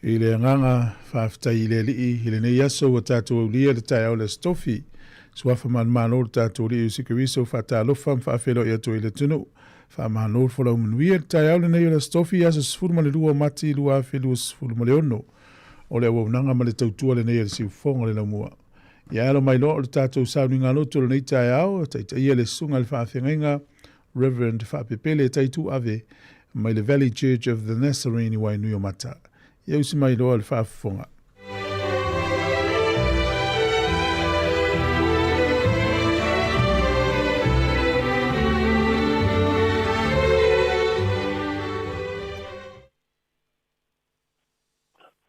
I le agaga faafetai i le Alii i lenei aso ua tatou aulia le taeao o le Aso Tofi. Suafa manumalo le tatou Alii Iesu Keriso, faatalofa ma faafeiloai atu ai i le atunuu. Faamalo le folau manuia i le taeao lenei o le Aso Tofi, aso 12 o Mati 2026. O le auaunaga ma le tautua lenei a le Siufofoga o le Laumua. Ia alo mai loa o le tatou sauniga loto o lenei taeao, taitaia le susuga i le faafeagaiga Reverend Faapepele Taituave mai le Valley Church of the Nazarene i Wainuiomata. Ia usi mai loa le faafofoga.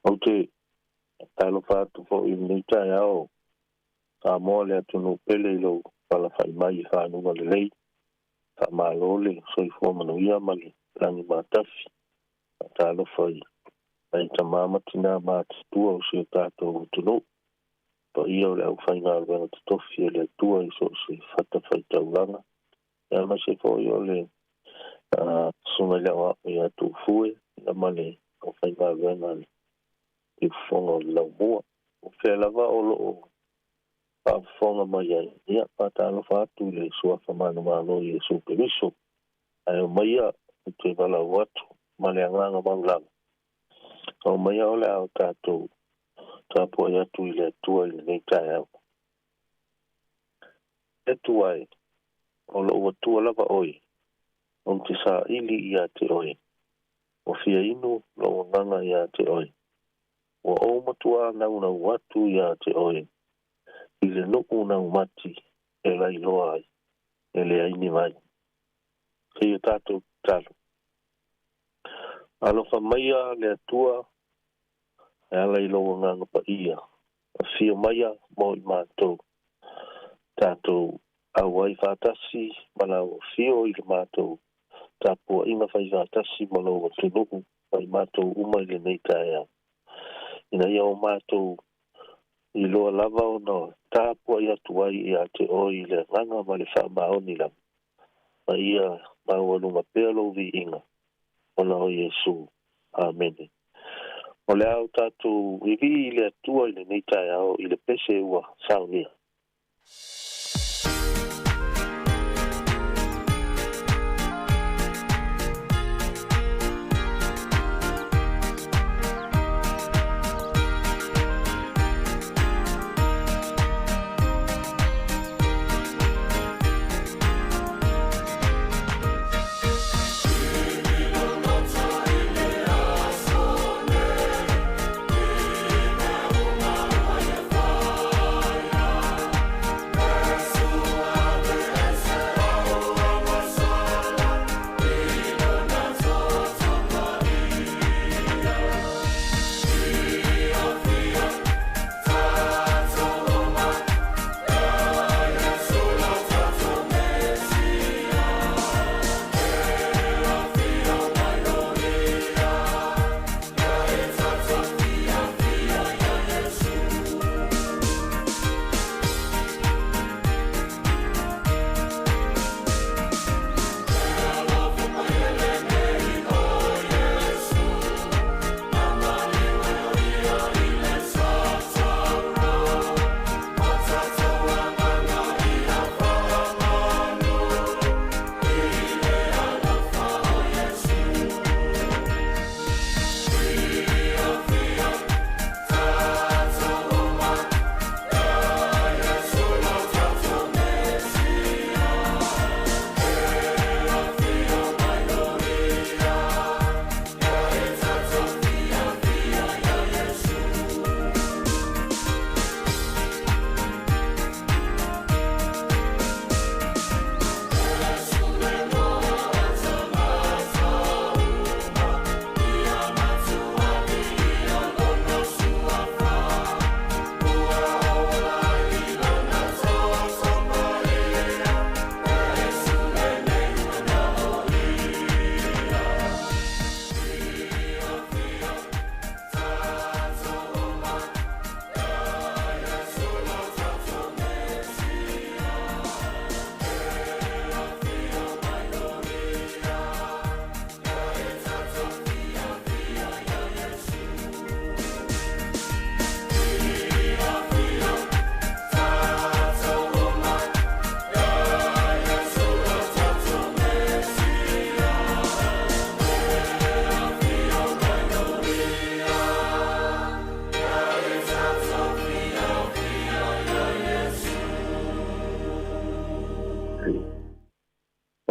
Ou te talofa atu foi i lenei taeao, Samoa le atunuu pele i lou alafai mai i fanuga lelei. Faamalo le soifua manuia ma le lagi matafi. Faatalofa i nai tama ma tina matutua o si o tatou atunuu. Paia o le aufaigaluega totofi a le Atua i so o se fatafaitaulaga. Aemaise foi o le susuga i le aoao ia Tuufue ma le aufaigaluega a le Siufofoga o le Laumua. O fea lava o lo o faafofoga mai ai, ia, faatalofa atu i le Suafa manumalo o Iesu Keriso. Ae omaia ou te valaau atu ma le agaga maualalo. Omaia o le a o tatou tapuai atu i le Atua i lenei taeao. E Atua e, o lou Atua lava oe, ou te saili ia te oe. Ua fia inu lou agaga ia te oe. Ua ou matuā naunau atu ia te oe, i le nuu naumati e lailoa ai, e leai ni vai. Sei o tātou tatalo. Alofa maia le Atua e ala i lou Agaga Paia. Afio maia mo i matou. Tatou auai faatasi ma lau afio i le matou tapuaiga fai faatasi ma lou atunuu ma i matou uma i lenei taeao. Ina ia o matou iloa lava ona tapuai atu ai ia te oe i le agaga ma le faamaoni lava. Ma ia maualuga pea lou viiga ona o Iesu. Amene. O le a o tatou vivii i le Atua i lenei taeao i le pese ua saunia.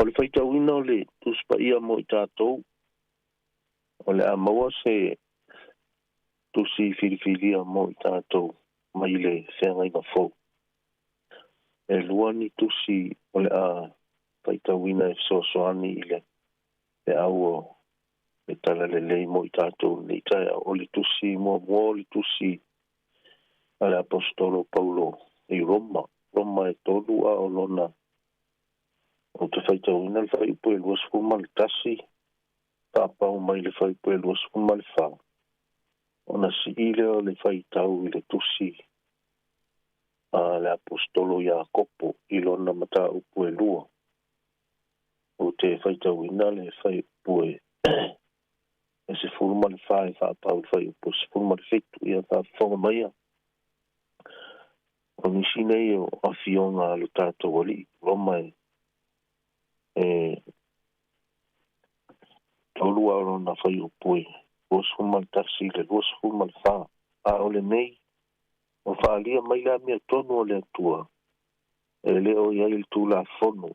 O le faitauina o le Tusi Paia mo i tatou, o le a maua se tusi filifilia mo i tatou mai le feagaiga fou. E lua ni tusi o le a faitauina e fesoasoani i le feau o le talalelei mo i tatou lenei taeao. O le tusi muamua o le tusi a le Aposetolo Paulo i Roma, Roma e 3 a o lona ou te faitauina le fuaiupu e 21 faapau mai le fuaiupu e 24 ona sii lea o le faitau i le tusi a le Aposetolo Iakopo i lona mataupu e 2. Ou te faitauina le fuaiupu e 14 e faapau le fuaiupu e 17 ia faafofoga maia. O nisi nei o afioga a lo tatou Alii Roma e 3 a o lona fuaiupu e 21 i le 24. A o lenei o faaalia mai le amiotonu o le Atua e le o i ai le Tulafono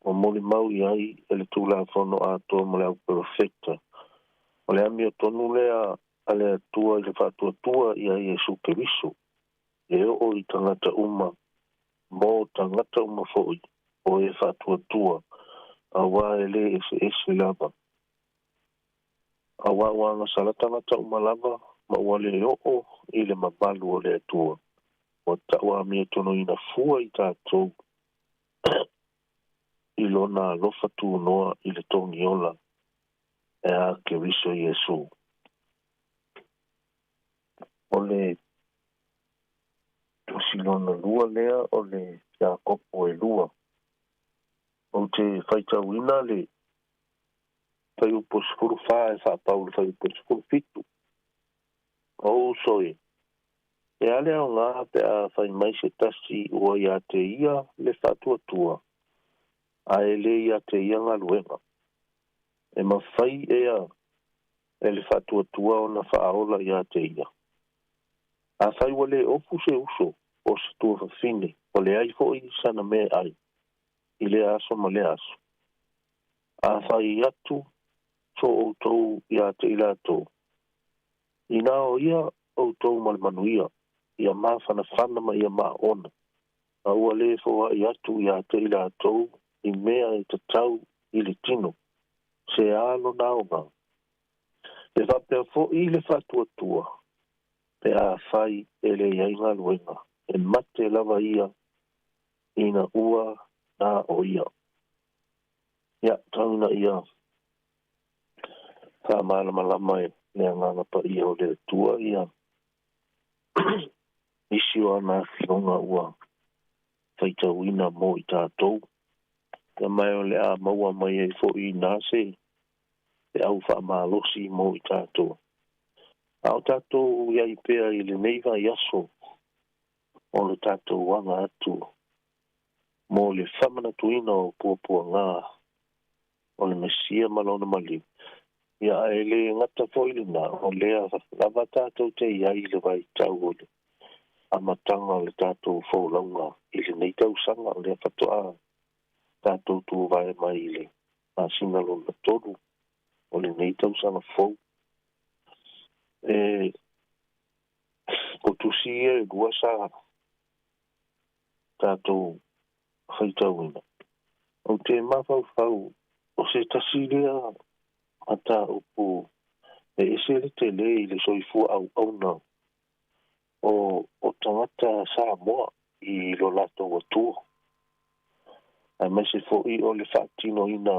o molimau i ai e le Tulafono atoa ma le auprofeta. O le amiotonu lea a le Atua i le faatuatua ia Iesu Keriso e oo i tagata uma mo tagata uma foi o e faatuatua Auā e lē eseese lava. Auā ua agasala tagata uma lava ma ua lē oo i le mamalu o le Atua, ua tauamiotonu fua i tatou i lona alofa tunoa i le togiola e a Keriso Iesu. O le tusi lona lua lea o le Iakopo e 2. Ou te faitauina le fuaiupu 14 e faapau i le fuaiupu 17. O uso e, e a le aoga pe a fai mai se tasi ua ia te ia le faatuatua, ae le ia te ia galuega. E mafai ea e le faatuatua ona faaola ia te ia. Afai ua le ofu se uso po o se tuafafine, ua leai foi sana mea e ai i lea aso ma lea aso. Afai atu so outou ia te i latou, inā o ia outou ma le manuia, ia mafanafana ma ia maaona, a ua lē foai atu ia te i latou i mea e tatau i le tino, se a lona aoga. E faapea foʻi le faatuatua, pe afai e leai galuega, e mate lava ia ina ua na o ia. Ia tau ina ia faamalamalama e le Agaga Paia o le Atua ia nisi o ana afioga ua faitauina mo i tatou. Ia mae o le a maua mai ai foʻi inā se feau faamalosi mo i tatou. A o tatou i ai pea i lenei vaiaso o le tatou aga atu mo le faamanatuina o puapuaga o le Mesia ma lona maliu. Ia ae le gata foʻi lenā, o lea lava tatou te i ai i le vaitau o le amataga o le tatou folauga i lenei tausaga, o lea faatoa tatou tuvae mai i le masina lona 3 o lenei tausaga fou. E o tusi ia e 2 sa tatou faitauina. Ou te mafaufau o se tasi lea mataupu e ese le tele i le soifua auauna o tagata Samoa i lo latou atua, aemaise foʻi o le faatinoina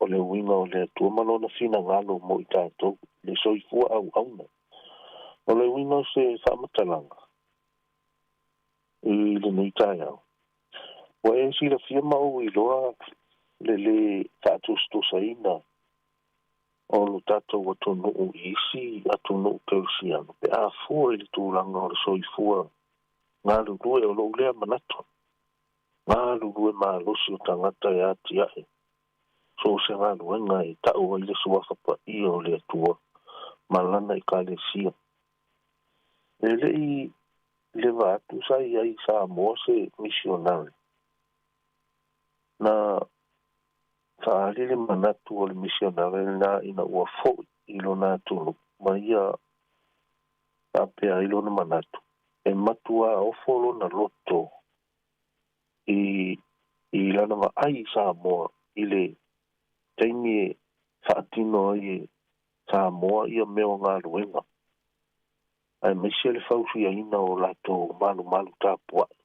o le uiga o le Atua ma lona finagalo mo i tatou, le soifua auauna. O le uiga o se faamatalaga i lenei taeao, ua e silafia ma ou iloa le lē faatusatusaina o lo tatou atunuu i isi atunuu kerisiano pe a fua i le tulaga o le soifua galulue. O lou lea manatu, galulue malosi o tagata e atiae so o se galuega e tau ai le suafa paia o le Atua ma lana ekalesia. E leʻi leva atu sa i ai i Samoa se misionare na faaali le manatu o le misionare lenā ina ua foʻi i lona atunuu ma ia faapea ai lona manatu, e matuā ofo lona loto i lana vaai i Samoa i le taimi e faatino ai e Samoa ia mea o galuega, aemaise le fausiaina o latou malumalu tapuaʻi.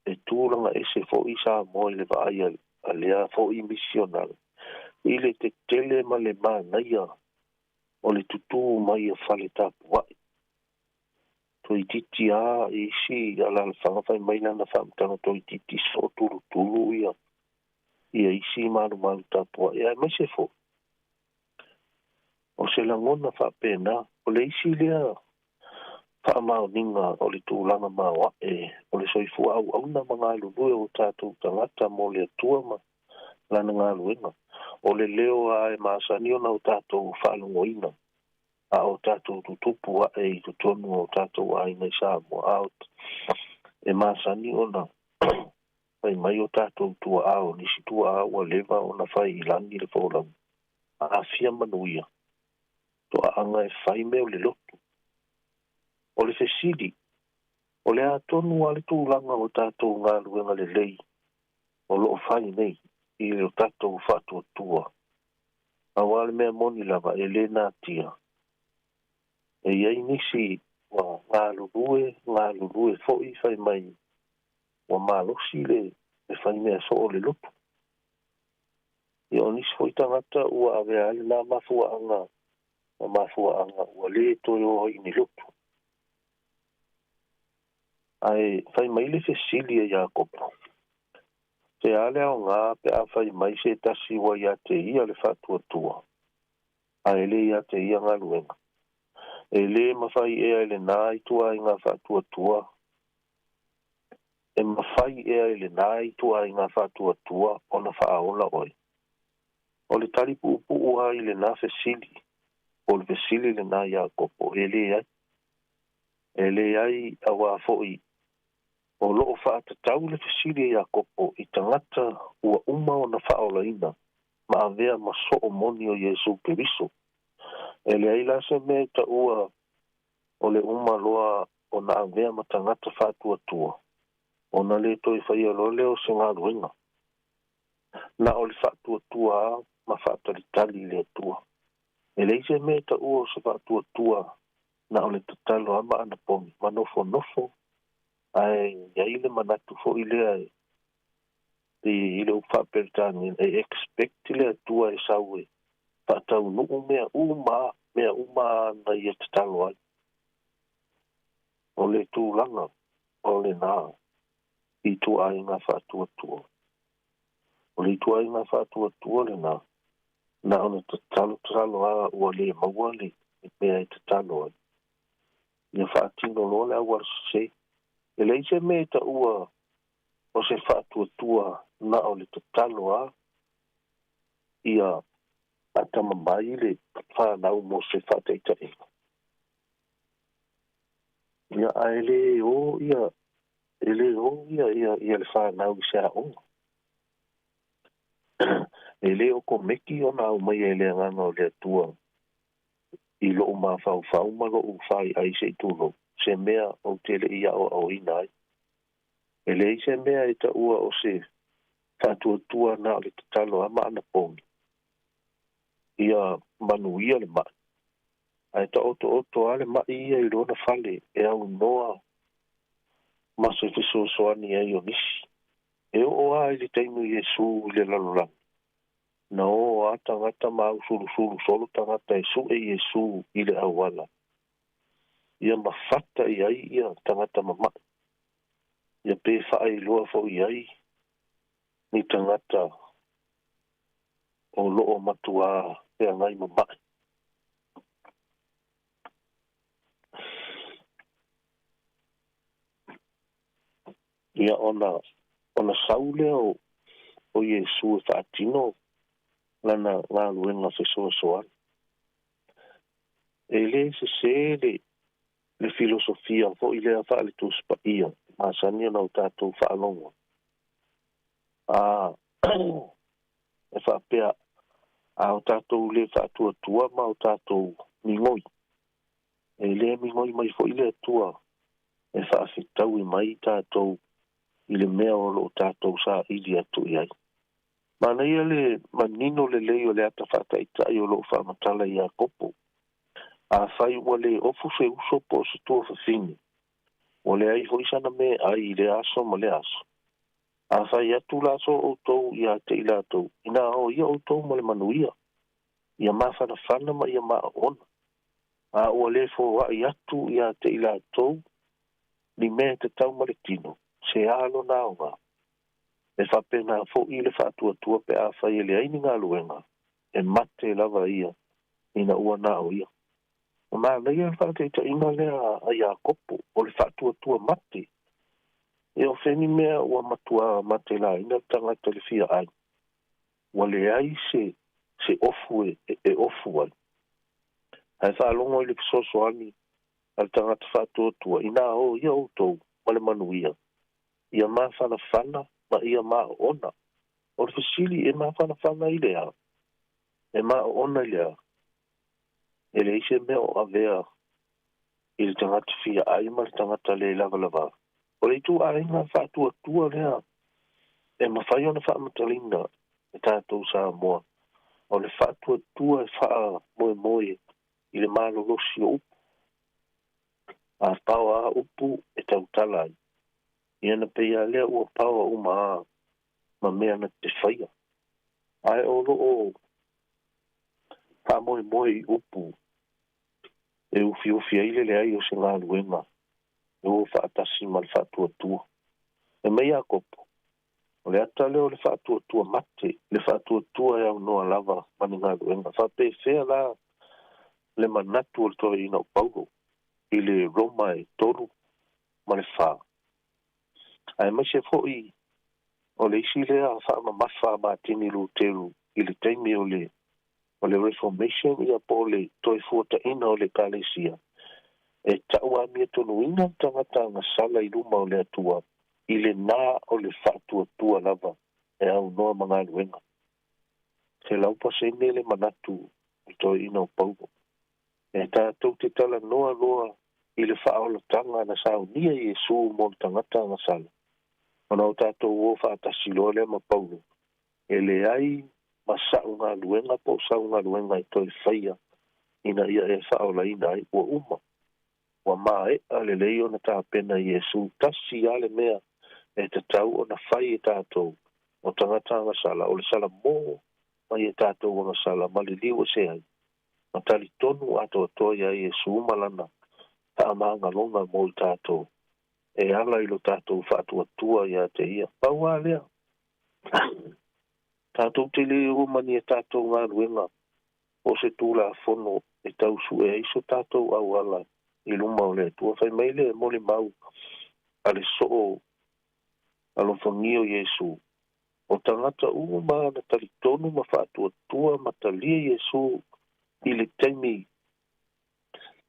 E tulaga ese foʻi Samoa i le vaai a lea foʻi misionare i le tetele ma le manaia o le tutū mai o fale tapuaʻi. Toeitiiti a i isi alalafaga fai mai lana faamatalaga, toeitiiti sootulutulu ia isi malumalu tapuaʻi, aemaise foʻi o se lagona faapena. O le isi lea faamaoniga o le tulaga maoaʻe o le soifua auauna ma galulue o tatou tagata mo le Atua ma lana galuega. O le leo a e masani ona o tatou faalogoina a o tatou tutupu aʻe i totonu o tatou aiga i Samoa, a e masani ona fai mai o tatou tuaā, o nisi tuaā ua leva ona fai i lagi le folauga, afia manuia toaaga e fai mea o le lotu. O le fesili, o le a tonu a le tulaga o tatou galuega lelei o loo fai nei? i le tatou faatuatua. Auā le mea moni lava e lē natia, e i ai nisi ua galulue galulue foʻi fai mai ua malosi le faimea soo o le lotu. Ia o nisi foʻi tagata ua avea ai lenā mafuaaga ma mafuaaga ua lē toe o ai i ni lotu. Ae fai mai le fesili a Iakopo, se a le aogā pe a fai mai se tasi ua iā te ia le faatuatua, ae lē iā te ia galuega. E lē mafai ea i lenā ituaiga faatuatua, e mafai ea i lenā ituaiga faatuatua ona faaola oe. O le tali puupuu lava i lenā fesili, po o le fesili lenā Iakopo, e leai. E leai auā foʻi o loo faatatau le fesili a Iakopo i tagata ua uma ona faaolaina ma avea ma soo moni o Iesu Keriso. E leai la se mea e taua o le uma loa ona avea ma tagata faatuatua, ona lē toe faia loa lea o se galuega. Na o le faatuatua a ma faatalitali i le Atua. E leai se mea e taua o se faatuatua na o le tatalo a ma anapogi ma nofonofo, ae iai le manatu foʻi lea i le upu faaperetania e expect le Atua e sau e faataunuu mea uma mea uma ana ia tatalo ai. O le tulaga o lenā ituaiga faatuatua. O le ituaiga faatuatua lenā na ona tatalo tatalo a ua lē maua le mea e tatalo ai, ia faatino loa le auala sesē. E leai se mea e taua o se faatuatua na o le tatalo a ia faatamamai le fanau mo se faataitaiga. Ia ae lē o ia, e lē o ia ia ia le fanau i se aoga. E lē o komeki ona aumaia e le Agaga o le Atua i loʻu mafaufau ma loʻu faiai seʻi tulou se mea ou te leʻi aʻoaʻoina ai. E leai se mea e taua o se faatuatua na o le tatalo a ma anapogi ia manuia le maʻi, ae taotooto a le maʻi ia i lona fale e aunoa ma se fesoasoani ai o nisi. E oo a i le taimi o Iesu i le lalolagi, na o a tagata ma ausulusulu solo tagata e suʻe Iesu i le auala, ia ma fata i ai ia tagata mamaʻi, ia pe faailoa foʻi ai ni tagata o loo matuā feagai mamaʻi. Ia ona sau lea o Iesu e faatino lana galuega fesoasoani. E lē sesē le filosofia foʻi lea faale Tusi Paia masani ona o tatou faalogo a e faapea, a o tatou lē faatuatua ma o tatou migoi, e lē migoi mai foʻi le Atua e faafetaui mai tatou i le mea o loo tatou saili atu i ai. Manaia le manino lelei o le ata faataitai o loo faamatala i Iakopo. Afai ua lē ofu se uso po o se tuafafine, ua leai foʻi sana meaai i le aso ma le aso, afai atu la so outou iā te i latou, inā o ia outou ma le manuia, ia mafanafana ma ia maaona. A ua lē foaʻi atu iā te i latou ni mea e tatau ma le tino, se a lona aogā. E faapena foʻi le faatuatua pe afai e leai ni galuega, e mate lava ia ina ua na o ia. O manaia le faataitaiga lea a Iakopo o le faatuatua mate. E o feni mea ua matuā mate laina le tagata le fia ai, ua leai se ofu e ofu ai. Ae faalogo i le fesoasoani a le tagata faatuatua, inā o ia outou ma le manuia, ia mafanafana ma ia maaona. O le fesili, e mafanafana i le a? E maaona i le a? E leai se mea o avea i le tagata fia ai ma le tagata lē lavalava. O le ituaiga faatuatua lea e mafai ona faamatalaina e tatou Samoa, o le faatuatua e faamoemoe i le malolosi o upu. A paoa a upu e tautala ai, ia na pei lava lea ua paoa uma a ma mea na te faia. Ae o loo faamoemoe i upu e ufiufi ai le leai o se galuega e o faatasi ma le faatuatua. E mai Iakopo, o le ata lea o le faatuatua mate, le faatuatua e aunoa lava ma ni galuega. Faapefea la le manatu o le toeaina o Paulo i le Roma e 3:4. Aemaise foi o le isi lea faamamafa a Matini Luteru i le taimi o le Reformation, ia po o le toe fuataina o le Ekalesia, e tau amiatonuina le tagata agasala i luma o le Atua i lena o le faatuatua lava e aunoa ma galuega. 100% le manatu o le toeaina o Paulo. E tatou te talanoa loa i le faaolataga na saunia Iesu mo le tagata agasala, ona o tatou o faatasi loa lea ma Paulo, e leai ma sa'u galuega po o sau galuega e toe faia ina ia e faaolaina ai, ua uma, ua mae'a lelei ona tapena Iesu. Tasi lava le mea e tatau ona fai e tatou o tagata agasala, o le salamo mai e tatou agasala ma le liu ese ai, ma talitonu atoatoa ia Iesu ma lana faamagaloga mo i tatou, e ala i lo tatou faatuatua ia te ia. Pau lava lea, tatou te le o ma ni tatou galuega o se tulafono e tausu'e ai so tatou auala i luma o le Atua. Fai mai le molimau a le soo alofagia o Iesu, o tagata uma na talitonu ma faatuatua ma talia Iesu i le taimi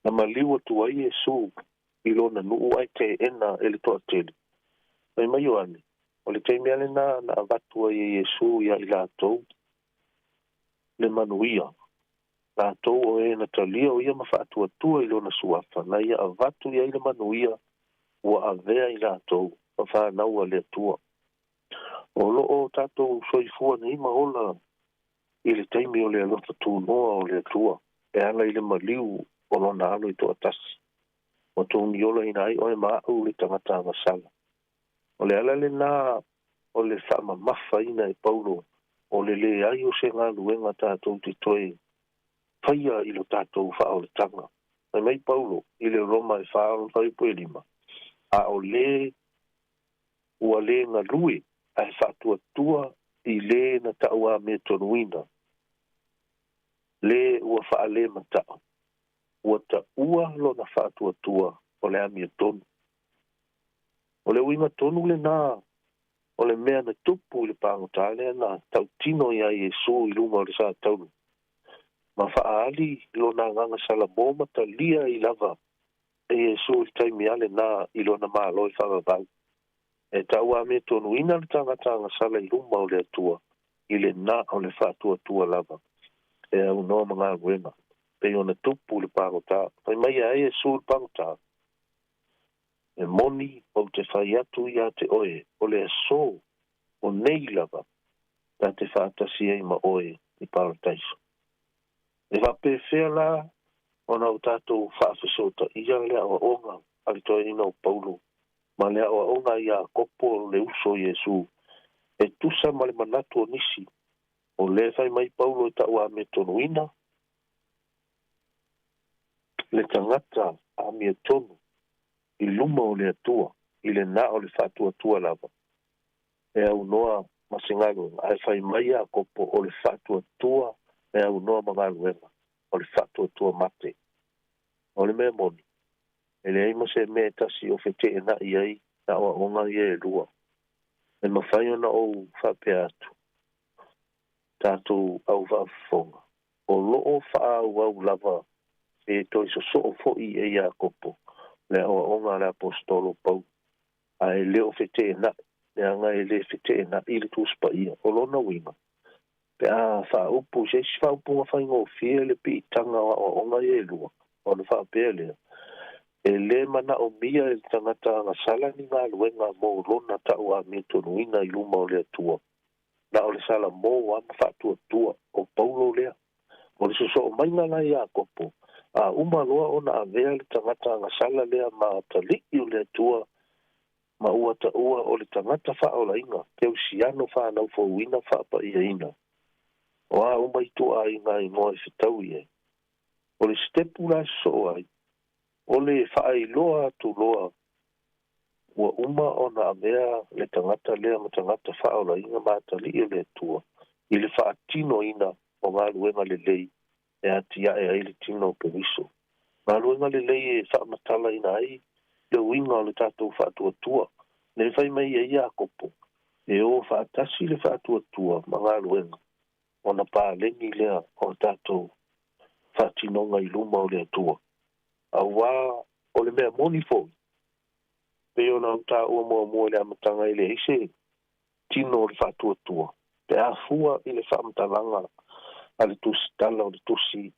na maliu atu ai Iesu i lona nuu ae teena e le toatele. Fai mai Ioane, o le taimi ale na avatu ai e Iesu ia i latou le manuia, latou o e na talia o ia ma faatuatua i lona suafa, na ia avatu i ai le manuia ua avea i latou ma fanau a le Atua. O loo tatou soifua nei ma ola i le taimi o le alofa tunoa o le Atua, e ala i le maliu o lona alo i toatasi, ua togiolaina ai oe ma a'u le tagata agasala. O le ala lena o le faamamafaina e Paulo o le leai o se galuega tatou te toe faia i lo tatou faaolataga. Fai mai Paulo i le Roma e 4:5, a o le ua le galue ae faatuatua i le na tau amiatonuina, le ua faalemata'u, ua taua lona faatuatua o le amiotonu. O le uiga tonu lena o le mea na tupu i le pagota lea na tautino ia Iesu i luma o le sa taulu, ma faaali lona agaga salamo ma talia i lava e Iesu i le taimi ale na i lona malo e faavavau. E tau amiatonuina le tagata agasala i luma o le Atua i lena o le faatuatua lava e aunoa ma galuega, pei ona tupu le pagota. Fai mai ai Iesu le pagota, e moni ou te fai atu ia te oe, o le aso o nei lava ta te faatasi ai ma oe i parataiso. E faapefea la ona o tatou faafesotaia le aoaoga a le toeaina o Paulo ma le aoaoga ia Iakopo le uso Iesu, e tusa ma le manatu o nisi. O le fai mai Paulo e tau amiatonuina le tagata amiatonu i luma o le Atua i lena o le faatuatua lava e aunoa ma se galuega, ae fai mai Iakopo o le faatuatua e aunoa ma galuega, o le faatuatua mate. O le mea moni, e leai ma se mea e tasi o feteenai ai na aoaoga ia e lua. E mafai ona ou faapea atu tatou au faafofoga, o loo faaauau lava e toe sosoo foi e Iakopo le aoaoga a le apostolo Paulo, ae le o feteenai, leaga e le feteenai le Tusi Paia. O lona uiga, pe a faaupu se isi faaupuga faigofie le piitaga o aoaoga ia e lua, ona faapea lea, e le manaomia e le tagata agasala ni galuega mo lona tau amiatonuina i luma o le Atua. Na o le salamo a ma faatuatua o Paulo lea. O le sosoomaiga la Iakopo, a uma loa ona avea le tagata agasala lea ma atalii o le Atua, ma ua taua o le tagata faaolaina, kerisiano fanaufouina faapaiaina, o a uma ituaiga igoa e fetaui ai. O le sitepu la sosoo ai, o le faailoa atu loa ua uma ona avea le tagata lea ma tagata faaolaina ma atalii o le Atua i le faatinoina o galuega lelei e atiae ai le tino o Keriso. Galuega lelei e faamatalaina ai le uiga o le tatou faatuatua. Le fai mai ai Iakopo, e o faatasi le faatuatua ma galuega, ona paleni lea o tatou faatinoga i luma o le Atua. Auā o le mea moni foi, pei ona ou taua muamua i le amataga, e leai se tino o le faatuatua pe afua i le faamatalaga a le tusitala o le tusi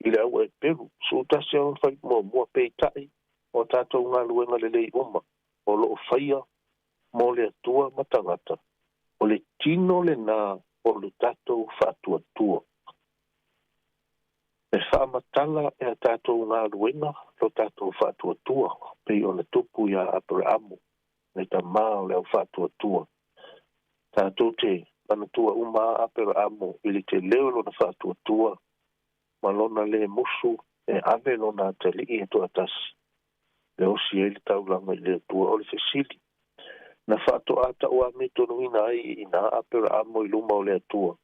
i le au Eperu 11 ona fai muamua, peitai o tatou galuega lelei uma o loo faia mo le Atua ma tagata, o le tino lenā o le tatou faatuatua. E faamatala e a tatou galuega lo tatou faatuatua, pei ona tupu iā Aperaamo, le tamā o le au faatuatua. Tatou te manatua uma a Aperaamo i le telē o lona faatuatua ma lona lē musu e ave lona atalii e toatasi e osi ai le taulaga i le Atua. O le fesili, na faatoā tauamiotonuina ai i ina Aperaamo i luma o le Atua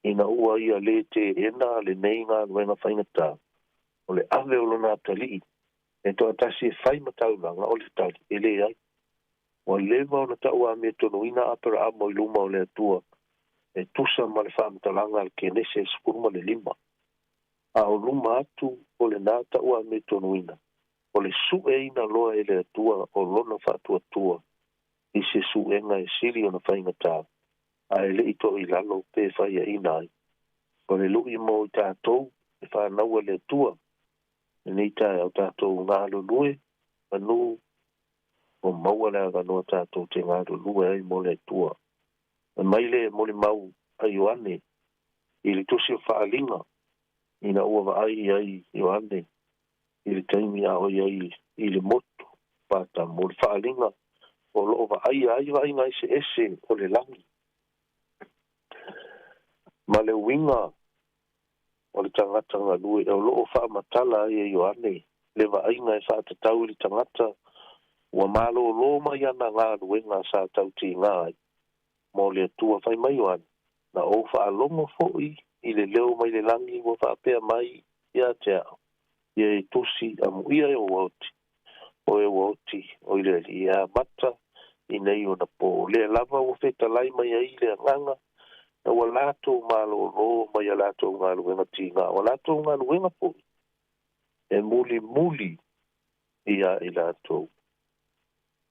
ina ua ia lē teena lenei galuega faigata o le ave o lona atalii e toatasi e fai ma taulaga? O le tali, e leai. Ua leva ona tauamiotonuina Aperaamo i luma o le Atua e tusa ma le faamatalaga a le Kenese 15. A o luma atu o lenā tauamiotonuina, o le sueina loa e le Atua o lona faatuatua i se suega e sili ona faigata, ae le'i toilalo pe faiaina ai. O le lu'i mo i tatou e fanaua le Atua lenei taeao, tatou galulue manu o maua le avanoa tatou te galulue ai mo le Atua. E mai le molimau a Ioane i le tusi o Faaliga, ina ua vaai ai Ioane i le taimi a o ai i le motu Patamo, le faaliga o loo vaaia ai vaaiga eseese o le lagi ma le uiga o le tagata galue. O loo faamatala ai e Ioane le vaaiga e faatatau i le tagata ua malōlō mai ana galuega sa tautigā ai mo le Atua. Fai mai Ioane, na ou faalogo foʻi i le leo mai le lagi ua faapea mai ia te a'u, ia e tusi, amuia e ua oti o e ua oti o i le alii e amata i nei ona pō, lea lava ua fetalai mai ai le agaga na ua latou malōlō mai a latou galuega tigā, o latou galuega foʻi e mulimuli ia i latou.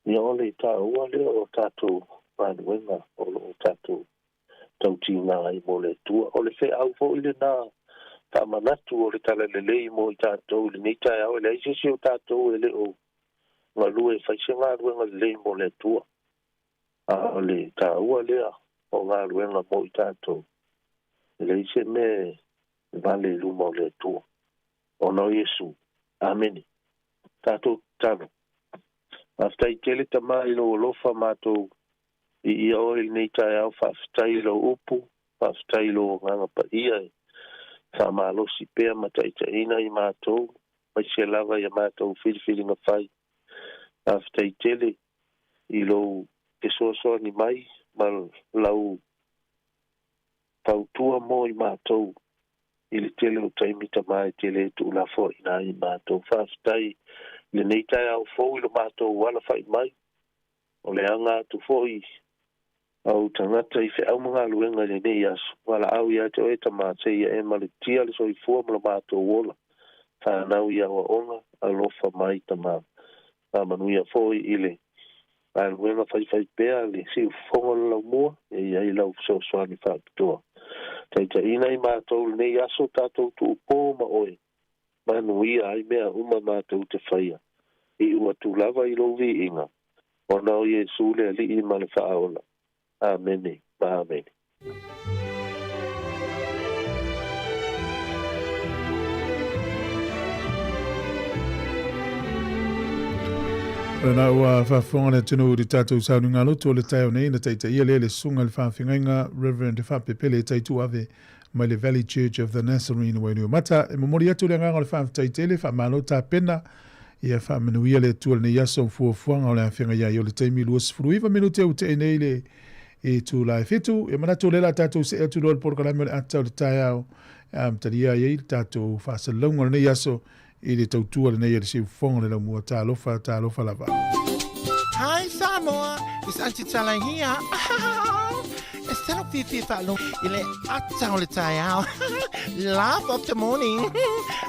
Ia, o le taua lea o tatou galuega o loo tatou tautigā ai mo le Atua. O le feau foʻi lenā faamanatu o le talalelei mo i tatou i lenei taeao. E leai se isi o tatou e le o galue fai se galuega lelei mo le Atua, a o le taua lea o galuega mo i tatou, e leai se mea e vale i luma o le Atua ona o Iesu. Amene. Tatou tatalo. Faafetai tele, Tamā, i lou alofa matou i ia oe i lenei taeao. Faafetai i lou upu, faafetai i lou agaga paia e faamalosi pea ma taitaʻina i matou, aemaise lava ia matou filifiliga fai. Faafetai tele i lou fesoasoani mai ma lau fautua mo i matou i le tele o taimi, Tamā, e tele tuulafoaina ai matou. Faafetai lenei taeao fou i lo matou alafaʻi mai, o le aga atu foʻi au tagata i feau ma galuega i lenei aso. Valaau ia te oe, Tamā, seia e malutia le soifua ma lo matou ola fanau i aoaoga. Alofa mai, Tamā, faamanuia foi i le galuega faifai pea le siufofoga o le laumua, e i ai lau fesoasoani faapitoa. Taitaʻina i matou lenei aso, tatou tuupō ma oe, manuia ai mea uma matou te faia, i ua atu lava i lou viiga ona o Iesu le Alii ma le Faaola. Amene ma amene. Lena ua faafofoga le atunuu i le tatou sauniga lotu o le taeao nei na taitaia lea le susuga i le faafeagaiga Reverend Faapepele Taituave mai le Valley Church of the Nazarene Wainuiomata. E momoli atu le agaga o le faafetai tele, faamalo tapena, ia faamanuia le Atua i lenei aso fuafuaga o le afeagai ai o le taimi 29 minute ua tea nei le itula e 7. E manatu o lea o le a tatou see atu loa i le polokalame o le ata o le taeao e amatalia ai ai le tatou faasalalauga o lenei aso i le tautua lenei a le siufofoga o le laumua. Talofa, talofa lava. Hi Samoa, it's Auntie Tala here. E tino fiafia faalogo i le ata o le taeao. Laugh of the morning.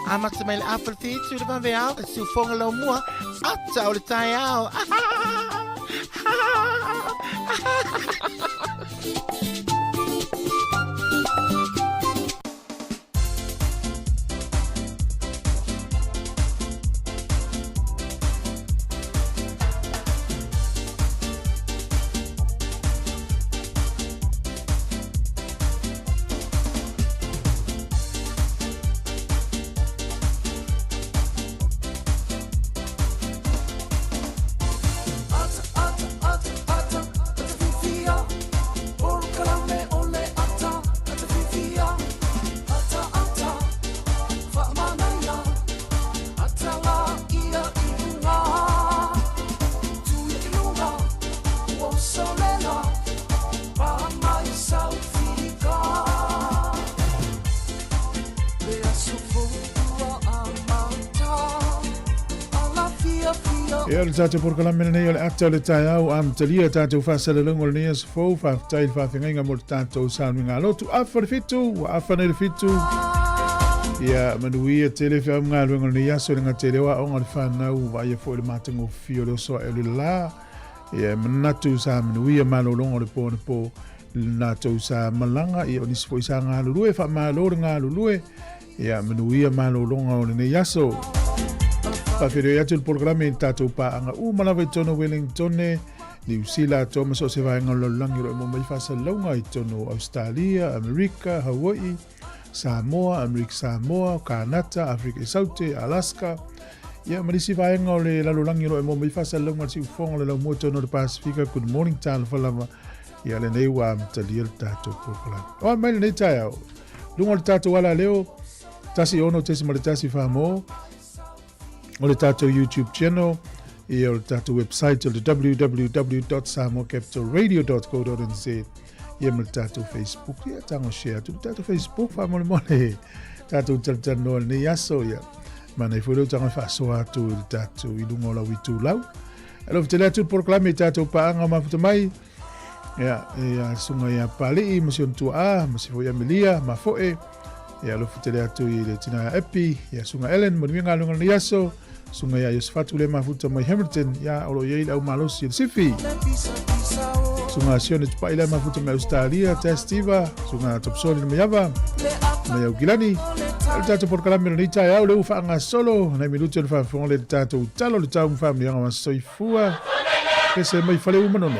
Amata mai le afa le 7 i le vaveao, le siufofoga laumua, ata o le taeao. Ia o le tatou polokalame lenei o le ata o le taeao amatalia tatou faasalalauga o lenei aso fou. Faafetai i le faafeagaiga mo le tatou saunoaga lotu. Afa le 7, ua afa nei le 7. Ia manuia tele feau ma galuega o lenei aso i le gata i le aoaoga o le fanau, vaaia foi le matagofie o le oso ae o le la. Ia e manatu sa manuia malologa o le po anapo latou sa malaga, ia o nisi foi sa galulue, faamalo le galulue. Ia manuia malologa o lenei aso. Faafeiloai atu le polokalame i le tatou paaga uma lava i totonu o Wellingtone, Niu Sila atoa ma so o se vaega o le lalolagi o lo o maua mai faasalalauga i totonu o Ausetalia, Amerika, Hawaii, Samoa, Amerika Samoa, Kanata, Afrika i Saute, Alaska, ia ma nisi vaega o le lalolagi o lo o maua mai faasalalauga i le siufofoga o le laumua i totonu o le Pasifika. Good morning, talofa lava. Ia lenei ua amatalia le tatou polokalame. Oa mai lenei taeao, luga o le tatou alaleo, 16.1 Samoa, o le tatou YouTube channel, ia o le tatou website o le www.samoacapitalradio.co.nz, ia ma le tatou Facebook, ia tago share atu le tatou Facebook faamolemole tatou talatalanoa lenei aso, ia manai foi leo tago e faasoa atu i le tatou i luga o lau itulau. Alofa tele atu le polokalame i tatou paaga mafuta mai, ia, ia susuga ia Pali'i ma si ona tuaa, ma si foi Amelia, ma foe, ia alofa tele atu i le tina ia Epi, ia susuga Ellen, manuia galuega o lenei aso, susuga ia Iosefatu le mafuta mai Hamilton, ia o lo o i ai le au malosi o le Sifi. Susuga Sione Tupai le mafuta mai Australia, Testiva, susuga Topsoni le Maiava, mai Aukilani. Le tatou polokalame o lenei taeao le ua faagasolo, nai minuti o le faafofoga le tatou talo le tau ma faamanuiaga ma soifua. Pese mai Faleu Manono.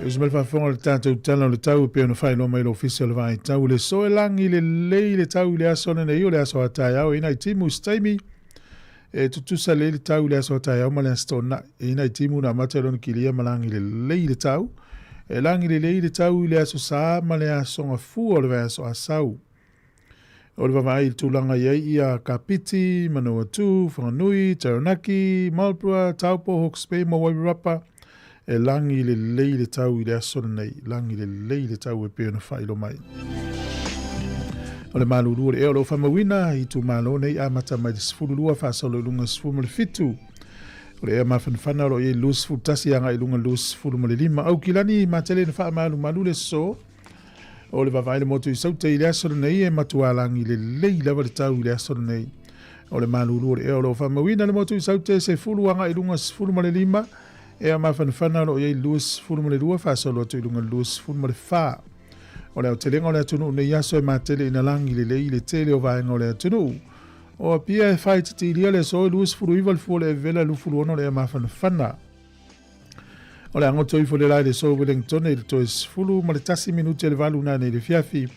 E uso mai le faafofoga o le tatou Tala o le Tau e pei ona faailoa mai e le Ofisa o le Vaai Tau i le aso e lagi lelei le tau i le aso lenei o le aso a taeao e i nai timu i se taimi e tutusa lelei le tau i le aso a taeao ma le aso Toonai. E i nai timu na amata i lona kilia ma lagi lelei le tau. E lagi lelei le tau i le aso Sa ma le aso Gafua o le vaiaso Asau. O le vaavaai i le tulaga i ai ia Kapiti, Manawatu, Whanganui, Taranaki, Marlborough, Taupo, Hawke's Bay ma Wairarapa, e lagi lelei le tau i le aso lenei, lagi lelei le tau e pei ona faailoa mai. O le malulu o le ea o lo o faamauina i itumalo nei amata mai le 12 faasolo i luga 17. O le ea mafanafana o lo o i ai 21 agai i luga 25. Aukilani matele na faamalumalu le so O le vaavaai le motu i Saute i le aso lenei e matua lagi lelei lava le tau i le aso lenei. O le malulu o le ea o lo o faamauina le motu i Saute 10 agai i luga 15, ea mafanafana o lo o i ai 22 faasolo atu i luga 24. O le aotelega o le atunuu nei aso e matele ina lagi lelei le tele o vaega o le atunuu. O Apia e faaitiitilia le aso e 29 le fua o le evela 26 le ea mafanafana. O le agoto ifo le la i le so Wellington i le toe 11 minute le valu nane i le fiafi.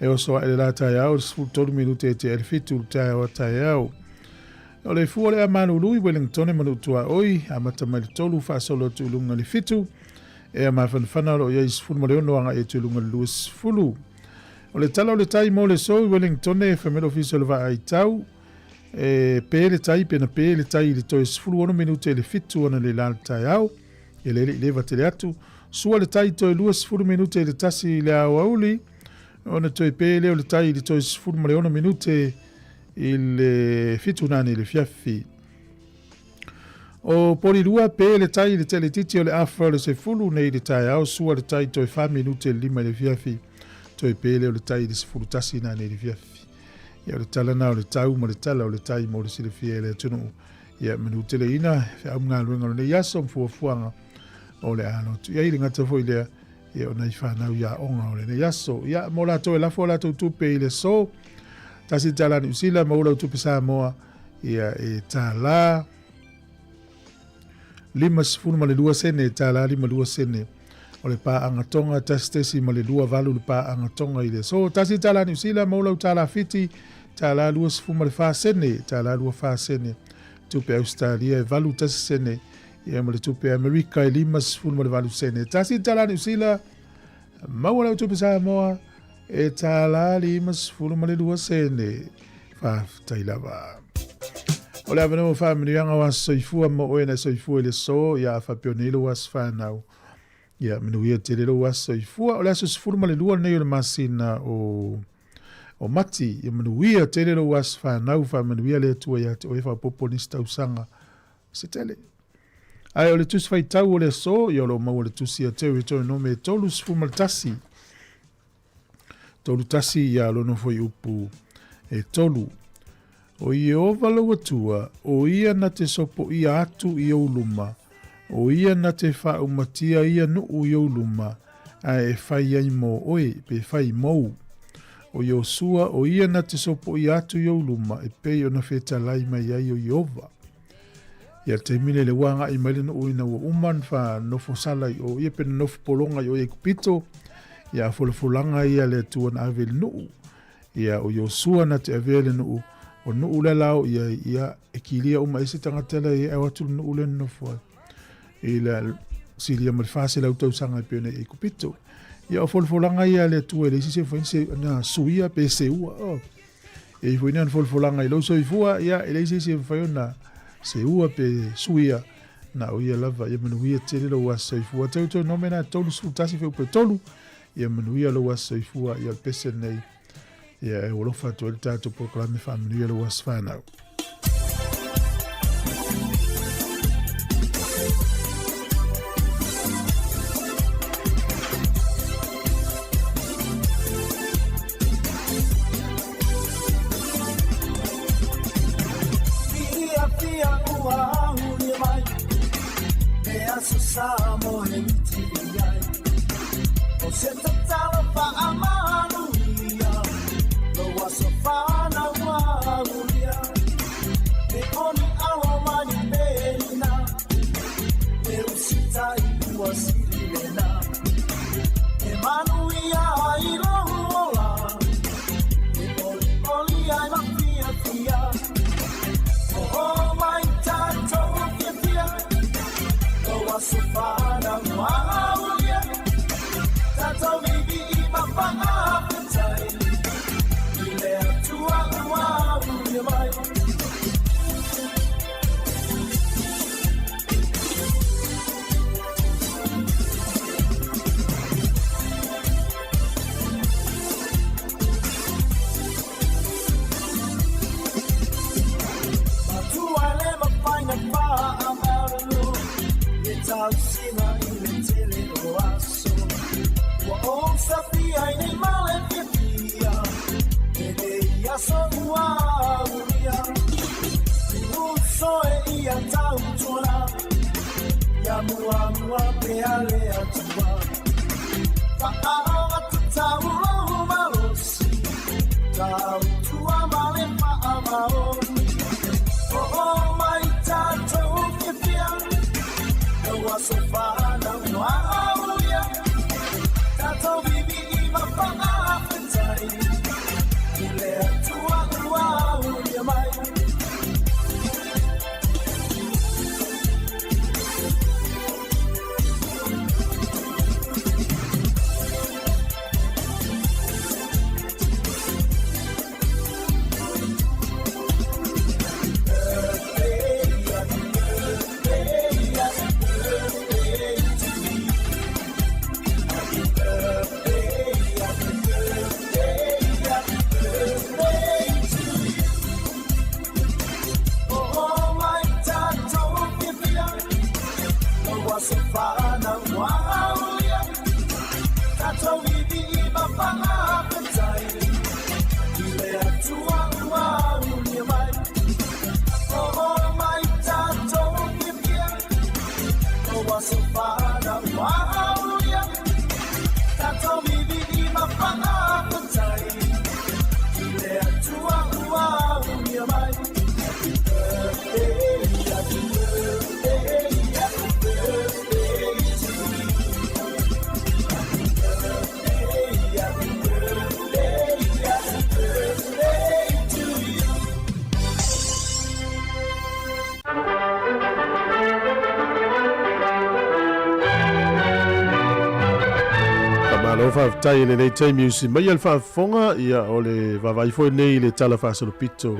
E oso ae le la taeao le 13 minute e te le fitu le taeao a taeao. O le fua le a malulu i Wellington e manu tua oi, amata mai le tolu faasolo atu i luga le fitu. E a mafanafana o lo o i ai 16 aga e atu i luga le 20. O le tala o le tai mo le so i Wellington e whamelo ofisa o le vaai tau. E pē le tai, pena pē le tai i le toe 16 minute i le 7 ana le la le taeao, e lele i leva tele atu. Sua le tai toe 20 minute i le tasi i le aoauli, ona toe pē lea o le tai i le toe 16 minute i le 7 nane i le fiafi. O Polilua, pē le tai i le teletiti o le afa o le 10 nei i le taeao, sua le tai toe 4 minute i le 5 i le fiafi, toe pē lea o le tai i le 11 nane i le fiafi. Ia o le tala na o le tau ma le tala o le tai mo le silafia e le atunuu. Ia manu teleina feau ma galuega o lenei aso ma fuafuaga o le alo atu. Ia i le gata foi lea, ia o nai whanau ia onga o lenei aso. Ia mo latou e lafo a latou tupe i le aso, tasi tala Niu Sila ma ula tupe Samoa, ia e tālā 52 sene, tālā 52 sene. O le pāanga Tonga, 1.28 le pāanga Tonga i le aso. Tasi tālā Niu Sila, ma ula tālā Fiti, tālā 24 sene, tālā 24 sene. Tupe Australia e 8 sene, ia ma le tupe Amerika e 58 sene. Tasi tālā Niu Sila, maua lau tupe Samoa, e tālā 52 sene. Faafetai lava. O le avanoa o faamanuiaga o aso soifua mo oe na soifua i le aso, ia a faapea nei lou aso fanau. Ia manuia tele lou aso soifua. O le aso 12 lenei o le masina o o Mati, ia manuia tele lou aso fanau, faamanuia le Atua ia te oe faaopoopo nisi tausaga se tele. Ae o le tusi faitau o le aso, ia o lo o maua le tusi a Teuitoenome e 31. 31 ia lona fuaiupu e tolu. O Ieova lou Atua, o ia na te sopoia atu i ou luma, o ia na te faaumatia ia nuu i ou luma, ae e fai ai mō oe, pe fai mōu. O Iosua, o ia na te sopoia atu i ou luma, e pei ona fetalai mai ai o Ieova. Ia le taimi lea le ua agai mai le nuu ina ua uma na wha sala i o ia pe na nofo polonga i o ia kupito. Ia a folafolaga ia le Atua na ave i le nuu. Ia o Iosua na te avea le nuu. O nuu le lao ia ia e kilia uma e se tagata la e au atu le nuu le nofo ai. I le silia ma le 400 tausaga e pei ona i Kupito. Ia o folafolaga ia le Atua e leai se isi e mafai se na suia pe seua. Oh. E i foi nei ona folafolaga i lou soifua, ia e leai se isi e mafai ona seua pe suia na o ia lava. Ia manuia tele lou aso soifua. Teu teu nome na 31 feupe 3. Ia manuia lou aso soifua ia le pese nei. Ia e alofa atu ai le tatou polokalame faamanuia lou aso fanau. tausiga i le tele o aso. Ua ou safia i nei male fiafia, lenei aso ua aulia. Uso e ia tautuana, ia muamua pea le Atua. Faaogatataua lou malosi, tautua ma le faamaoni. Oo mai tatou fiafia, lau aso fanau ua aulia. Tatou vivii ma faafetai, i le Atua ua aulia mai. Oo mai tatou fiafia, lau aso fanau ua aulia. Tatou vivii ma faafetai, i le Atua ua aulia mai. Oo mai tatou fiafia, lau aso fanau ua aulia. Tatou vivii ma faafetai, i le Atua ua aulia mai. Happy birthday, happy birthday, happy birthday to you. Happy birthday, happy birthday, happy birthday to you. Faamalo faafetai i lenei taimi usi mai le faafofoga ia o le vaavaai foi nei i le tala faasolopito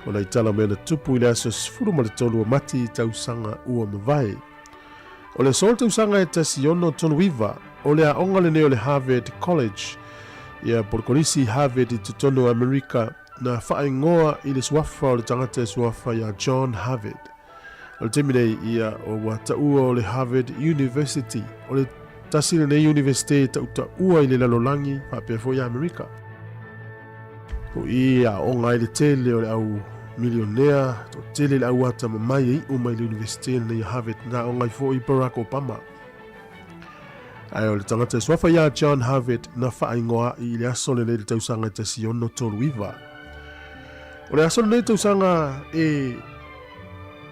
o nai tala mea na tupu i le aso 13 o Mati tausaga ua mavae. O le aso o le tausaga e 1639, o le aoga lenei o le Harvard College, ia po o le Kolisi Harvard i totonu o Amerika, na faaigoa i le suafa o le tagata e suafa ia John Harvard. O le taimi nei, ia, ua taua o le Harvard University, o le tasi lenei Universite e tautaua i le lalolagi faapea foi Amerika. O i aoga ai le tele o le au milionea, toatele le au atamamai e iu mai le Universite lenei a Harvard, na aoga ai foi Barack Obama. Ae o le tagata e suafa ia John Harvard na faaigoa i le aso lenei le tausaga e 1639. O le aso lenei tausaga e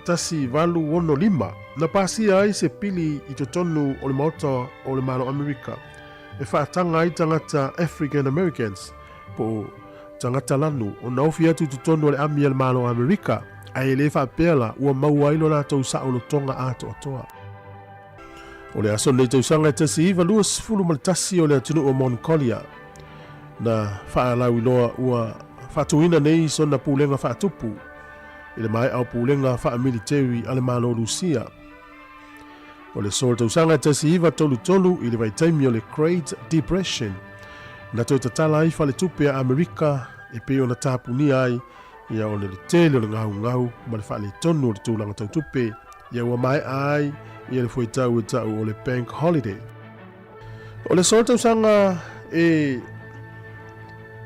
1865, na pasia ai se pili i totonu o le Maota o le Malo Amerika e faataga ai tagata African Americans po o tagata lanu ona ofi atu i totonu o le ami a le Malo Amerika, ae le faapea la ua maua ai lo latou saolotoga atoatoa. O le aso lenei tausaga e 1921 o le atunuu o Mongolia na faalauiloa ua faatuina nei sona pulega faatupu i le maea o pulega faamiliteri a le Malo Rusia. O le aso o le tausaga e 1933 i le vaitaimi o le Great Depression na toe tatala ai faletupe a Amerika e pei ona tapunia ai ia ona le tele o le gaugau ma le faaletonu o le tulaga tau tupe ia ua maea ai ia le fuaitau e ta'u o le Bank Holiday. O le aso o le tausaga e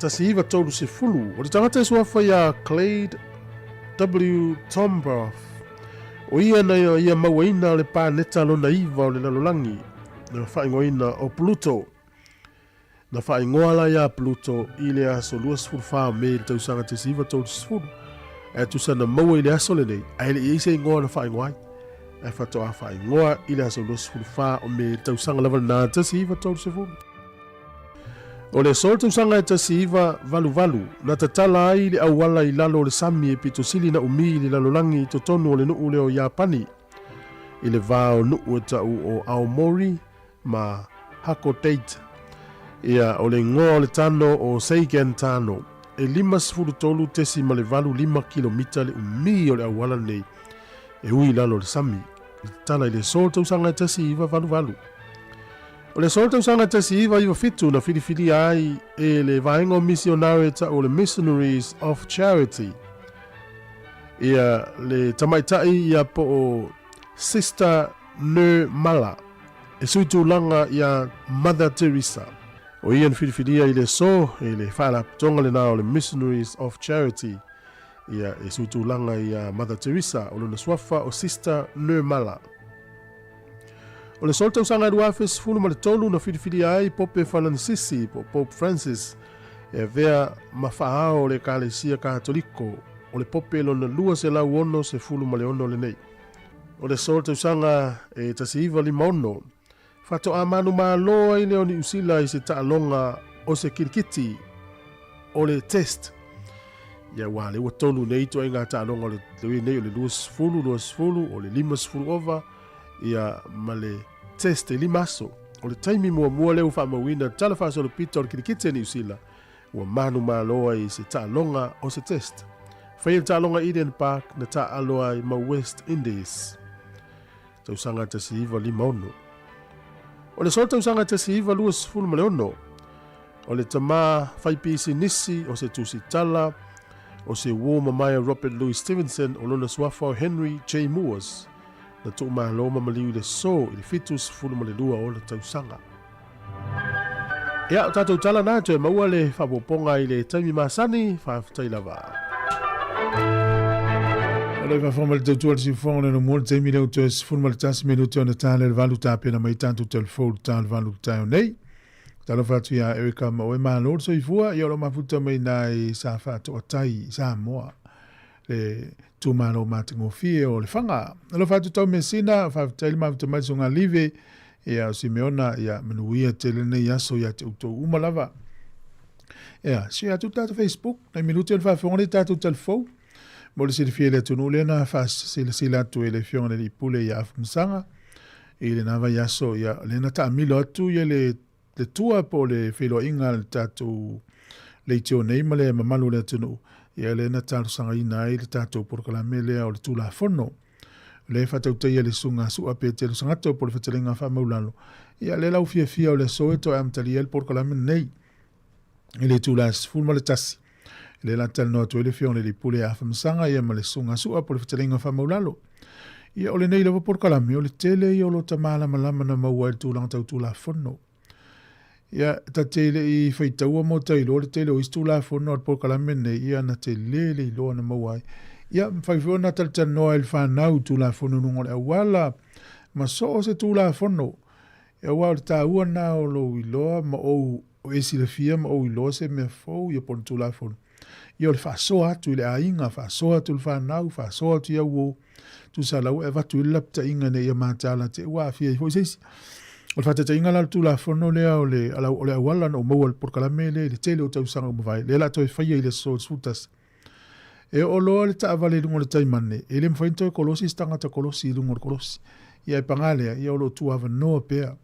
1930, o le tagata e suafa ia Clyde W. Tombaugh, o ia na ia mauaina le paneta lona iva o le lalolagi, na faaigoaina o Pluto. Na faaigoa la ia Pluto i le aso 24 o Me i le tausaga 1930, ae tusa na maua i le aso lenei, ae le i ai se igoa na faaigoa ai. Ae faatoa faaigoa i le aso 24 o Me i le tausaga lava lena 1930. O le aso o le tausaga e 1988, na tatala ai le auala i lalo o le sami e pito sili na umi i le lalolagi i totonu o le nuu lea o Iapani, i le va o nuu e ta'u o Aomori ma Hakodate. Ia, o le igoa o le tano o Seigen Tano, e 53.85 kilomita le umi o le auala lenei e ui i lalo o le sami, i tatala i le aso o le tausaga e 1988. O le aso o le tausaga e 1997 na filifilia ai e le vaega o misionare e ta'u o le Missionaries of Charity ia le tamaitai ia po o Sister. Nirmala e sui tulaga iā Mother Teresa. O ia na filifilia i le aso i le faalapotopotoga lena o le Missionaries of Charity. Ia e sui tulaga iā Mother Teresa, o lona suafa o Sister Nirmala. O le aso o le tausaga e 2013 na filifilia ai Pope Falansisi po o Pope Francis e avea ma faaao o le Ekalesia Katoliko, o le Pope lona 266 lenei. O le aso o le tausaga e 1956, faatoa manumalo ai lea o Niu Sila i se taaloga o se kirikiti o le Test. Ia aua lea ua tolu nei ituaiga taaloga o le le nei o le 20, 20, o le 50 ova, ia ma le Test e lima aso. O le taimi muamua lea ua faamauina le tala faasolopito a le kirikiti a Niu Sila ua manumalo ai i se taaloga o se Test. Faia le taaloga Eden Park na taaalo ai ma West Indies. Tausaga 1956. O le aso tausaga 1926, o le tamā faipisinisi o se tusitala o se uō mamae a Robert Louis Stevenson o lona suafa o Henry J. Moores, na tuumalo ma maliu i le aso i le 72 ona tausaga. Ia, o tatou tala na, toe maua le faaopoopoga i le taimi masani, faafetai lava. O le faafofoga mai le tautua le siufofoga le nomua le taimi lea ua toe 11 minute ona ta le valu tapena mai tatou telefou le ta le valu le taeao nei. Talofa atu iā Erica ma oe malo le soifua ia o lo mafuta mai nā i sa faatoatai i Samoa le tumalo matagofie o Lefaga. Alofa atu tau Mesina, faafetai le mafuta mai le susuga Live, ia o Simeona, ia manuia tele lenei aso ia te outou uma lava. Ia, share atu le tatou Facebook, nai minute o le faafofoga le tatou telefou. Mo le silafia i le atunuu lea na faasilasila atu e le Afioga i le Alii Pule ia Afamasaga i lena vaiaso, ia lea na taamilo atu ia le le tua po o le feiloaiga a le tatou leitio nei ma le mamalu o le atunuu, ia lea na talosagaina ai le tatou polokalame lea o le Tulafono. O lea e faatautaia le Susuga Su'a Petelo Sagato po o le Fetalaiga Faamaulalo, ia lea la ua fiafia o le aso e toe amatalia ai le polokalame lenei i le itula e 11. Lea la talanoa atu ai le Afioga i le Alii Pule ia Afamasaga ia ma le Susuga Su'a po o le Fetalaiga Faamaulalo. Ia o lenei lava polokalame o le tele ia o lota malamalama na maua ai le tulaga tau Tulafono. Ia ta te le i faitaua mo ta iloa le tele o isi Tulafono a le polokalame lenei ia na tele le iloa na maua ai. Ia mafai foi ona talatalanoa ai le fanau i Tulafono i luga o le auala ma so o se Tulafono. Ia aua o le taua lena o lou iloa ma ou o e silafia ma ou iloa se mea fou ia po o le Tulafono. Ia o le faasoa atu i le aiga, faasoa atu i le fanau, faasoa atu i au uo, tusa la ua e avatu i le lapataiga ina ia mataala te ua aafia ai foi se isi. O le faataitaiga la o le Tulafono lea o le, o le auala na ou maua i le polokalame lea i le tele o tausaga ua mavae, lea o le a toe faia i le aso 11. E oo loa le taavale i luga o le taimane, e le mafai ona toe kolosi se tagata kolosi i luga o le kolosi. Ia e paga lea, ia o lo o tuuavanoa pea.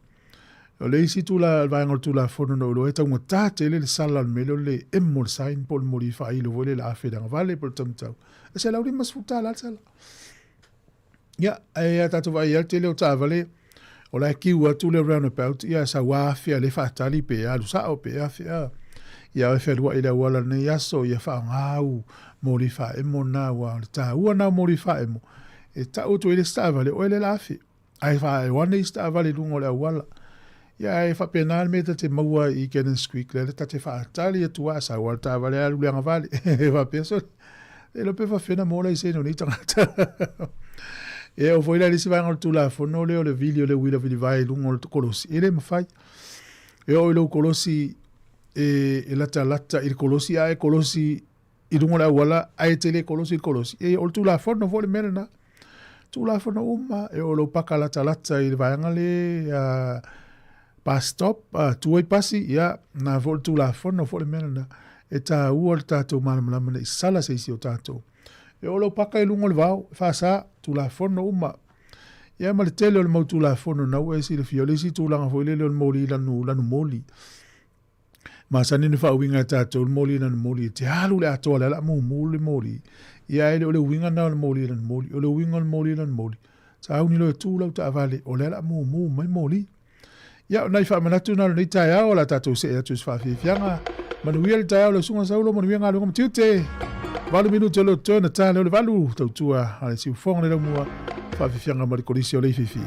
O le isi tula, vaega o le Tulafono na ou iloa ai, e taugata tele le sala o le mea lea o le emo o le sign po o le moli faailo foi lea i le afe agavale po o le taumatau. E $150 le sala. Ia, ae a tatou vaai lava le tele o taavale, o la e kiu atu le roundabout, ia sau afe a le faatali pe alu sao pe afe a. Ia e fealuai i le auala lenei aso, ia faaaoga au moli faaemo na, aua o le taua na o moli faaemo, e tau atu ai le isi taavale, oe lea o le a afe. Ae faaeo ane isi taavale i luga o le auala. Ia ae faapena le mea ta te maua i Cannons Creek lea ta te faatali atu a sau a le taavale alu le agavale. E faapea sole. E iloa pe faafefea ona maua laisene o nei tagata. E oo foi la i le isi vaega o le Tulafono lea o le vili o le uila vilivae i luga o le kolosi, e le mafai. E oo i lou kolosi e latalata i le kolosi ae kolosi i luga o le auala ae te le kolosi i le kolosi, e o le Tulafono foi le mea lena. Tulafono uma, e oo i lou paka latalata i le vaega le bus stop, tua i pasi, ia, na foi le Tulafono foi le mea lena. E taua le tatou malamalama ne i sala se isi o tatou. E oo i lou paka i luga o le vao, e faasa, Tulafono uma. Ia ma le tele o le mau Tulafono na ua e silafia, o le isi tulaga foi lele o le moli lanu, lanu moli. Masani ona faauiga e tatou le moli lana moli e te alu le atoa le ala mumu le moli. Ia e le o le uiga na o le moli lana moli. O le uiga o le moli lana moli. Sauni loa e tu lau taavale o le ala mumu mai moli. Ia o nai faamanatu na o lenei taeao o le a tatou see atu i se faafiafiaga. Manuia le taeao lau Susuga Saulo, manuia galuega ma tiute. 8 minute o leo totoe ona ta lea o le 8 tautua a le siufofoga le laumua faafiafiaga ma le kolisi o Leififi.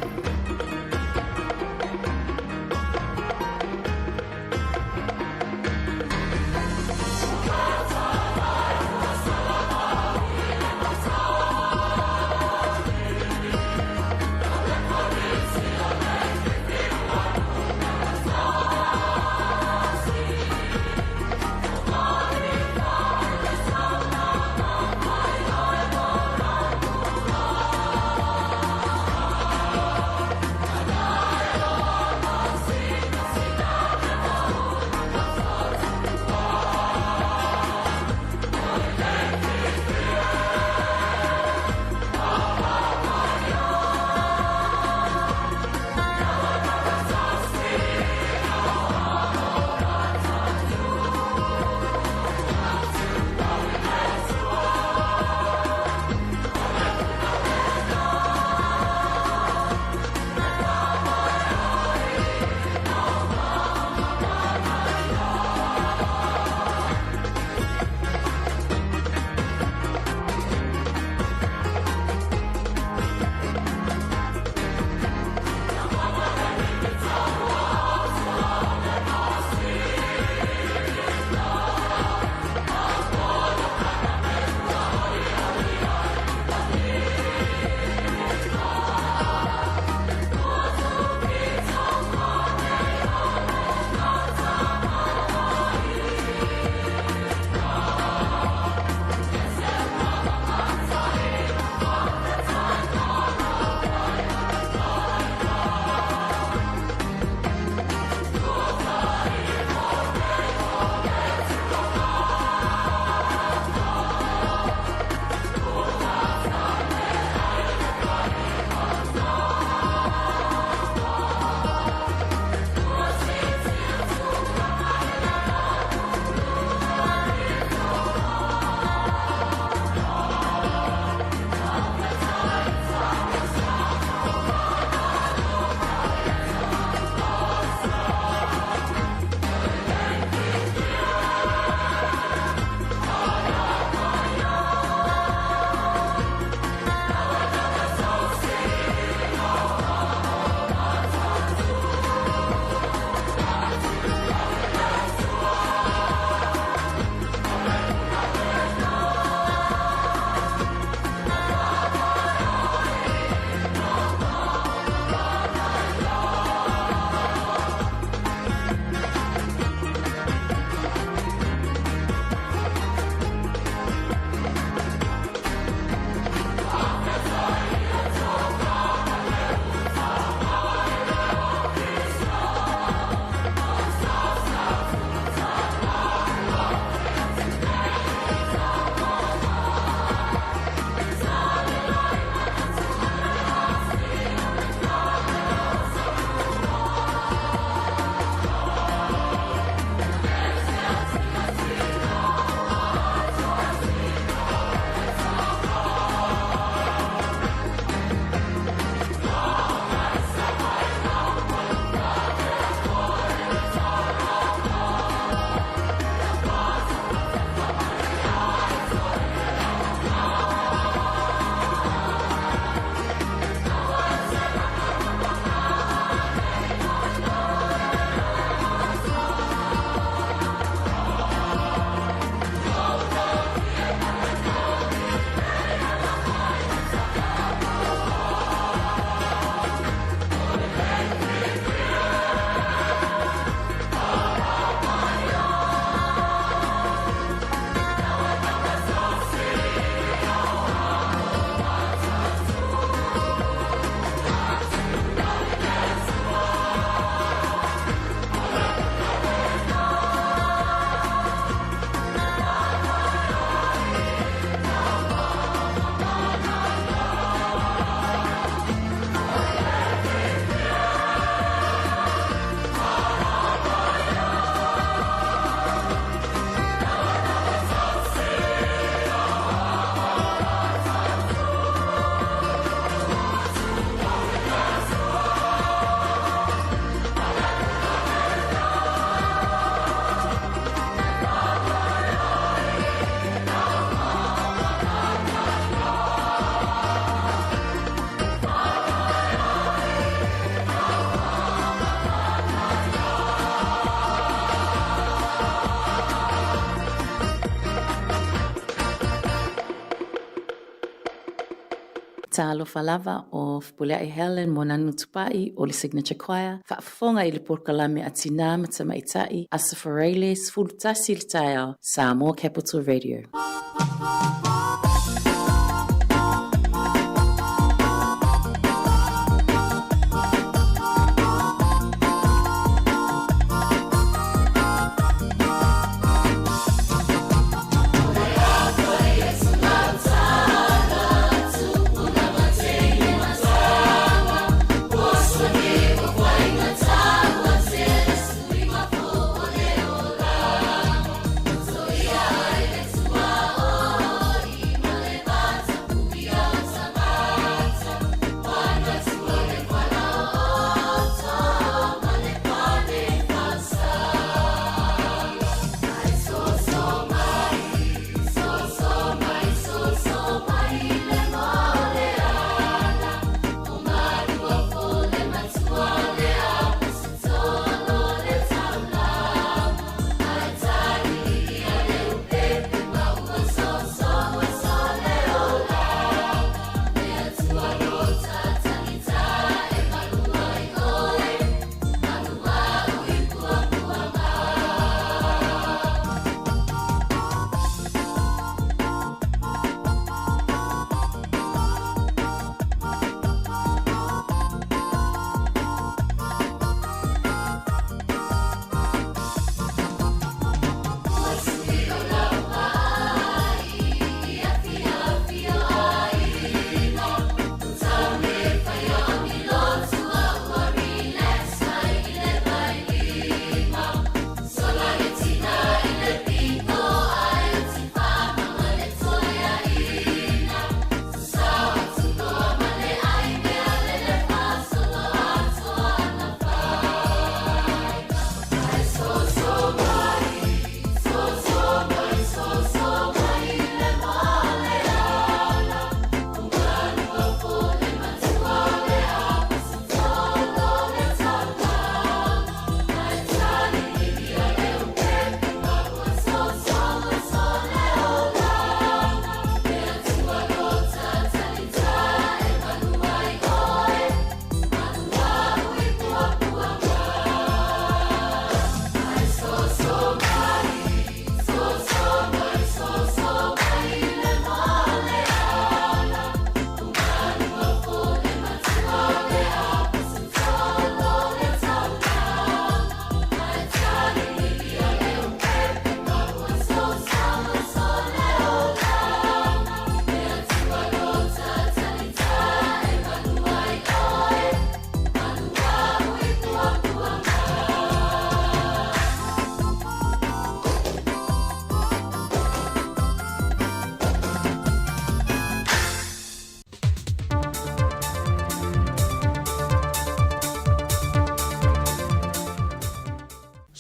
Talofa lava o Fepuleai Helen Moananu Tupai o le Signature Choir, faafofoga i le polokalame a Tinā ma Tamaitai, Aso Faraile, 11 i le taeao, Samoa Capital Radio.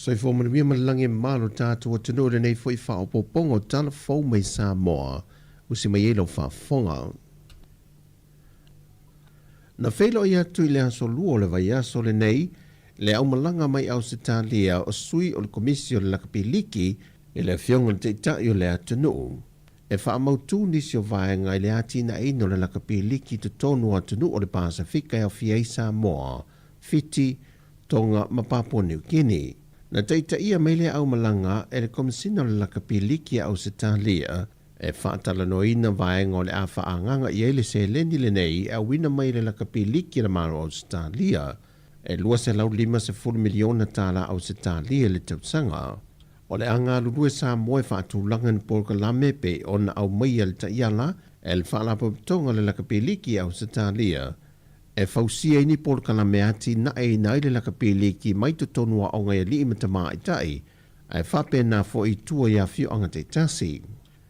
Soifua manuia ma le lagi e malo tatou atunuu i lenei foi faaopoopoga o tala fou mai Samoa usi mai ai lau faafofoga. Na feiloai atu i le aso lua o le vaiaso lenei le aumalaga mai Ausetalia o sui o le Komisi o le Lakapiliki i le Afioga i le Taitai o le atunuu e faamautū nisi o vaega i le atinaeina o le lakapiliki i totonu o atunuu o le Pasefika e aofia ai Samoa, Fiti, Tonga ma Papua Niu Kini. Na taitaia mai lea aumalaga e le Komesina o le Lakapiliki a Ausetalia e faatalanoaina vaega o le a faaagaga i ai le seleni lenei e auina mai e le Lakapiliki a le Malo o Ausetalia e $250 miliona tala Ausetalia i le tausaga. O le a galulue Samoa e faatulaga ni polokalame pei ona aumaia le taiala e le Faalapotopotoga o le Lakapiliki a Ausetalia e fausia ai ni polokalame atinaeina ai le lakapiliki mai totonu o aoga i alii ma tamaitai ae faapena foi i tua i afioaga taitasi.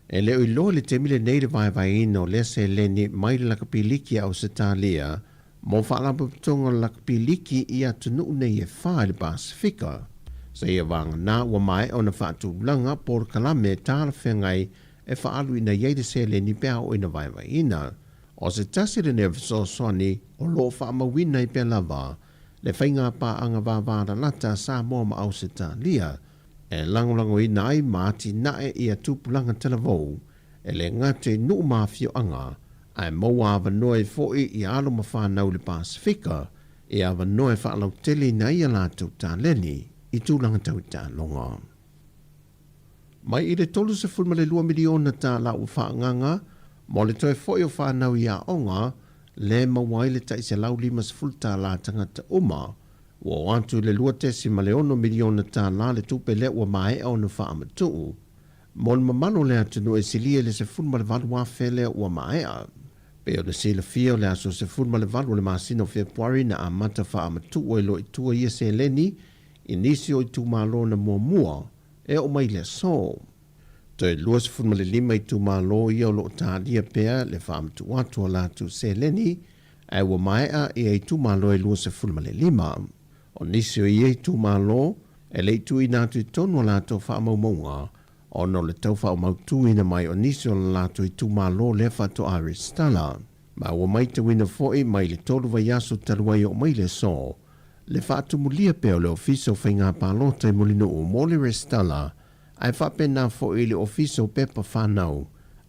E le o iloa i le taimi lenei le vaevaeina o lea seleni mai le lakapiliki a Ausetalia mo Faalapotopotoga o le Lakapiliki i atunuu nei e fa i le Pasefika. Seia vagana ua maea ona faatulaga polokalame talafeagai e faaaluina i ai le seleni pe a oo ina vaevaeina. O se tasi lenei o fesoasoani o lo o faamauina ai pea lava le faiga paaga vavalalata a Samoa ma Ausetalia e lagolagoina ai ma atinae ia tupulaga talavou e le gata i nuu ma afioaga. Ae maua avanoa ai foi i alo ma fanau i le Pasefika e avanoa e faalauteleina ai a latou taleni i tulaga tau i taaloga. Mai i le $32 miliona tālā ua faaagaaga mo le toe foi o fanau i aoga, lea e maua ai le tai $150 tālā tagata uma, ua oo atu i le $2.6 miliona tālā le tupe lea ua maea ona faamatuu. Mo le mamalu o le atunuu e silia i le 18,000 lea ua maea. Pei ona silafia o le aso 18 o le masina o Fepuari na amata faamatuu ai loa i tua ia seleni i nisi o itumalo na muamua e oo mai i le aso. Toe 25 itumalo ia o lo o talia pea le faamatuu atu o latou seleni ae ua maea ia itumalo e 25. O nisi o ia itumalo, e le i tuuina atu i totonu a latou faamaumauga ona o le tau faamautuina mai o nisi o la latou itumalo lea faatoa resitala. Ma ua maitauina foi mai le tolu vaiaso talu ai oo mai le aso, le faatumulia pea o le Ofisa o Faiga Palota i Mulinuu mo le resitala, ae faapena foi i le Ofisa o Pepa Fanau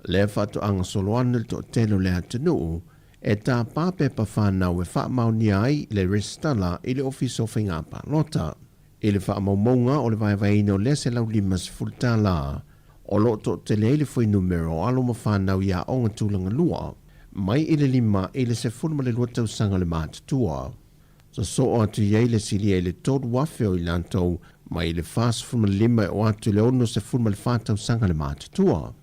lea faatoa gasolo ane le toatele o le atunuu e tapa pepa fanau e faamaonia ai le resitala i le Ofisa o Faiga Palota. I le faamaumauga o le vaevaeina o lea $150, o lo o toatele ai le fuainumera o alo ma fanau i aoga tulaga lua, mai i le 5 i le 12 tausaga le matutua. Sosoo atu i ai le silia i le 3,000 o i latou mai i le 45 e oo atu i le 64 tausaga le matutua.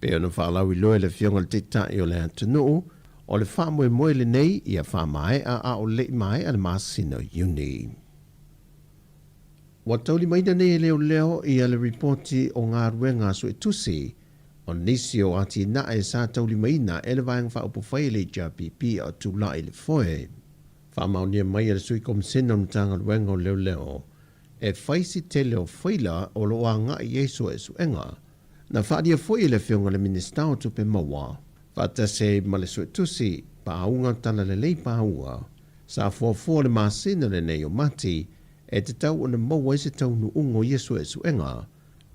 Pei ona faalauiloa e le Afioga i le Taitai o le atunuu, o le faamoemoe lenei ia faamaea a o le i maea le masina o Iuni. Ua taulimaina nei e leoleo ia le ripoti o galuega a suetusi o nisi o atinae sa taulimaina e le Vaega Faaupufai a le HRPP a o tulai i le foe. Faamaonia mai e le Sui Komisena o le Matagaluega o Leoleo e fai si tele o faila o lo o agai i ai suesuega. Na faaalia foi e le Afioga i le Minisita o Tupe Maua, faatasi ai ma le Suetusi Paauga Talalelei Paauga, sa fuafua le masina lenei o Mati e tatau ona maua ai se taunuuga o ia suesuega,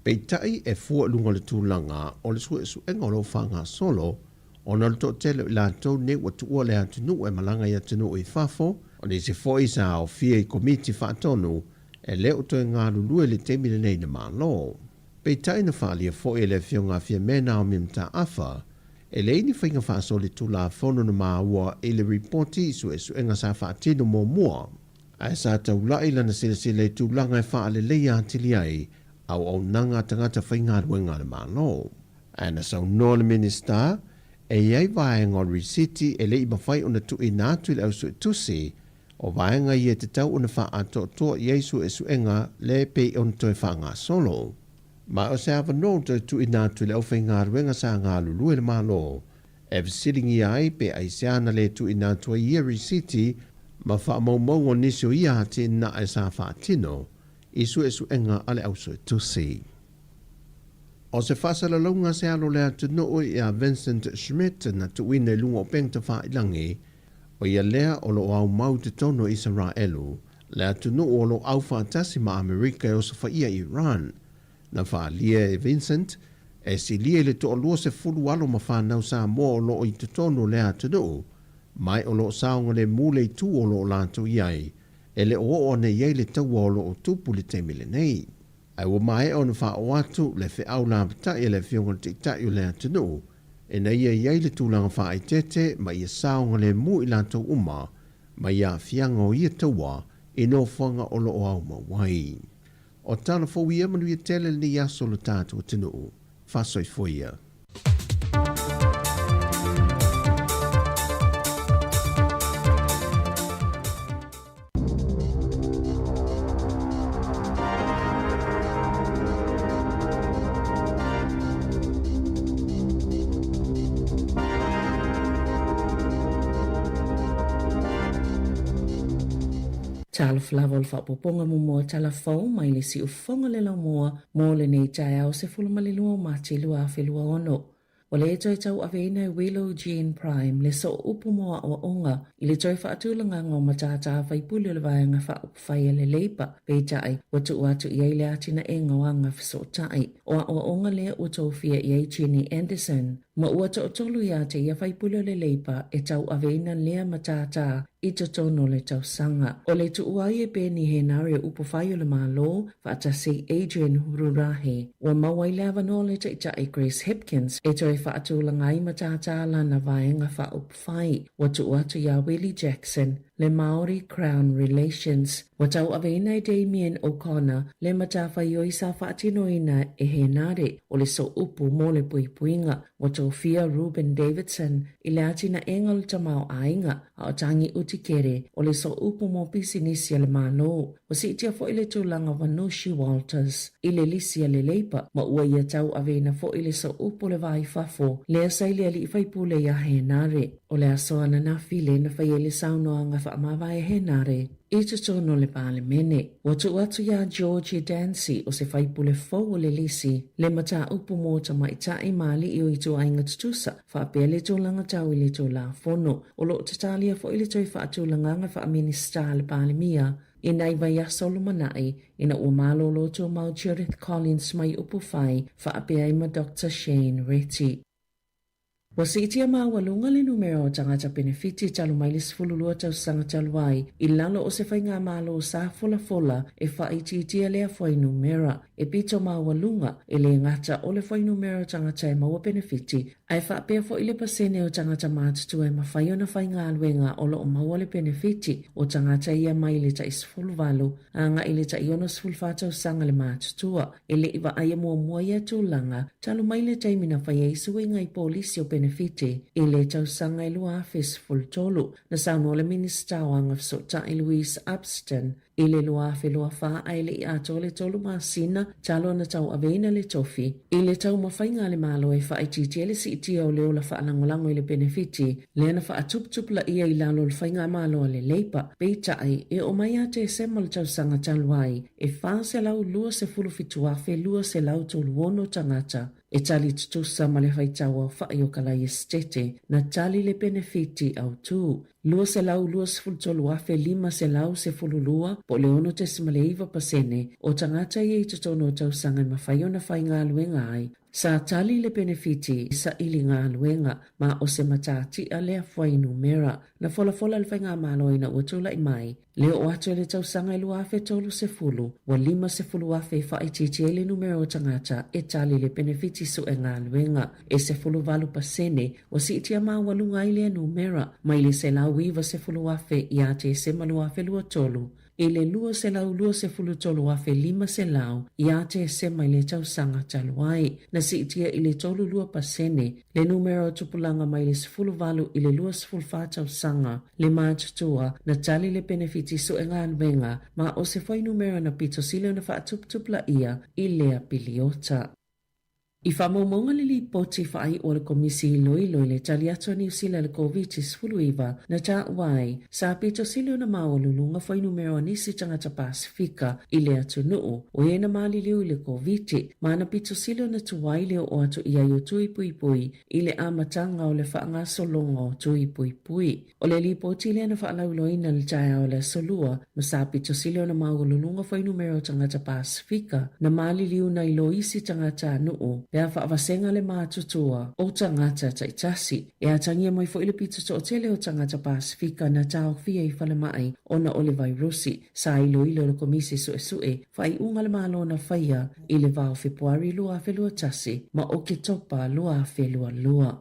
peitai e fua i luga o le tulaga o le suesuega o lo o faagasolo ona o le toatele o i latou nei ua tuua le atunuu e malaga i atunuu i fafo, o nisi foi sa aofia i komiti faatonu e le o toe galulue i le taimi lenei i le Malo. Peitai na faaalia foi e le Afioga a Fiame Naomi Mataafa, e leai ni faiga faasolitulafono na maua i le ripoti i suesuega sa faatino muamua, ae sa taulai lana silasila i tulaga e faaleleia atili ai auaunaga a tagata faigaluega a le Malo. Ae na saunoa le Minisita, e i ai vaega o le risiti e le i mafai ona tuuina atu i le ausuetusi, o vaega ia e tatau ona faaatoatoa i ai suesuega le pei ona toe faagasolo. Ma o se avanoa ua toe tuuina atu i le aufaigaluega sa galulue le Malo e fesiligia ai pe aisea na le tuuina atu ai ia risiti ma faamaumauga o nisi o ia atinae sa faatino i suesuega a le ausuetusi. O se faasalalauga se alo o le atunuu ia Vincent Schmidt na tuuina i luga o upega tafailangi, o ia lea o lo o aumau i totonu o Isaraelu, le atunuu o lo o aufaatasi ma Amerika e osofaia Iran. Na faaalia e Vincent, e silia i le toalua sefulu alo ma fanau Samoa o lo o i totonu o lea atunuu, mai o lo o saogalemu le itu o lo o latou i ai, e le o oo ana i ai le taua o lo o tupu i le taimi lenei. Ae ua maea ona faaoo atu le feau lapatai a le Afioga i le Taitai o le atunuu ina ia i ai le tulaga faaeteete ma ia saogalemu i latou uma mai aafiaga o ia taua i nofoaga o lo o aumau ai. O tala fou ia manuia tele lenei aso o lo tatou atunuu. Faasoifua ia. Talofa lava o le faaopoopoga muamua tala fou mai le siufofoga le laumua mo lenei taeao 12 o Mati 2026. Ua le toe tauaveina e Willow Jean Prime le soo upu mo aoaoga i le toe faatulagaga o matata faipule o le Vaega Faaupufai a le Labour, peitai, ua tuu atu i ai le atinaega o aga fesootai. O aoaoga lea ua tofia i ai Jenny Anderson. Ma ua toatolu ia te ia faipule o le Leipa e tauaveina lea matata i totonu o le tausaga. O le tuua ai e Peeni Henare o upu fai o le Malo, faatasi Adrian Rurahe. Ua maua ai le avanoa o le Taitai Grace Hipkins e toe faatulaga ai matata lana vaega faaupufai. Ua tuu atu iā Willie Jackson le Māori Crown Relations. Ua tauaveina e Damien O'Connor le matafaioi sa faatinoina e Henare o le sooupu mo le puipuiga. Ua tofia Reuben Davidson i le atinaega o le tamaoaiga, a o Tangi Utikere o le sooupu mo pisinisi a le Malo. Ua siitia foi le tulaga o Vanushi Walters i le lisi a le Labour ma ua ia tauaveina foi le sooupu o le va i fafo lea sa i le alii faipule iā Henare. O le aso ananafi lea na fai ai le saunoaga faamavae a Henare i totonu o le Palemene. Ua tuu atu iā Georgie Dancy o se faipule fou o le lisi le mataupu mo tamaitai ma alii o ituaiga tutusa faapea le tulaga tau i le Tulafono. O lo o tatalia foi le toe faatulagaga faa-Minisita a le Palemia i nai vaiaso o lumanai ina ua malolo tumau Judith Collins mai Upufai faapea ai ma Doctor Shane Reti. Ua siitia maualuga le numera o tagata penefiti talu mai le 12 tausaga talu ai i lalo o se faigamalo sa folafola e faaitiitia lea fuainumera. E pito maualuga, e le gata o le fuainumera o tagata e maua penefiti, ae faapea foi le pasene o tagata matutua e mafai ona faigaluega o lo o maua le penefiti o tagata ia mai le tai 18 agai i le tai 64 tausaga le matutua. E le i vaaia muamua ia tulaga talu mai le taimi na fai ai suiga i polisi o penefiti i le tausaga e 2013. Na saunoa le Minisita o Agafesootai Louise Upston i le 2024 ae le i atoa le tolu masina talu ona tauaveina le tofi i le taumafaiga a le Malo e faaitiitia le siitia o le ola faalagolago i le penefiti lea na faatuputupulaia i lalo o le faigamalo a le Labour. Peitai, e oo mai ia Tesema o le tausaga talu ai, e 427,236 tagata e tali tutusa ma le faitau aofai o ka laiesetete na tali le penefiti autū, 223,512 po o le 6.9 pasene o tagata ia i totonu o tausaga e mafai ona faigaluega ai. Sa tali le penefiti saili galuega ma o se matatia lea fuainumera na folafola e le Faigamalo ina ua tulai mai le oo atu i le tausaga e 2030, ua 50,000 e faaitiitia ai le numera o tagata e tali le penefiti sue galuega. E 18 pasene ua siitia maualuga ai lea numera mai le 190,000 ia Tesema 2023 i le 223,500 ia Tesema i le tausaga talu ai. Na siitia i le 32 pasene le numera o tupulaga mai le 18 i le 24 tausaga le matutua na tali le penefiti sue galuega ma o se fuainumera na pito sili ona faatuputupulaia i lea piliota. I faamaumauga le lipoti faaiu a le Komisi Iloilo i le tali atu a Niu Sila i le Koviti-19 na taua ai, sa pito sili ona maualuluga fuainumera o nisi tagata Pasefika i le atunuu o e na maliliu i le Koviti, ma na pito sili ona tuai le oo atu i ai o tui puipui i le amataga o le faagasologa o tui puipui. O le lipoti lea na faalauiloaina i le taeao o le Aso Lua, ma sa pito sili ona maualuluga fuainumera o tagata Pasefika na maliliu nai lo isi tagatanuu pe a faavasega le matutua o tagata taitasi. E atagia mai foi le pito toatele o tagata Pasefika na taofia i falemai ona o le vairusi. Sa iloilo e le Komisi Suesue faaiuga a le Malo na faia i le va o Fepuari 2021 ma Oketopa 2022.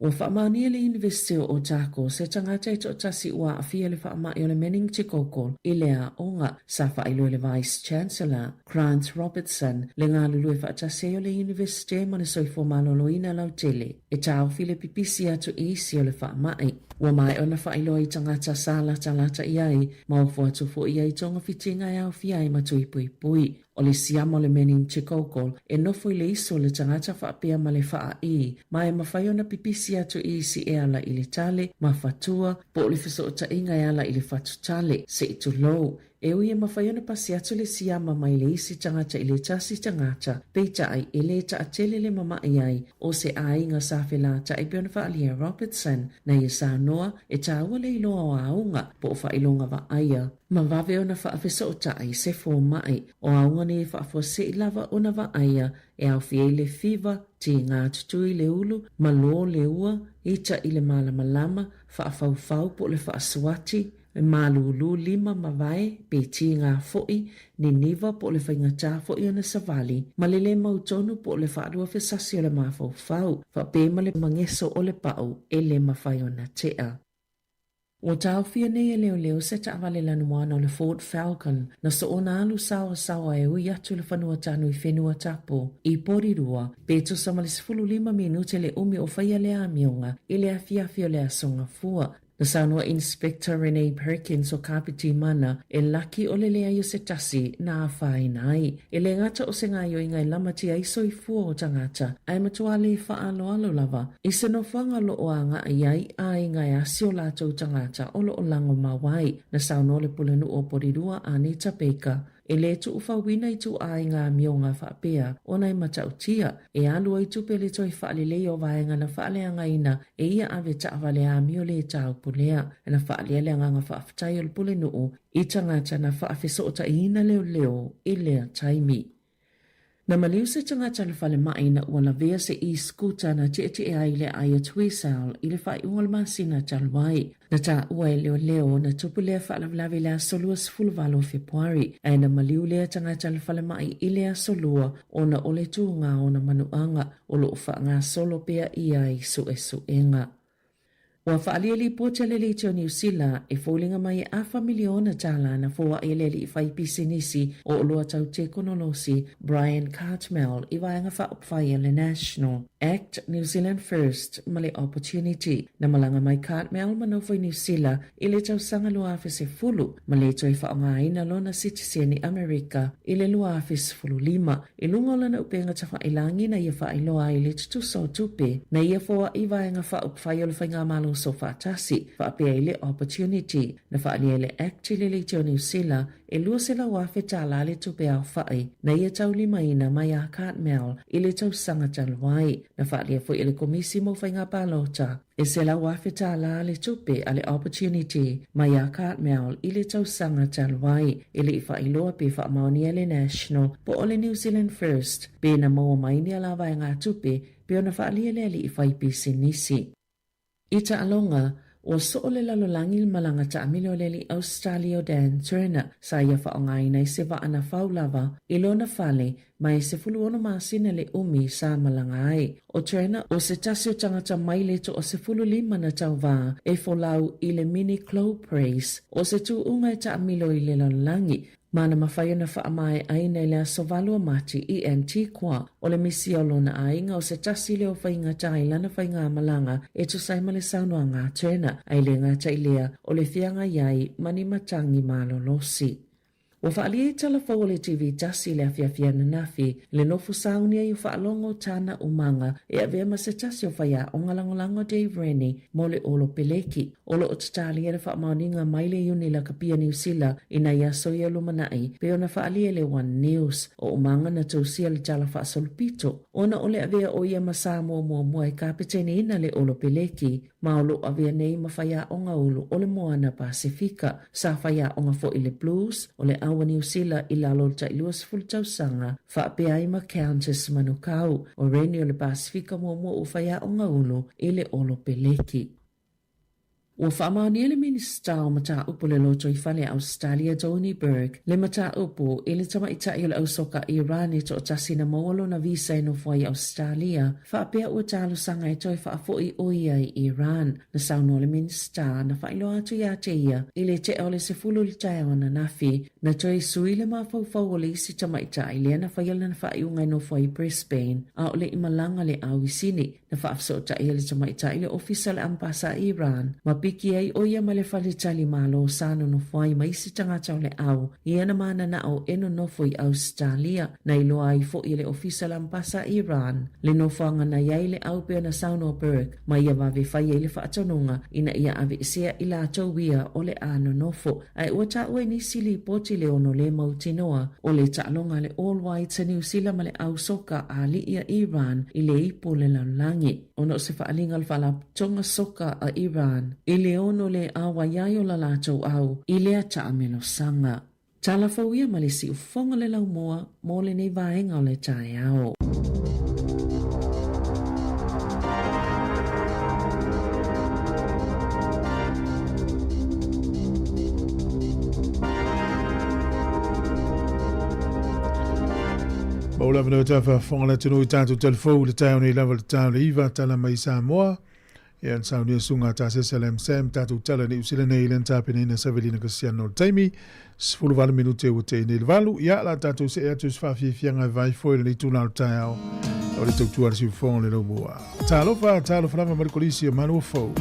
Ua faamaonia e le Iunivesite o Otago se tagata e toatasi ua aafia i le faamai o le meningococcal i le aoga. Sa faailoa e le Vice Chancellor, Grant Robertson, le galulue faatasi ai o le Iunivesite ma le soifua maloloina lautele e taofi le pipisi atu i isi o le faamai. Ua maea ona faailoa i tagata sa latalata i ai ma ofo atu foi ai togafitiga e aofia ai ma tui puipui. O le siama o le meningococcal e nofo i le iso o le tagata faapea ma le faaī, ma e mafai ona pipisi atu i isi e ala i le tale, mafatua, po o le fesootaiga e ala i le fatutale, se i tulou. E ui e mafai ona pasi atu le siama mai le isi tagata i le tasi tagata, peitai e le taatele le mama'i ai o se aiga sa felata'i pei ona faaalia e Robertson na ia saunoa e taua le iloa o auga po o faailoga vaaia ma vave ona faafesootai se foma'i. O auga nei e faafuase'i lava ona vaaia e aofia ai le fiva, tiga tutui le ulu, malo le ua, ita i le malamalama, faafaufau po o le faasuati, E malūlū lima ma vae, pe tīgā foʻi, niniva po o le faigata foʻi ona savali, ma le lē mautonu po o le faaluafesasi o le mafaufau, faapea ma le mageso o le paʻu e lē mafai ona tea. Ua taofia nei e leoleo se taavale lanumoana o le Ford Falcon na soona alu saoasaoa e ui atu i le fanua tanu i Whenuatapu, i Porirua, pe tusa ma le 15 minute le umi o faia le amioga i le afiafi o le Aso Gafua. Na saunoa Inspector Renee Perkins o Kapiti Mana e laki o le leai o se tasi na afaina ai. E le gata o se gaioiga e lamatia ai soifua o tagata, ae matua le faaaloalo lava i se nofoaga o loo agai ai aiga e asi o latou tagata o loo lago mau ai. Na saunoa le Pulenuu o Porirua Anita Baker E lē tuufauina i ituaiga amioga faapea ona e matautia, e alu ai tupe le toe faalelei o vaega na faaleagaina e ia ave taavale amio lē taupulea. Na faaalia le agaga faafetai o le Pulenuu i tagata na faafesootaiina leoleo i lea taimi. Na maliu se tagata le falemai ina ua lavea se e-scooter na tietie ai le aai a Tuisel i le faaiuga o le masina talu ai. Na taua e leoleo na tupu lea faalavelave i le aso 28 o Fepuari, ae na maliu lea tagata le falemai i le aso Lua ona o le tūgā o ona manuaga o lo o faagasolo pea ia i suesuega. Ua faaalia lipoti a le Leitio o Niu Sila e foliga mai e afa miliona tālā na foaʻi e le alii fai pisinisi o oloa tau tekonolosi Brian Cartmell i vaega faaupufai a le National Act New Zealand First ma le Opportunity. Na malaga mai Cartmell ma nofo i Niu Sila i le tausaga 2010 ma le toe faaaogaina lona sitiseni Amerika i le 2015 I luga o lana upega tafailagi na ia faailoa ai le tutusa o tupe na ia foaʻi vaega faaupufai o le Faigamalo Soofaatasi, faapea i le Opportunity, na faaalia e le Act i le Leitio o Niu Sila e $200,000 tālā le tupe aofaʻi na ia taulimaina mai a Cartmel i le tausaga talu ai. Na faaalia foi e le Komisi mo Faiga Palota E $100,000 tālā le tupe a le Opportunity mai a Cartmel i le tausaga talu ai, e le i faailoa pe faamaonia le National po o le New Zealand First pe na maua mai ni ala vaegatupe pe ona faaalia le alii fai pisinisi. I taaloga, ua soo le lalolagi le malaga taamilo a le alii Ausetalia o Dan Turner sa ia faaaogaina i se vaa na fau lava i lona fale Ma e 16 masina le umi sa malaga ai. ʻO Turner, ʻo se tasi o tagata mai le 15 na tauvā e folau i le Mini Globe Race, ʻo se tūʻuga e taamilo i le lalolagi, ma na mafai ona faamaeʻaina i le aso 8 o Mati i Antigua. ʻO le misia o lona aiga, ʻo se tasi lea o faigata i lana faigamalaga e tusa ai ma le saunoaga a Turner, a e le gata i lea, ʻo le feagai ai ma ni matagi malolosi. Ua faaalia i tala fou o le TV tasi i le afiafi ananafi, le nofo sauni ai o faalogo Tana Umaga e avea ma se tasi o faiaoga lagolago Dave Rennie mo le olo peleki. O lo o tatalia le faamaoniga mai le Iuni Lakapia Niu Sila i nai aso ia lumanaʻi pei ona faaalia i le One News. O Umaga na tousia le tala faasolopito ona o le avea o ia ma Samoa muamua e kapeteniina le olo peleki ma o lo o avea nei ma faiaoga ulu o le Moana Pasefika. Sa faiaoga foi i le Blues o le Aua Niu Sila i lalo o le tai 20 tausaga, faapea ai ma Countess Manukau o Rennie o le Pasefika muamua ua faiaoga ulu i le Olo Peleki. Ua faamaonia le Minisita o Mataupu o le Lotoifale a Ausetalia Tony Burke le mataupu i le tamaitai o le ausoka Iran e toatasi na maua lona visa e nofo ai i Ausetalia Faapea ua talosaga e toe faafoʻi ʻo ia i Iran. Na saunoa le Minisita, na faailoa atu iā te ia i le tea o le 10 i le taeao ananafi, na toe sui le mafaufau o le isi tamaitai lea na faia lana faaiuga e nofo ai i Brisbane, a o le i malaga le au i Sini. Na faafesootai e le tamaitai le ofisa o le Ambasa i Iran ma. piki ai ʻo ia ma le faletalimalo sa nonofo ai ma isi tagata o le au i ana mananao e nonofo i Ausetalia, na iloa ai foʻi e le Ofisa Lampasa a Iran le nofoaga na i ai le au pei ona saunoa Burke ma ia vave fai ai le faatonuga ina ia aveesea i latou ia o le a nonofo. Ae ua taua i nisi lipoti le ono le mautinoa o le taaloga a le All Whites a Niu Sila ma le au soka a aliʻi a Iran i le ipu o le lalolagi ona o se faaaliga o le Faalapotopotoga Soka a Iran i le ono le ʻauai ai o la latou au i lea taamelosaga. Tala fou ia ma le siufofoga le laumua mo lenei vaega o le taeao. Maua le avanoa e faafofoga le atunuu i tatou telefou i le taeao nei lava i le ta o le 9 tala mai Samoa. Ia na saunia suga tasese le MSM tatou tala Niu Sila nei le na tapenaina Savelina Kasiano o le taimi 18 minute ua tea nei le valu. Ia la tatou see atu i se faafiafiaga e vai foi lenei tula o le taeao o le tautua a le siufofoga o le laumua. Talofa, talofa lava ma le kolisi o Manuafou.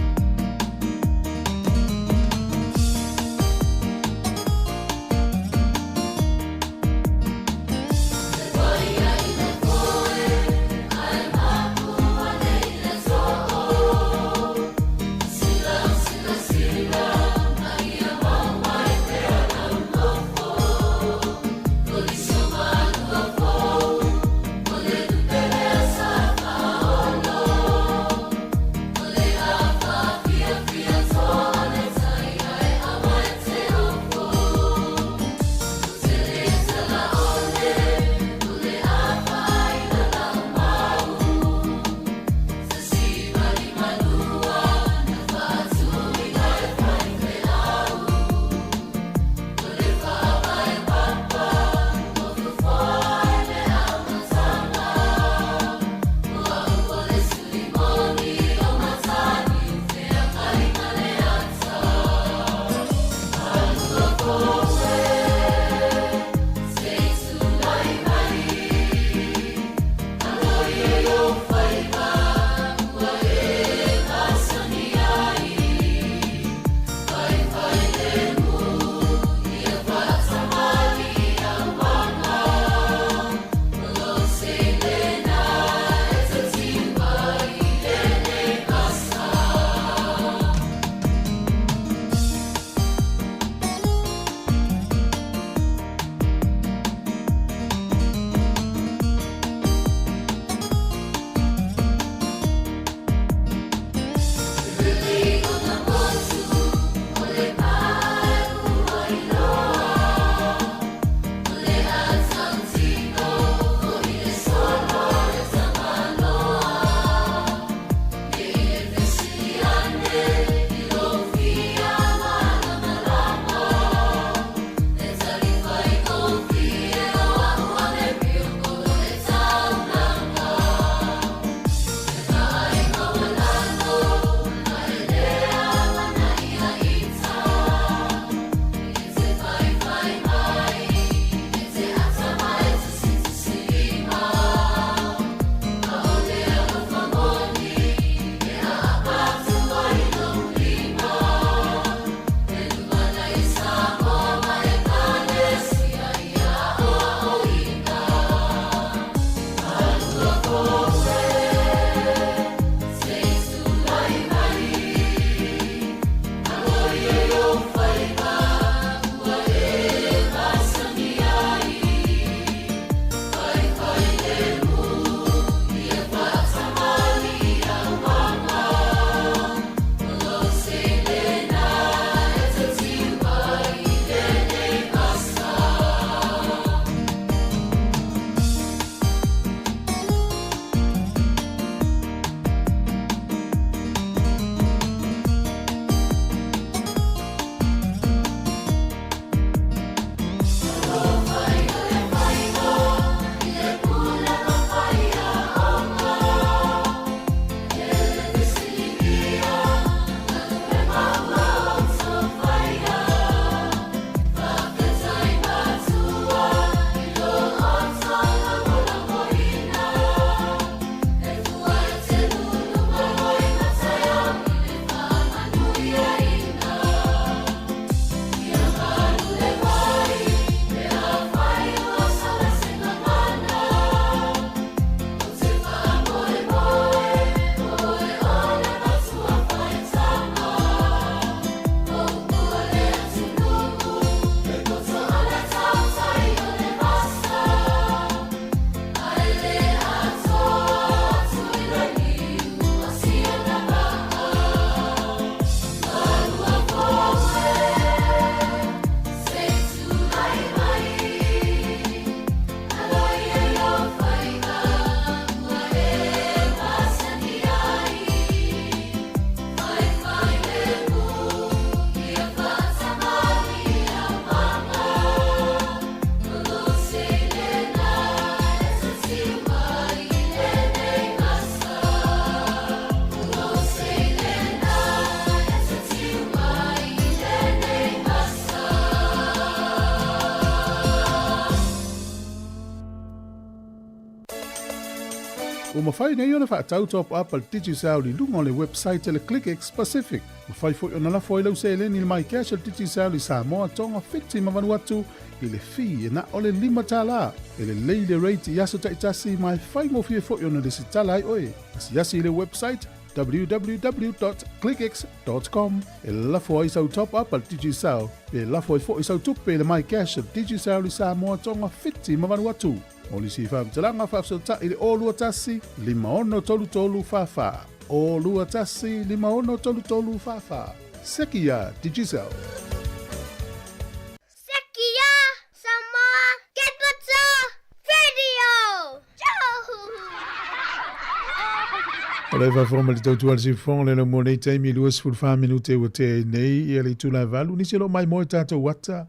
Ua mafai nei ona faatau top up a le Digicel i luga o le website a le ClickX Pacific. Mafai foi ona lafo ai lau seleni i le MyCash a le Digicel i Samoa, Tonga, Fiti ma Vanuatu i le fee e na o le $5. E lelei le rate i aso taitasi ma e faigofie foi ona lesitala ai oe. Asiasi i le website www.clickx.com e lafo ai sau top up a le Digicel pe lafo ai foi sau tupe i le MyCash a le Digicel i Samoa, Tonga, Fiti ma Vanuatu. Mo nisi faamatalaga faafesootai i le 021 5633 44. 021 5633 44. Seki ia Digicel. Seki ia Samoa Capital Radio! O le faafofoga mai le tautua a le siufofoga le lau mo nei taimi 24 minute ua tea ai nei ia le itula e valu. Nisi o lo o maimoa i tatou ata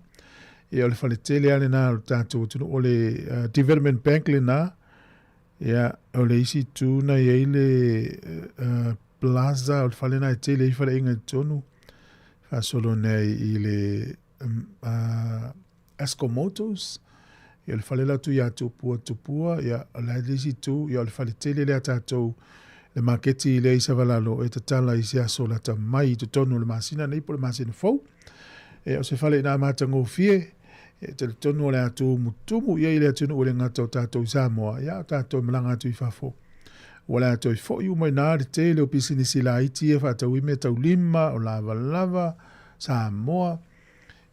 Ia, o le faletele lava lena o le tatou atunuu, o le uh, Development Bank lena. Ia, o le isi itu na i ai le uh, plaza, o le fale na e tele ai faleaiga i totonu. Faasolo nei i le um, uh, Asco Motors, ia o le fale la tu ia Tupua Tupua, ia o le isi itu, ia o le fale tele lea tatou le maketi lea i Savalalo e tatala i se aso lata mai i totonu o le masina nei po o le masina fou. E o se fale ina matagofie, e talitonu o le a tumutumu i ai le atunuu e le gata o tatou i Samoa, ia o tatou e malaga atu i fafo. Ua le a toe foi uma i ina le tele o pisinisi laiti e faatau i mea taulima, o lavalava, Samoa,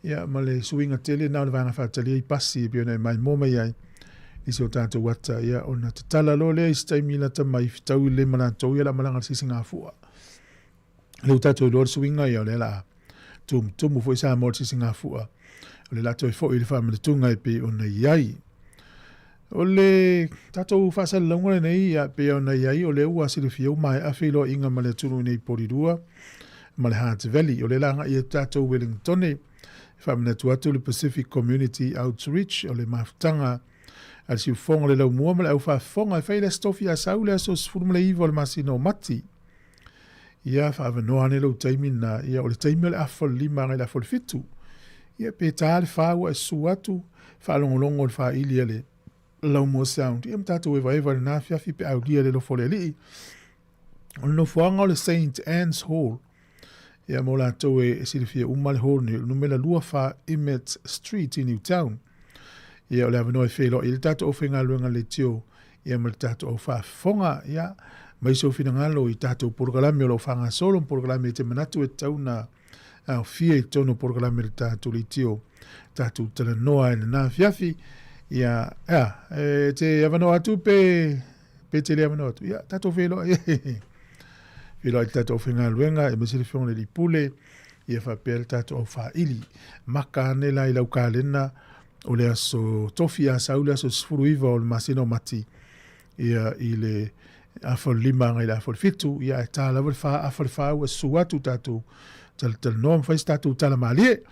ia ma le suiga tele na o le vaega faatalia i pasi e pei ona e maimoa mai ai i si o tatou ata, ia ona tatala loa lea i se taimi lata mai fetaui lelei ma latou, ia o le a malaga i le sisigafua. Le ua tatou iloa le suiga ia o lea la a tumutumu foi Samoa i le sisigafua. O le la toe foi i le faamanatuga e pei ona i ai. O le tatou faasalalauga lenei ia pei ona i ai o lea ua silafia ua maea feiloaiga ma le atunuu nei i Porirua ma le Hutt Valley. O lea la agai atu tatou Wellingtone e faamanatu atu le Pacific Community Outreach o le mafutaga a le siufofoga o le laumua ma le au faafofoga e fai le Aso Tofi Asau le aso 19 o le masina o Mati. Ia faaavanoa ane lou taimi lena, ia o le taimi o le afa o le 5 agai le afa o le 7. Ia pe ta le 4 ua e susu atu, faalogologo i le faili a le Laumua Sound. Ia ma tatou evaeva i lena afiafi pe aulia le alofa o le Alii. O le nofoaga o le Saint Anne's Hall. Ia mo latou e silafia uma le hall nei, o le numera 24 Emmett Street i Newtown. Ia o le avanoa e feiloai ai le tatou aufaigaluega leitio ia ma le tatou au faafofoga, ia, mai sou finagalo i tatou polokalame o lo o faagasolo ma polokalame e te manatu e tatau ona aofia i totonu o polokalame le tatou leitio, tatou talanoa ai lena afiafi. Ia, ea, e te avanoa atu pe, pe te le avanoa atu. Ia, tatou feiloai. Feiloai le tatou aufaigaluega, aemaise le Afioga i le Alii Pule, ia faapea le tatou aufaili. Maka ane la i lau kalena, o le aso Tofi Asau le aso 19 o le masina o Mati ia i le afa o le 5 agai le afa o le 7 ia ae ta lava le 4 afa le 4 ua susu atu tatou talatalanoa ma fai se tatou tala malie.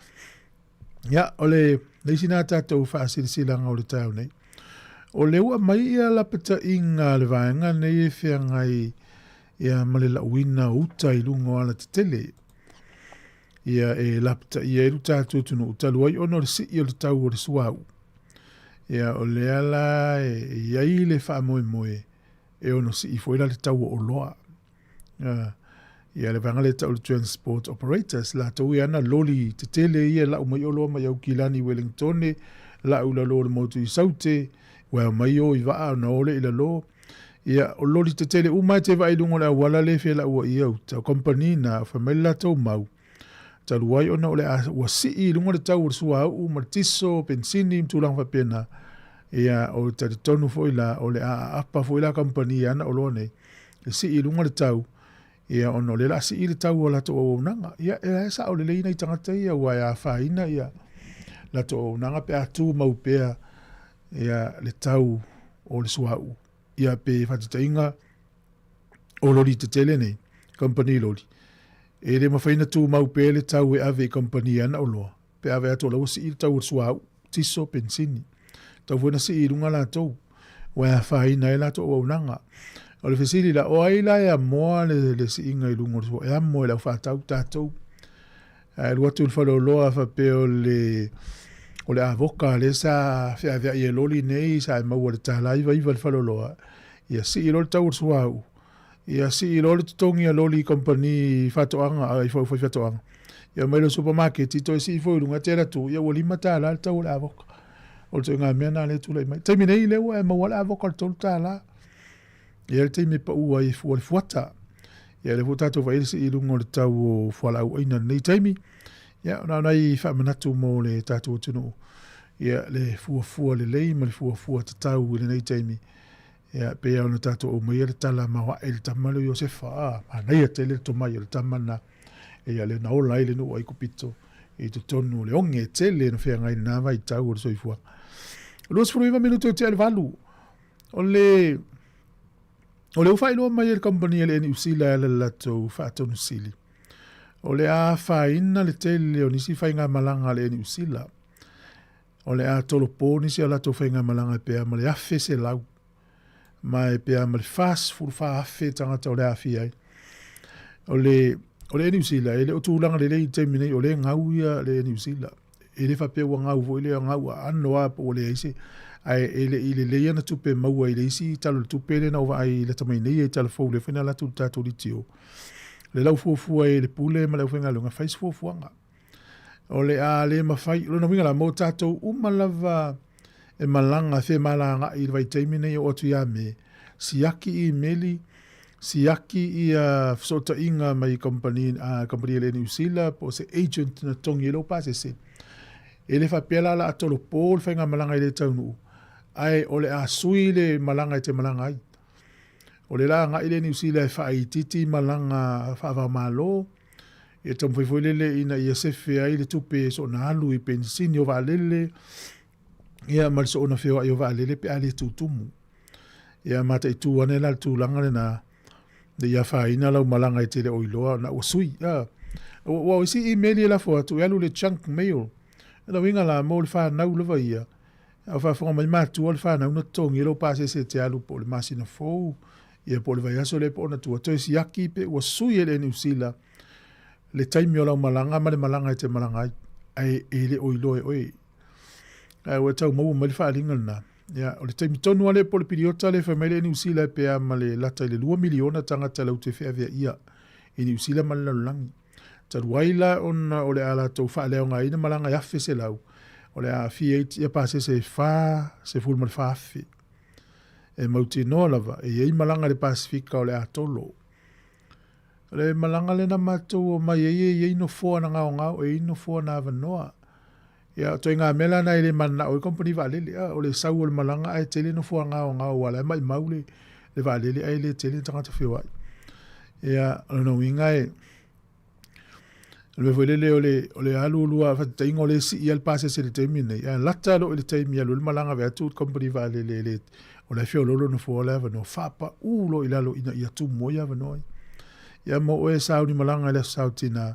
Ia o le le isi nā tatou faasilasilaga o le taeao nei. O le ua mai ia lapataiga a le vaega nei e feagai ia ma le lauina o uta i luga o alatetele. Ia e lapataia ai lo tatou atunuu talu ai ona o le sii o le tau o le suauu. Ia o lea la e i ai le faamoemoe e ono sii foi la le tau o oloa. Ia le vaega lea e tau o le Transport Operators, latou e ana loli tetele ia e lau mai oloa mai Aukilani i Wellingtone, lau i lalo o le motu i Saute, ua omai o i vaa ona o lea i lalo. Ia, o loli tetele uma e te vaai i luga o le auala lea e felauai uta, o kamupani na, fai mai le latou mau, talu ai ona o le a, ua sii i luga le tau o le suauu ma le tiso, penisini ma tulaga faapena, ia, o le talitonu foi la, o le a aapa foi la kamupani e ana oloa nei, e sii i luga le tau, ia, ona o lea o le a sii le tau o latou auaunaga. Ia, e la e sao lelei nai tagata ia, ua e afaina ia latou auaunaga pe a tumau pea ia le tau o le suauu. Ia pe faataitaiga o loli tetele nei, kamupani loli, e le mafai ona tumau pea le tau e ave i kamupani e ana oloa, pe ave atu o la ua sii le tau o le suauu, tiso, penisini. Tau foi ona sii i luga latou, ua e afaina ai latou auaunaga. O le fesili la, o ai la e amoa le, le siiga i luga o le suauu? E amo e le aufaatau tatou. Ae alu atu i le faleoloa faapea o le o le avoka lea sa feaveai e loli nei sa e maua i le $1.99 i le faleoloa. Ia sii loa le tau o le suauu, ia sii loa le totogi a loli i kamupani faatoaga, i faifaatoaga. Ia omai loa i supamaketi toe sii foi i luga, e te alu atu, ia ua $5 le tau o le avoka. O le ituaiga mea lena lea e tulai mai. Taimi nei lea ua e maua lava le avoka i le $3. E i ai le taimi e pau ai e fua le fuata. Ia lea foi ua tatou vaai i le sii i luga o le tau o fualaau aina i lenei taimi. Ia na o nai faamanatu mo le tatou atunuu. Ia le fuafua lelei ma le fuafua tatau i lenei taimi. Ia pei lava ona tatou aumaia le tala maoae i le tama lea o Iosefa. Ah, manaia tele le tomai o le tama lena. Ia lea na ola ai le nuu o Aikupito i totonu o le oge tele na feagai i lena vaitau o le soifuaga. 29 minute o tea i le 8. O le o le ua faailoa mai e le kamupani a le Air Niu Sila e ala i le latou faatonu sili, o le a afaina le tele o nisi faigamalaga a le Air Niu Sila. O le a tolopo nisi o latou faigamalaga e pea ma le 1,100, ma e pea ma le 44,000 tagata o le a aafia ai. O le o le Air Niu Sila, e le o tulaga lelei i le taimi nei, o lea e gau ia le Air Niu Sila. E le faapea ua gau foi lea, gau aano lava po ua leai se, ae e le i lelei ana tupe maua i le isi Tala o le Tupe lea na ou vaai lata mai nei i tala fou lea foi na alu atu i le tatou DTO. Le lau fuafua e le Pule ma le aufaigaluega, fai se fuafuaga. O le a le mafai, o lona uiga la, mo tatou uma lava e malaga femalagaai i le vaitaimi nei e oo atu ia Me, siaki imeli, siaki ia fesootaiga mai kamupani, kamupani a le Niu Sila po o se agent na totogi ai lou pasese. E le faapea la o le a tolopo le faigamalaga e le taunuu, ae o le a sui le malaga e te malaga ai. O le la agai le Niu Sila e faaitiiti malaga faava-o-Malo, ia taumafai foi lele ina ia sefe ai le tupe e soona alu i penisini o vaalele, ia ma le soona feoai o vaalele pe a le tutumu. Ia mataitu ane la le tulaga lena, ne i afaina lau malaga e te le o iloa ona ua sui. A, ua o isi email ia e lafo atu, e alu i le junk mail. O lona uiga la, mo le fanau lava ia, a o faafofoga mai matua le fanau na totogi ai lou pasese e te alu po o le masina fou, ia po o le vaiaso lea po o ona tua, toe siaki pe ua sui e le Air New Zealand le taimi o lau malaga ma le malaga e te malaga ai, ae e le o iloa e oe. Ae ua tau maua mai le faaaliga lena. Ia, o le taimi tonu lava lea po o le piliota lea e fai mai le Air New Zealand pe a ma le lata i le 2 miliona tagata latou te feaveaia i Niu Sila ma le lalolagi. Talu ai la ona o le a latou faaleaogaina malaga e 1,100, o le a aafia ai ia pasese e 44,000. E mautinoa lava, e i ai malaga i le Pasefika o le a tolo. O le malaga lea na matou omai ai e i ai nofoa na gaogao, e i ai nofoa na avanoa. Ia, o ituaiga mea la na e le mananao ai kamupani vaalele. A, o le sau o le malaga ae tele nofoa gaogao aua o la e maimau le, le vaalele ae le tele ni tagata feoai. Ia, o lona uiga e, o le mea foi lele o le, o le alu lua faataitaiga o lea e sii lava le pasese i le taimi lenei, ae lata loa i le taimi e alu ai le malaga vae atu le kamupani vaalele e le, o la e feoloolo nofoa o le avanoa, faapau loa i lalo ina ia tumu ai avanoa ia. Ia mo oe e sauni malaga i le Aso Saotina,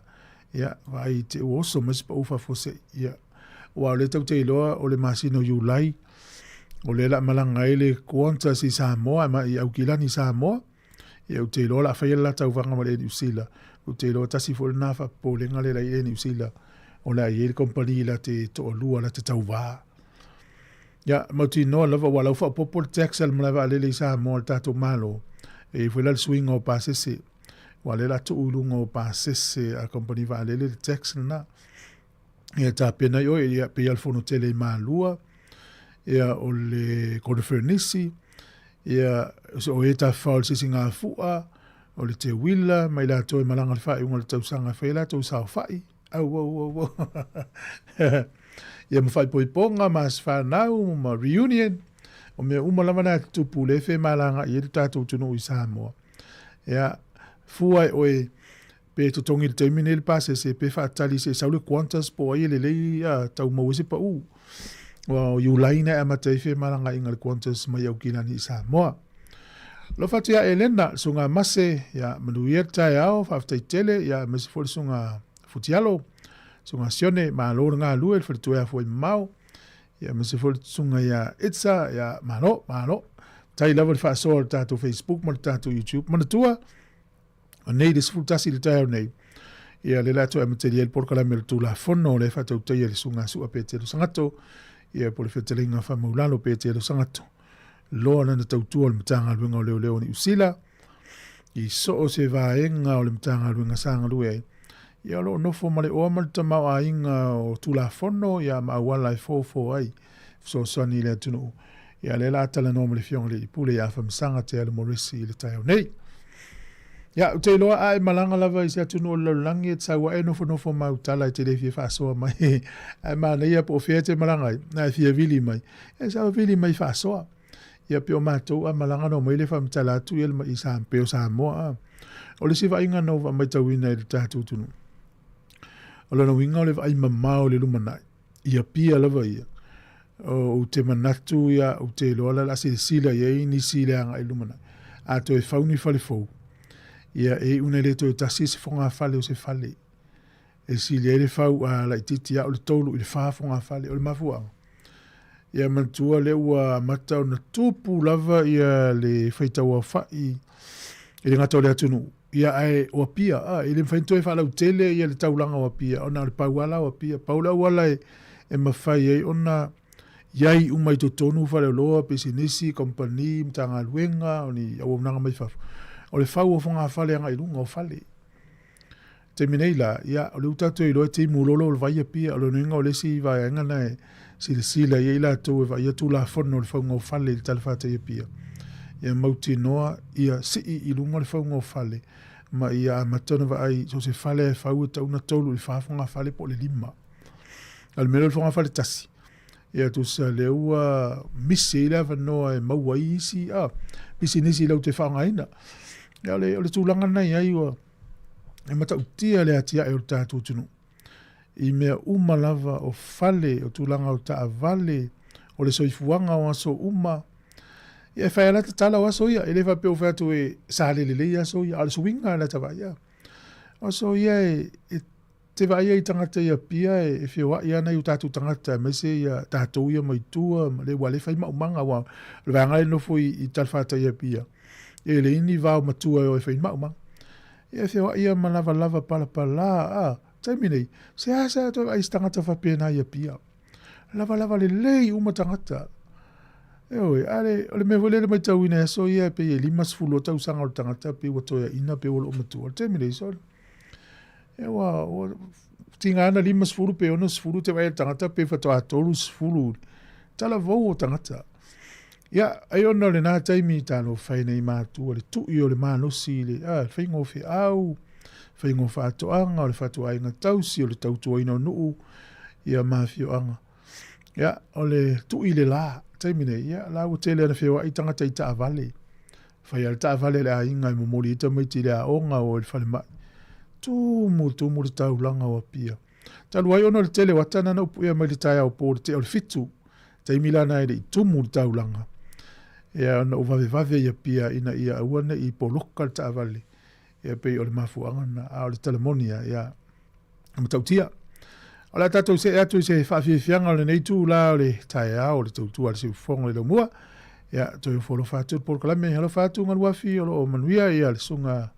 Ia, vaai i te ua oso mai se pau faafuasei. Ia, aua o lea tatou te iloa o le masina o Iulai, o lea o le a malaga ai le Qantas i Samoa, ma i Aukilani i Samoa. Ia, ou te iloa o le a faia le la tauvaga ma le Air New Zealand. Ou te iloa tasi foi lena faapopolega lea la i Air New Zealand, o le a i ai le kamupani la te toalua la te tauva. Ia, mautinoa lava ua lau faaopoopo le tax a le malae vaalele i Samoa a le tatou Malo. E i ai foi la le suiga o pasese. Aua o lea o le a tuu i luga o pasese a kamupani vaalele le tax lena. Ia tapena i oe, ia pei lava o le fono tele i Malua, ia o le Konoferenisi, ia o e tafafao i le Sisigafua, o le Teuila, ma i latou e malaga i le faaiuga o le tausaga e fai ai latou saofai. Au, au, au, au. Ia ma faaipoipoga, ma aso fanau, ma reunion. O mea uma lava na e tutupu, lea e femalagaai ai le tatou atunuu i Samoa. Ia, fua e oe, pe totogi i le taimi nei le pasese, pe faatali se i sau le Qantas po o ai e lelei a tau maua ai se pau. Aua o Iulai na e amata ai femalagaaiga a le Qantas mai Aukilani i Samoa. Alofa atu ia Elena, le susuga Mase, ia manuia le taeao, faafetai tele, ia aemaise foi le susuga Futialo, susuga Sione, malo le galue, le faletua foi mamao, ia aemaise foi le susuga ia Itza, ia malo, malo. Tai lava le faasoa o le tatou Facebook ma le tatou YouTube. Manatua, o nei le 11 i le taeao nei, ia le la atu e amatalia ai le polokalame o le Tulafono o le faatautaia le susuga Sua Petelo Sagato, ia po o le fetalaiga faamaulalo Petelo Sagato. loa lana tautua o le Matagaluega o Leoleo o Niu Sila, i so o se vaega o le Matagaluega sa galue ai, ia o lo o nofo ma le oa ma le tamaoaiga o Tulafono ia ma auala e fofo ai fesoasoani i le atunuu. Ia lea la talanoa ma le Afioga i le Alii Pule ia Afamasaga Te Alu Moresi i le taeao nei. Ia, ou te iloa a e malaga lava i se atunuu o le lalolagi e te sau ae nofonofo ma au tala e te le fia faasoa mai. Ae manaia po o fea e te malaga ai, na e fia vili mai. E sau vili mai faasoa. Ia pe o matou a malaga na omai le faamatala atu ia le mai sa pe o Samoa a. O le isi vaaiga na ou faamaitauina i le tatou atunuu. O lona uiga o le vaai mamao i le lumanai. I Apia lava ia. Ou te manatu ia, ou te iloa la o le a silasila i ai nisi i le agai i le lumanai. A toe fau ni fale fou, ia e iu ina le toe tasi se fogafale o se fale. E sili ai le fau a laitiiti lava o le 3 i le 4 fogafale. O le mafuaaga, ia manatua lea ua amata ona tupu lava ia le faitauaofai i le gata o le atunuu. Ia ae o Apia, a, e le mafai ona toe faalautele ia le taulaga o Apia, ona o le pau lava la o Apia. Pau le auala e, e mafai ai ona i ai uma i totonu faleoloa, pisinisi, kamupani, Matagaluega, o ni auaunaga mai fafo. O le fau o fogafale agai i luga o fale. Taimi nei la, ia, o lea ua tatou iloa e timu lolo o le vai Apia, o lona uiga o le isi vaega lena e silasila i ai latou e vaaia Tulafono o le fauga o fale i le talafatai Apia, ia mautinoa ia sii i luga le fauga o fale ma ia amata ona vaai so o se fale e fau e tatau ona 3 i le 4 fogafale po o le 5. A o le mea lea o le fogafale tasi, ia tusa lea ua misi ai le avanoa e maua ai isi pisinisi latou te faaaogaina. Ia o le tulaga lena e i ai ua e matautia le atiae o le tatou atunuu i mea uma lava o fale, o tulaga o taavale, o le soifuaga o aso uma. Ia e fai lava la tatala o aso ia, e le faapea ua fai atu e sa le lelei aso ia, a o le suiga lata vaai a. O aso ia e te vaai ai i tagata i Apia e feoai lava nai o tatou tagata aemaise ia tatou ia mai tua ma le, ua le fai maumaga aua o le vaega e nofo i talafatai i Apia, e leai ni vao matua e o e fai maumaga. Ia e feoai ia ma lavalava palapala a, taimi nei, seasea toe vaai i se tagata faapena i Apia. Lavalava lelei uma tagata. Ioe, a le, o le mea foi lea na matauina i aso ia, pei e 52 tausaga o le tagata, pei ua toeaina, pei ua loomatua. O le taimi nei, sole. E ua, ua tiga ana 50 pe 60 te vaai i le tagata pe faatoa 30. Talavou o tagata. Ia, ai ona o lena taimi talofa e nei matua, le tui o le malosi i le, a, le faiga o feau, faiga o faatoaga, o le fatuaiga tausi, o le tautuaina o nuu, ia ma afioaga. Ia, o le tui i le la, taimi nei, ia, la ua tele ana feoai tagata i taavale. Fai a le taavale a le aiga e momoli ai tamaiti i le aoga o i le falemai. Tumu, tumu le taulaga o Apia. Talu ai ona o le tele o ata na na upuia mai le taeao po le tea o le 7, taimi la na e le i tumu le taulaga. Ia ona ou vavevave i Apia ina ia aua ne i poloka le taavale. Ia pei o le mafuaaga lena, a o le tala moni lava, ia, e matautia. O le a tatou see atu i se faafiafiaga o lenei itula o le taeao o le tautua a le siufofoga o le laumua. Ia, toe ofo alofa atu le polokalame, alofa atu Galuafi o lo o manuia ia le susuga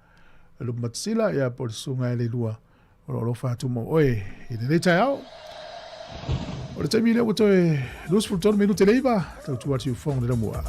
Lupe Matasila, ia po o le susuga e Leilua o lo o alofa atu mo oe i lenei taeao. O le taimi lea ua toe 23 minute le 9, tautua a le siufofoga o le laumua.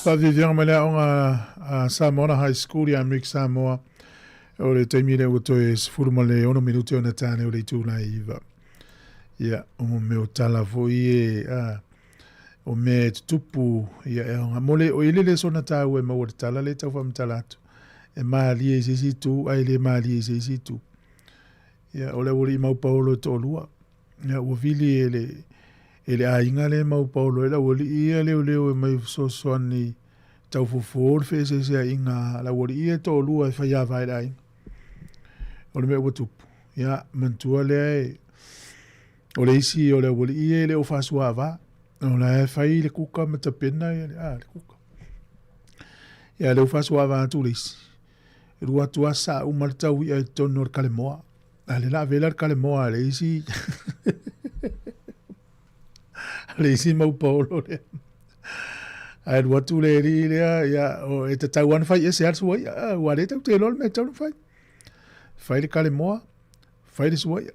Faaviaviaga mai le aoga a Samoana High School i Amerika Samoa. O le taimi lea ua toe 16 minute ona tāne o le itula e 9. Ia, o mo mea o tala foi e, a, o mea e tutupu, ia, e aoga. Mo le, o ile le sona tāua e maua le tala le tau whamatala atu. E mālie i se isi itu, ai le mālie i se isi itu. Ia, o le auali'i mau paolo e to'alua. Ia, ua vili e le, e le aiga le mau paolo e le auali'i ia leoleo e mai fesoasoani taufofo le feeseeseaiga a le auali'i ia e to'alua e faiava ai le aiga. O le mea ua tupu, ia, manatua lea e, o le isi o le auali'i ia e le o faasuaava. O la e fai le kuka ma tapena ia le, a, le kuka. Ia, le o faasuaava atu le isi. E lua atu a sa uma le tau i'a i totonu o le kalemoa. A le la vela le kalemoa a le isi a le isi mau paolo lea. Ae alu atu le alii lea, ia, o, e tatau lava ona fai ese lava le sua i'a. Ua le tatou te iloa le mea e tatau ona fai. Fai le kalemoa, fai le sua i'a.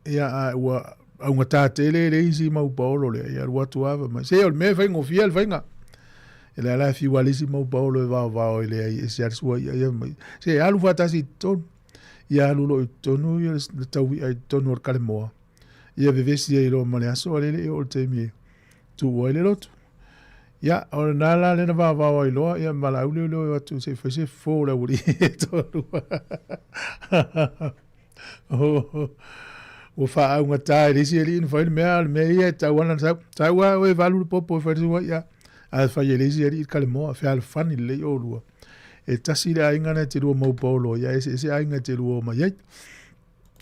Ia, a ua augata tele le isi mau paolo lea, ia alu atu lava mai. Se o le mea e faigofie le faiga. E lea la e fiu lava le isi mau paolo e vaovao e leai ese lava le sua i'a ia mai. Se alu faatasi i totonu. Ia alu loa i totonu ia le tau i'a i totonu o le kalemoa. Ia vevesi ai loa ma le aso a lele e oo i le taimi e tuu ai le lotu. Ia, o lena la lea na vaovao ai loa, ia ma valaau leoleo atu se i fai se fofo o le aualii e toalua. Ua faaaugata e le isi alii na fai le mea, a o le mea ia e tatau lava ona sau. Sau lava oe e valu le popo e fai le sua i'a, ae fai e le isi alii le kalemoa, fealofani lelei oulua. E tasi le aiga na e te lua mau paolo ai, ae eseese aiga e te lua omai ai.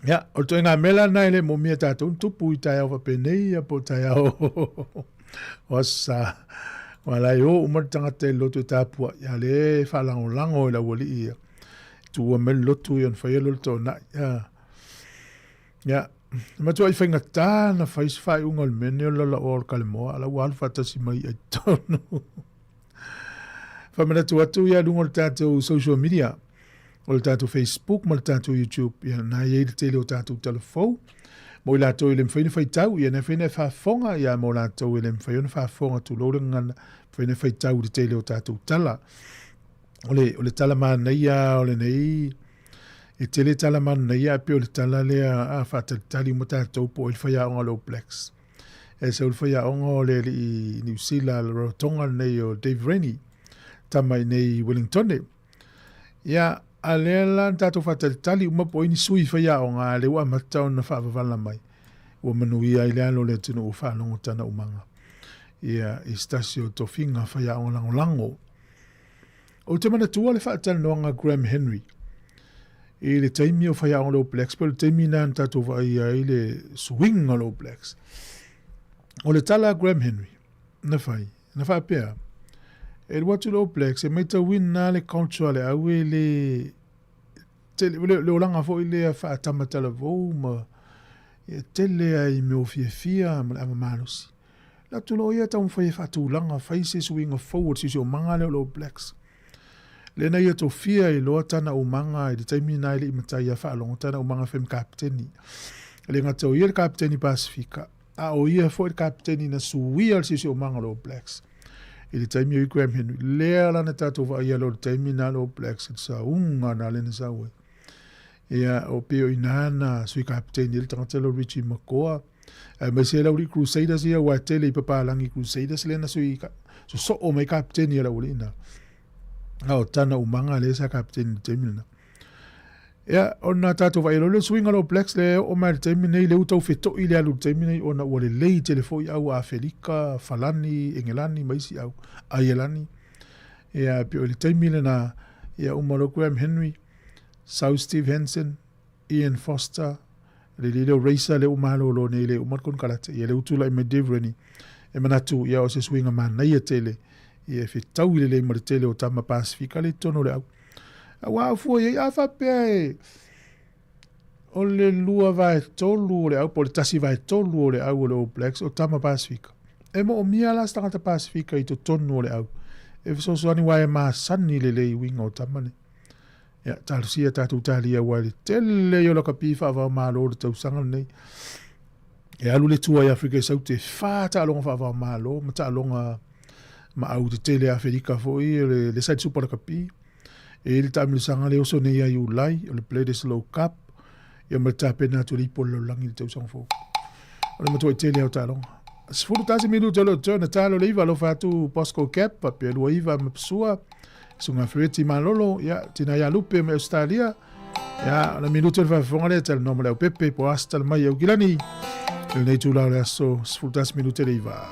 Ia, o le ituaiga mea la lena e le moomia e tatou ni tupu i taeao faapenei ia po o taeao o Aso Sa. Aua la e o uma le tagata i le lotu e tapuai, a o lea e faalagolago e le aualii ia. Tuua mai le lotu ia ona faia lea o le toonai. Ia, e matuai faigata ona fai se faaiuga o le mea lenei o le lalaoa o le kalemoa, a o la ua alu faatasi mai i totonu. Faamanatu atu ia luga o le tatou social media, o le tatou Facebook ma le tatou YouTube, ia na i ai le tele o tatou talafou. Mo i latou e le mafai ona faitau, ia na mafai ona faafofoga, ia mo latou e le mafai ona faafofoga tulou le gagana, mafai ona faitau i le tele o tatou tala. O le, o le tala manaia o lenei, e tele tala manaia ae pei o le tala lea a faatalitali uma tatou po o ai le faiaoga o le All Blacks. E sau le faiaoga o le alii Niu Sila le Rarotonga lenei o Dave Rennie, tama i nei i Wellingtone. Ia, a lea la na tatou faatalitali uma po o ai ni sui faiaoga, a lea ua amata ona faavavala mai. Ua manuia ai le alo o le atunuu ua faalogo tana umaga. Ia, i se tasi o tofiga faiaoga lagolago. Ou te manatua le faatalanoaga a Graham Henry i le taimi o faiaoga le All Blacks, po o le taimi lena na tatou vaaia ai le suiga o le All Blacks. O le tala a Graham Henry na fai, na faapea, e alu atu le All Blacks e maitauina le culture a le au e le tele, le, le olaga foi lea faatamatala-vou ma e tele ai mea o fiafia ma le ava malosi. Le atu loa ia taumafai e faatulaga, fai se suiga fou o le siosiomaga lea o le All Blacks. Lea na ia tofia ai loa tana umaga i le taimi na e le i matai ia faalogo tana umaga fai ma kapiteni. E le gata o ia le kapiteni Pasifika, a o ia foi le kapiteni na suia le siosiomaga o le All Blacks. I le taimi o i Graham Henry, lea la na tatou vaaia loa le taimi na le All Blacks i le sauga na lea na sau ai. Ia, o pei o i ina na sui kapiteni ai le tagata lea o Richie McCaw, Aemaise le aualii Crusaders ia aua e tele i papalagi Crusaders lea na sui sosoo mai kapiteni a le aualii na. A o tana umaga lea sa kapiteni i le taimi lena. Ia, ona tatou vaai loa lea o le suiga o le All Blacks lea e oo mai i le taimi nei, lea ua tau feto'i le alu i le taimi nei ona ua lelei tele foi au a Afelika, Falani, Engelani ma isi au, Aielani. Ia, pei o le taimi lena, ia uma loa Graham Henry, sau Steve Hansen, Ian Foster, le alii lea o Racer lea ua malolo nei le uma le konekarate, ia lea ua tulai mai Dave Rennie. E manatu ia o se suiga manaia tele ia e fetaui lelei ma le tele o tama Pasifika lea i totonu o le au. Aua a fua i ai, a faapea e o le 2/3 o le au po o le 1/3 o le au o le All Blacks o tama Pasifika. E moomia la se tagata Pasifika i totonu o le au e fesoasoani aua e masani lelei i uiga o tama nei. Ia, talosia tatou talia aua le tele ia o lakapi faava-o-Malo i le tausaga lenei. E alu le tua i Afrika i Saute, e fa taaloga faava-o-Malo ma taaloga Ma au tetele Aferika foi o le le side Super Lakapi. E i le taamilosaga le oso nei ia Iulai o le Bledisloe Cup ia ma le tapena atu o le ipu o le lalolagi i le tausaga fou. O le matuai tele lava o taaloga. 11 minute o lo o totoe ona talo le iva alofa atu Bosco Gap faapea 29 ma Pasua Susuga Fereti Malolo ia tina ia Lupe mai Australia ia o le minute o le faafofoga lea talanoa ma le aupepe po o tala mai Aukilani i lenei itula o le aso 11 minute le iva.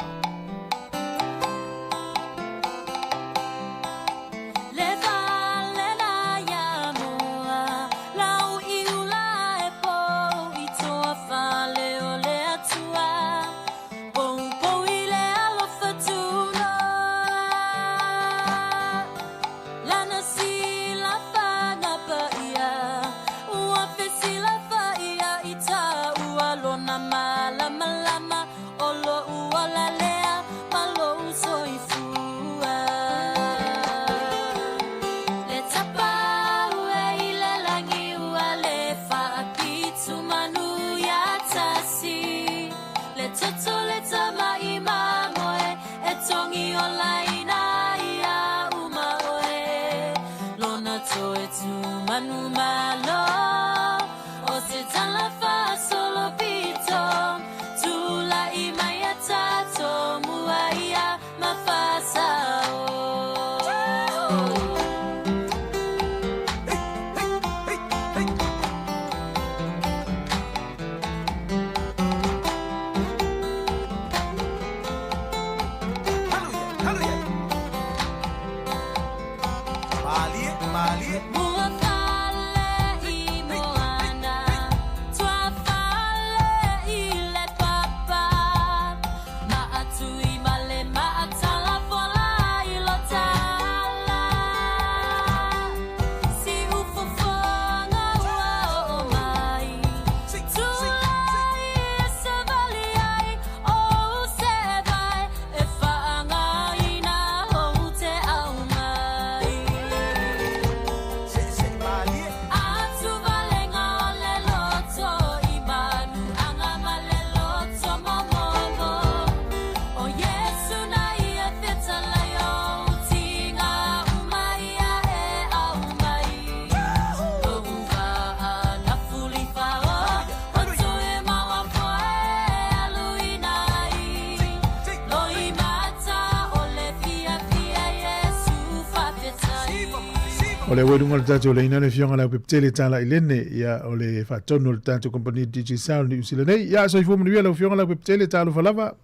O le ua i luga o le tatou laina le Afioga Leaupepe Tala i Lene, ia o le faatonu o le tatou kamupani DJ Sound i Niu Sila nei. Ia, soifua manuia lau Afioga Leaupepe Talofa lava.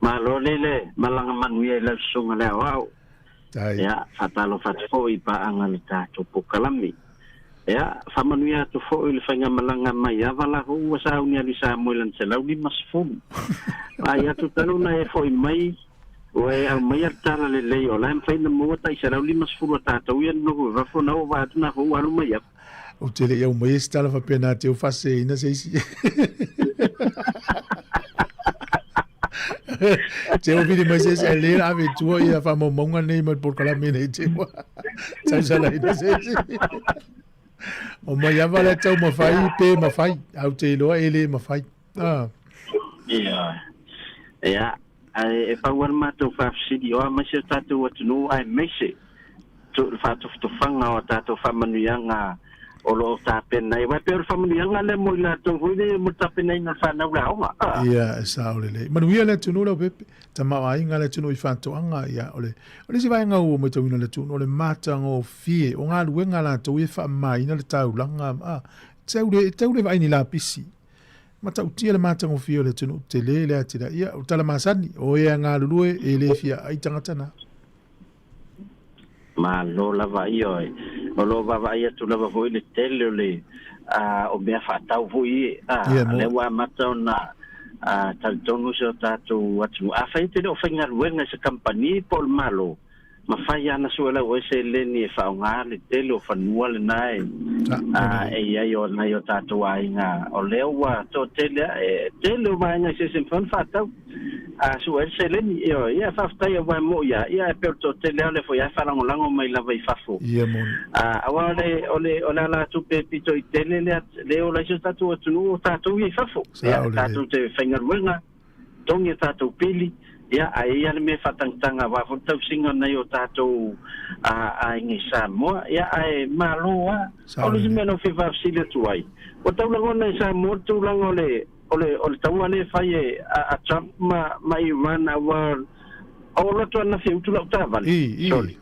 Malo lele, malaga manuia i lau susuga le aoao. Ia, faatalofa atu foi i paaga le tatou polokalame. Ia, faamanuia atu foi le faigamalaga mai ava la foi ua sauni alu i Samoa i lana 150. Vaai atu talu ona e foi mai, ua e aumaia le tala lelei o la e mafai ona maua tai 150 a tatou ia nonofo i fafo na oo vaai atu na foi ua alu mai ava. Ou te le i aumaia se tala faapena te o faaseseina se isi. Te o vili mai se isi, ai le la ave i tua ia faamaumauga nei ma le polokalame nei te ua tausalaina se isi. O mai ava le tau mawhai, pe mawhai, au te iloa e le mawhai. Ah. Ia. Ia, ae e pau lava le matou faafesili, o a mai si o tatou atunuu aemaise le faatofutofaga o a tatou faamanuiaga o lo o tapena ai. Aua e pei o le faamanuiaga lea mo i latou foi lea mo le tapenaina o le fanau i le aoga. A. Ia, e sao lelei. Manuia le atunuu Leaupepe, tamaoaiga le atunuu i faatoaga, ia, o le, o le isi vaega ua matauina le atunuu, o le matagofie o galuega a latou ia e faamamaina le taulaga, a, tau le, tau le vaai ni lapisi. Matautia le matagofie o le atunuu tele le atinae. Ia, o tala masani, o e a galulue e le fia ai tagata na. Malo lava, ioe. O lo o vaavaai atu lava foi le tele o le o mea faatau foi e, a, lea ua amata ona talitonu si o tatou atunuu. Afai e te le o faigaluega i se kamupani po o le Malo, Mafai lava ona sue lau oe seleni e faaaoga le tele o fanua lena e e i ai o nai o tatou aiga. O lea ua toatele a e tele o vaega i se isi e mafai ona faatau a sue ai le seleni. Ioe, ia faafetai aua e mo'i lava, ia ae pei o le toatele lava o lea foi lava e faalagolago mai lava i fafo. Ia moni. A aua o le o le o le alatupe e pito i tele lea le ola ai si o tatou atunuu o tatou ia i fafo. Ia tatou te faigaluega. Togi a tatou pili, Ia, ae i ai le mea e faatagataga aua foi le tausiga o nai o tatou aiga i Samoa. Ia, ae malo lava. O le isi mea na ou fia faafesili atu ai, ua tau lagona i Samoa le tulaga o le, o le, o le taua lea e fai e a, a Trump ma, ma Iran aua o alu atu ananafi e utu lau taavale. Sorry.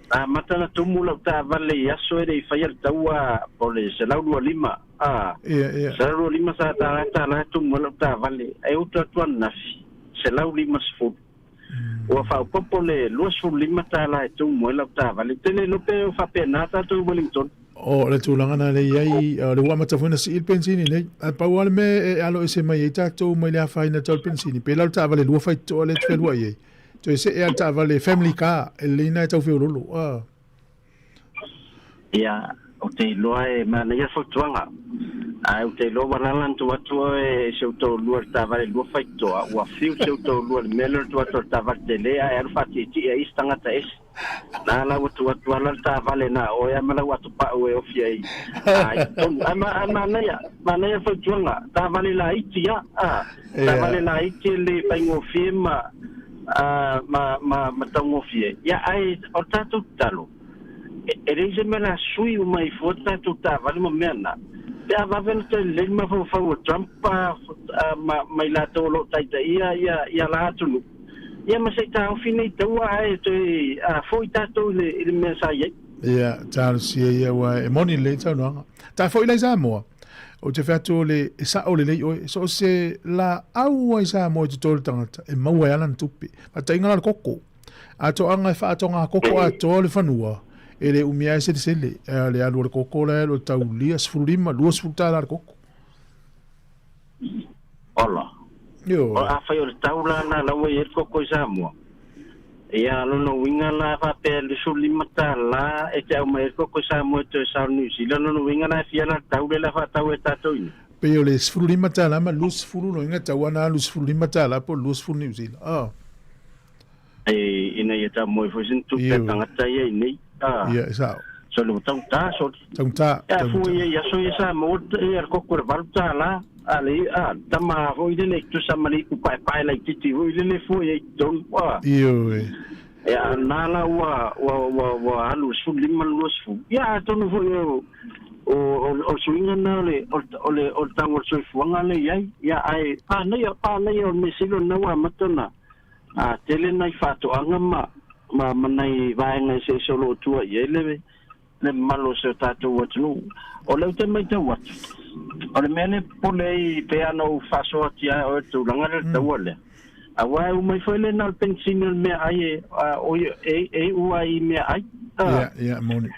Na amata ona tumu lau taavale i aso e le i faia le taua o le 125, a, 125 sa $1 e tumu ai lau taavale, ae utu atu ananafi, 150. Ua faaopoopo le $25 e tumu ai lau taavale. Ou te le iloa pe o faapena tatou i Wellington. O le tulaga na lea i ai, o le ua amata foi ona sii le penisini nei. Ae pau lava le mea e alo ese mai ai tatou mai le afaina tau le penisini, pe la o le taavale lua faitotoa lea e te fealuai ai. Toe see lava le taavale family car, e lelei lena e tau feololo. Ah. Ia, ou te iloa e manaia le fautuaga. Ae ou te iloa ua lala na tuu atu oe e si ou toalua i le taavale lua faitotoa, ua fiu si ou toalua i le mea lea o le tuu atu o le taavale tele ae alu faatietie ai isi tagata ese. Na la ua tuu atu lava la le taavale na o oe lava ma lau atopau e ofi ai i totonu. Ae ae manaia, manaia le fautuaga, taavale laiti lava, a, taavale laiti e le faigofie ma, a, ma, ma, ma taugofie. Ia, ae o le tatou tatalo, e leai se mea o le a sui uma ai fua tatou taavale ma mea na, pe a vave ona toe lelei le mafaufau o Trump a, ma, ma i latou o lo o taitaia ia, ia la atunuu. Ia ma se i taofi nei taua ae toe foi tatou i le mea sa i ai. Ia, talosia ia ua e moni lelei le saunoaga. Ta foi la i Samoa, ou te fai atu o le e sao lelei oe, so o se laau lava i Samoa i totonu o le tagata, e maua ai lava lana tupe. Faatainga la le koko. A toaga e faatoga koko atoa le fanua, e le umi lava e selesele. Le alu o le koko la e alu o le taulia, 15, 20 tala le koko. Ola. Ioe. O, afai o le tau la na la ua i ai le koko i Samoa, ia lona uiga la faapea e $25 e te aumai ai le koko i Samoa e toe sao i Niu Sila, lona uiga la e fia la le tau lea la faatau e tatou i inei? Pei o le $15 ma 20 lona uiga e tatau lava ona alu $15 po o le 20 Niu Sila. Oh. E, ina ia tamoe foi sina tupe a tagata ia i nei. Ah. Ia, e sao. So le taugata, so. Taugata. Ia, fua ia i aso ia sa maua ia le koko le $8. A le, a, tama foi lele, tusa ma le ipu paepae laitiiti foi lele fua ia i totonu. Ah. Ioe. Ia, na la ua, ua, ua, ua alu le 15 ma le 20. Ia, atonu foi o, o, o, o le suiga na o le, o le, o le, o le tau o le soifuaga lea i ai. Ia, ae, panaia, panaia o le mea sili o lena ua amata ona, A tele nai faatoaga ma, ma, ma nai vaega eseese o lo o tua i ai le, le mamalu o si o tatou atunuu. O lea ou te matau atu, o le mea lea e popole ai pei lava ona ou faasoa atu ia oe i le tulaga lea o le taua lea, aua e uma ifo e le na o le penisini o le meaai e, a, oi, e, e iu ai i meaai. A, Ia, ia, moni.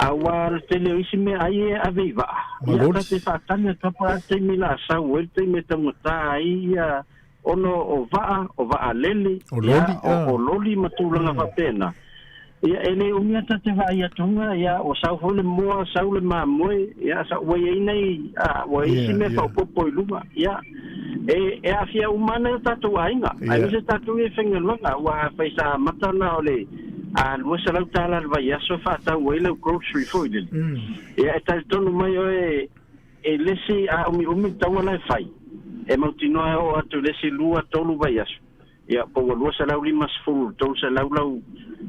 Aua o le tele o isi meaai e ave i vaa. Ma Ia, loli. ta te faatali atu lava po o le a le taimi la sau ai, le taimi e taugata ai ia Ona o vaa, o vaalele, O loli, ia, o, o loli ma tulaga faapena. Ia, e le umi ata te vaai atuga, ia, ua sau foi le moa, sau le mamoe, ia, sa, ua i ai nei, a, ua i ai isi mea faaopoopo i luga. Ia, e, e aafia uma ana i o tatou aiga, aemaise tatou ia i faigaluega, aua afai sa amata ona o le, a, $200 i le vaiaso e faatau ai lau grocery foi lele. Ia, e talitonu mai oe, E le isi a umiumi le taua la e fai, e mautinoa e oo atu i le isi lua, tolu vaiaso, ia, po ua 250 i le 300 lau,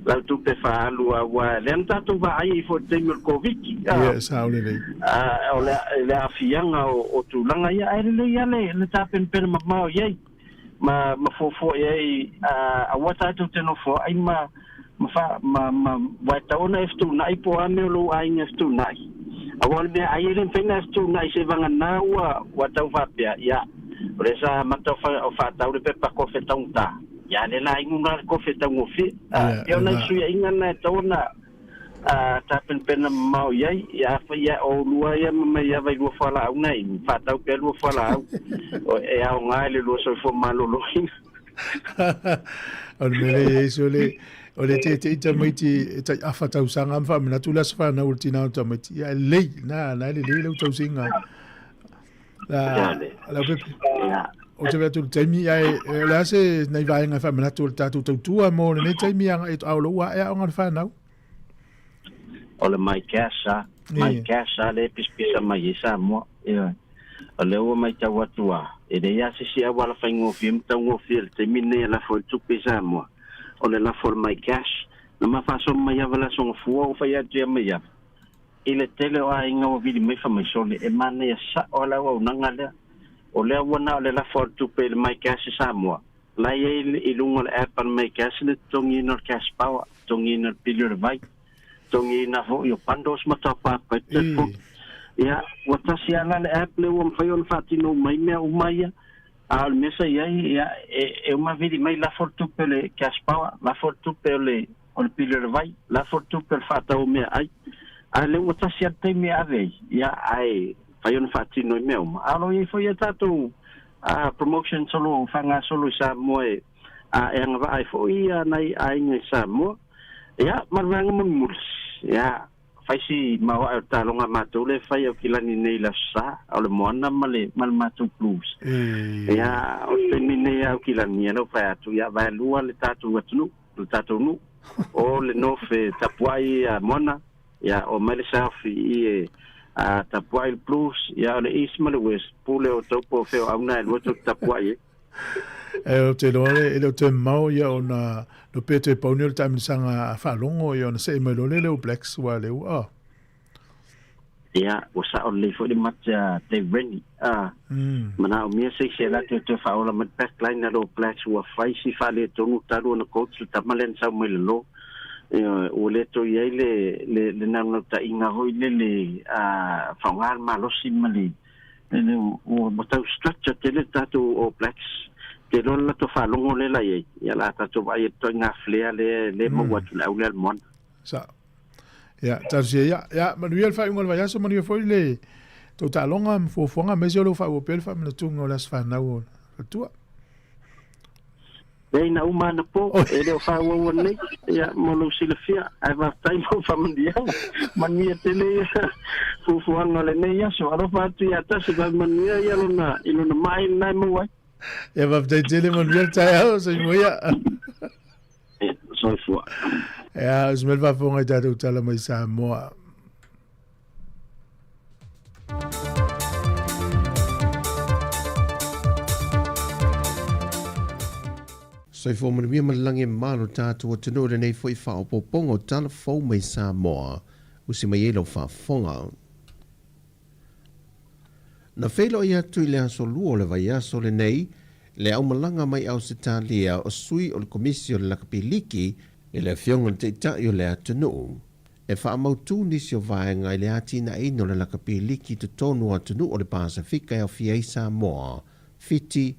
lau tupe faaalu, aua lea na tatou vaai ai foi i le taimi o le Koviti, a, Ia, e sao lelei. a, o le, le aafiaga o, o tulaga ia, ae lelei lava le, le tapenapena mamao i ai, ma, ma fuafua i ai, a, aua tatou te nofoai ma, ma fa, ma, ma, ua e tatau ona e fetuunai po o a mea o lou aiga e fetuunai. Aua o le mea ai e le mafai ona e fetuunai seivaga ua, ua tau faapea, ia, o lea sa amata o, fa, o faatau le pepa kofe taugata. Ia, lea la inu la le kofe taugofie. Ia, Pei o nai ena. fesuiaiga na e tatau ona tapenapena mamao i ai. Ia, afai ia o lua ia ma mai ava i lua fualaau na inu, faatau pea lua fualaau. O, e aoga i le lua soifua maloloina. O le mea lea i ai so le o le teitei tamaiti e tai afa tausaga ma faamanatu le aso fanau o le tina o tamaiti. Ia e lelei, na, na e lelei lau tausiga. La, lau pepe. O te vea atu le taimi, ae o le a se nai vaega e faamanatu o le tatou tautua mo lenei taimi aga e ao lou ae aoga le fanau. O le mai cash a, mai cash a le pisapisa mai i Samoa. Ioe. O lea ua matau atu lava, e leai lava se isi auala faigofie ma taugofie i le taimi lenei e lafo ai le tupe i Samoa, o le lafo o le MyCash. Na ma faasolo mai lava le Aso Gafua ua fai atu ia mai ava, i le tele o aiga ua vili mai fai mai, Sole, e manaia sao lava le auaunaga lea. O lea ua na o le lafo o le tupe i le MyCash i Samoa, la e i ai i luga o le app a le MyCash le totogiina o le cash power, totogiina o le pili o le vai. totogiina foi o bundles ma top up ai te Ia, ua tasi lava la le app lea ua mafai ona faatino uma ai mea uma ia. A o le mea sa i ai, ia, e uma vili mai lafo le tupe o le cash power, lafo le tupe o le, o le pili o le vai, lafo le tupe o le faatau o meaai. A lea ua tasi lava le taimi e ave ai, ia, ae fai ona faatino i mea uma. A o lo o i ai foi a tatou promotions o lo o faagasolo i Samoa e, e agavaa ai foi ia nai aiga i Samoa. Ia, ma le vaega mulimuli, ia, fai si maoae o le taaloga a matou lea e fai Aukilani nei i le Aso Sa, o le Moana ma le, ma le matou Blues. Ia, o le taimi nei a Aukilani, ia lea ua fai atu, ia, vaelua le tatou atunuu, le tatou nuu, o le North e tapuai ia Moana, ia, o mai le South i i e a, tapuai le Blues, ia, o le East ma le West, pule outou po o fea o auna e lua tou te tapuai ai. E ou te iloa e le o toe mamao ia ona no pe toe pau nei o le taamilosaga a faalogo ia ona see mai loa lea i le All Blacks ua lea ua oh. Ia, ua sao lelei foi le mate a Dave Rennie. Ah, manaomia se isi e latou toe faaola mai le backline a le All Blacks ua fai si faaletonu talu ona coach le tama lea na sau mai le lo. Ioe, ua le toe i ai le, le, le naunautaiga foi lele a faaaoga le malosi ma le, le ua tau structure tele le tatou All Blacks. Te iloa le latou faalogo lea la i ai, ia la tatou vaai i le ituaiga flair lea lea maua atu i le au lea a le Moana. Sa. Ia, talosia ia. Ia, manuia le faaiuga o le vaiaso, manuia foi le tou taaloga ma fuafuaga, aemaise o lou faaauau pea le faamanatuga o le aso fanau o le Atua. Leai na uma anapo, e le o faaauau nei, ia, mo lou silafia, ae faafetai mo faamanuiaga. Manuia tele ia fuafuaga o lenei aso. Alofa atu ia Tasi, vave manuia ia lona, i lona mai lena e maua ai. Ia, faafetai tele, manuia le taeao, soifua ia. Ia, soifua. Ia, o se mea le faafofoga i tatou tala mai Samoa. Soifua manuia ma le lagi e malo tatou atunuu i lenei foi faaopoopoga o tala fou mai Samoa. Usi mai ai lau faafofoga. Na feiloai atu i le aso Lua o le vaiaso lenei le aumalaga mai Ausetalia o sui o le Komisi o le Lakapi Liki i le Afioga i le Taitai o le atunuu. E faamautū nisi o vaega i le atinaeina o le lakapi liki i totonu o atunuu o le Pasefika e aofia ai Samoa, Fiti,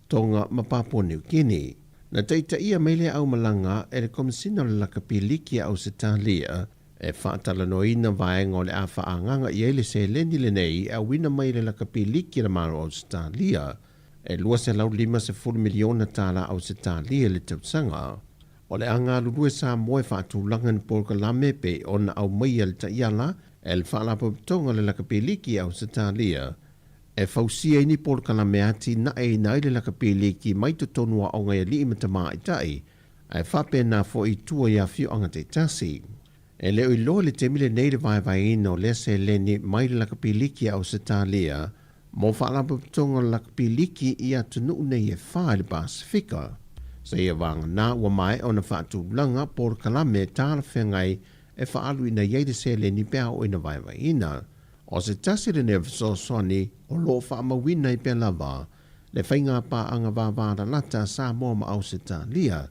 Tonga ma Papua Niu Kini. Na taitaia mai lea aumalaga e le Komisina o le Lakapi Liki a Ausetalia e faatalanoaina vaega o le a faaagaga i ai le seleni lenei e auina mai e le Lakapi Liki a le Malo o Ausetalia e $250 miliona tala Ausetalia i le tausaga. O le a galulue Samoa e faatulaga ni polokalame pei ona aumaia le taiala e le Faalapotopotoga o le Lakapi Liki i Ausetalia e fausia ai ni polokalame atinaeina ai le lakapi liki mai totonu o aoga i alii ma tamaitai ae faapena foi i tua i afioaga taitasi. E le o iloa i le taimi lenei le vaevaeina o lea seleni mai le lakapi liki a Ausetalia mo Faalapotopotoga o le Lakapi Liki i atunuu nei e fa i le Pasefika. Seia vagana ua maea ona faatulaga polokalame talafeagai e faaaluina i ai le seleni pe a oo ina vaevaeina. O se tasi lenei o fesoasoani o lo o faamauina ai pea lava le faiga paaga vavalalata a Samoa ma Ausetalia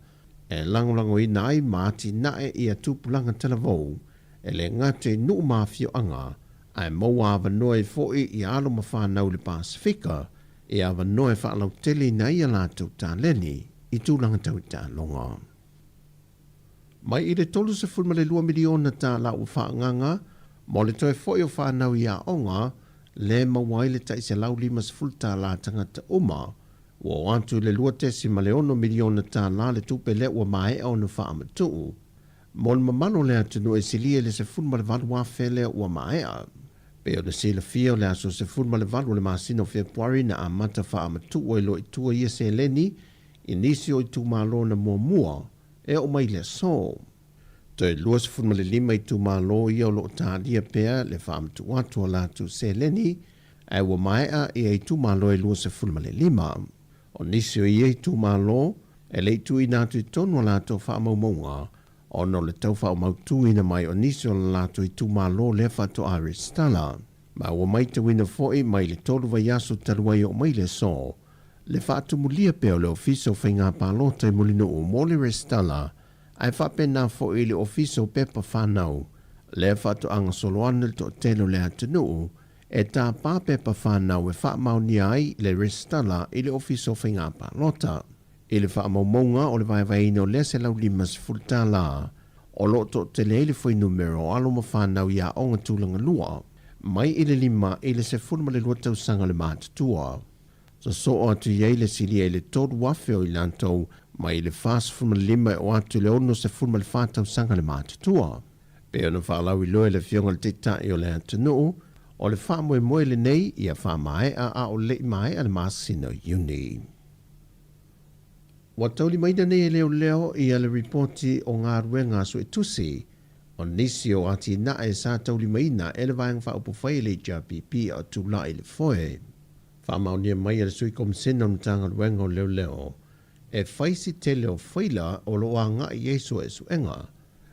e lagolagoina ai ma atinae ia tupulaga talavou e le gata i nuu ma afioaga ae maua avanoa ai foi i alo ma fanau i le Pasefika e avanoa e faalauteleina ai a latou taleni i tulaga tau i taaloga. Mai i le $32 miliona tālā ua faaagaga mo le toe foi o fanau i aoga, lea e maua ai le tai $150 tālā tagata uma, ua oo atu i le $2.6 miliona tālā le tupe lea ua maea ona faamatuu. Mo le mamalu o le atunuu e silia i le 18,000 lea ua maea. Pei ona silafia o le aso 18 o le masina o Fepuari na amata faamatuu ai loa i tua ia seleni i nisi o itumalo na muamua e oo mai i le aso. Toe 25 itumalo ia o lo o talia pea le faamatuu atu o latou seleni. Ae ua maea ia itumalo e 25. O nisi o ia itumalo, e le i tuuina atu i totonu a latou faamaumauga ona o le tau faamautuina mai o nisi o la latou itumalo lea faatoa resitala. Ma ua maitauina foi mai le tolu vaiaso talu ai oo mai le aso, le faatumulia pea o le Ofisa o Faiga Palota i Mulinuu mo le resitala ae faapena foi i le Ofisa o Pepa Fanau lea faatoa gasolo ane le toatele o le atunuu e tapa pepa fanau e faamaonia ai le resitala i le Ofisa o Faiga Palota. I le faamaumauga o le vaevaeina o lea $150, o lo o toatele ai le fuainumera o alo ma fanau i aoga tulaga lua, mai i le 5 i le 12 tausaga le matutua. Sosoo atu i ai le silia i le 3,000 o i latou mai i le 45 e oo atu i le 64 tausaga le matutua. Pei ona faalauiloa e le Afioga i le Taitai o le atunuu, o le faamoemoe lenei ia faamaea a o le i maea le masina o Iuni. Ua taulimaina nei e leoleo ia le ripoti o galuega a suetusi o nisi o atinae sa taulimaina e le Vaega Faaupufai a le HRPP a o tulai i le foe. Faamaonia mai e le Sui Komisena o le Matagaluega o Leoleo e fai si tele o faila o lo o agai i ai suesuega.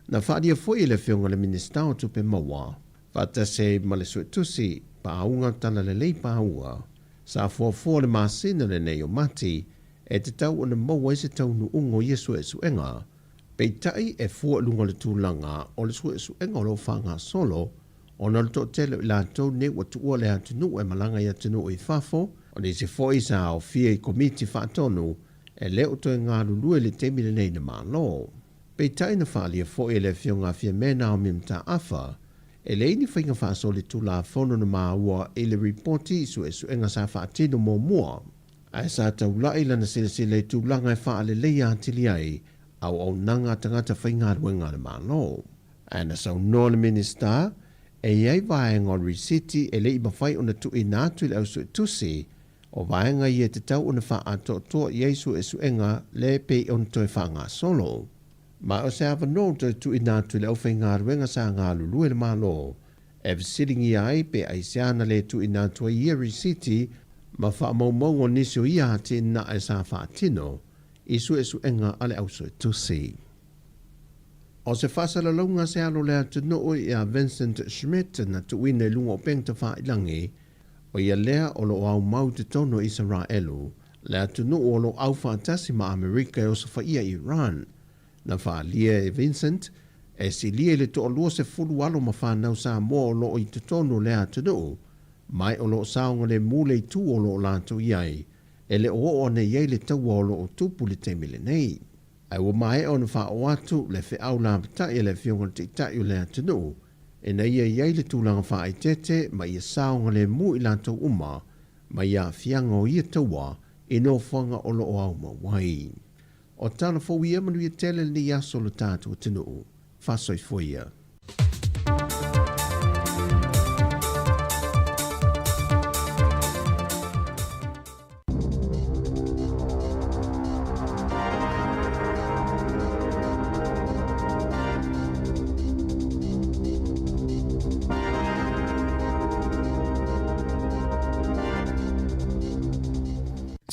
Na faaalia foi e le Afioga i le Minisita o Tupe Maua, faatasi ai ma le Suetusi Paauga Talalelei Paauga, sa fuafua le masina lenei o Mati e tatau ona maua ai se taunuuga o ia suesuega, peitai e fua i luga o le tulaga o le suesuega o lo o faagasolo ona o le toatele o i latou nei ua tuua le atunuu e malaga i atunuu i fafo, o nisi foi sa aofia i komiti faatonu e le o toe galulue i le taimi lenei i le Malo. Peitai na faaalia foi e le Afioga a Fiame Naomi Mataafa, e leai ni faiga faasolitulafono na maua i le ripoti i suesuega sa faatino muamua, ae sa taulai lana silasila i tulaga e faaleleia atili ai auaunaga a tagata faigaluega a le Malo. Ae na saunoa le Minisita, e i ai vaega o le risiti e le i mafai ona tuuina atu i le ausuetusi, o vaega ia e tatau ona faaatoatoa i ai suesuega le pei ona toe faagasolo. Ma o se avanoa ua toe tuuina atu i le aufaigaluega sa galulue le Malo e fesiligia ai pe aisea na le tuuina atu ai ia risiti ma faamaumauga o nisi o ia atinae sa faatino i suesuega a le ausuetusi. O se faasalalauga se alo o le atunuu ia Vincent Schmidt na tuuina i luga o upega tafailangi, o ia lea o lo o aumau i totonu o Isaraelu, le atunuu o lo o aufaatasi ma Amerika e osofaia Iran. Na faaalia e Vincent, e silia i le toalua sefulu alo ma fanau Samoa o lo o i totonu o lea atunuu, mai o lo o saogalemu le itu o lo o latou i ai, e le o oo ane i ai le taua o lo o tupu i le taimi lenei. Ae ua maea ona faaoo atu le feau lapatai a le Afioga i le Taitai o le atunuu ina ia i ai le tulaga faaeteete ma ia saogalemu i latou uma mai aafiaga o ia taua i nofoaga o lo o aumau ai. O tala fou ia manuia tele lenei aso o lo tatou atunuu. Faasoifua ia.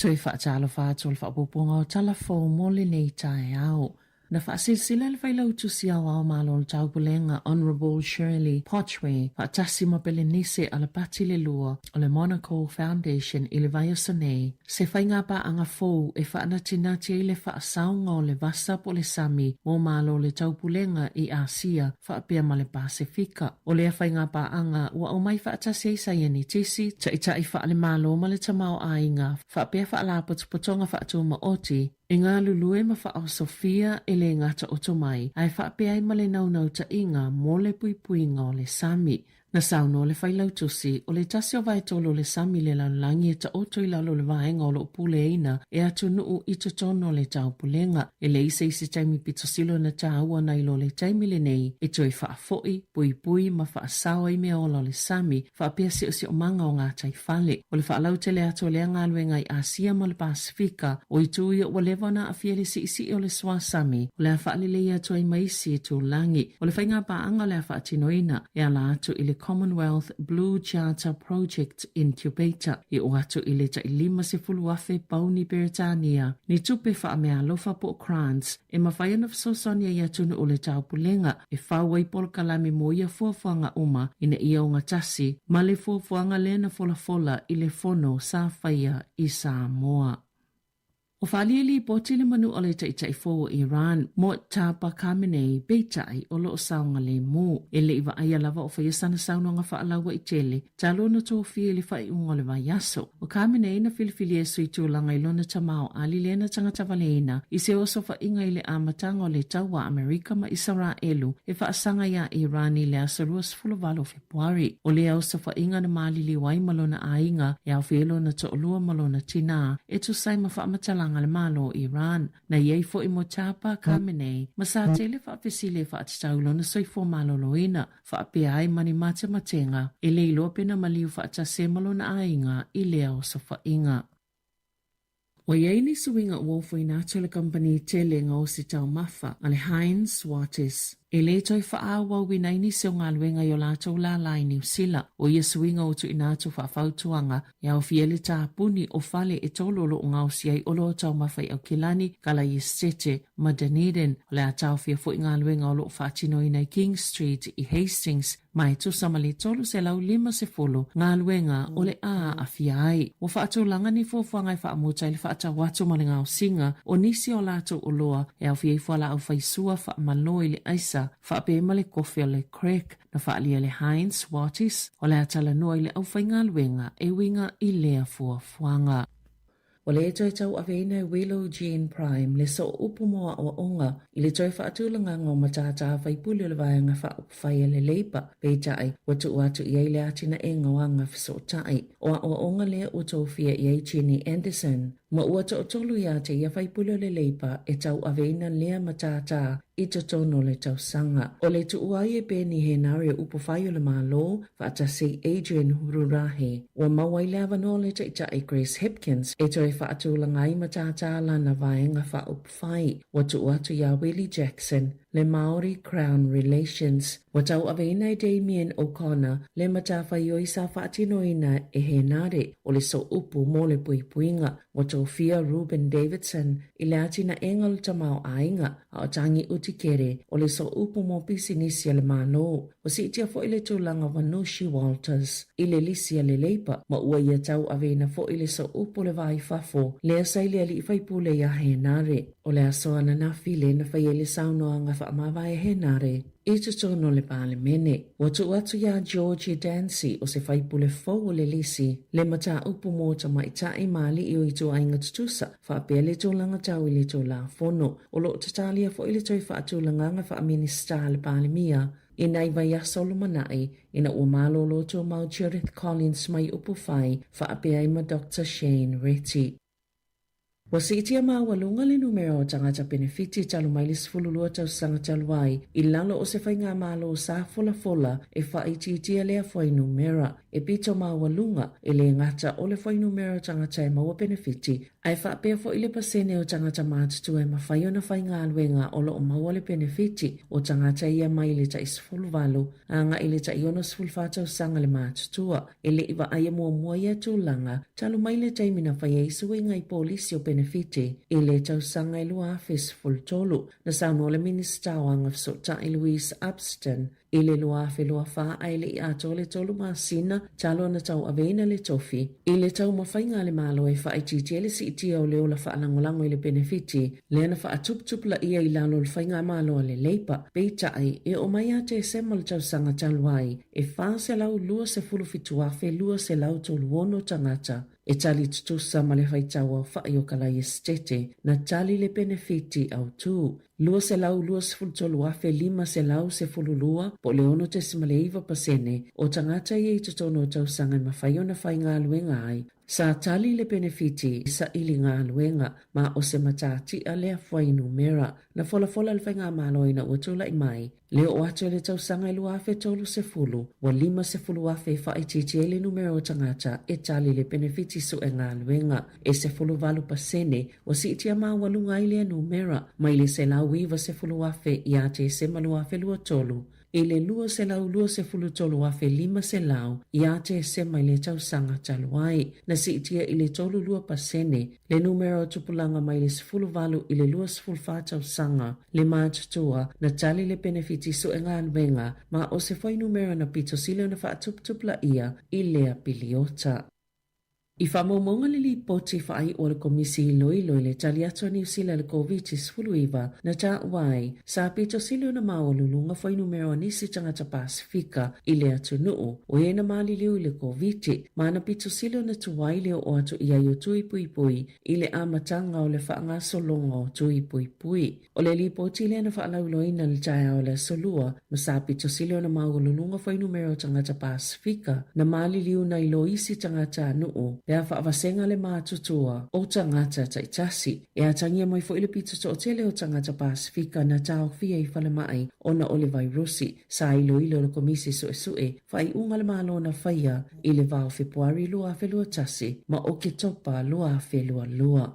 Toe faatalofa atu o le faaopoopoga o tala fou mo lenei taeao. Na faasilasila le Failautusi Aoao Malo o le Taupulega, Honourable Shirley Pochwe, faatasi ma Pelenise Alapati le Lua o le Monaco Foundation i le vaiaso nei, se faigapaaga fou e faanatinati ai le faasaoga o le vasa po o le sami mo Malo o le Taupulega i Asia faapea ma le Pasefika. O lea faigapaaga ua aumai faatasi ai saienitisi, taitai faale-Malo ma le tamaoaiga, faapea faalapotopotoga faatumaoti, E galulue ma faaosofia e le gata o tomai, ae faapea ai ma le naunautaiga mo le puipuiga o le sami. Na saunoa le Failautusi, o le tasi o vaetolu o le sami le lalolagi e taoto i lalo o le vaega o lo o puleaina e atunuu i totonu o le taupulega. E leai se isi taimi pito sili ona taua nai lo le taimi lenei e toe faafoi, puipui ma faasao ai mea ola o le sami faapea siosiomaga o gataifale. O le faalautele atu o lea galuega i Asia ma le Pasefika, o itu ia ua leva ona aafia i le siisii o le suasami, o le a faalelei atu ai ma isi itulagi. O le faigapaaga o le a faatinoina e ala atu i le. Commonwealth Blue Charter Project Incubator e oo atu i le tai 50,000 pauni Peretania, ni tupe faameaalofa po o grants e mafai ona fesoasoani ai i atunuu o le taupulega e fau ai polokalame mo ia fuafuaga uma ina ia ogatasi ma le fuafuaga lea na folafola i le fono sa faia i Samoa. Ua faaalia lipoti le manu o le Taitai fou o Iran, Mojtaba Khamenei, peitai o lo o saogalemu. E le i vaaia lava o faia sana saunoaga faalauaitele talu ona tofia i le faaiuga o le vaiaso. O Khamenei na filifilia e sui tulaga i lona tama o Ali lea na tagatavaleina i se osofaiga i le amataga o le taua a Amerika ma Isaraelu e faasaga iā Iran i le aso 28 o Fepuari. O lea osofaiga na maliliu ai ma lona aiga e aofia ai lona toalua ma lona tinā e tusa ai ma faamatalaga a le Malo o Iran. Na i ai foi Mojtaba Khamenei ma sa tele faafesili e faatatau i lona soifua maloloina, faapea ai ma ni matematega e le iloa pe na maliu faatasi ai ma lona aiga i lea osofaiga. Ua i ai ni suiga ua ofoina atu e le kamupani tele gaosi taumafa a le Heinz Wattis e le toe faaauauina ai nisi o galuega i o latou lālā i Niu Sila. ʻO ia suiga ua tuuina atu faafautuaga e aofia ai le tapuni o fale e tolu o lo o gaosi ai oloa taumafa i Aukilani, Kalaiesetete ma Dunedin. O le a taofia foi galuega o lo o faatinoina i King Street i Hastings ma e tusa ma le 350 galuega o le a aafia ai. Ua faatulaga ni fuafuaga e faamuta ai le faatau atu ma le gaosiga o nisi o latou oloa e aofia ai fualaau faisua faamalo i le aisa faapea ai ma le kofe o le crack na faaalia e le Heinz Wattis o le a talanoa i le aufaigaluega e uiga i lea fuafuaga. Ua le toe tauaveina e Willow Jean Prime le soo upu mo aoaoga i le toe faatulagaga o matata faipule o le Vaega Faaupufai a le Labour, peitai, ua tuu atu i ai le atinaega o aga fesootai. O aoaoga lea ua tofia i ai Jenny Anderson, ma ua toatolu ia te ia faipule o le Labour e tauaveina lea matata i totonu o le tausaga. O le tuua ai e Peeni Henare o upufai o le Malo, faatasi Adrian Rurahi. Ua maua ai le avanoa o le Taitai Grace Hipkins e toe faatulaga ai matata lana vaega faaupufai. Ua tuu atu iā Willie Jackson le Māori Crown Relations. Ua tauaveina e Damien O'Connor le matafaioi sa faatinoina e Henare o le sooupu mo le puipuiga. Ua tofia Reuben Davidson i le atinaega o le tamaoaiga, a o Tangi Utikere o le sooupu mo pisinisi a le Malo. Ua siitia foi le tulaga o Vanushi Walters i le lisi a le Labour, ma ua ia tauaveina foi le sooupu o le va i fafo lea sa i le alii faipule iā Henare. O le aso ananafi lea na fai ai le saunoaga faamavae a Henare i totonu o le Palemene. Ua tuu atu iā Georgie Dancy o se faipule fou o le lisi le mataupu mo tamaitai ma alii o ituaiga tutusa faapea le tulaga tau i le Tulafono. O lo o tatalia foi le toe faatulagaga faa-Minisita a le Palemia i nai vaiaso o lumanai ina ua malolo tumau Judith Collins mai Upufai faapea ai ma Doctor Shane Reti. Ua siitia maualuga le numera o tagata penefiti talu mai le 12 tausaga talu ai i lalo o se faigamalo sa folafola e faaitiitia lea fuainumera. E pito maualuga, e le gata o le fuainumera o tagata e maua penefiti, ae faapea foi le pasene o tagata matutua e mafai ona faigaluega o lo o maua le penefiti o tagata ia mai le tai 18 agai i le tai 64 tausaga le matutua. E le i vaaia muamua ia tulaga talu mai le taimi na fai ai suiga i polisi o penefiti i le tausaga e 2013. Na saunoa le Minisita o Agafesootai Louise Upston i le 2024 ae le i atoa le tolu masina talu ona tauaveina le tofi i le taumafaiga a le Malo e faaitiitia le siitia o le ola faalagolago i le penefiti lea na faatuputupulaia i lalo o le faigamalo a le Labour. Peitai, e oo mai ia Tesema o le tausaga talu ai, e 427,236 tagata e tali tutusa ma le faitau aofai o Kalaiesetete na tali le penefiti autū. 223,512 po o le 6.9 pasene o tagata ia i totonu o tausaga e mafai ona faigaluega ai, sa tali le penefiti saili galuega ma o se matatia lea fuainumera na folafola le Faigamalo ina ua tulai mai le oo atu i le tausaga e 2030, ua 50,000 e faaitiitia ai le numera o tagata e tali le penefiti suegaluega. E 18 pasene ua siitia maualuga ai lea numera mai le 190,000 ia Tesema 2023. i le 223,500 ia Tesema i le tausaga talu ai. Na siitia i le 32 pasene le numera o tupulaga mai le 18 i le 24 tausaga le matutua na tali le penefiti suegaluega ma o se fuainumera na pito sili ona faatuputupulaia i lea piliota. I faamaumauga le lipoti faaiu a le Komisi Iloilo i le tali atu a Niu Sila i le Koviti-19 na taua ai, sa pito sili ona maualuluga fuainumera o nisi tagata Pasefika i le atunuu o e na maliliu i le Koviti ma na pito sili ona tuai le oo atu i ai o tui puipui i le amataga o le faagasologa o tui puipui. O le lipoti lea na faalauiloaina i le taeao o le Aso Lua, ma sa pito sili ona maualuluga fuainumera o tagata Pasefika na maliliu nai lo isi tagatanuu pe a faavasega le matutua o tagata taitasi. E atagia mai foi le pito toatele o tagata Pasefika na taofia i falemai ona o le vairusi. Sa iloilo le Komisi Suesue faaiuga a le Malo na faia i le va o Fepuari 2021 ma Oketopa 2022.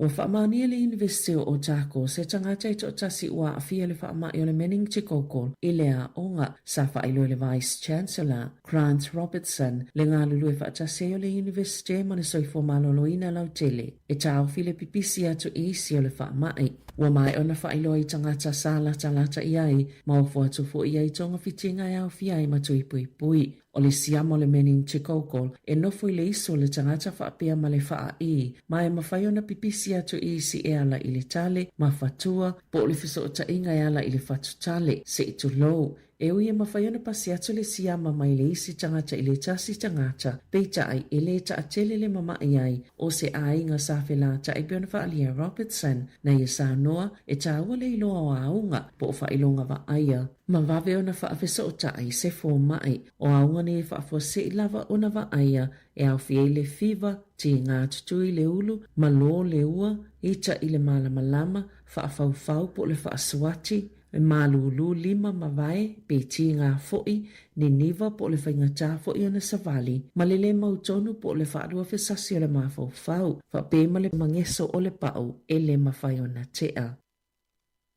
Ua faamaonia le Iunivesite o Otago se tagata e toatasi ua aafia i le faamai o le meningococcal i le aoga. Sa faailoa e le Vice Chancellor, Grant Robertson, le galulue faatasi ai o le Iunivesite ma le soifua maloloina lautele e taofi le pipisi atu i isi o le faamai. Ua maea ona faailoa i tagata sa latalata i ai ma ofo atu foi i ai togafitiga e aofia ai ma tui puipui. O le siama o le meningococcal e nofo i le iso o le tagata faapea ma le faaī, ma e mafai ona pipisi atu i isi e ala i le tale, mafatua, po o le fesootaiga e ala i le fatu tale, se i tulou. E ui e mafai ona pasi atu le siama mai le isi tagata i le tasi tagata, peitai e le taatele le mama'i ai o se aiga sa felata'i pei ona faaalia e Robertson na ia saunoa e taua le iloa o auga po o faailoga vaaia ma vave ona faafesootai se foma'i. O auga nei e faafuasei lava ona vaaia e aofia ai le fiva, tiga tutui le ulu, malo le ua, ita i le malamalama, faafaufau po o le faasuati, e malūlū lima ma vae, pe tiga fo'i, niniva po o le faigata fo'i ona savali, ma le lē mautonu po o le faaluafesasi o le mafaufau, faapea ma le mageso o le pa'u e lē mafai ona te'a.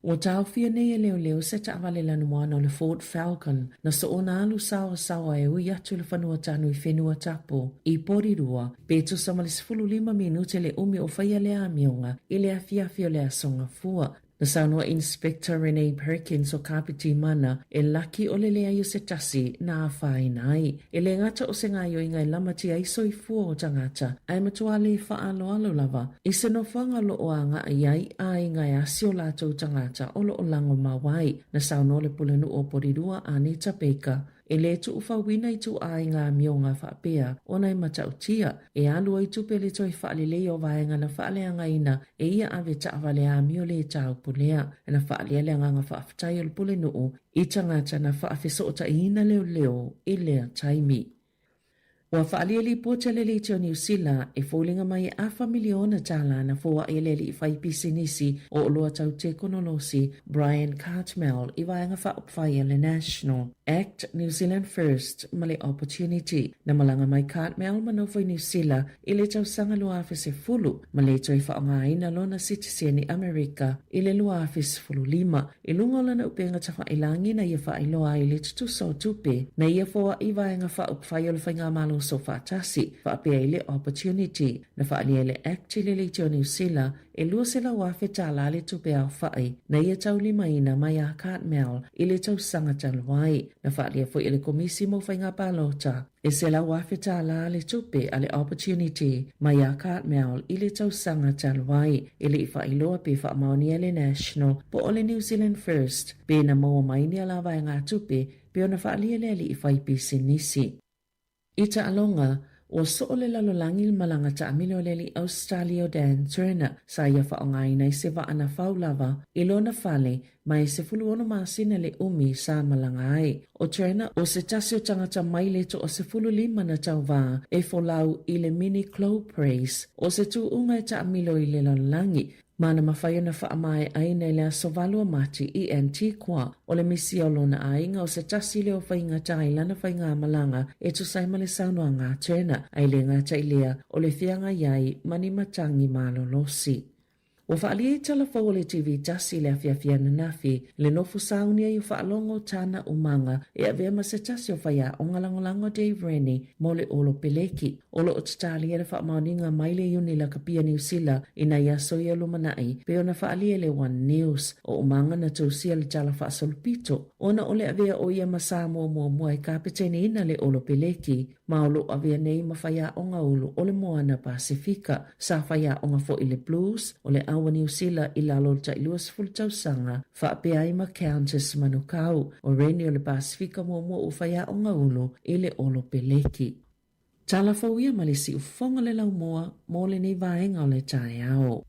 Ua taofia nei e leoleo se taavale lanumoana o le Ford Falcon na soona alu saoasaoa e ui atu i le fanua tanu i Whenua Tapu, i Porirua, pe tusa ma le 15 minute le umi o faia le amioga i le afiafi o le Aso Gafua. Na saunoa Inspector Renee Perkins o Kapiti Mana e laki o le leai o se tasi na afaina ai. E le gata o se gaioiga e lamatia ai soifua o tagata, ae matua le faaaloalo lava i se nofoaga o lo o agai ai aiga e asi o latou tagata o lo o lago mau ai. Na saunoa le Pulenuu o Porirua, Anita Baker, e le tuufauina i ituaiga amioga faapea ona e matautia e alu ai tupe le toe faalelei o vaega na faaleagaina e ia ave taavale amio le taupulea. Na faaalia le agaga faafetai o le Pulenuu i tagata na faafesootaiina leoleo i lea taimi. Ua faaalia lipoti a le Leitio Niu Sila e foliga mai e afa miliona tālā na foaʻi e le aliʻi fai pisinisi o oloa tau tekonolosi Brian Cartmell i vaega faaupufai a le National Act New Zealand First ma le Opportunity. Na malaga mai Cartmell ma nofo i Niu Sila i le tausaga 2010 ma le toe faaaogaina lona sitiseni Amerika i le 2015. I luga o lana upega tafailagi na ia faailoa ai le tutusa o tupe na ia foaʻi vaega faaupufai o le Faigamalo Soofaatasi, faapea i le Opportunity, na faaalia ai le Act i le Leitio Niu Sila e $200,000 tālā le tupe aofaʻi na ia taulimaina mai a Cartmel i le tausaga talu ai. Na faaalia foi e le Komisi mo Faiga Palota E $100,000 tālā le tupe a le Opportunity mai iā Cartmel i le tausaga talu ai. E le i faailoa pe faamaonia le National po o le New Zealand First pe na maua mai ni ala vaegatupe pe ona faaalia le aliʻi fai pisinisi. I taaloga, ua soo le lalolagi le malaga taamilo a le aliʻi Ausetalia o Dan Turner sa ia faaaogaina i se vaa na fau lava i lona fale ma e 16 masina le umi sa malaga ai. ʻO Turner, ʻo se tasi o tagata mai le 15 na tauvā e folau i le Mini Globe Race, ʻo se tūʻuga e taamilo i le lalolagi, ma na mafai ona faamaeʻaina i le aso 8 o Mati i Antigua. ʻO le misia o lona aiga, o se tasi lea o faigata i lana faigamalaga e tusa ai ma le saunoaga a Turner, a i le gata i lea, o le feagai ai ma ni matagi malolosi. Ua faaalia i tala fou o le TV tasi i le afiafi ananafi i le nofo sauni ai o faalogo Tana Umaga e avea ma se tasi o faiaoga lagolago a Dave Rennie mo le Olo Peleki. O lo o tatalia le faamaoniga mai le Iuni Lakapia Niu Sila i nai aso ia lumanai pei ona faaalia i le One News. O Umaga na tousia le tala faasolopito ona o le avea o ia ma Samoa muamua e kapeteniina le Olo Peleki ma o lo o avea nei ma faiaoga ulu o le Moana Pasefika. Sa faiaoga foi i le Blues o le Aua Niu Sila i lalo o le tai 20 tausaga, faapea ai ma Countess Manukau. O Rennie o le Pasefika muamua ua faiaoga ulu i le Olo Peleki. Tala fou ia ma le siufofoga le laumua mo lenei vaega o le taeao.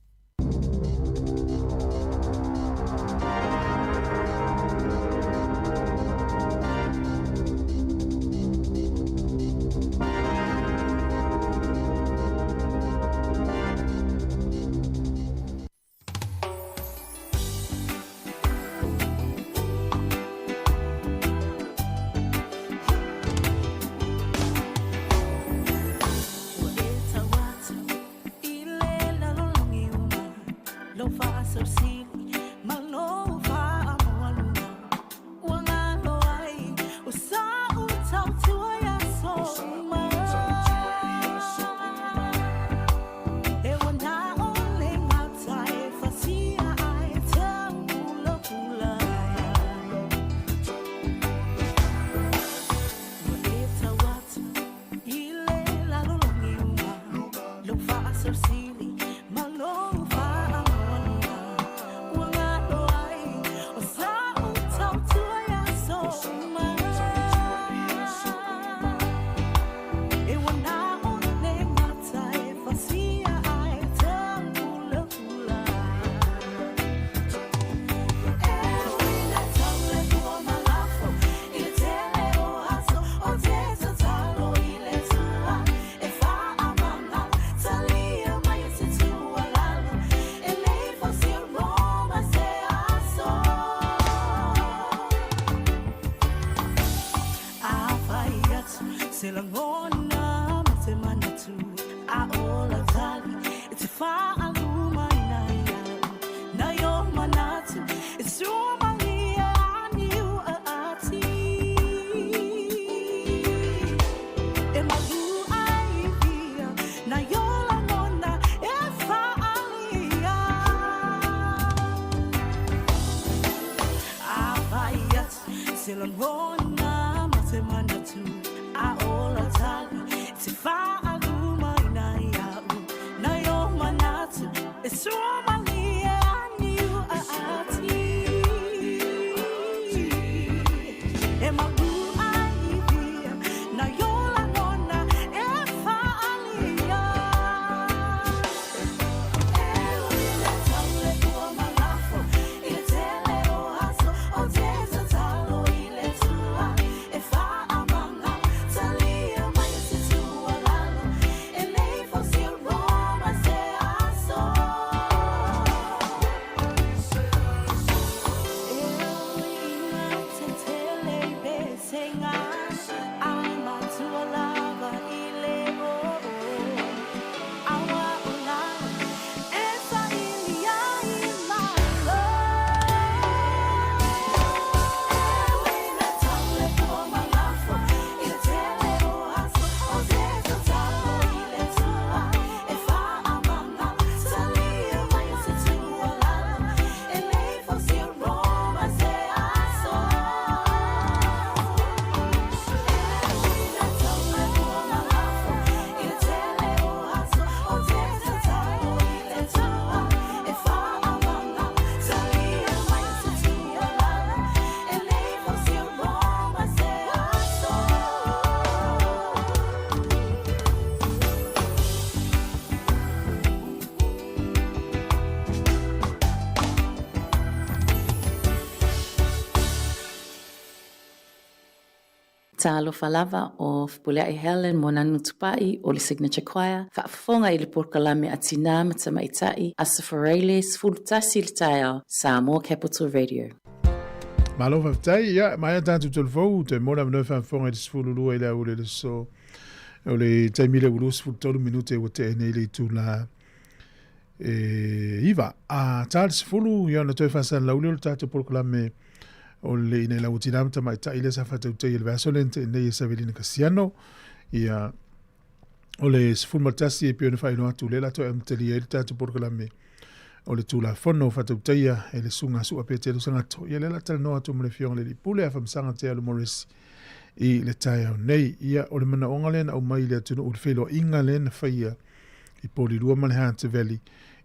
Talofa lava o Fepuleai Helen Moananu Tupai o le Signature Choir, faafofoga i le polokalame a Tinā ma Tamaitai, Aso Faraile, 11 i le taeao, Samoa Capital Radio. Malo faafetai, ia, maea tatou tolu fou, toe mo le avanoa e faafofoga i le 12 i le aoauli o le aso. O le taimi lea ua 23 minute ua tea nei le itula. E 9 a ta le 10, ia ona toe faasalalau lea o le tatou polokalame o le Ina Lau Tina ma Tamaitai lea sa faatautaia i le vaiaso lea na tea nei e Savelina Kasiano. Ia, o le 11 e pei ona faailoa atu lea la toe amatalia ai le tatou polokalame o le Tulafono faatautaia e le Susuga Sua Petelo Sagato. Ia lea la talanoa atu ma le Afioga i le Alii Pule Afamasaga Tealu Morris i le taeao nei. Ia, o le manaoga lea na aumai i le atunuu i le feiloaiga lea na faia i Polilua ma le Hunter Valley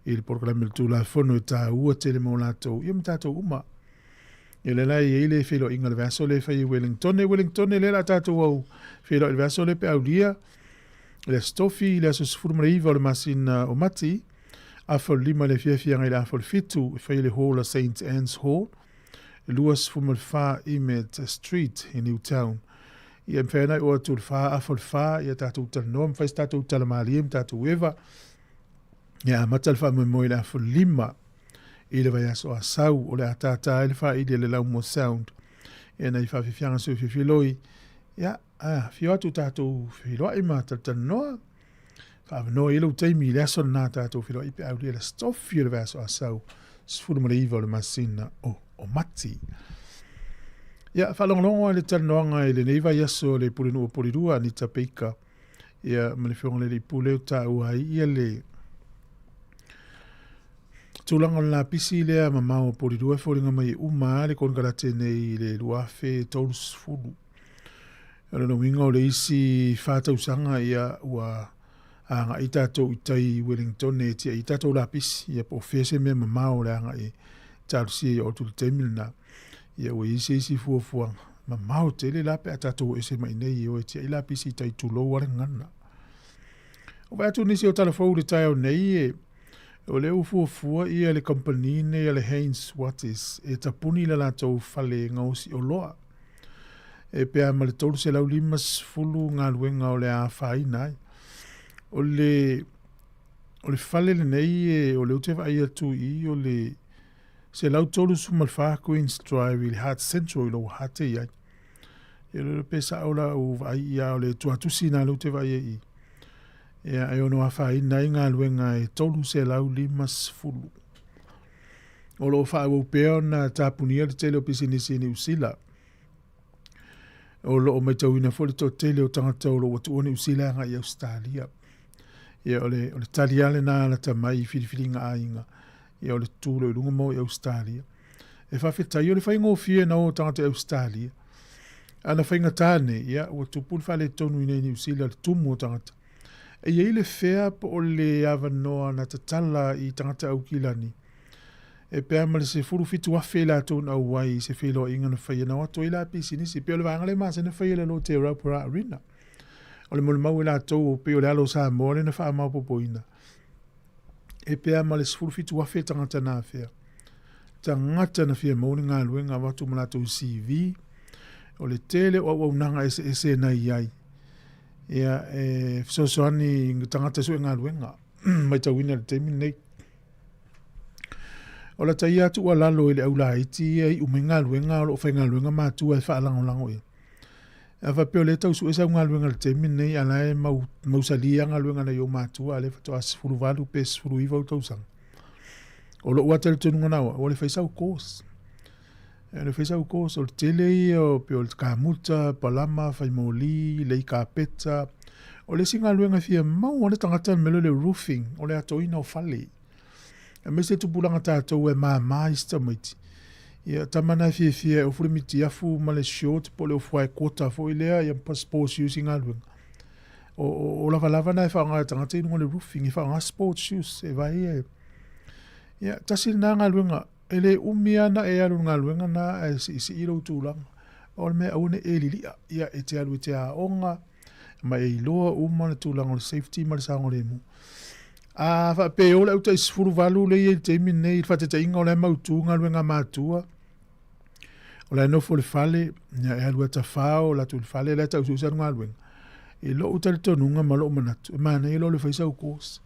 i le polokalame o le Tulafono e taua tele mo latou, ia ma tatou uma. Ia lea la e i ai le feiloaiga o le vaiaso lea e fai i Wellingtone. Wellingtone lea la tatou au feiloai i le vaiaso lea pe aulia le Aso Tofi, le aso 19 o le masina o Mati, afa o le 5 i le afiafi agai i le afa o le 7, e fai i le Hall a Saint Anne's Hall, 24 Emmet Street i Newtown. Ia, e mafai ona e oo atu i le 4, afa o le 4, ia tatou talanoa, ma fai se tatou tala malie ma tatou eva. Ia, amata le faamoemoe i le afa o le 5 i le vaiaso Asau, o le a tātā ai le faaili a le Laumua Sound. Ia, nai faafiafiaga sui fiafiloi. Ia, afio atu tatou feiloai ma talatalanoa. Faavanoa i ai lou taimi i le aso lena tatou feiloai pe aulia le Aso Tofi o le vaiaso Asau 19 o le masina o o Mati. Ia, faalogologo i le talanoaga i lenei vaiaso le Pulenuu o Polilua, Anita Baker, ia, ma le Afioga i le Alii Pule o taua ai ia le tulaga o le lapisi lea mamao o Polilua e foliga mai e uma lava le konekarate nei i le 2030. O lona uiga o le isi 4 tausaga ia ua agai tatou i tai i Wellington e tiai ai tatou lapisi, ia po o fea se mea mamao o le agai e talosia i oo atu i le taimi lena. Ia ua i ai se isi fuafuaga mamao tele la pe a tatou o ese mai nei e o e tiai lapisi i tai tulou a le gagana. O vaai atu nisi o tala fou i le taeao nei e o lea ua fuafua ia le kamupani nei a le Hanes Watties e tapuni le latou fale gaosi oloa. E pea ma le 350 galuega o le a afaina ai. O le, o le fale lenei e, o lea ou te vaai atu i i, o le 134 Queens Drive i le Hutt Central i Lower Hutt e i ai. Ia le pe sao la u vaai ia o le tuatusi na lea ou te vaai ai i. Ia e ono afaina ai galuega e 350. O lo o faaauau pea ona tapunia le tele o pisinisi i Niu Sila. O lo o matauina foi le toatele o tagata o lo o ua tuua Niu Sila agai i Ausetalia. Ia, o le, o le tali lava lena lata mai i filifiliga aiga, ia o le tutu loa i luga ma o i Ausetalia. E faafetai o le faigofie na o o tagata i Ausetalia. A na faigata nei, ia ua tupu le faaletonu i inei i Niu Sila le tumu o tagata. E i ai le fea po o le avanoa na tatala i tagata Aukilani e pea ma le 17,000 i latou na auai i se feiloaiga na faia na o atu ai la pisinisi. Pei o le vaega lea masani na faia i lalo o te Rauparaha Arena. O le molimau e latou pei o le alo o Samoa lea na faamaopoopoina. E pea ma le 17,000 tagata na afea. Tagata na fia maua ni galuega avatu ma latou CV. O le tele o auaunaga eseese na i ai. Ia, e fesoasoani i tagata sue galuega. Maitauina i le taimi lenei. O lata ia tuualalo i le aulaiti ia iu mai galuega o lo o faigaluega matua e faalagolago ia. A faapea o lea e tau sue sau galuega i le taimi lenei a la e mau, mausali lava galuega nai ou matua a lea faatoa 18 pe 19 ou tausaga. O lou lava talitonuga na au, ua le fai sau course. E le fai sau course, o le tele ia o pei o le kamuta, palama, fai moli, lei kapeta. O le isi galuega e fia maua le tagata le mea lea o le roofing, o le atoina o fale. Aemaise tupulaga tatou e māmā isi tamaiti. Ia, tama na e fiafia e ofu le mitiafu ma le short po o le ofu haequota foi lea, ia ma sports shoes i galuega. O, o, o lavalava na e faaaoga e tagata i luga o le roofing, e faaaoga sports shoes, e vai e... Ia, tasi lena galuega, e le umi lava na e alu i le galuega na ae siisii lou tulaga. O le mea aua ne i e lilia, ia e te alu e te aoga, ma e iloa uma le tulaga o le safety ma le saogalemu. A faapea e o le au tai 18 lea e i ai i le taimi lenei, i le faataitaiga o la e mautu galuega a matua, o la e nofo i le fale, ia e alu atafao latou i le fale, la e tau suesuesu galuega. I lou talitonuga ma lou manatu, e manaia loa le fai sau course.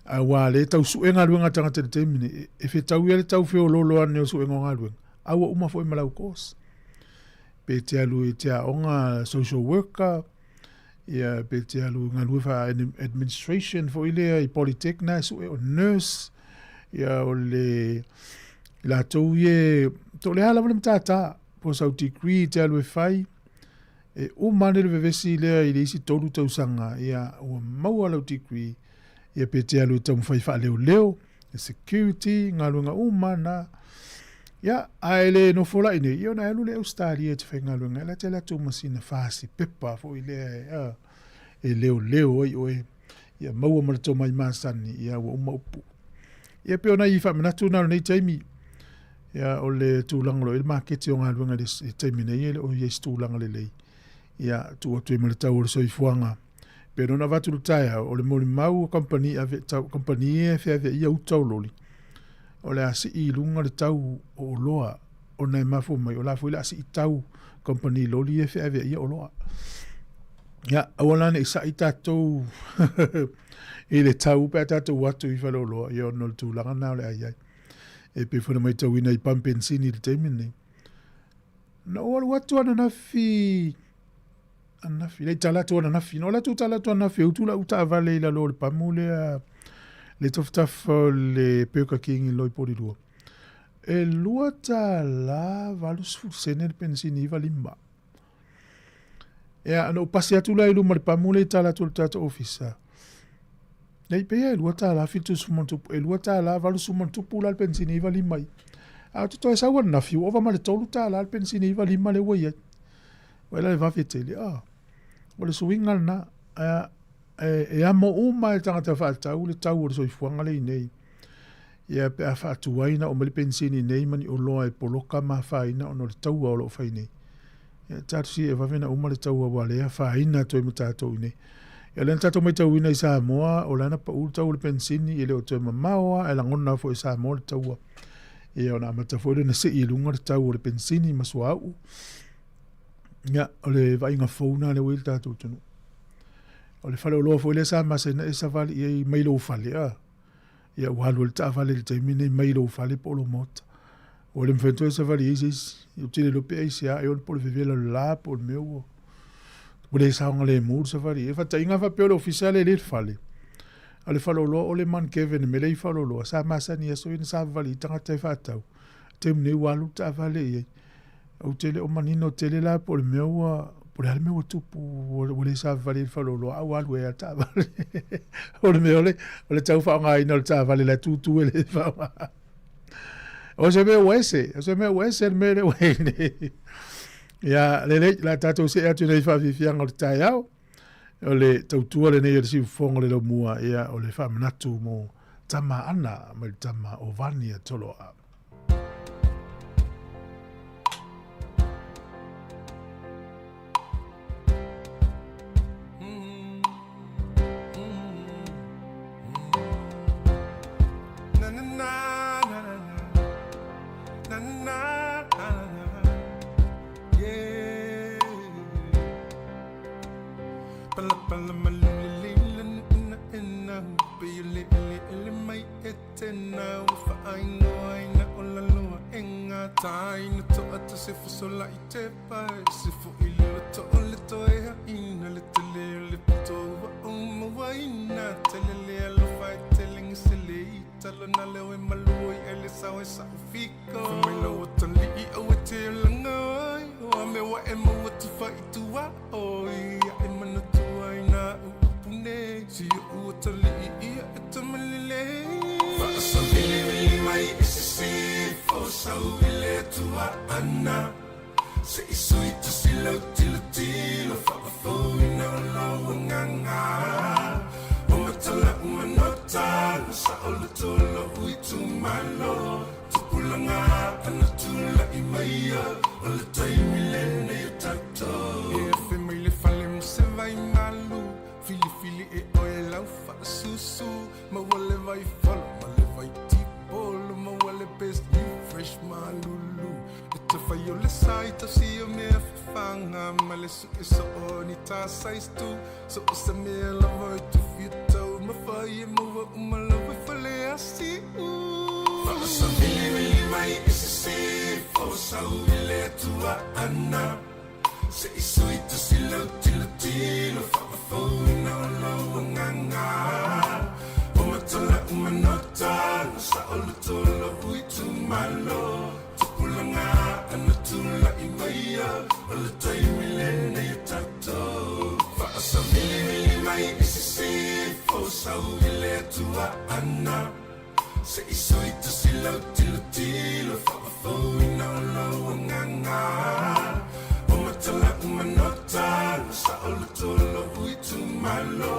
Aua o lea e tau sue galuega a tagata i le taimi lenei, e fetau ia le tau feoloolo ane o suega o galuega, a ua uma foi ma lau course. Pe te alu i te aoga social worker, Ia pe te alu galue faa-administration foi lea i Polytech na e sue o nurse, ia o le i latou ia to le a lava le matata po o sau degree e te alu e fai, e uma ane le vevesi lea i le isi 3 tausaga, ia ua maua lau degree, ia pe te alu e taumafai faaleoleo, le security, galuega uma na. Ia, ae le nofo la i nei, ia ona e alu lea i Ausetalia e te faigaluega ai, la te alu atu ma sina fasi pepa foi lea e, a, e leoleo ai oe, ia maua ma le tomai masani, ia ua uma upu. Ia pei o nai faamanatu na o lenei taimi, ia o le tulaga o lo o i ai le maketi o galuega i le taimi nei, e le o i ai se tulaga lelei. Ia, tuu atu ai ma le tau o le soifuaga. Pei ona avatu le taeao, o le molimau o kamupani ave, tau, kamupani e feaveaia uta o loli, o le a sii i luga le tau o oloa, ona e mafua mai, o la foi o le a sii tau kamupani loli e feaveaia oloa. Ia, aua la ne i sai tatou i le tau pe a tatou o atu i faleoloa, ia ona o le tulaga lena o le a i ai. E pei foi ona matauina i pamu penisini i le taimi lenei. Na ou alu atu ananafi ananafi, le i tala atu ananafi. Na ou alu atu tala atu ananafi e utu lau taavale i lalo o le pamu lea, le tafatafa o le Burger King i lalo i Polilua. E $2.80 sene le penisini 95. Ia, na ou pasi atu la i luma o le pamu lea i tala atu o le tatou ofisa. Nei, pei e $2.70, e $2.80 la le penisini 95 i. A ou te toe sau ananafi, ua ova ma le $3 le penisini 95 lea ua i ai. Ua ela le vave tele, ah. O le suiga lena, e, e amo uma e tagata faatau le tau o le soifuaga lea i nei. Ia pe a faatuai ona oo mai le penisini nei ma ni oloa e poloka ma afaina ona o le taua o lo o fai nei. Ia talosia e vave ona uma le taua aua o lea e afaina atu ai ma tatou i inei. Ia o lea na tatou matauina i Samoa o la na pau le tau o le penisini e le o toe mamao lava ae lagona foi e Samoa le taua. Ia ona amata foi lea ona sii i luga le tau o le penisini ma suauu. Ia o le vaaiga fou lena lea ua i ai le tatou atunuu. O le faleoloa foi lea sa masani e savali i ai mai lou fale a. Ia ua alu ai le taavale i le taimi lenei mai lou fale po o lou maota. Ua le mafai ona toe savali i ai se isi. Ou te le iloa pe aisea ai ona po o le vevela o le la po o le mea ua ua le saogalemu le savali i ai. Faataitaiga faapea o le ofisa lea e le i le fale, a o le faleoloa o le Mount Kevin le mea lea e i Faleoloa, sa masani i aso ia na savavali ai tagata e faatau. O le taimi nei ua alu le taavale i ai. Ou te le o manino tele la po o le mea ua, po o le a le mea ua tupu ua le savavali ai le faleoloa a ua alu ai lava le taavale. O le mea o le, o le tau faaaogaina o le taavale la e tutu e le faaaoga. O se mea ua ese, o se mea ua ese le mea lea ua i ai nei. Ia, lelei, o le a tatou see atu nei i faafiafiaga o le taeao. O le tautua lenei a le siufofoga o le laumua, ia, o le faamanatu mo Tama Ana mai le tama o Vania Toloa. Fa'afouina o lou agaga O matala umanota Sa o le tolo itumalo Tupulaga ana tula'i maia O le taimi lenei o tatou Fa'asavilivili mai i sisifo Sau i le Atua ana Se i sui tasi lau tilotilo Fa'afouina o lou agaga O matala'u manota Sa o le tolo itumalo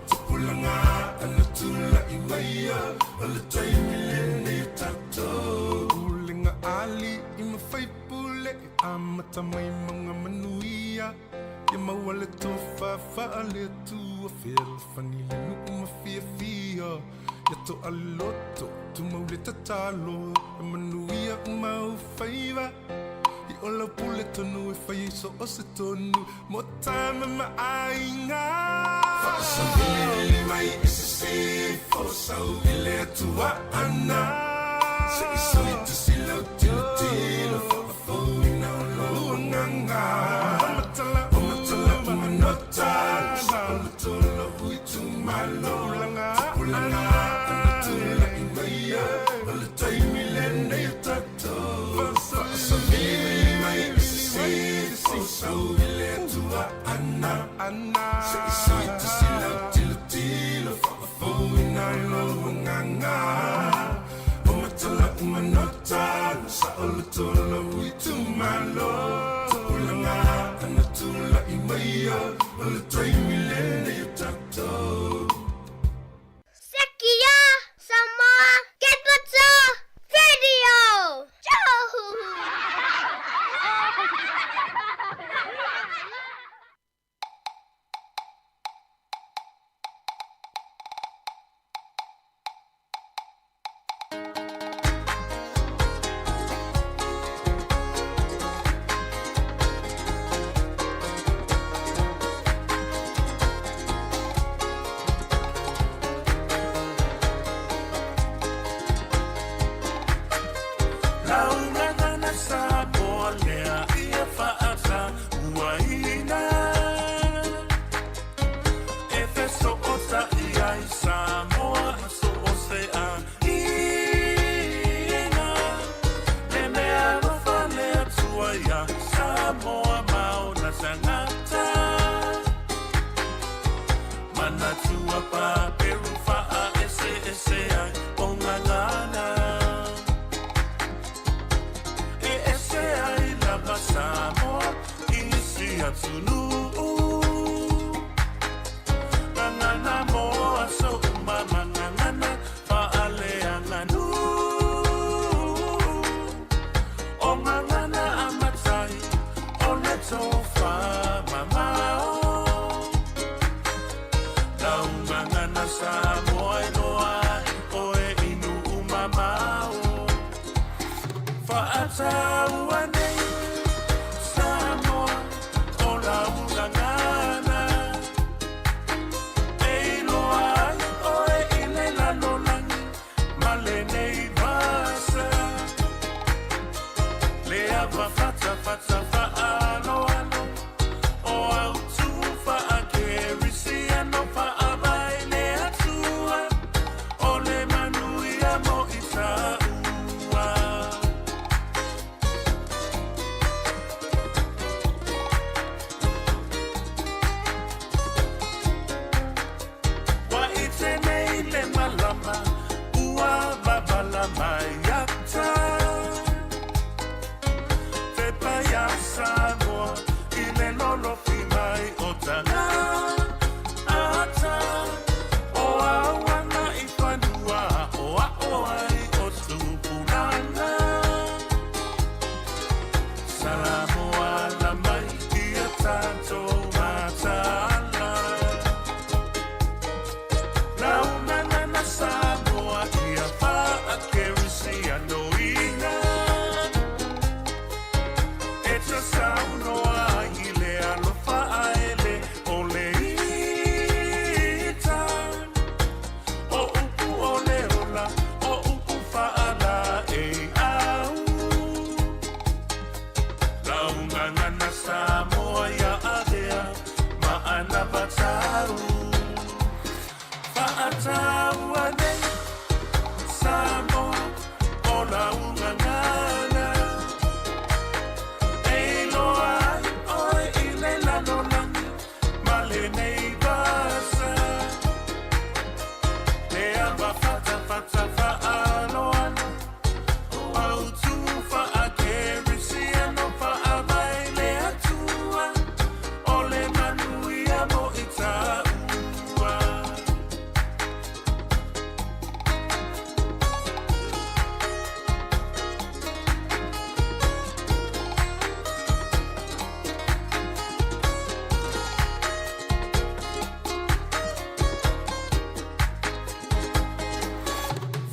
Tupulaga ana tula'i maia O le taimi lenei o tatou Pulega ali'i ma faipule E amata mai mauga manuia Ia maua le tofa faale-Atua Fealofani le nuu ma fiafia Ia to'a le loto tumau le tatalo E manuia uma ou faiva I o lau pule tonu e fai ai so o se tonu Mo tama ma aiga Fa'asavilivili mai i sisifo Sau i le Atua ana Se i sui tasi lau tilotilo Fa'afouina o lou agaga O matala'u manota Saoloto lou itumalo Tupulaga ana tula'i maia O le taimi lenei o tatou Fa'asavilivili mai i sisifo Sau i le Atua ana Se i sui tasi lau tilotilo Fa'afouina lou agaga O matala'u manota Saoloto lou itumalo Tupulaga ana tula'i maia O le taimi lenei o tatou Sekia Samoa Capital Radio. Laugagana Samoa lea ia fa'atauaina E feso'ota'i ai Samoa i so o se ʻāina Le mea alofa le Atua iā Samoa ma ona tagata Manatua paperu fa'aeseese ai o gagana E ese ai lava Samoa i isi atunuu Gagana mo aso uma ma gagana faaleaganuu O gagana a matai o le tofa mamao Lau gagana. Fa'ataua nei Samoa o lau gagana E iloa ai oe i le lalolagi ma lenei vasa Le ava fatafata fa'aaloalo o autu fa'akerisiano fa'avae le Atua o le manuia mo i tāua.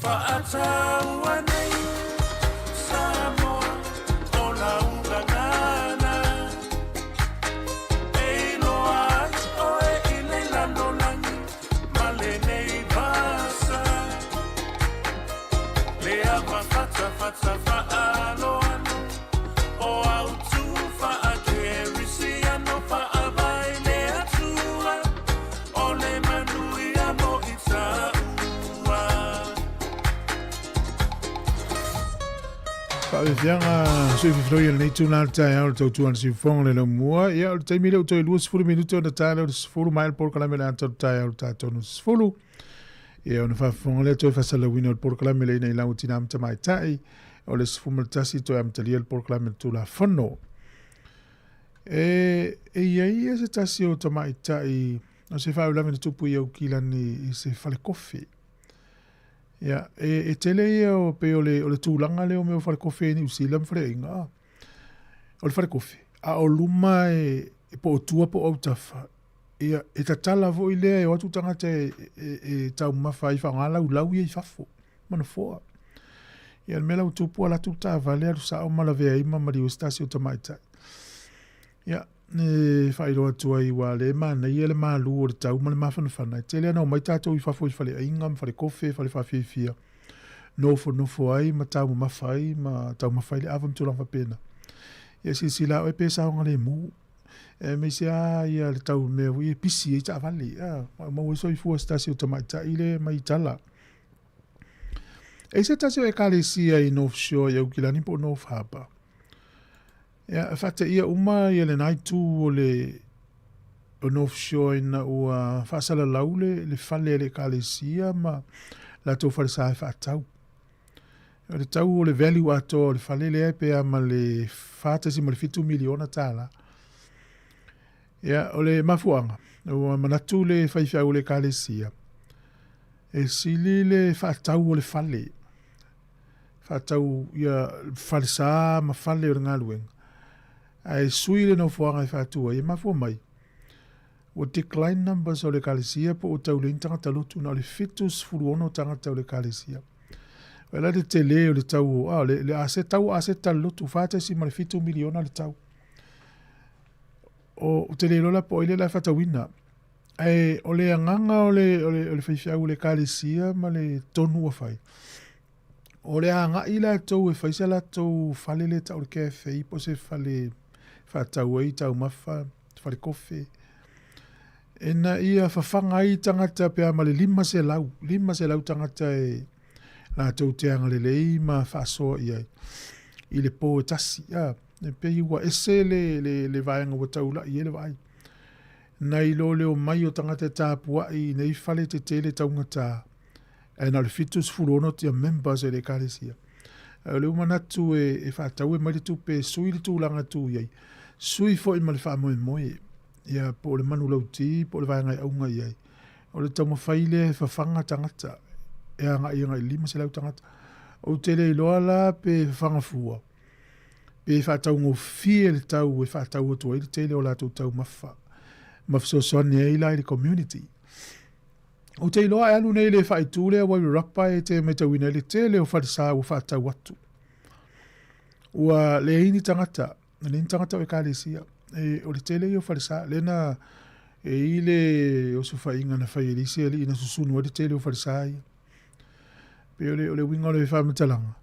Fa'ataua nei Samoa o lau gagana E iloa ai oe i le lalolagi ma lenei vasa Le ava fatafata fa'aaloalo o autu fa'akerisiano fa'avae le Atua o le manuia mo i tāua. Faafiafiaga sui fifiloi o lenei tula le taeao le tautua le siufofoga le laumua. Ia, o le taimi lea ua toe 20 minute ona ta lea o le 10 maea le polokalame le ata o le taeao le ta 30. Ia, ona faafofoga lea toe faasalauina o le polokalame le ina i lau tina ma tamaitai o le 11 toe amatalia le polokalame le Tulafono. E, e i ai ia se tasi o tamaitai o se faalavelave na tupu i Aukilani i se falekofi. Ia, e, e tele ia o pei o le, o le tulaga lea o mea o falekofe i Niu Sila ma faleaiga. Ah. O le falekofe, a o luma e, e po o tua po o autafa, ia, e tatala foi lea e o atu tagata e, e, e taumafa ai faaaoga laulau ia i fafo, ma nofoa. Ia, le mea la ua tupu, alu atu le taavale, alu sao ma lavea ai ma maliu ai se tasi o tamaitai. Ia, e faailoa atu ai ua le manaia le malu o le tau ma le mafanafana. E tele ana omai tatou i fafo i faleaiga ma falekofe, fale faafiafia, nofonofo ai ma taumamafa ai ma taumafa ai le ava ma tulaga faapena. Ia silasila oe pe saogalemu. Aemaise lava ia le tau mea foi e pisi ai taavale. A, maua ai soifua se tasi o tamaitai le mai tala. E se tasi o ekalesia i North Shore i Aukilani po o North Harbour. Ia, e faateia uma ia lena itu o le o North Shore ina ua faasalalau le, le fale a le ekalesia ma latou falesa e faatau. O le tau o le value atoa o le fale lea e pe a ma le $4.7 miliona tala. Ia, o le mafuaaga, ua manatu le faifeau o le ekalesia, e sili le faatau o le fale faatau ia falesa ma fale o le galuega, ae sui le nofoaga e faatu ai, e mafua mai, ua decline numbers o le ekalesia po ua tau leai ni tagata lotu, na o le 76 tagata o le ekalesia. O la le tele o le tau o, ah, le, le ase, tau aseta le lotu, 4.7 miliona le tau. O, ou te le iloa la po o ai lea o le a faatauina. Ae o le agaga o le, o le, o le faifeau o le ekalesia ma le tonu ua fai, o le agai latou e fai se latou fale lea e tau o le cafe po o se fale faatau ai taumafa, fale kofe, ina ia fafaga ai tagata pe a ma le 500, 500 tagata e latou te agalelei ma faasoa i ai i le po e tasi. A, e pei ua ese le, le, le vaega ua taulai ai le vaai. Nai lo le omai o tagata e tapuai i nei fale tetele taugata, ae na o le 76 tia members e le ekalesia. Ae o lea ua manatu e, e faatau e mai le tupe e sui le tulaga e tu i ai, sui foi ma le faamoemoe, ia po o le manulauti po o le vaega e auga i ai. O le taumafai lea e fafaga tagata, e agai agai i le 500 tagata. Ou te le iloa la pe fafaga fua, pe faataugofie le tau e faatau atu ai le tele o latou taumafa ma fesoasoani ai la i le community. Ou te iloa e alu nei le faaitu lea Wairarapa e te matauina ai le tele o falesa ua faatau atu. Ua leai ni tagata, leai ni tagata o ekalesia. E, o le tele ia o falesa, lea na e i le osofaiga na fai e le isi alii na susunu ai le tele o falesa ia. Pei o le, o le uiga o le faamatalaga,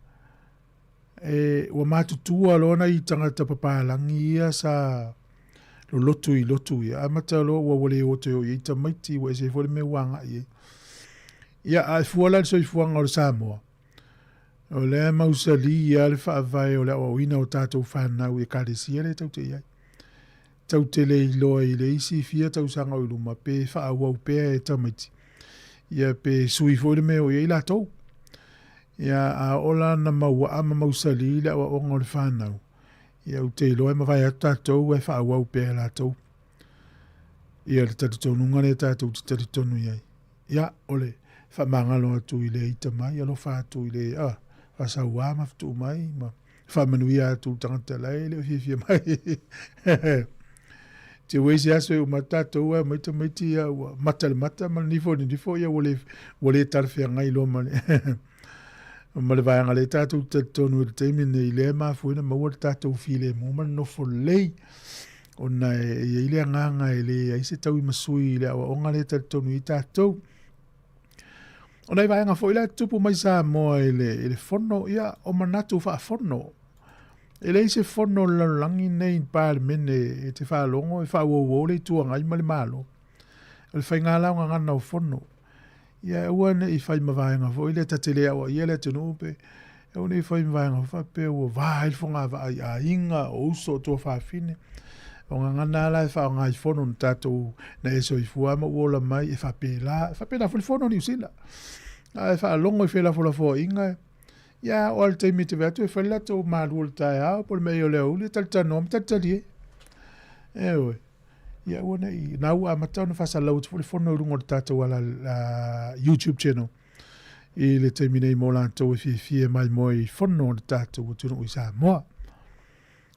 e, ua matutua loa nai tagata papalagi ia sa lolotu i lotu ia, amata loa ua ua le o toe o i ai tamaiti, ua ese ai foi le mea ua agai i ai. Ia, a e fua la i le soifuaga o le Samoa, o lea e mausali lava le faavae o le aoaoina o tatou fanau i Ekalesia lea tatou te i ai. Tatou te le iloa i le isi fia tausaga o i luma pe faaauau pea e tamaiti, ia pe sui foi le mea o i ai latou. Ia, a oo la ina mauaa ma mausali le aoaoga o le fanau, ia ou te iloa e mavae atu tatou ae faaauau pea e latou. Ia le talitonuga lea tatou te talitonu i ai. Ia, o le faamagalo atu i le ita mai, alofa atu i le a, faasauā ma fetuu mai, ma faamanuia atu i le tagata la e le o fiafia mai. Te ua i se aso e uma atu tatou ae omai tamaiti ia ua mata i le mata ma le nifo i le nifo, ia ua le, ua le talafeagai loa ma le ma le vaega lea tatou te talitonu i le taimi lenei, lea e mafua ai ona maua le tatou filemu ma le nofo lelei, ona e i ai le agaga e leai se tauimasui i le aoaoga lea e talitonu i ai tatou. O nai vaega foi la e tutupu mai Samoa i le, i le fono, ia, o manatu faafono. E leai se fono o le lalolagi nei i le Palemene e te faalogo e faauouo le Itu Agai ma le Malo. O le faiga la o gagana o fono. Ia aua ne i fai ma vaega foi lea ta te le aoaia le atunuu pe aua ne i fai ma vaega foi faapea ua va ai le fogavaa i aiga, o uso, o tuafafine. O gagana lava la e faaaoga i fono na tatou na e soifua ma ua ola mai e faapela, e faapena foi le fono a Niu Sila. A e faalogo i felafolafoaiga, ia oo lava i le taimi e te vaai atu e fai le latou malu o le taeao po o le mea ea o le aoauli e talatalanoa ma talitalie. Ioe. Ia aua ne i, na ua amata ona faasalalau atu foi le fono i luga o le tatou ala YouTube channel i le taimi nei mo latou e fiafia e maimoa i fono a le tatou atunuu i Samoa.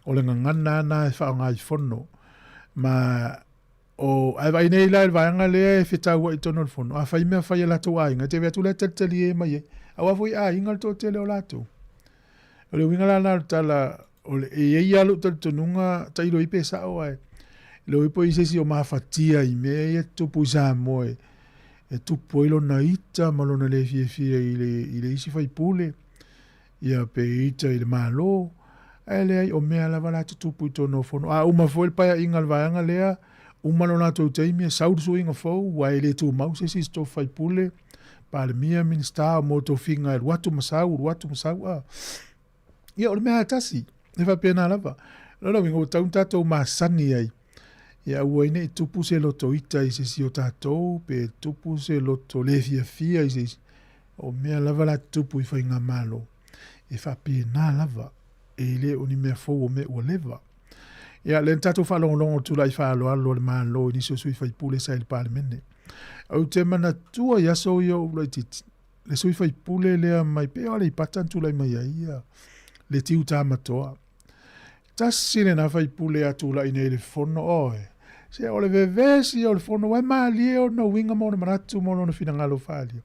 O le gagana lava na e faaaoga i fono. Ma o, ae vaai nei la i le vaega lea e fetauai i totonu o le fono, afai mea fai a latou aiga, e te vaai atu la e talitalie mai ai. Aua foi e aiga le toatele o latou. O le uiga la lena o le tala, o le, e i ai lava lou talitonuga, tailo i ai pe sao ae le iloa po o i ai se isi o mafatia i mea ia e tutupu i Samoa e, e tupu ai lona ita ma lona le fiafia i le, i le isi faipule, ia pe ita i le Malo, ae leai o mea lava la e tutupu i totonu o fono. A uma foi le paeaiga a le vaega lea, uma lo latou taimi e sau le suiga fou, aua e le tumau se isi i se tofi faipule, Palemia, Minisita, o mo tofiga e alu atu ma sau, alu atu ma sau, a. Ia, o le mea lava e tasi, e faapena lava. O lona uiga, ua tatau ona tatou masani ai, ia aua ai ne i tupu se loto ita i se isi o tatou, pe tupu se loto le fiafia i se isi. O mea lava la e tutupu i faigamalo, e faapena lava, e le o ni mea fou o mea ua leva. Ia, lea na tatou faalogologo i le tulai faaaloalo a le Malo i nisi o sui faipule sa i le Palemene. Ou te manatua i aso ia o ou laitiiti, le sui faipule lea mai pei o Aleipata na tulai mai ai ia le Tiu Tamatoa. Tasi lena faipule a tulai nei i le fono, oe, se o le vevesi ia o le fono, ua e malie ona uiga ma ona manatu ma lona finagalo faaalia.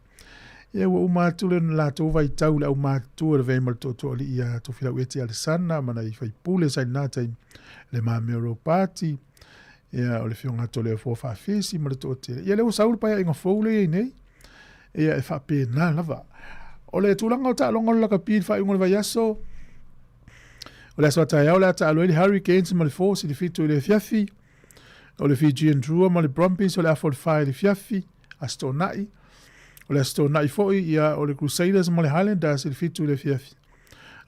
Ia ua uma atu le latou vaitau i le aumatutua i le vae ma le tootooalii ia Tofilau Eti Alesana ma nai faipule sa i lena taimi, le Mamea Ropati, ia o le Afioga ia Toleafoa Faafisi ma le toatele. Ia lea ua sau le paeaiga fou lea e i ai nei, ia e faapena lava. O le tulaga o taaloga o le lakapi i le faaiuga o le vaiaso, o le aso a taeao o le a taalo ai le Hurricanes ma le Force i le 7 i le afiafi, o le Fijian Drua ma le Brumbies o le afa o le 4 i le afiafi, Aso Toonai. O le Aso Toonai foi, ia, o le Crusaders ma le Highlanders i le 7 i le afiafi.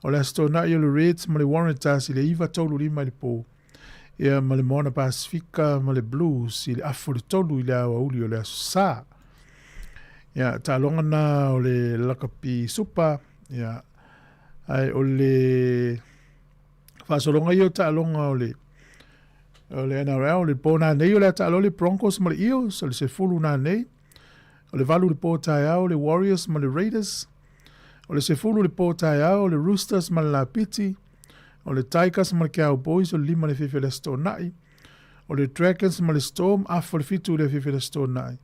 O le Aso Toonai o le Reds ma le Waratahs i le 9:35 i le po. Ia, ma le Moana Pasifika ma le Blues i le afa o le 3 i le aoauli o le Aso Sa. Ia, taaloga na o le lakapi supa, ia, ae o le faasologa ia o taaloga o le O le NRL, o le po nanei o le a taalo le Broncos ma le Eels, o le 10 nanei. O le 8 le po taeao le Warriors ma le Raiders. O le 10 le po taeao le Roosters ma le Lapiti. O le Tigers ma le Cowboys o le 5 le afiafi o le Aso Toonai. O le Dragons ma le Storm, afa o le 7 le afiafi o le Aso Toonai.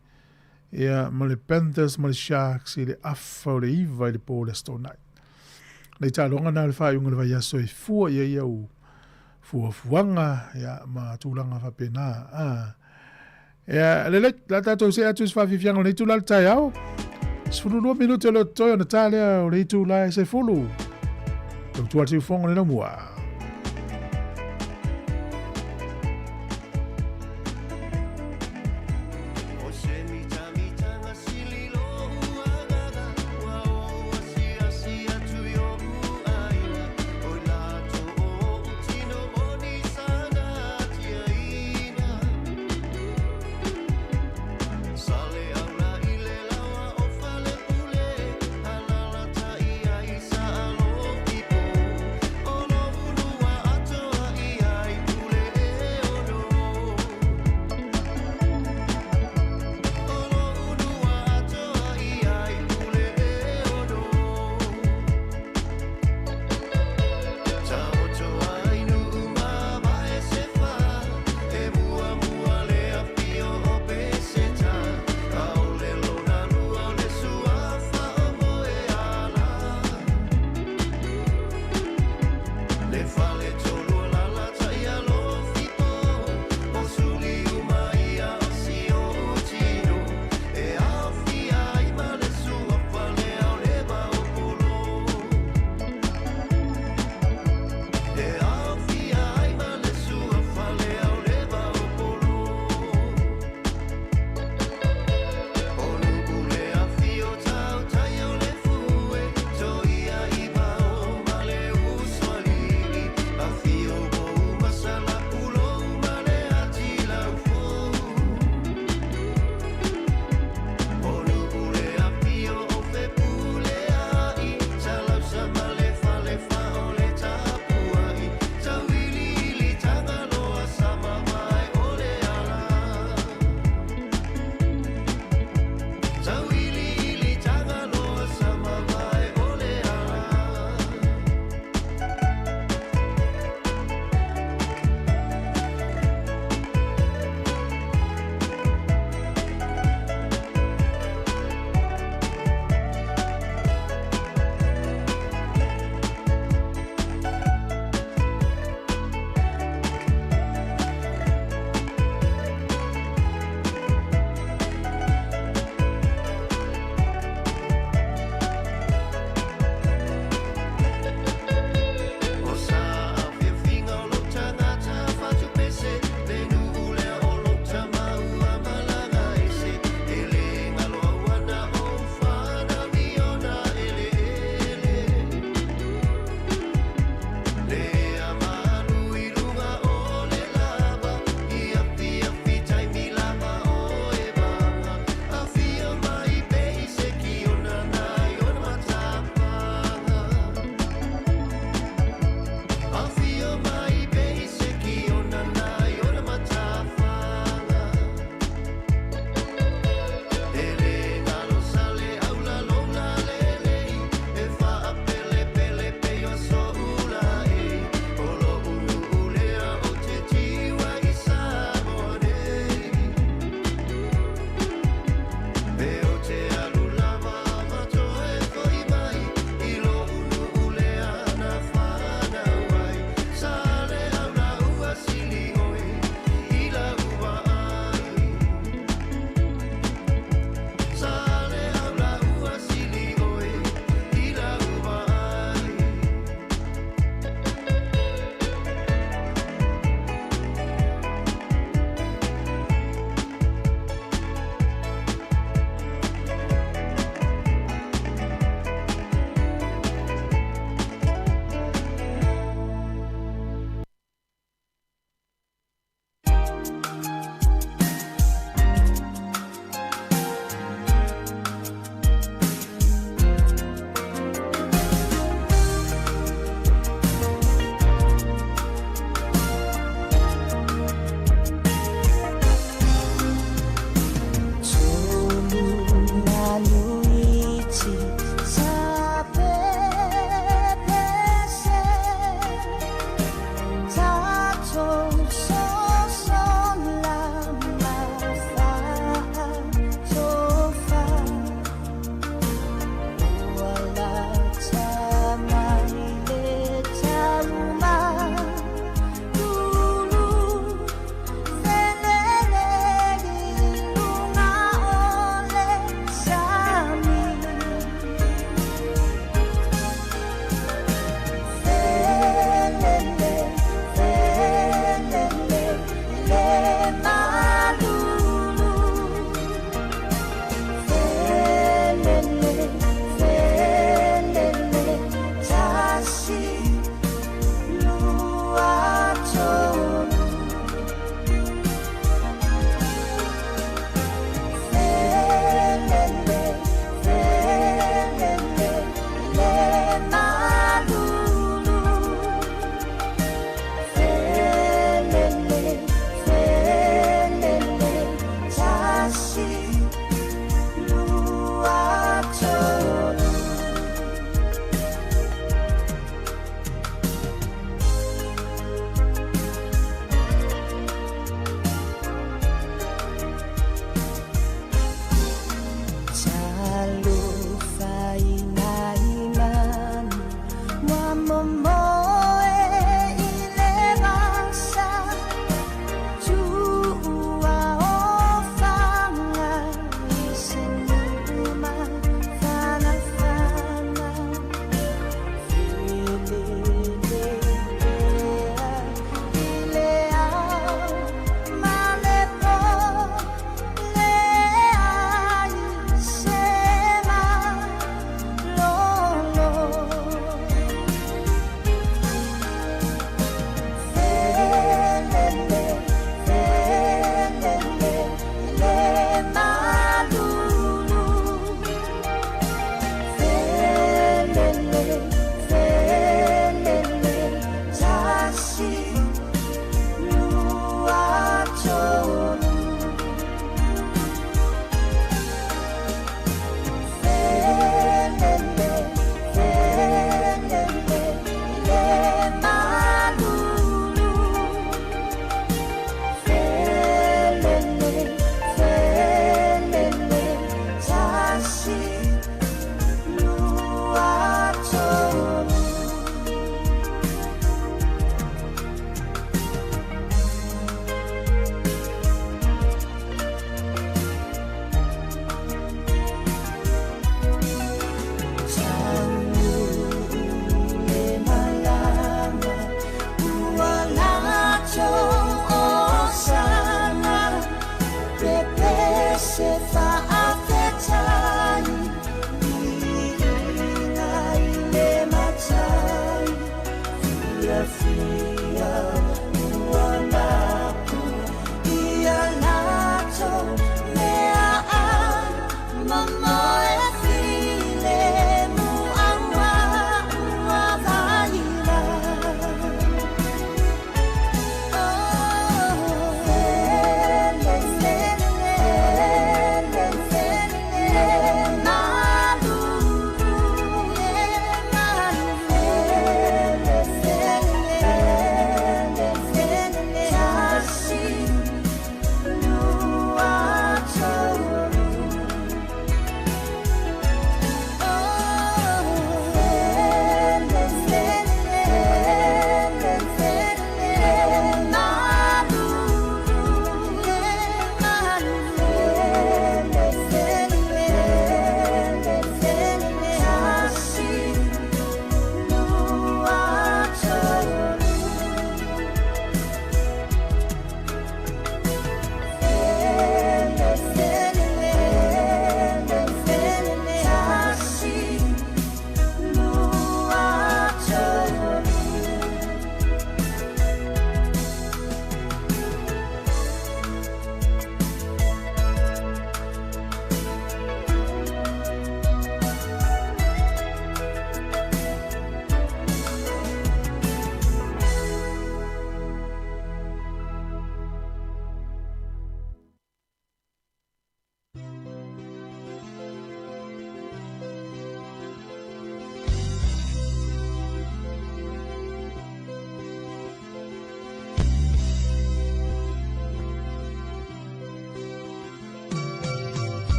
Ia, ma le Panthers ma le Sharks i le afa o le 9 i le po o le Aso Toonai. Nei taaloga na o le faaiuga o le vaiaso e fua i ai au fuafuaga ia, ma tulaga faapena. Ah. Ia, lelei, la tatou see atu i se faafiafiaga o lenei itula le taeao. 12 minute o leo totoe ona ta lea o le itula e 10. Tautua le siufogo le laumua.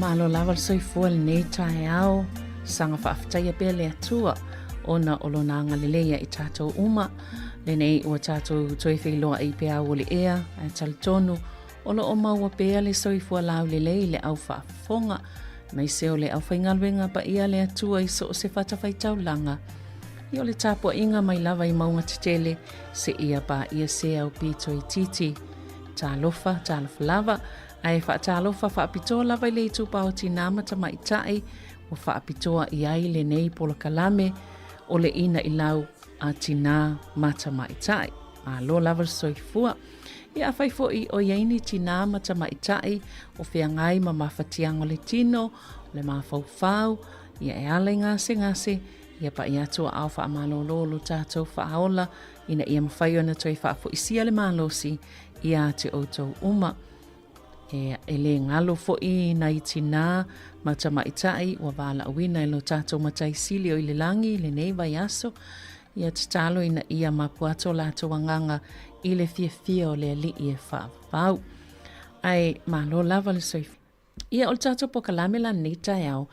Malo lava le soifua lenei taeao, saga faafetaia pea le Atua ona o lona agalelei ia i tatou uma. Lenei ua tatou toe feiloai i peau o le ea, ae talitonu o lo o maua pea le soifua laulelei i le au faafofoga, aemaise o le aufaigaluega paia a le Atua i so o se fatafaitaulaga. Ia o le tapuaiga mai lava i mauga tetele seia paia se au pito itiiti. Talofa, talofa lava, ae faatalofa faapitoa lava i le itupa o tinā ma tamaitai ua faapitoa i ai lenei polokalame o le Ina'ilau a Tinā ma Tamaitai. Malo lava le soifua. Ia afai foi o i ai ni tinā ma tamaitai o feagai ma mafatiaga o le tino, o le mafaufau, ia e ala i gasegase, ia pa'i atu aao faamalolo lo tatou faaola ina ia mafai ona toe faafoisia le malosi iā te outou uma. E, e lē galo foi nai tinā ma tamaitai ua valaauina e lo tatou Matai Sili o i le lagi i lenei vaiaso, ia tatalo ina ia mapu atu o latou agaga i le fiafia o le Alii e faavavau. Ae malo lava le soifua. Ia, o le tatou polokalame la lenei taeao,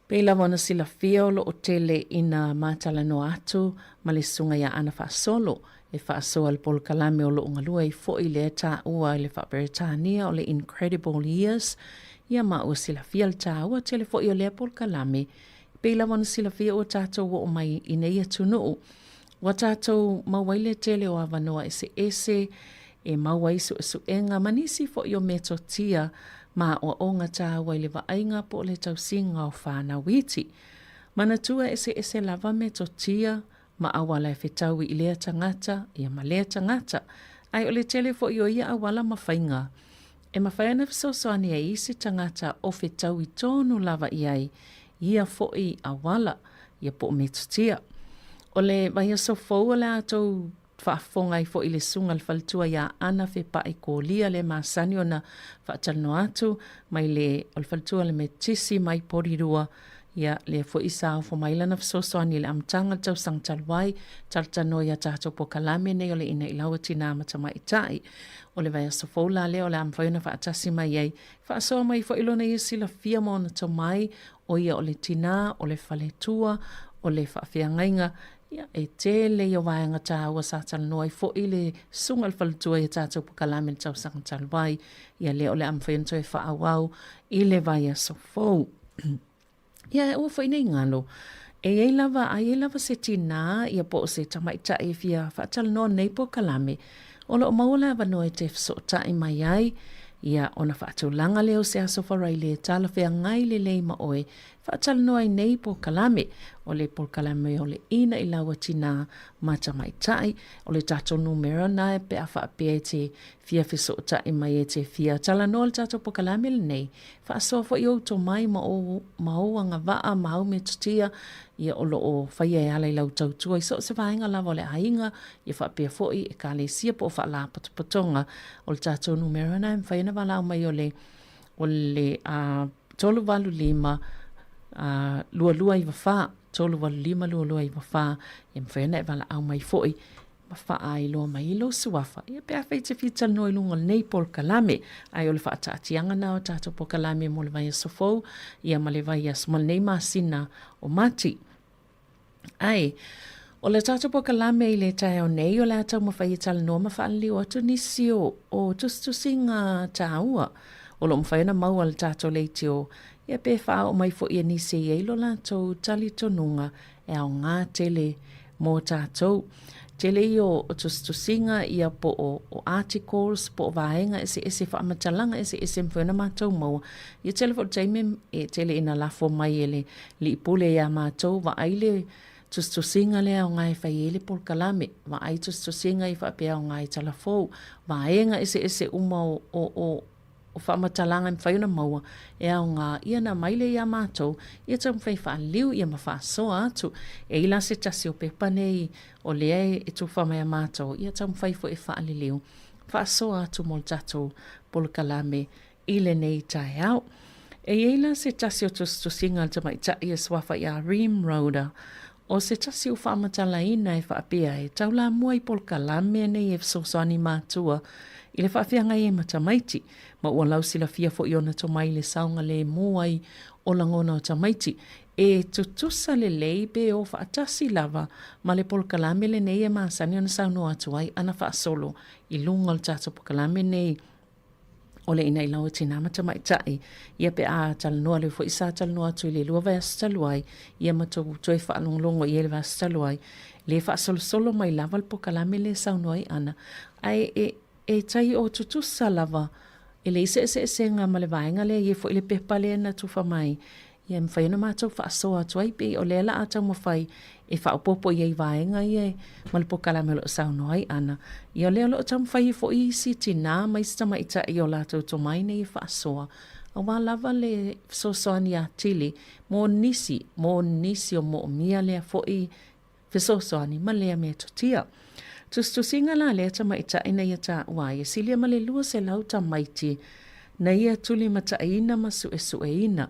pei lava ona silafia o lo o tele ina matalanoa atu ma le Susuga ia Ana Faasolo e faasoa le polokalame o lo o galue ai foi lea taua i le faa-Peretania o le Incredible Years, ia ma ua silafia le taua tele foi o lea polokalame. Pei lava ona silafia ua tatou oo mai i nei atunuu, ua tatou maua ai le tele o avanoa eseese e maua ai suesuega ma nisi foi o metotia ma aoaoga taua i le vaaiga po o le tausiga o fanau iti. Manatua eseese lava metotia ma auala e fetaui i lea tagata ia ma lea tagata, ae o le tele foi o ia auala ma faiga e mafai ona fesoasoani ai i se tagata o fetaui tonu lava i ai ia foi auala ia po o metotia. O le vaiaso fou o le a tou faafofoga ai foi i le susuga i le faletua ia Ana Fepai Kolia lea e masani ona faatalanoa atu mai le o le faletua o le Metotisi mai Porirua ia lea foi sa ofo mai lana fesoasoani i le amataga o le tausaga talu ai talatalanoa i a tatou polokalame nei o le Inailau a Tinā ma Tamaitai. O le vaiaso fou la lea o le a mafai ona faatasi mai ai faasoa mai foi lona ia silafia ma ona tomai o ia o le tinā, o le faletua, o le faafeagaiga Ia, e tele ia vaega tāua sa talanoa ai foi le susuga i le faletua i a tatou polokalame i le tausaga talu ai. Ia lea o le a mafai ona toe faaauau i le vaiaso fou. Ia, e aua foi nei galo, e i ai lava, a i ai lava se tinā ia po o se tamaitai e fia faatalanoa nei polokalame, o lo o maua le avanoa e te fesootai mai ai, ia, ona faatulaga lea o se aso Faraile e talafeagai lelei ma oe Faatalanoa ai nei polokalame, o le polokalame o le Ina i Lau a Tinā ma Tamaitai, o le tatou numera na pe a faapea e te fia fesootai mai e te fia talanoa le tatou polokalame lenei, faasoa foi ou tomai ma ou, ma ou agavaa ma au metotia, ia o lo o faia e ala i lau tautua i so o se vaega lava o le aiga, ia faapea foi ekalesia po o faalapotopotoga. O le tatou numera na e mafai ona valaau mai o le o le 385 2294, 385 2294, e mafai ona e valaau mai foi ma faailoa mai i lou suafa, ia pe afai e te fia talanoa i luga o lenei polokalame. Ae o le faataatiaga na o tatou polokalame mo le vaiaso fou, ia ma le vaiaso, ma lenei masina o Mati. Ae, o le tatou polokalame i le taeao nei, o le a taumafai e talanoa ma faaliliu atu nisi o, o tusitusiga tāua o lo o mafai ona maua le tatou leitio, ia pe faaoo mai foi e nisi e i ai lo latou talitonuga e aoga tele mō tātou. Tele ia o, o tusitusiga ia po o, o articles, po o vaega eseese, faamatalaga eseese e mafai ona matou maua. Ia tele foi o taimi e tele ina lafo mai e le Liipule iā matou, vaai le tusitusiga lea aoga e fai ai le polokalame, vaai tusitusiga i faapea aoga i talafou, vaega eseese uma o, o, o, o faamatalaga e mafai ona maua e aoga ia na aumai lea iā matou, ia taumafai e faaliliu ia ma faasoa atu. E i ai la se tasi o pepa nei o lea e tufa mai a matou, ia taumafai foi e faaliliu, faasoa atu mo le tatou polokalame i lenei taeao. E i ai la se tasi o tusitusiga a le tamaitai e suafa ia Reem Rhoda, o se tasi o faamatalaina e faapea e taulamua i polokalame nei e fesoasoani matua. i le faafeagai ai ma tamaiti, ma ua lausilafia foi ona tomai i le saogalēmū ai o lagona o tamaiti. E tutusa lelei pe o faatasi lava ma le polokalame lenei e masani ona saunoa atu ai ana faasolo i luga o le tatou polokalame nei o le Inailau o Tinā ma Tamaitai. Ia pe a talanoa lea foi sa talanoa atu i le 2 vaiaso talu ai, ia ma tou toe faalogologo i ai le vaiaso talu ai, le faasolosolo mai lava le polokalame lea e saunoa ai Ana, ae e, e tai o tutusa lava, e leai se eseesega ma le vaega lea e i ai foi le pepa lea na tufa mai, Ia e mafai ona matou faasoa atu ai pei o lea la a taumafai e faaopoopo i ai vaega ia ma le polokalame o lo o saunoa ai Ana. Ia o lea o lo o taumafai ai foi isi tinā ma isi tamaitai i o latou tomai nei e faasoa aua lava le fesoasoani atili mo nisi, mo nisi o moomia lea foi fesoasoani ma lea metotia. Tusitusiga la lea tamaitai na ia taua ai e silia ma le 200 tamaiti na ia tulimataiina ma suesueina.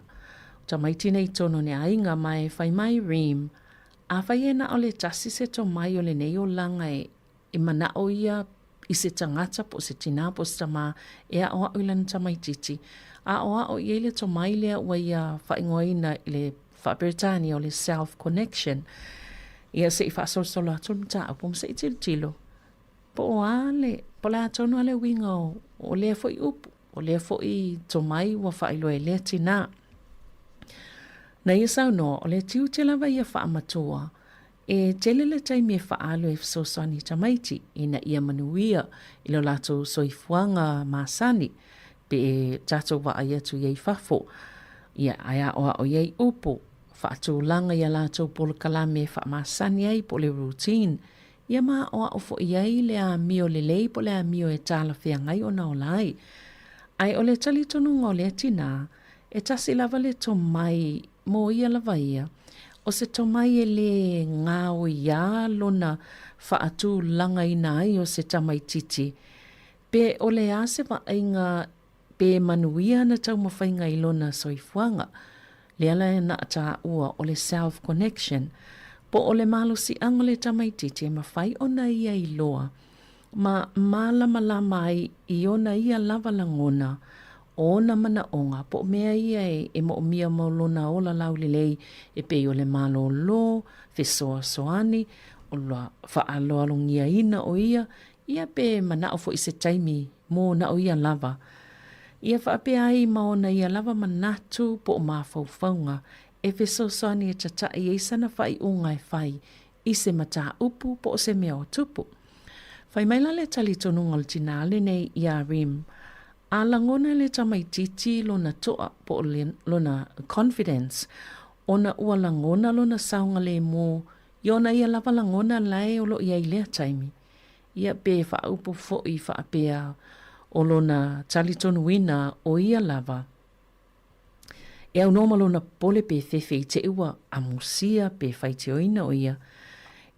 O tamaiti nei tonu ne aiga ma e fai mai Reem, afai e na o le tasi se tomai o lenei olaga e e manaʻo ia i se tagata po o se tinā po o se tamā e aʻoaʻo i lana tamaitiiti. Aʻoaʻo i ai le tomai lea ua ia faaigoaina i le faa-Peretania o le self-connection. Ia se i faasolosolo atu le mataupu ma se i tilotilo po o a le, po o le a tonu lava le uiga o, o lea foi upu, o lea foi tomai ua faailoa e lea tinā. Na ia saunoa, o le tiute lava ia faamatua E tele le taimi e faaalu e fesoasoani i tamaiti ina ia manuia i lo latou soifuaga masani pe e tatou vaai atu i ai i fafo, ia ae aoao i ai upu, faatulaga i a latou polokalame e faamasani ai po o le routine, ia ma aoao foi i ai le amio lelei po o le amio e talafeagai ona ola ai. Ae o le talitonuga o lea tinā, e tasi lava le tomai Mo ia lava ia, o se tomai e lē gaoiā lona faatulagaina ai o se tamaitiiti, pe o le a se vaaiga pe manuia ana taumafaiga i lona soifuaga, lea la na taua o le self connection, po o le malosiaga o le tamaitiiti e mafai ona ia iloa ma mālamalama ai i ona ia lava lagona, o ona manaʻoga, po o mea ia e moʻomia mo lona ola laulelei e pei o le malōlō, fesoasoani, o la faaaloalogiaina o ia, ia pe manaʻo foi i se taimi mo na o ia lava. Ia faapea ai ma ona ia lava manatu po o mafaufauga e fesoasoani e tataʻi ai sana faaiuga e fai i se mataupu po o se mea o tupu. Fai mai la le talitonuga o le tinā lenei iā Rem, a lagona e le tamaitiiti lona toa po o lona confidence ona ua lagona lona saogalēmū i ona ia lava lagona lae o lo o i ai i lea taimi. Ia pe faaupu foi faapea o lona talitonuina o ia lava. E aunoa ma lona popole pe fefe i teʻi ua amusia pe faitioina o ia,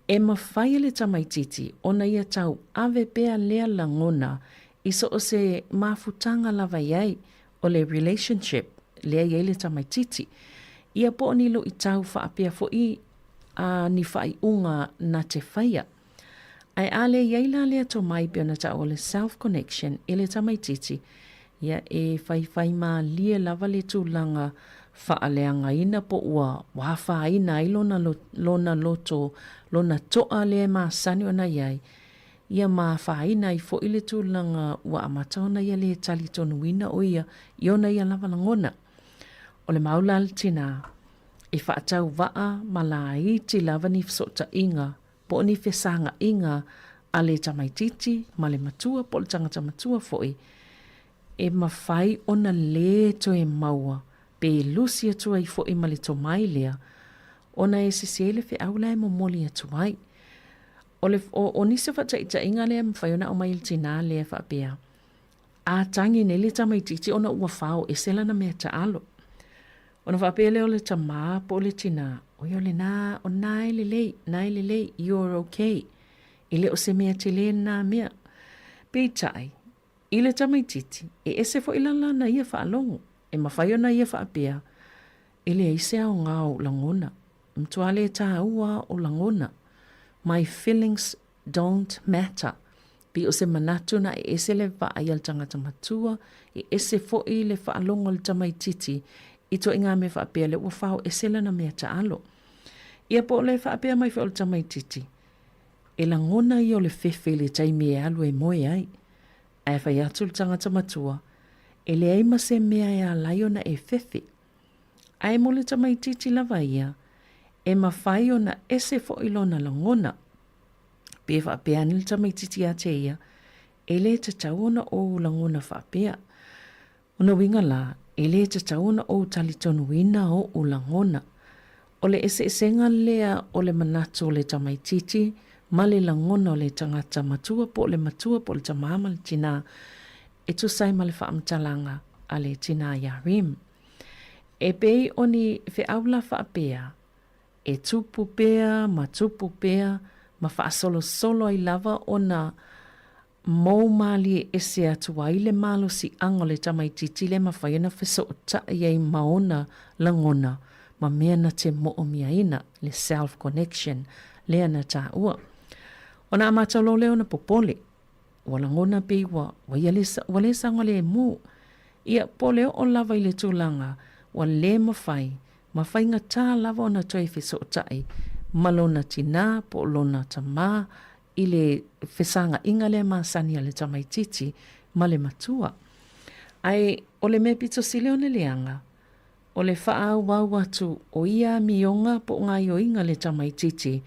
e mafai e le tamaitiiti ona ia tau ave pea lea lagona i so o se mafutaga lava i ai o le relationship lea i ai le tamaitiiti. Ia po o ni luʻitau faapea foʻi a ni faaiuga na te faia. Ae a le i ai la lea tomai pei ona taua o le self connection i le tamaitiiti, ia e faifai mālie lava le tulaga faaleagaina po ua afaina ai lona lona loto, lona toa lea e masani ona i ai, ia ma afaina ai foi le tulaga ua amata ona ia le talitonuina o ia i ona ia lava lagona. O le mau la a le tinā, e faatauvaa ma laiti lava ni fesootaiga po o ni fesagaʻiga a le tamaitiiti ma le matua po o le tagata matua foi e mafai ona lē toe maua pe lusi atu ai foi ma le tomai lea ona e sesē le feau la e momoli atu ai. O le, o, o nisi o faataitaiga lea e mafai ona aumai e le tinā lea e faapea, A tagi nei le tamaitiiti ona ua fao ese lana mea taalo. Ona faapea lea o le tamā po o le tinā, oi o lenā, o nā e lelei, nā e lelei, you're okay. E le o se mea telē lenā mea. Peitai, i le tamaitiiti, e ese foi la lana ia faalogo. E mafai ona ia faapea, e leai se aoga o ou lagona. E matua le tāua o lagona. My feelings don't matter. Pei o se manatu na e ese le vaai a le tagata matua, e ese foi le faalogo a le tamaitiiti i ituaiga mea faapea lea ua fao ese lana mea taalo. Ia po o le faapea mai foi o le tamaitiiti, e lagona ia o le fefe i le taimi e alu e moe ai. Ae fai atu le tagata matua, e leai ma se mea e ala ai ona e fefe. Ae mo le tamaitiiti lava ia, e mafai ona ese foi lona lagona. Pe faapea ane le tamaitiiti ia te ia, e le tatau ona ou lagona faapea. Ona uiga la, e le tatau ona ou talitonuina oʻu lagona. O le eseesega lea o le manatu o le tamaitiiti ma le lagona o le tagata matua po o le matua po o le tamā ma le tinā e tusa ai ma le faamatalaga a le tinā iā Rem. E pei o ni feau la faapea, e tupu pea ma tupu pea ma faasolosolo ai lava ona mou mālie ese atu ai le malosiaga o le tamaitiiti le mafai ona fesootai ai ma ona lagona ma mea na te moomiaina, le self connection lea na taua. Ona amata loa lea ona popole, ua lagona pei ua, ua ia le, ua le saogalemu. Ia, po o le oo lava i le tulaga ua le mafai ma faigata lava ona toe fesootai ma lona tinā po o lona tamā i le fesagaʻiga lea masani a le tamaitiiti ma le matua. Ae o le mea pito sili ona leaga, o le faaauau atu o ia amioga po o gaoioiga a le tamaitiiti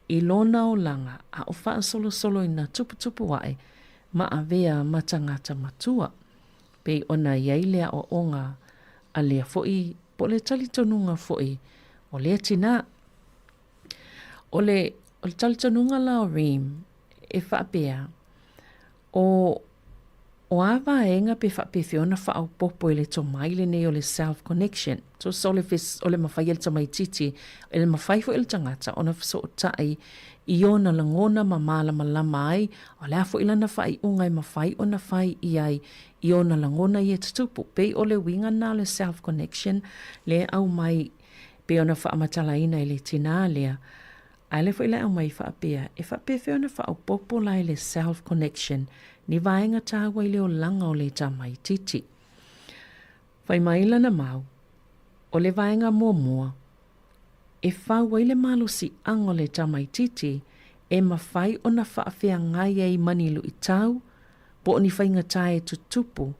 i lona olaga a o faasolosoloina tuputupu aʻe ma avea ma tagata matua. Pei ona i ai le aoaoga a lea foi po o le talitonuga foi o lea tinā. O le, o le talitonuga la o Reem, e faapea, o, o a vaega pe faapefea ona faaopoopo i le tomai lenei o le self connection. Tusa o le, o le mafai e le tamaitiiti, e le mafai foi e le tagata ona fesootai i ona lagona ma malamalama ai, o le a foi lana faaiuga e mafai ona fai i ai i ona lagona ia tutupu. Pei o le uiga lena o le self connection lea e aumai pei ona faamatalaina e le tinā lea, a lea foi la e aumai faapea, e faapefea ona faaopoopo la i le self connection ni vaega tāua i le olaga o le tamaitiiti. Fai mai lana mau, o le vaega muamua, e fau ai le malosiaga o le tamaitiiti e mafai ona faafeagai ai ma ni luitau po o ni faigata e tutupu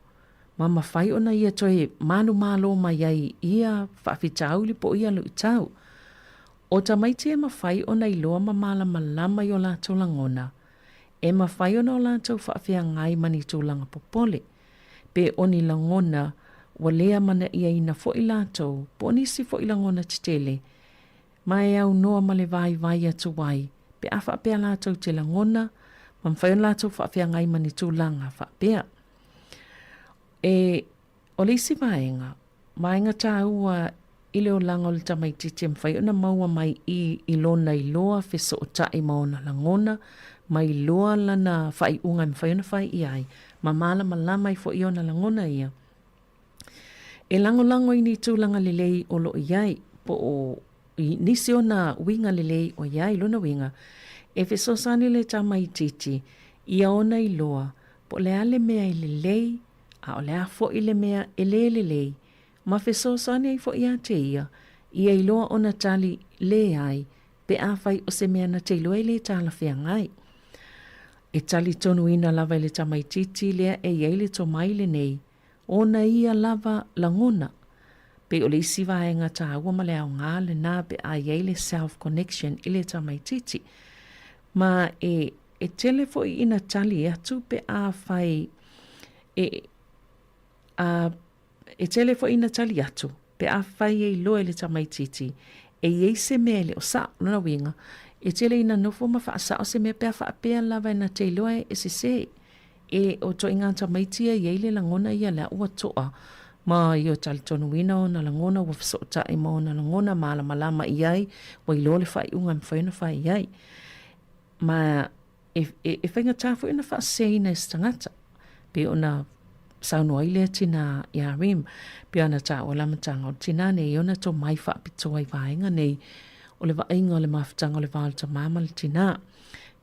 ma mafai ona ia toe manumalo mai ai i ia faafitauli po o ia luitau. O tamaiti e mafai ona iloa ma malamalama i o latou lagona, e mafai ona o latou faafeagai ma ni tulaga popole, pe o ni lagona ua le amana'iaina foi latou po o nisi foi lagona tetele, ma e aunoa ma le vaivai atu ai pe a faapea latou te lagona ma mafai ona latou faafeagai ma ni tulaga faapea. E, o le isi vaega, vaega tāua i le olaga o le tamaitiiti e mafai ona maua mai i i lona iloa fesootai ma ona lagona, ma iloa lana faaiuga e mafai ona fai i ai, ma malamalama ai foi i ona lagona ia. E lagolago i ni tulaga lelei o lo o i ai, po o i nisi ona uiga lelei o i ai, lona uiga, e fesoasoani le tamaitiiti ia ona iloa po o le a le mea e lelei a o le a foi le mea e lē lelei, ma fesoasoani ai foi ia te ia, ia iloa ona tali leai pe afai o se mea na te iloa e lē talafeagai. E talitonuina lava e le tamaitiiti lea e i ai le tomai lenei, ona ia lava lagona. Pei o le isi vaega tāua ma le aoga lena pe a i ai le self connection i le tamaitiiti. Ma e E tele foi ina tali atu pe afai e, a, e tele foi ina tali atu pe afai e iloa e le tamaitiiti e i ai se mea e le o sao. Lona uiga, e tele ina nofo ma faasao se mea pe a faapea lava e na te iloa e sese. E o toaiga tamaiti ia i ai le lagona ia lea ua toa ma ia talitonuina ona lagona ua fesootai ma ona lagona malamalama i ai ua iloa le faaiuga e mafai ona fai i ai. Ma e, e, e faigata foi ona faaseseina e se tagata. Pei ona saunoa ai lea tinā iā Rem, pei ona taua le amataga o le tinā nei i ona tomai faapitoa i vaega nei o le vaaiga o le mafutaga o le va o le tamā ma le tinā.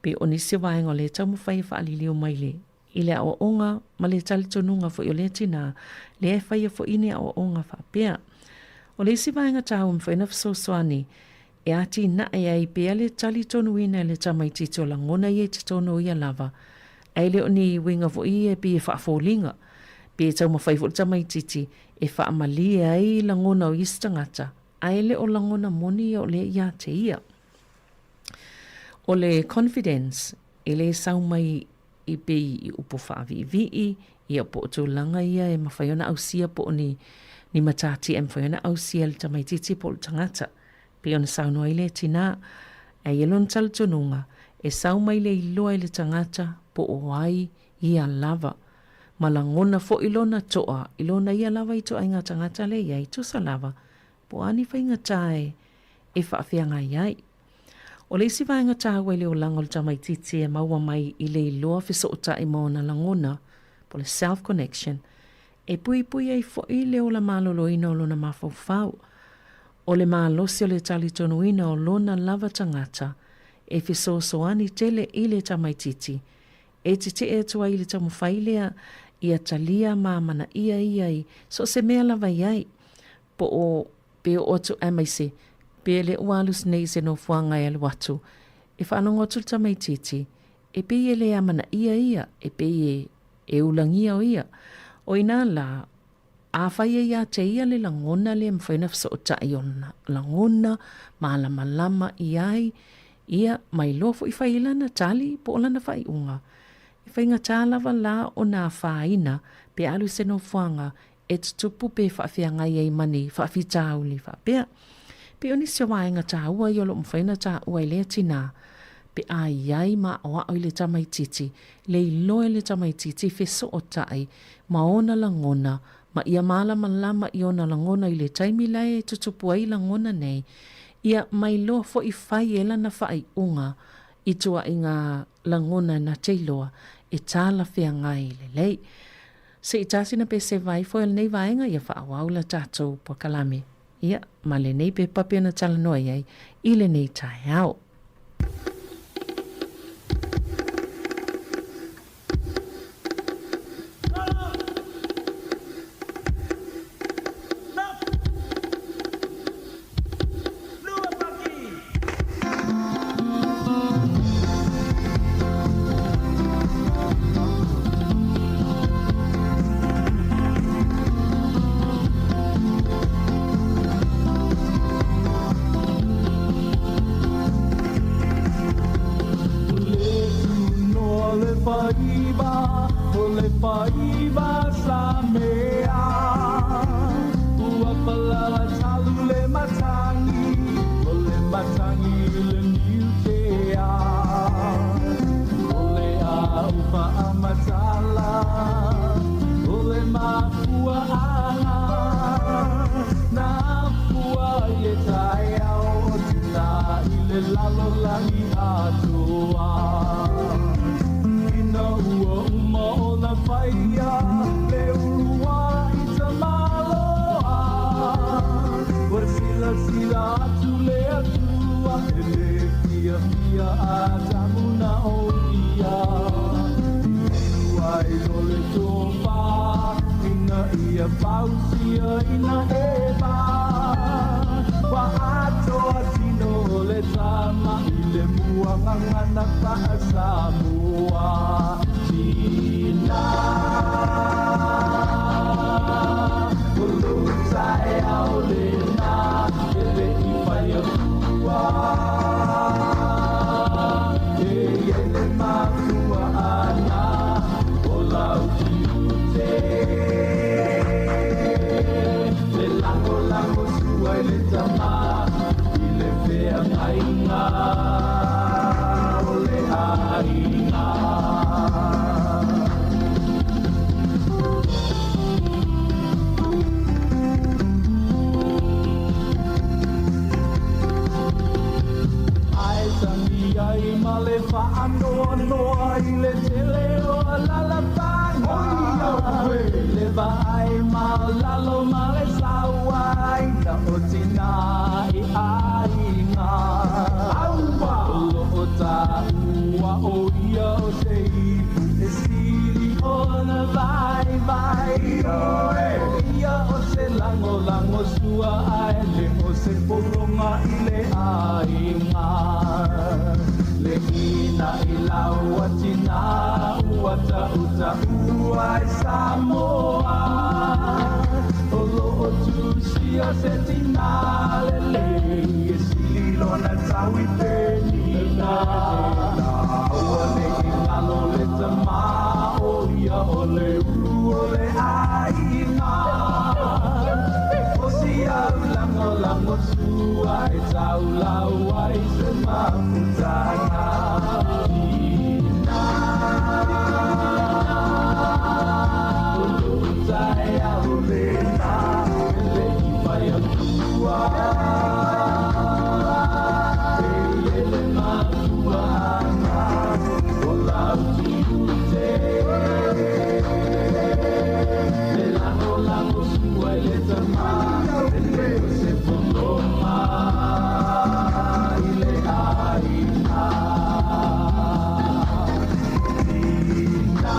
Pei o nisi o vaega o lea e taumafai e faaliliu mai le i le aoaoga ma le talitonuga foi o lea tinā, lea e faia foi ni aoaoga faapea. O le isi vaega taua e mafai ona fesoasoani e atinae ai pea le talitonuina e le tamaitiiti o lagona ia i totonu o ia lava, ae le o ni uiga foi ia e pei e faafoliga, pe taumafai foi le tamaitiiti e faamalie ai lagona o isi tagata, ae le o lagona moni ia o lea ia te ia. O le confidence, e le sau mai i pei i upu faaviivii, ia po o tulaga ia e mafai ona ausia po o ni, ni matatia e mafai ona ausia e le tamaitiiti po o le tagata. Pei ona saunoa ai lea tinā, ae i ai lona talitonuga, e sau mai le iloa i le tagata po o ai ia lava, ma lagona foi lona toa i lona ia lava ituaiga tagata lea i ai, tusa lava, po o a ni faigata e faafeagai ai. O le isi vaega taua i le olaga o le tamaitiiti e maua mai i le iloa fesootai ma ona lagona, po o le self connection, e puipui ai foi le ola maloloina o lona mafaufau. O le malosi o le talitonuina o lona lava tagata e fesoasoani tele i le tamaitiiti e tetee atu ai i le taumafai lea ia talia ma amanaia ia i so o se mea lava i ai, po o pe oo atu aemaise pe le ua alu nei i se nofoaga e alu atu e faalogo atu le tamaitiiti e pei e le amanaia ia, e pei e e ulagia o ia. O inā lā, afai e ia te ia le lagona lea e mafai ona fesootai ona lagona, malamalama i ai, ia, ma iloa foi fai ai lana tali po o lana faaiuga. E faigata lava la ona afaina pe alu i se nofoaga e tutupu pe faafeagai ai ma ni faafitauli faapea. Pei o nisi o vaega taua ia o lo o mafai ona taua i lea tinā, pe a i ai ma aʻoaʻo i le tamaitiiti, le iloa e le tamaitiiti fesootai ma ona lagona ma ia malamalama i ona lagona i le taimi la e tutupu ai lagona nei, ia ma iloa foi fai e lana faaiuga i tuaiga lagona na te iloa e talafeagai lelei. Se i tasi na pese vai foi o lenei vaega ia faaauau la tatou polokalame ia ma lenei pepa pei ona talanoa i ai i lenei taeao. taua o ia o se ipu e sili ona vaivai. O ia o se lagolago sua ae le o se pologa i le aiga. Le ina i lau atina ua tautaua ai Samoa. O loo tusia se tina lelei e sili lona tau i Penina. Ua le i galo le tama o ia o le ulu o le aiga. O si au lagolago sua e taulau ai se mafutaga. Tina o lou taeao lena e le i fai atua. E i e le mafuaaga o lau tiute. Le lagolago sua i le tama e le o se pologa i le aiga. Tina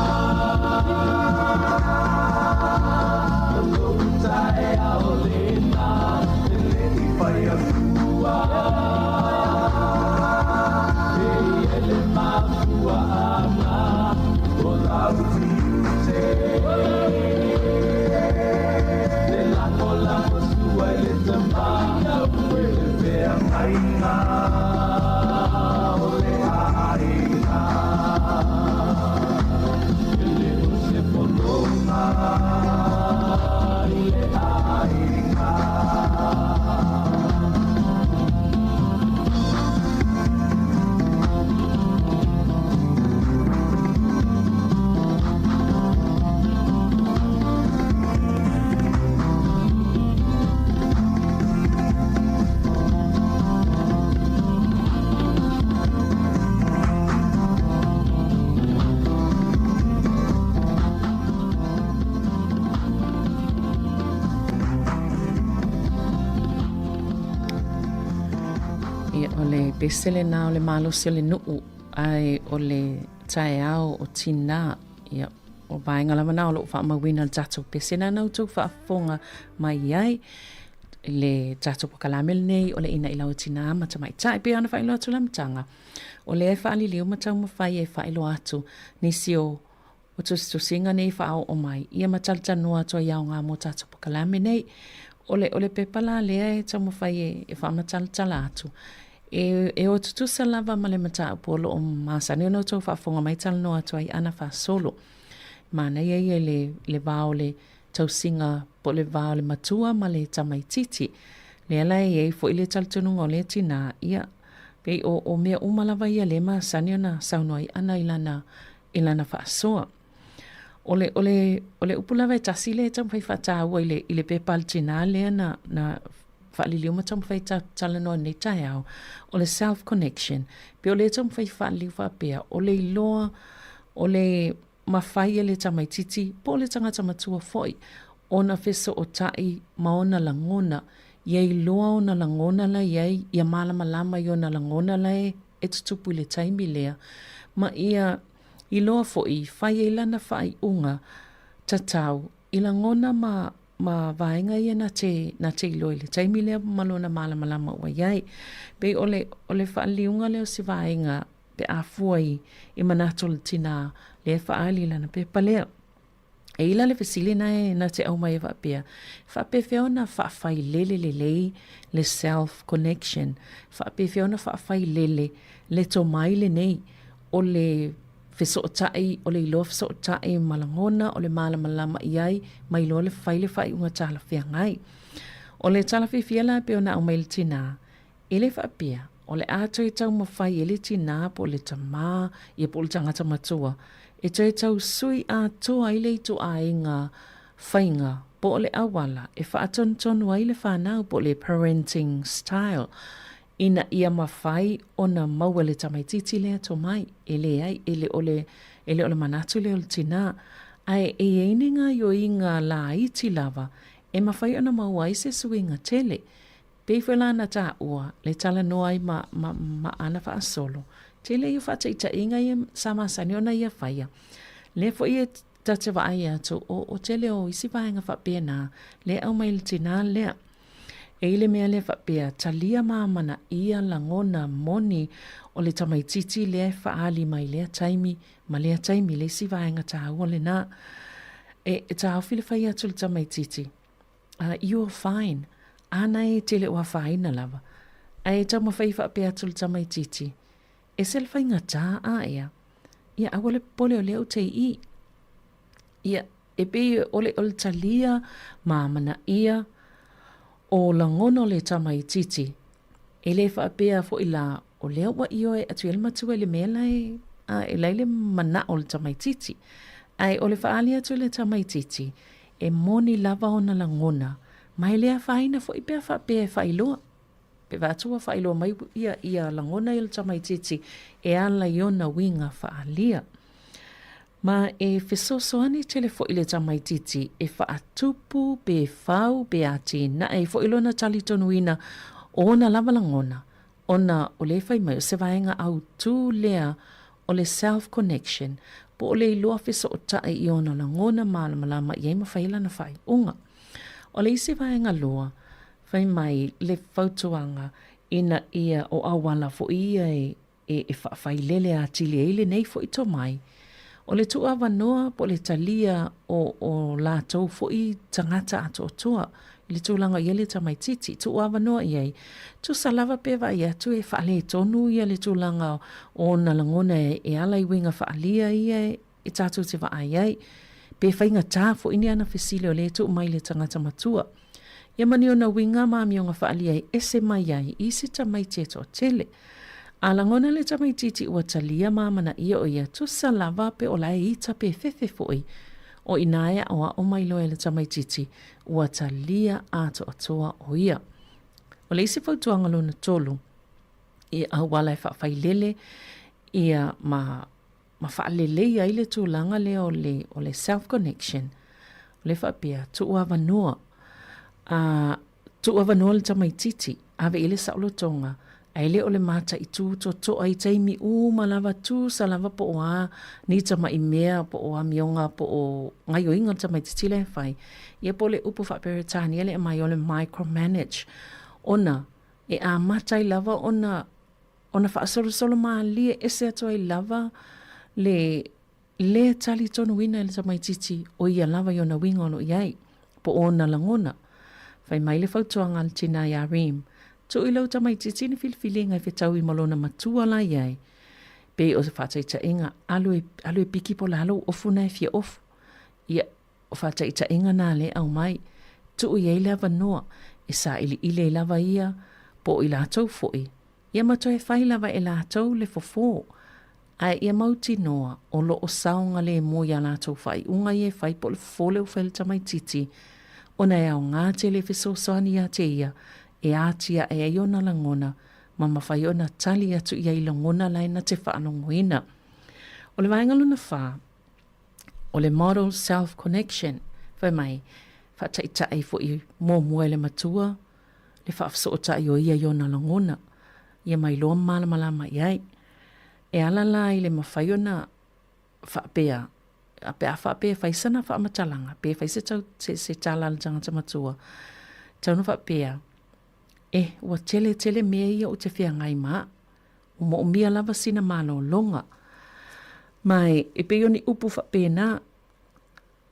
o lou taeao lena e le i fai atua. E i e le mafuaaga o lau tiute. Le lagolago sua i le tama e le feagaiga o le aiga. E le o se pologa i le aiga. Ia, o le pese lena o le malosi o le nuu, ae o le taeao o tinā. Ia, o vaega lava na o loo faamauina le tatou pese na na outou faafofoga mai ai le tatou polokalame lenei o le Ina'i Lau Tinā ma Tamaitai. Pei ona faailoa atu le amataga, o lea e faaliliu ma taumafai e faailoa atu nisi o o tusitusiga nei faaoo mai, ia ma talatalanoa atu ai aoga mo tatou polokalame nei. O le, o le pepa la lea e taumafai e, e faamatalatala atu, e, e o tutusa lava ma le mataupu o loo masani ona outou faafofoga mai talanoa atu ai ana faasolo. Manaia ia i le, le va o le tausiga po o le va o le matua ma le tamaitiiti. Lea la e i ai foi le talitonuga o lea tinā, ia, pei o, o mea uma lava ia lea e masani ona saunoa ai ana i lana, i lana faasoa. O le, o le, o le upu lava e tasi lea e taumafai faataua i le, i le pepa a le tinā lea na, na faaliliu ma taumafai talanoa i lenei taeao, o le self connection. Pei o lea e taumafai faaliliu faapea, o le iloa, o le mafai e le tamaitiiti po o le tagata matua foi ona fesootai ma ona lagona, ia iloa ona lagona la i ai, ia malamalama i ona lagona la e e tutupu i le taimi lea, ma ia iloa foi fai ai lana faaiuga tatau i lagona ma ma vaega ia na te na te iloa i le taimi lea ma lona malamalama ua i ai. Pei o le o le faaliliuga lea o se vaega pe a fua i i manatu o le tinā lea e faaali i lana pepa lea. E i la le fesili na e na te aumai e faapea, faapefea ona faafailele lelei le self connection, faapefea ona faafailele le tomai lenei o le fesootai, o le iloa fesootai ma lagona, o le malamalama i ai, ma iloa le fai le faaiuga talafeagai. O le tala fiafia la e pei ona aumai e le tinā, E le faapea, o le a toe taumafai e le tinā po o le tamā, ia po o le tagata matua, e toe tau sui atoa ai le ituaiga faiga po o le auala e faatonutonu ai le whanau po o le parenting style ina ia mafai ona maua le tamaitiiti lea tomai. E leai, e le o le, e le o le manatu lea o le tinā. Ae e i ai ni gaoioiga laiti lava e mafai ona maua ai se suiga tele. Pei foi la na taua le talanoa ai ma, ma, ma ana faasolo. Tele ia o faataitaiga ia sa masani ona ia faia. Lea foi e ta te vaai atu o, o tele o isi vaega faapena lea e aumai le tinā lea. E i le mea lea faapea, talia ma amanaia lagona moni o le tamaitiiti lea e faaali mai lea taimi ma lea taimi, le isi vaega taua lena. E, e taofi le fai atu i le tamaitiiti, uh, you are fine. Ana e te le o afaina lava. Ae taumafai faapea atu le tamaitiiti, ese le faigata a ea. Ia aua le popole o lea ou te i i. Ia, e pei o le, o le talia ma amanaia o lagona o le tamaitiiti, e le faapea foi la o lea ua ioe atu i ai le matua i le mea la e, a, e la i le manao o le tamaitiiti. Ae o le faaali atu i le tamaitiiti, e moni lava ona lagona, ma e le afaina foi pe a faapea e faailoa. Pe vaatu ua faailoa mai ia, ia lagona i le tamaitiiti e ala i ona uiga faaalia. Ma e fesoasoani tele foi le tamaitiiti e faatupu pe fau pe atinae ai foi lona talitonuina o ona lava lagona, ona o lea e fai mai o se vaega autū lea o le self connection po o le iloa fesootai i ona lagona malamalama i ai ma fai lana faaiuga. O le isi vaega loa, fai mai le fautuaga ina ia o auala foi ia e e faafailele atili ai lenei foi tomai, o le tuuavanoa po o le talia o o latou foi tagata atoatoa i le tulaga o i ai le tamaitiiti, tuuavanoa i ai, tusa lava pe vaai atu e faaletonu ia le tulaga o ona lagona e ala i uiga faaalia ia e tatou te vaai ai, pe faigata foi ni ana fesili o lea e tuu mai i le tagata matua. Ia ma ni ona uiga ma amioga faaalia e ese mai ai i isi tamaiti e toatele. A lagona le tamaitiiti ua talia ma amanaia o ia, tusa lava pe o la e ita pe fefe foi, o inā e aʻoaʻo mai loa e le tamaitiiti ua talia atoatoa o ia. O le isi fautuaga lona tolu, i auala e faafailele ia ma ma faalelei ai le tulaga lea o le, o le self connection, o le faapea, tuuavanoa, a tuuavanoa le tamaitiiti, ave i le saolotoga, ae le o le mataitū totoa i taimi uma lava, tusa lava po o a ni tamai mea, po o amioga, po o gaioiga o le tamaitiiti la e fai, ia po o le upu faa-Peretania lea e aumai o le micromanage, ona e amata ai lava ona ona faasolosolo mālie ese atu ai lava le lē talitonuina e le tamaitiiti o ia lava i ona uiga o lo o i ai, po o ona lagona. Fai mai le fautuaga a le tinā iā Reem, Tuu i lou tamaitiiti ni filifiliga e fetaui ma lona matua la i ai. Pei o se faataitaiga, alu e, alu e piki po o le a lou ofu na e fia ofu. Ia, o faataitaiga na lea e aumai, tuu i ai le avanoa e sailiili ai lava ia po o i latou foi, Ia ma toe fai lava e latou le fofo, ae ia mautinoa o lo o saogalemu i a latou faaiuga ia e fai po o le fofo lea ua fai e le tamaitiiti, ona e aoga tele e fesoasoani ia te ia e atiae ai ona lagona ma mafai ona tali atu i ai lagona la e na te faalogoina. O le vaega lona fa, o le model self connection, fai mai, faataitai foi muamua e le matua, le faafesootai o ia i ona lagona, ia mailoa ma malamalama i ai. E ala la i le mafai ona faapea, pe a faapea e fai sana faamatalaga, pe fai se, tau, se, se tala a le tagata matua, tau na faapea, e, ua tele tele mea ia ou te feagai ma au, ua moomia lava sina malologa. Ma e, e pei o ni upu faapena,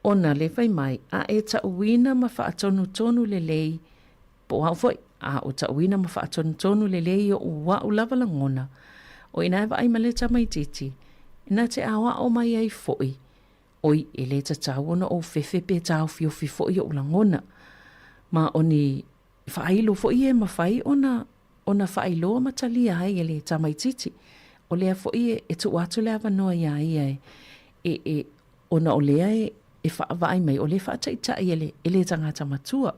Ona le fai mai, a e taʻuina ma faatonutonu lelei, po o au foi, a o taʻuina ma faatonutonu lelei oʻu aʻu lava lagona, o ina e vaai ma le tamaitiiti, na te aoao mai ai foi, oi, e le tatau ona ou fefe pe taofiofi foi oʻu lagona. Ma o ni faailo foi e mafai ona ona faailoa ma talia ai e le tamaitiiti, o lea foi e tuu atu le avanoa iā ia e, e, e, ona o lea e, e faavaai mai, o lea e faataitai e le, e le tagata matua.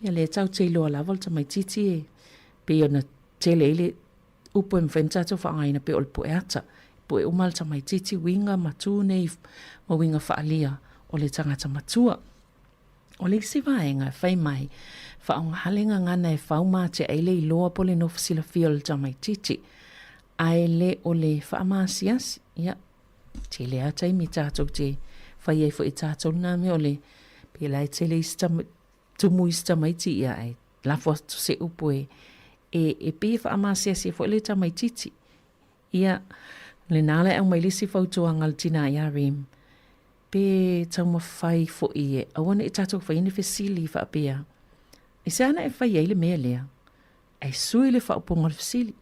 Ia lea tatou te iloa lava o le tamaitiiti e pei ona tele ai le upu e mafai ona tatou faaaogaina pei o le pue ata. Pue uma le tamaitiiti uiga ma tu nei ma uiga faaalia o le tagata matua. O le isi vaega e fai mai, faaaoga le gagana e fau matea ai le iloa po o le nofo silafia o le tamaitiiti. Ae le o le faamaasiasi, ia, tele lava taimi tatou te fai ai foi e tatou lena mea o le, pēlā e tele isi tama, tumu isi tamaiti, ia, ae lafo atu se upu e, e, e pei e faamaasiasi ai foi le tamaitiiti. Ia, lena la e aumai le isi fautuaga a le tinā ia Rem, pe taumafai foi e aua ne i tatou faia ni fesili faapea, I se ana e fai ai le mea lea? Ae sui le faaupuga o le fesili,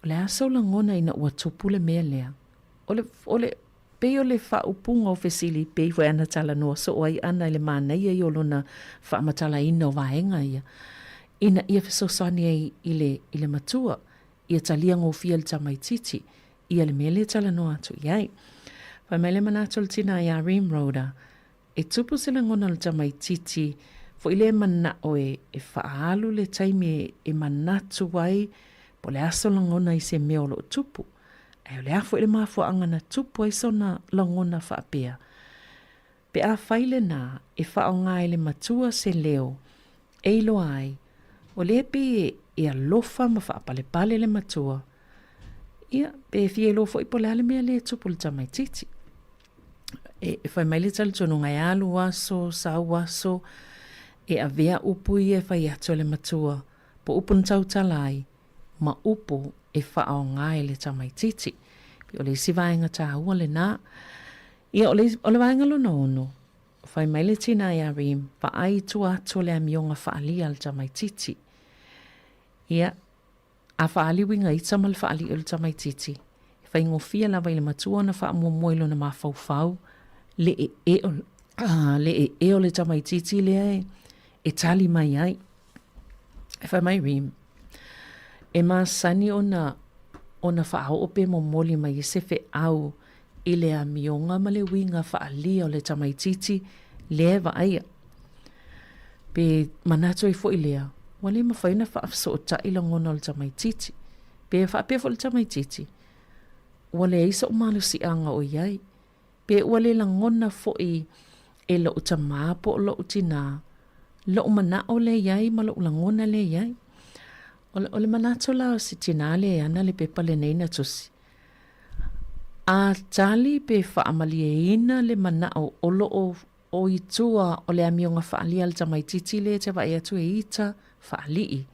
O le a sou lagona ina ua tupu le mea lea? O le, o le, pei o le faaupuga o fesili pei foi ana talanoa soo ai ana i le manaia ia o lona faamatalaina o vaega ia, ina ia fesoasoani ai i le, i le matua, ia talia gofie le tamaitiiti, ia le mea lea e talanoa atu i ai. Fai mai le manatu o le tinā iā Reem Rhoda, E tupu se lagona o le tamaitiiti foi lea e manao e, e faaalu le taimi e, e manatu ai po o le a sona lagona i se mea o lo o tupu. Ae o le a foi le mafuaaga na tupu ai sona lagona faapea? Pe a fai lena, e faaaoga e le matua se leo e iloa ai, o lea pei e alofa ma faapalepale le matua, ia, pe fia iloa foi po o le a le mea lea e tupu i le tamaitiiti. E, e fai mai le talitonuga e alu aso, sau aso, e avea upu ia e fai atu e le matua, po upu na tautala ai, ma upu e faaaoga e le tamaitiiti. Pei o le isi vaega taua lena. Ia, o le, o le vaega lona ono, fai mai le tinā iā Reem, vaai i tua atu o le amioga faaalia a le tamaitiiti. Ia, a faaali uiga ita ma le faalii o le tamaitiiti, e faigofie lava i le matua ona faamuamua i lona mafaufau le ee o, le ee o le tamaitiiti lea e, e tali mai ai. E fai mai Reem, e masani ona, ona faaoo pe momoli mai ai se feau i le amioga ma le uiga faaalia o le tamaitiiti lea e vaaia. Pe manatu ai foi lea, ua le mafai ona faafesootai lagona o le tamaitiiti. Pe faapea foi le tamaitiiti, ua leai so'u malosiaga o i ai. Pe ua le lagona foi e lo'u tamā po o lo'u tinā lo'u manaʻo lea i ai ma lo'u lagona lea i ai. O le, o le manatu la o si tinā lea e ana le pepa lenei na tusi, a tali pe faamalieina le manaʻo o loo o i tua o le amioga faaalia a le tamaitiiti lea e te vaai atu e ita faalii.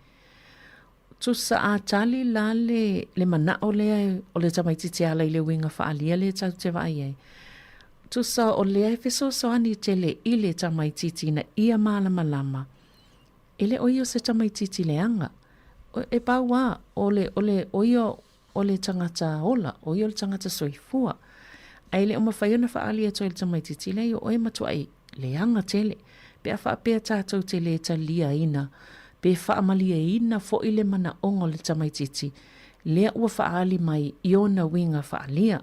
Tusa a tali la le, le manaʻo lea o le tamaitiiti e ala i le uiga faaalia lea tatou te vaai ai. Tusa o lea e fesoasoani tele i le tamaitiiti ina ia malamalama e le o ia o se tamaitiiti leaga. E pau lava, o le, o le, o ia o le tagata ola, o ia o le tagata soifua. Ae le o mafai ona faaali atu ai i le tamaitiiti, leai o oe e matuai leaga tele. Pe a faapea tatou te le taliaina pe faamalieina foi le manaoga o le tamaitiiti, lea ua faaali mai i ona uiga faaalia.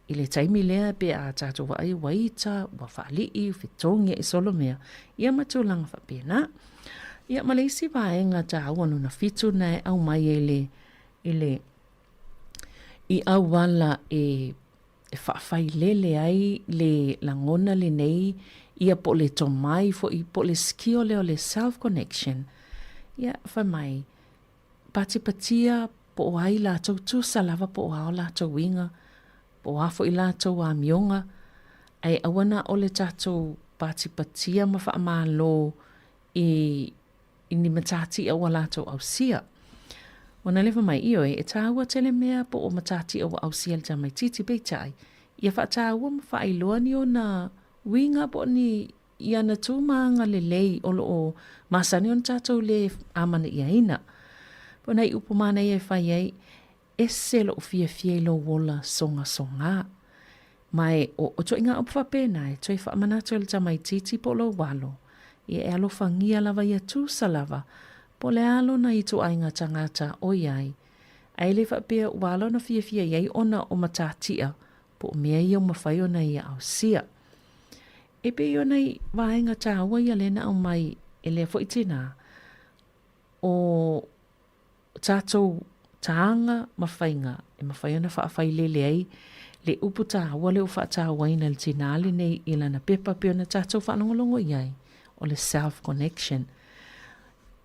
I le taimi lea pe a tatou vaai ua ita, ua faalii, ua fetogi ae solo mea, ia ma tulaga faapena. Ia ma le isi vaega taua lona fitu na e aumai ai le, i le, i auala e e faafailele ai le lagona lenei ia po o le tomai foi po o le skill lea o le self connection. Ia fai mai, patipatia po o ai latou tusa lava po o a o latou uiga, po o a foi latou amioga, ae aua na o le tatou patipatia ma faamalo i i ni matatia ua latou ausia. Ona lea fai mai, ioe, e tāua tele mea po o matatia ua ausia e le tamaitiiti, peitai, ia faataua ma faailoa ni ona uiga po o ni i ana tū ma agalelei o lo o masani ona tatou lē amanaiaina. Po o nai upu manaia e fai ai, ese loʻu fiafia i lou ola sogasogā. Ma e, o, o ituaiga upu faapena e toe faamanatu ai le tamaitiiti po o lou alo, ia e alofagia lava ia tusa lava, po o le a lona ituaiga tagata o i ai, a e le faapea ua ala ona fiafia i ai ona o matatia po o mea ia ua mafai ona ia ausia. E pei o nai vaega tāua ia lea na aumai e lea foi tinā, o tātou tānga ma faiga e mafai ona faafailele ai le upu tāua lea ua faatauaina e le tinā lenei i lana pepa pei ona tātou faalogologo i ai, o le self connection,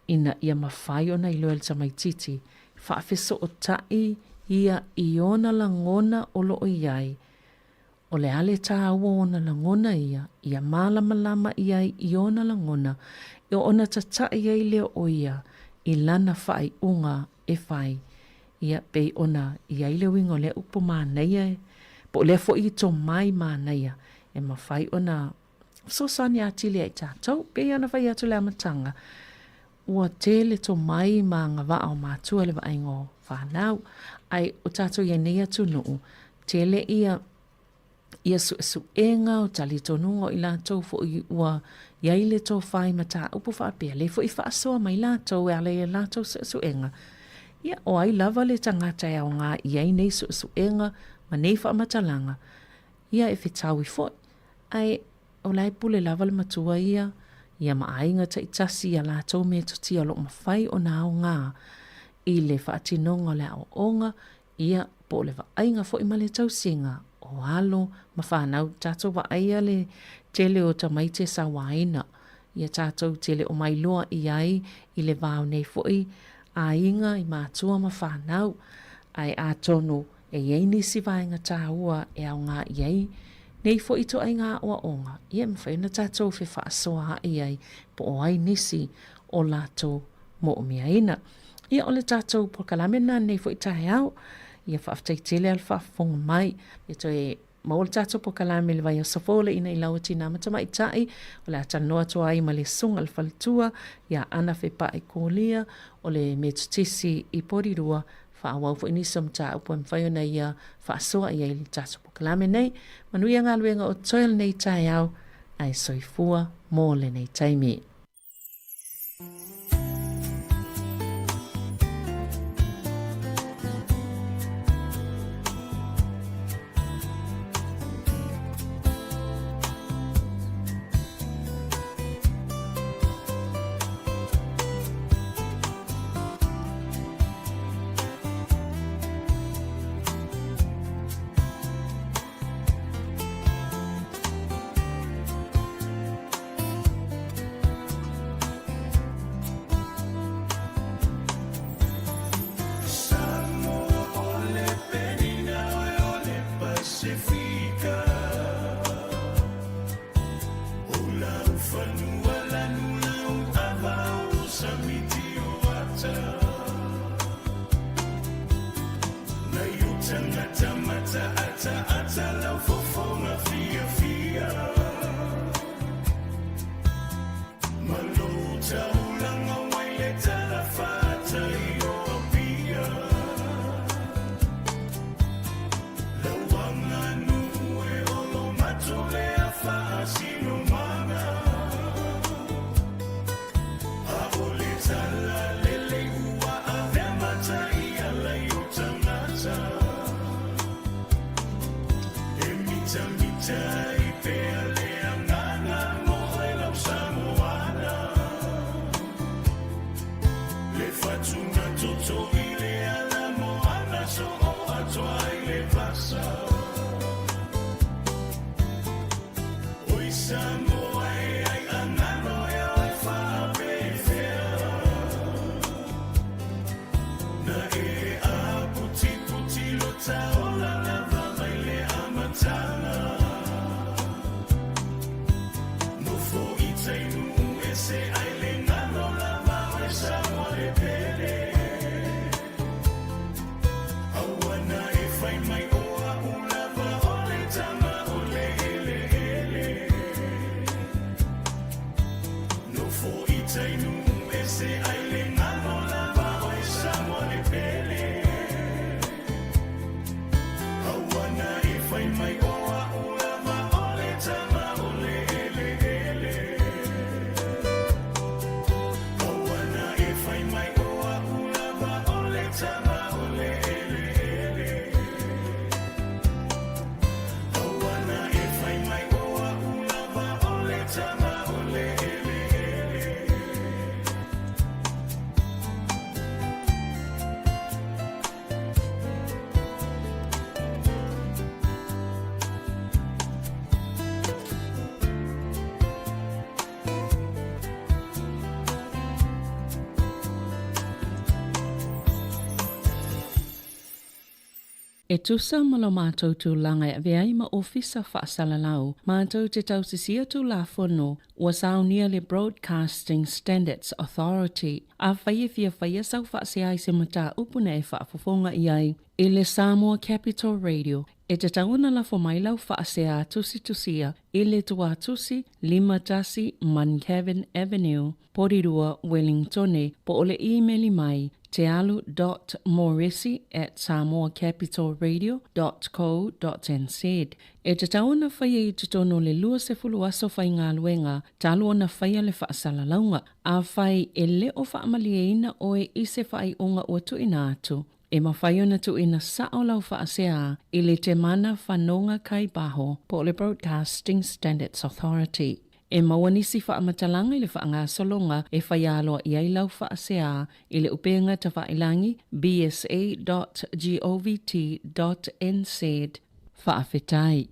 ina ia mafai ona iloa e le tamaitiiti faafesootai ia i ona lagona o lo o i ai, o le a le tāua o ona lagona ia, ia mālamalama i ai i ona lagona, e ona tataʻi ai lea o ia i lana faaiuga e fai. Ia, pei ona i ai le uiga o lea upu manaia, po o lea foi tomai manaia e mafai ona fesoasoani atili ai tatou. Pei ona fai atu le amataga, ua tele tomai ma agavaa o matua i le vaaiga o fanau, ae o tatou i ai nei atunuu, tele ia ia suesuega o talitonuga o i latou foi ua i ai le tofa i mataupu faapea, lea foi e faasoa mai latou e ala i a latou suesuega. Ia, o ai lava le tagata e aoga i ai nei suesuega ma nei faamatalaga, ia e fetaui foi. Ae o la e pule lava le matua ia, ia ma aiga taitasi i a latou metotia o lo o mafai ona aoga i le faatinoga o le aoaoga, ia, po o le vaaiga foi ma le tausiga o alo ma fanau. Tatou vaaia le tele o tamaiti e sauaina, ia tatou te le o mailoa i ai i le va o nei foi aiga i matua ma fanau, ae atonu E i ai nisi vaega tāua e aoga i ai nei foi ituaiga aoaoga, ia e mafai ona tatou fefaasoaa'i ai po o ai nisi o latou moomiaina. Ia o le tatou polokalame lena lenei foi taeao. Ia faafetai tele lava le faafofoga mai. Ia toe maua le tatou polokalame i le vaiaso fou le ina i lau tinā ma tamaitai, o le a talanoa atu ai ma le susuga i le faletua ia Ana Fepa'i Kolia o le Metotisi i Porirua Faaauau foi nisi o mataupu e mafai ona ia faasoa i ai le tatou polokalame nei. Manuia galuega o totoe o lenei taeao, ae soifua mo lenei taimi. E tusa ma lo matou tulaga e avea ai ma Ofisa Faasalalau, matou te tausisia Tulafono ua saunia le Broadcasting Standards Authority. Afai e fia faia sau faasea i se mataupu na e faafofoga i ai i le Samoa Capital Radio, e tatau ona lafo mai lau faasea tusitusia i le tuatusi 51 Muncavin Avenue, Porirua, Wellingtone, po o le imeli mai tealu dot moresi at samoacapitalradio dot co dot nz. E tatau ona faia i totonu o le 20 aso faigaluega talu ona faia le faasalalauga. Afai e le o faamalieina oe i se faaiuga ua tuuina atu, e mafai ona tuuina sao lau faasea i le Temana Fanoga Kai Baho po o le Broadcasting Standards Authority. E maua nisi faamatalaga i le faagasologa e faia aloaia ai lau faasea i le upega tafailangi bsa dot govt dot nz. Faafetai.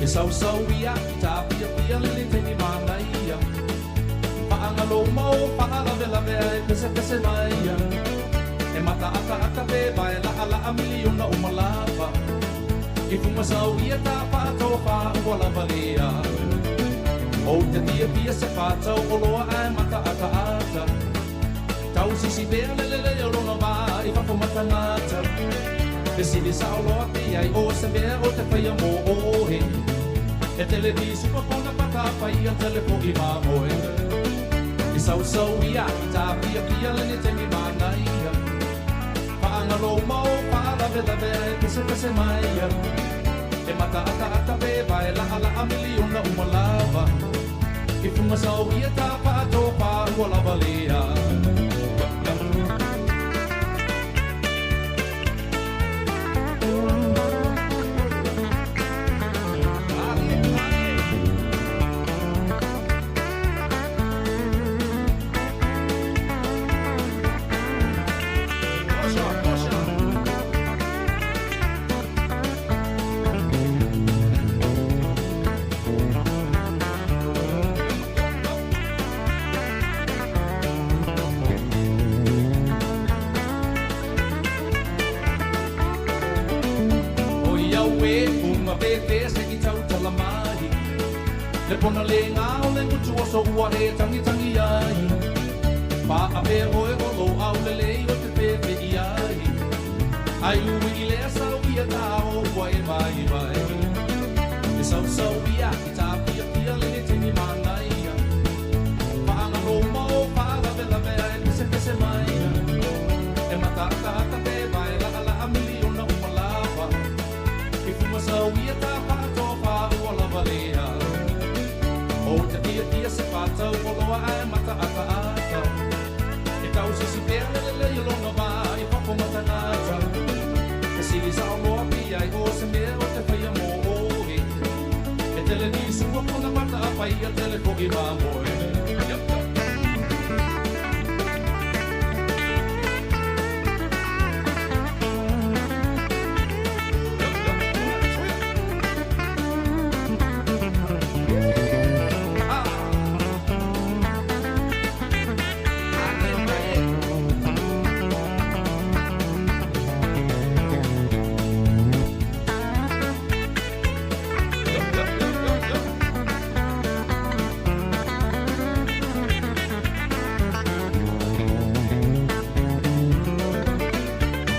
E sausau ia tapiapia le le taimi manaia Faagalo mau faalavelave ae pesepese maia E mataataata pe vae laʻalaʻa miliona uma lava I fugasau ia tapaatofa ua lava lea Ou te piapia se fatau oloa ae mataataata Tausisi pea le lelei o lona vā i fafo matagata Fesili saoloa te ai o se mea o te faia mo oe E televisa pa pata pai a telefo i mamoe I sausau ia tapiapia le taimi manaia Faagalo mau faalavelave ae pesepese maia E mataataata pe vae laʻalaʻa miliona uma lava I fugasau ia tapaatofa ua lava lea pēpē se i tautala mai. Le pona le ngā o le ngutu o so ua e tangi tangi ai. Pa a pe oe o lo au le lei o te pēpē i ai. Ai ui i lea sau ia tā o ua e mai mai. E sau sau ia ki tā pia pia le le tini manaia. Paanga lo mau pa la ve la ve e pese pese mai. E mata ata ata pe mai la ala a miliona o malava. I fuma sau ia tā pa tō pa ua lava lea. O te tia tia se pātau o loa ai mata ata ata. E tau sisi pea le le le i longa vā i papo matangata. E sili sa o loa pi ai o se mea o te whaia mō oe. E tele ni sua kona mata a pai a tele ko i mā moe. Yep, yep.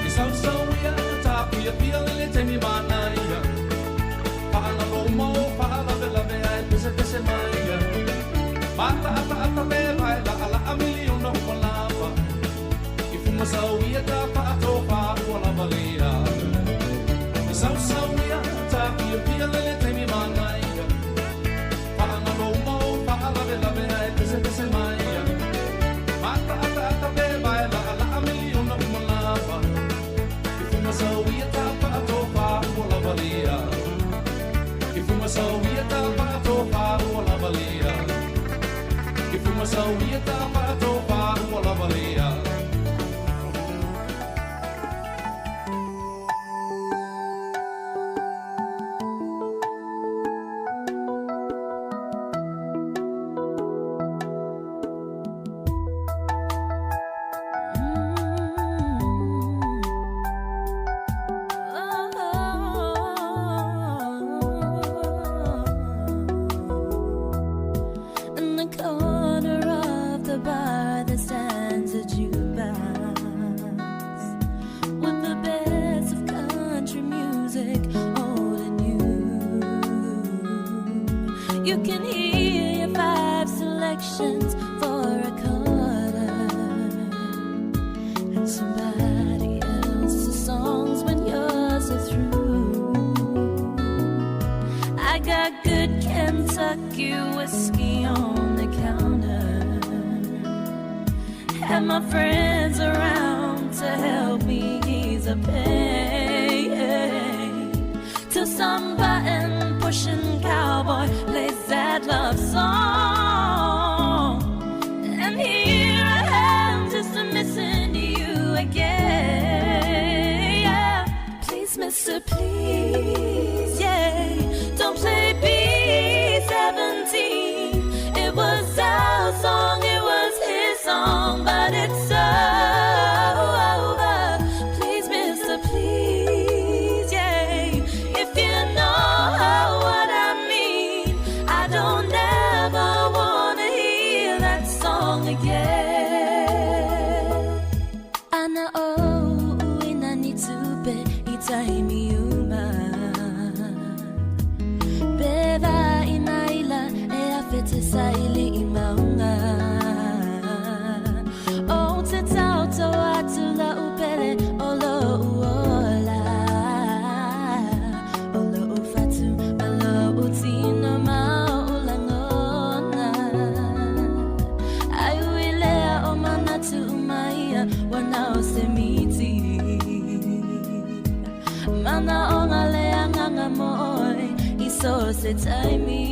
E sau sau ia tā pia pia le le temi manaia. Paanga lo mau pa la ve la ve ai pese pese mai. Mata ata ata pe vai la ala a miliona o malava. I fuma sau ia tā pa tō pa ua lava lea. E sau sau ia tā pia pia le le temi manaia. Paanga lo mau pa la ve la ve ai pese pese mai. Mata ata ata pe vai la ala a miliona o malava. I fuma sau ia tā pa tō pa ua lava lea. I fuma sau ia tā pa tō pa ua lava lea. I fuma sau ia tā pa tō pa ua lava lea. In the corner of the bar there stands a jukebox with the best of country music, old and new. You can hear your 5 selections for a quarter and somebody else's songs when yours are through. I got good Kentucky whiskey on the counter and my friends around to help me ease the pain. Till some button pushing cowboy plays that love song, and here I am just missing you again. Yeah. Please, mister, please, yeah, don't play B-17. It was our song, it was his song, but it's over. Please, mister, please, yeah, if you know what I mean, I don't ever want to hear that song again. Ana o uina ni tupe i taimi uma. Beva i maila e a fete sa ili i maunga. O te tau tau atu la upele o lo uola. O lo ufatu ma lo utino ma o langona. Ai uilea o manatu umaia wana o se miti. Mana o ngā lea nganga moe i so se taimi.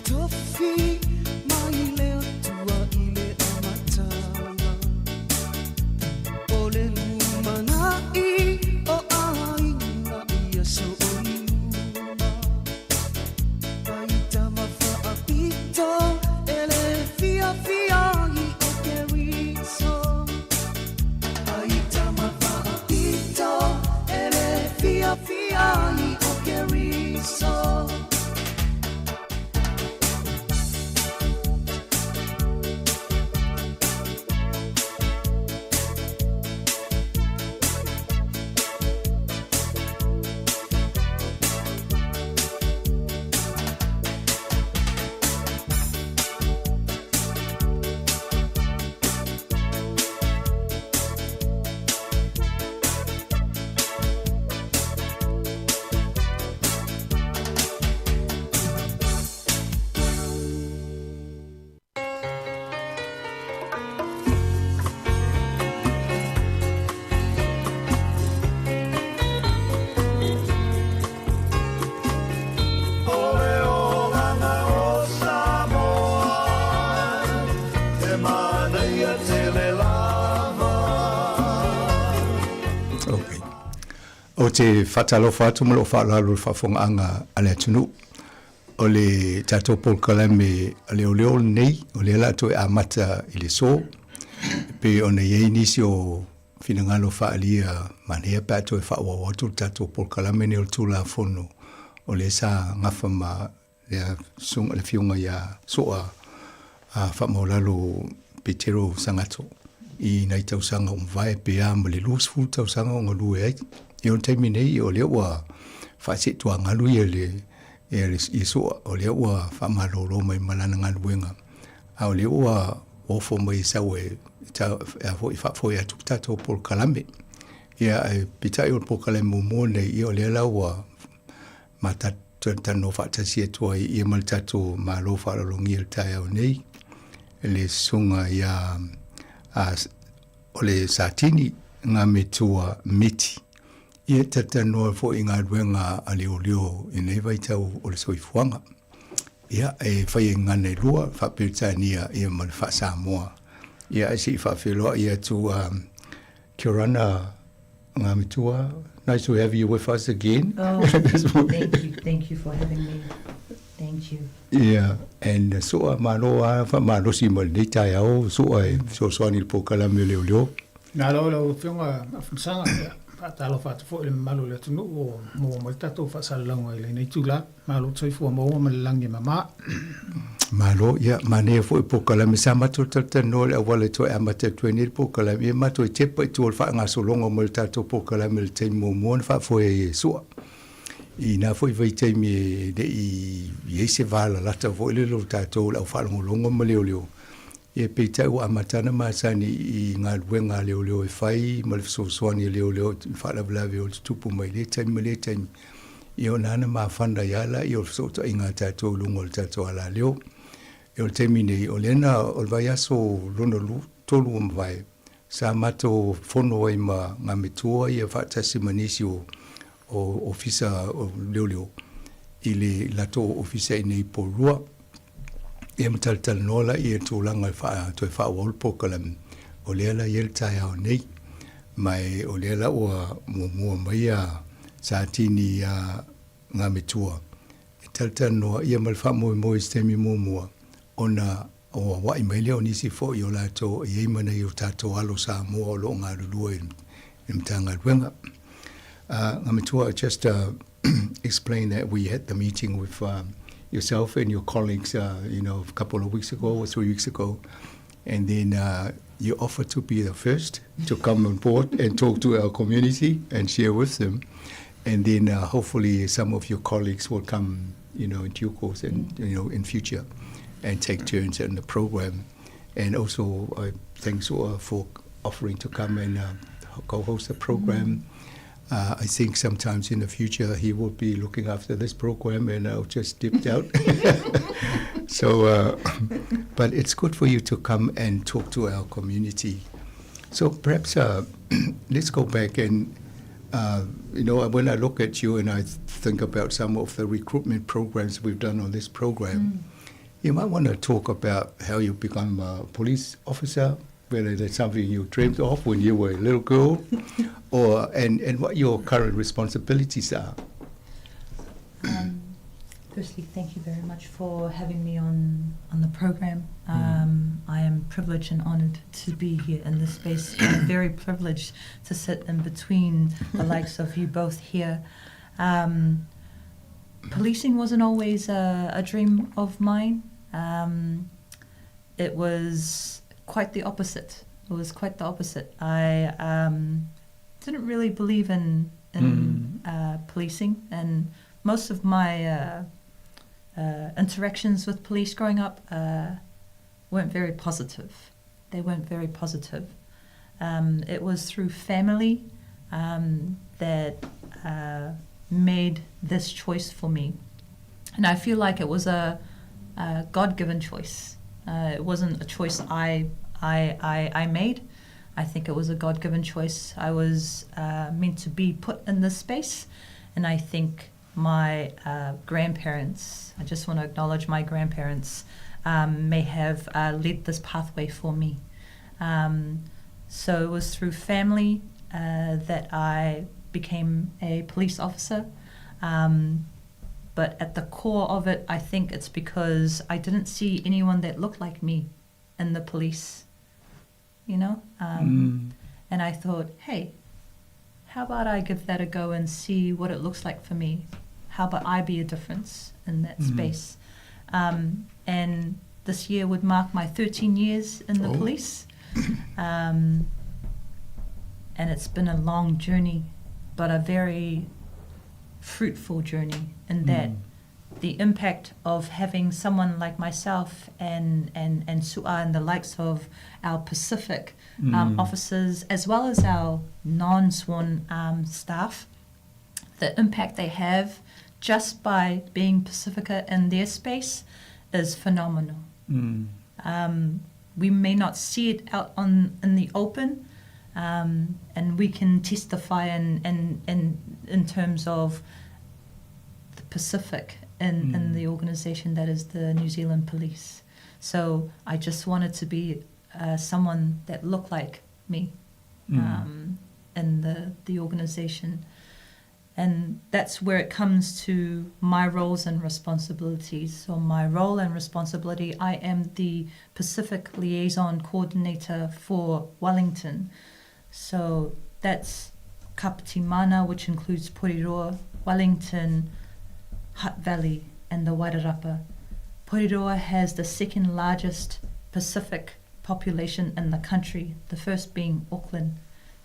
tofi mai le Atua i le amataga. O le lumanai o aiga i aso o i luma. Ai tama faapito e le fiafia ai o Keriso. Ai tama faapito e le fiafia ai o Keriso. O le olaga o Samoa, e manaia tele lava. Okay. Ou te faatalofa atu ma lou faaaloalo i le faafofogaaga a le atunuu. O le tatou polokalame a leoleo lenei, o lea o le a toe amata i le so, e pei ona i ai nisi o finagalo faaalia manaia pe a toe faaauau atu le tatou polokalame lenei o le Tulafono o lea sa gafa ma le le Afioga ia Soa Faamaulalo Petero Sagato i nai tausaga ua mavae pe a ma le 20 tausaga o galue ai. I o le taimi nei o lea ua faaseetuagalu ia le ia Soa, o lea ua faamalolo mai ma lana galuega, a o lea ua ofo mai e sau e foi faafoe atu le tatou polokalame. Ia ae peitai o le polokalame muamua lenei, ia o lea la ua ma talanoa faatasi atu ai ia ma le tatou Malo faaaloalogia i le taeao nei, le susuga ia o le Satini Gametua Miti. Ia talatalanoa foi i galuega a leoleo i lenei vaitau o le soifuaga. Ia, e fai ai gagana e lua, faa-Peretania ia ma le faa-Samoa. Ia, ae se i faafeiloai atu Kia ora Ngametua. Nice to have you with us again. Oh, thank you. Thank you for having me. Thank you. Yeah, and soa malo a faamalosi mo lenei taeao, soa e fesoasoani i le polokalame o leoleo. Malo lau Afioga Afamasaga, ia, faatalofa atu foi i le mamalu o le atunuu o maua mai le tatou faasalalauga i lenei itula. Malo le soifua maua ma le lagi e mama. Malo, ia, manaia foi polokalame sa matou talatalanoa i le auala e toe amata atu ai nei le polokalame, ia matou e tepa i tua o le faagasologa mai o le tatou polokalame i le taimi muamua na faafoe ai e Sua. I na foi vaitaimi e le i i ai se va lalata foi lele o tatou le au faalogologo ma leoleo, ia peitai ua amata ana masani i galuega a leoleo e fai ma le fesoasoani a leoleo i faalavelave o tutupu mai lea taimi ma lea taimi. Ia ona ana mafana ai lava lea o le fesootaiga a tatou i luga o le tatou alaleo. Ia o le taimi nei, o lea na, o le vaiaso lona tolu ua mavae, sa matou fono ai ma Gametua ia faatasi ma nisi o o ofisa o leoleo i le latou ofisa i inei i Porirua. Ia ma talatalanoa laia i le tulaga e faa, toe faaauau le polokalame, o lea la e i ai le taeao nei. Ma o lea la ua muamua mai a Satini iā Gametua e talatalanoa ia ma le faamoemoe i se taimi muamua ona auauai mai lea o nisi foi o latou e i ai ma nai o tatou alo Samoa o lo o galulue i le Matagaluega. Gametua, just to explain that we had the meeting with yourself and your colleagues, a couple of weeks ago or 3 weeks ago, and then you offered to be the first to come on board and talk to our community and share with them. And then hopefully some of your colleagues will come, in due course and, in future and take turns in the program. And also, thanks for offering to come and co-host the program. I think sometimes in the future he will be looking after this program and I'll just dipped out. So, but it's good for you to come and talk to our community. So perhaps let's go back and, when I look at you and I think about some of the recruitment programs we've done on this program, You might want to talk about how you become a police officer, whether that's something you dreamed of when you were a little girl, or and, and what your current responsibilities are. Um, firstly, thank you very much for having me on, on the program. Mm. Um, I am privileged and honored to be here in this space. I'm very privileged to sit in between the likes of you both here. Um, policing wasn't always a, a dream of mine. Um, it was quite the opposite. It was quite the opposite. I um, didn't really believe in in mm. uh, policing, and most of my uh, uh, interactions with police growing up uh, weren't very positive. They weren't very positive. Um, it was through family um, that uh, made this choice for me. And I feel like it was a, a God given choice. Uh, it wasn't a choice I, I, I, I made. I think it was a God given choice. I was uh, meant to be put in this space. And I think my uh, grandparents, I just want to acknowledge my grandparents, um, may have uh, led this pathway for me. Um, so it was through family uh, that I became a police officer. Um, but at the core of it, I think it's because I didn't see anyone that looked like me in the police, you know? Um, mm. And I thought, hey, how about I give that a go and see what it looks like for me? How about I be a difference in that mm. space? Um, and this year would mark my 13 years in the oh. police. Um, and it's been a long journey, but a very fruitful journey in that mm. the impact of having someone like myself and, and, and Su'a and the likes of our Pacific um, mm. officers, as well as our non sworn um, staff, the impact they have just by being Pacifica in their space is phenomenal. Mm. Um, we may not see it out on in the open, um, and we can testify in, in, in, in terms of the Pacific in, mm. in the organisation that is the New Zealand Police. So I just wanted to be uh, someone that looked like me mm. um, in the, the organisation. And that's where it comes to my roles and responsibilities. So, my role and responsibility I am the Pacific Liaison Coordinator for Wellington. So, that's Kapitimana, which includes Porirua, Wellington, Hutt Valley, and the Wairarapa. Porirua has the second largest Pacific population in the country, the first being Auckland.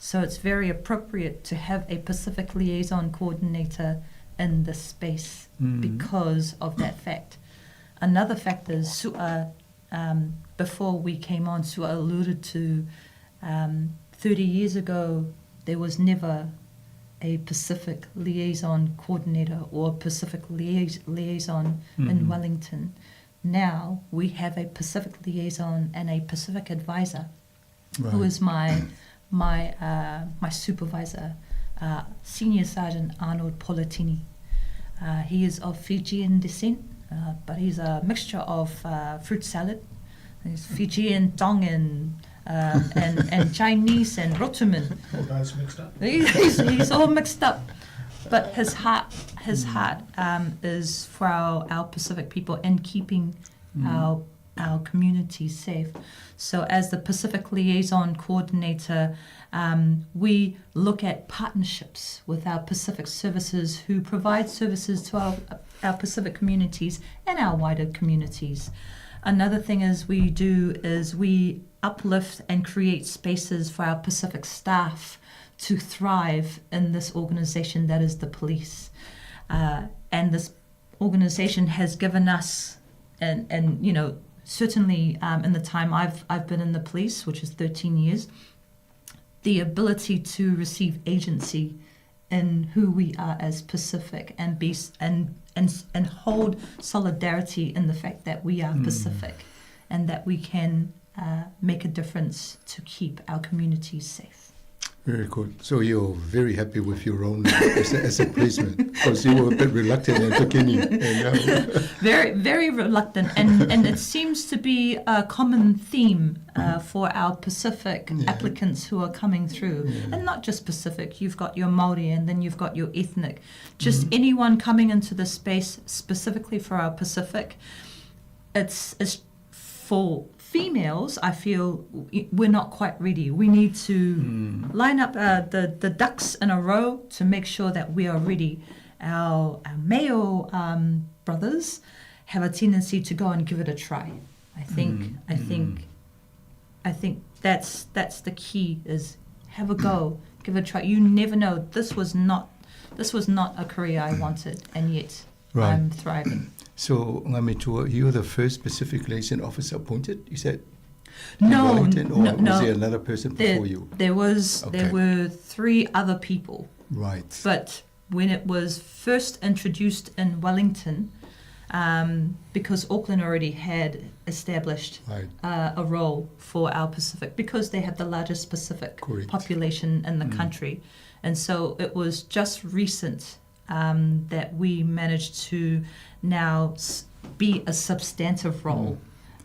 So it's very appropriate to have a Pacific Liaison Coordinator in this space mm. because of that fact. Another fact is Su'a, um, before we came on, Su'a alluded to um, 30 years ago, there was never a Pacific Liaison Coordinator or Pacific Liaison mm. in Wellington. Now we have a Pacific Liaison and a Pacific Advisor, right. who is my my uh, my supervisor, uh, Senior Sergeant Arnold Polatini. Uh, he is of Fijian descent, uh, but he's a mixture of uh, fruit salad. He's Fijian, Tongan, um, and, and Chinese and Rotuman. All guys mixed up. He's, he's all mixed up. But his heart, his mm. heart um, is for our, our Pacific people and keeping mm. our our communities safe. So, as the Pacific Liaison Coordinator, um, we look at partnerships with our Pacific services who provide services to our, our Pacific communities and our wider communities. Another thing is we do is we uplift and create spaces for our Pacific staff to thrive in this organization that is the police. Uh, and this organization has given us and, and you know certainly um, in the time I've, I've been in the police, which is 13 years, the ability to receive agency in who we are as Pacific and be and and and hold solidarity in the fact that we are mm. Pacific and that we can uh, make a difference to keep our communities safe. Very good. So you're very happy with your own as a, as a policeman because you were a bit reluctant at the beginning. And now very, very reluctant. And, and it seems to be a common theme for our Pacific yeah. applicants who are coming through. Yeah. And not just Pacific, you've got your Māori and then you've got your ethnic. Just mm. anyone coming into the space specifically for our Pacific, it's, it's for females, I feel we're not quite ready. We need to mm. line up the, the ducks in a row to make sure that we are ready. Our, our male brothers have a tendency to go and give it a try. I think mm. I think mm. I think that's that's the key is have a go, give it a try. You never know. This was not this was not a career I wanted and yet right. I'm thriving. So, Ngamitua, you're the first Pacific Liaison officer appointed, you said? No, Wellington, or no, was no. there another person there, before you? There was, okay. there were three other people. Right. But when it was first introduced in Wellington, because Auckland already had established right. a role for our Pacific, because they have the largest Pacific Correct. population in the mm. country. And so it was just recent that we managed to now be a substantive role.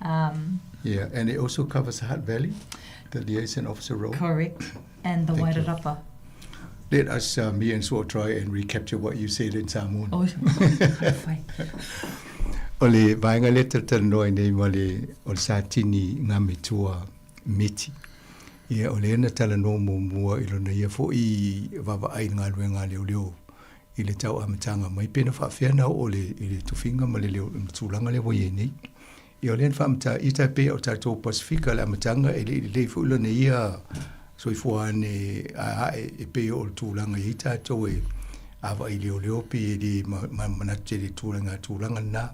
Yeah, and it also covers Hutt Valley, the liaison officer role. Correct, and the Wairarapa. Let us, me and Sua, try and recapture what you said in Samoan. Oh, fine. O le vaega lea talatalanoa ai nei ma le o le Satini Ngametua Meti. Ia, o lea na talanoa muamua i lona ia foi vaavaai i le galuega a leoleo i le tau amataga mai pe na faafefea ona oo le, i le tofiga ma le, leo, le tulaga lea ua i ai nei. Ia, o lea na faamatā ia tai pei o tatou Pasifika le amataga e le i lelei foi lona ia soifua ane ae e pei o le tulaga i ai tatou e avaai leoleo pei e le ma, manatu tele i tulaga tulaga lena.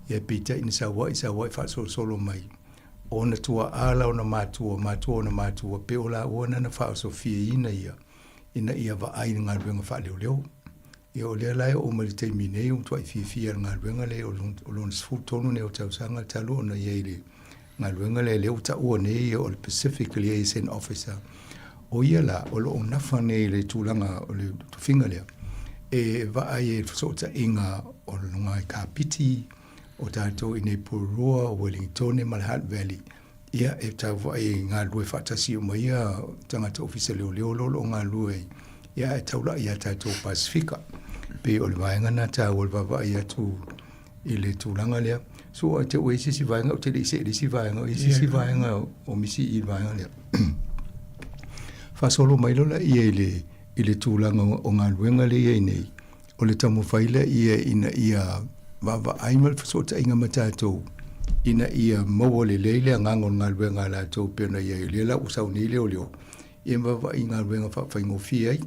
Ia peitai na saua'i saua'i faasolosolo mai ona tua'a la ona matua, matua ona matua, pe o laua na na faaosofiaina ia ina ia vaai i le galuega faaleoleo. Ia o lea la e oo mai le taimi nei ua matuai fiafia i le galuega lea o lona 13 nei o tausaga talu ona i ai i le galuega lea lea ua taua nei ia o le Pacific Liaison Officer. O ia la o lo o nafa nei i le tulaga o le tofiga lea e vaai ai i le fesootaiga o luga i Kapiti, o tatou i nei Porirua, o Wellingtone ma le Hutt Valley. Ia, e tau vaai e galulue faatasi uma ia tagata ofisa leoleo lo o lo o galulue ai, ia ae taulai iā tatou Pasifika. Pei o le vaega lena taua o le vaavaai atu i le tulaga lea. So, ai te ua i se isi vaega ou te le i see i le isi vaega, o i se isi vaega o misi i le vaega lea. Faasolo mai loa laia i le, i le tulaga o galuega lea i ai nei, o le taumafai laia ina ia vaavaai ma le fesootaiga ma tatou ina ia maua lelei le agaga o le galuega a latou pei ona i ai. O lea la ua sau nei leoleo ia ma vaavaai i galuega faafaigofie ai.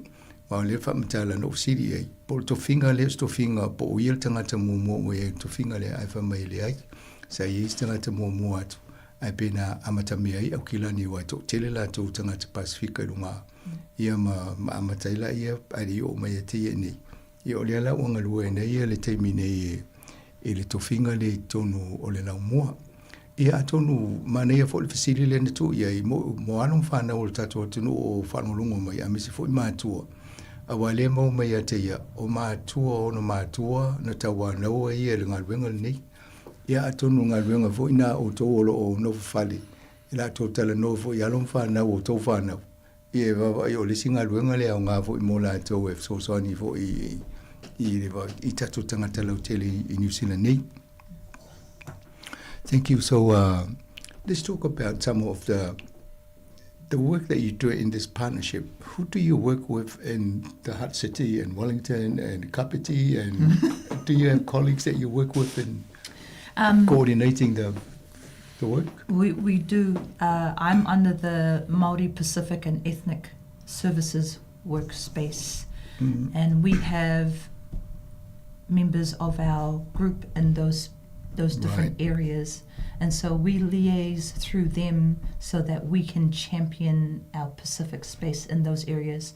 Ma o lea faamatala na ou fesili i ai, po o le tofiga lea o se tofiga po o ia le tagata muamua ua i ai i le tofiga lea, ae fai mai e leai, sa i ai se tagata muamua atu, ae pei na amatamea ai Aukilani aua e toatele latou tagata Pasifika i luga ia ma, ma amata ai laia ae le i oo mai ia te ia i nei. Ia o lea la ua galue ai nei ia le taimi nei e, i le tofiga lea i totonu o le laumua. Ia atonu manaia foi le fesili lea na tuu i ai mo, mo alo ma fanau o le tatou atunuu o faalogologo mai aemaise foi matua. Aua lea e maua mai ia te ia, o matua o ona matua na tauanau ai ia i le galuega lenei. Ia atonu o galuega foi na a outou o lo o nofo fale, e latou talanoa foi i alo ma fanau o outou fanau. Ia e vaavaai o le isi galuega lea aoga foi mo latou e fesoasoani foi i, i, i tatou tagata lautele i New Zealand nei. Thank you. So let's talk about some of the the work that you do in this partnership. Who do you work with in the Hutt City and Wellington and Kapiti? And do you have colleagues that you work with in coordinating the the work? We, we do. I'm under the Māori Pacific and Ethnic Services workspace, and we have members of our group in those those different Right. areas, and so we liaise through them so that we can champion our Pacific space in those areas.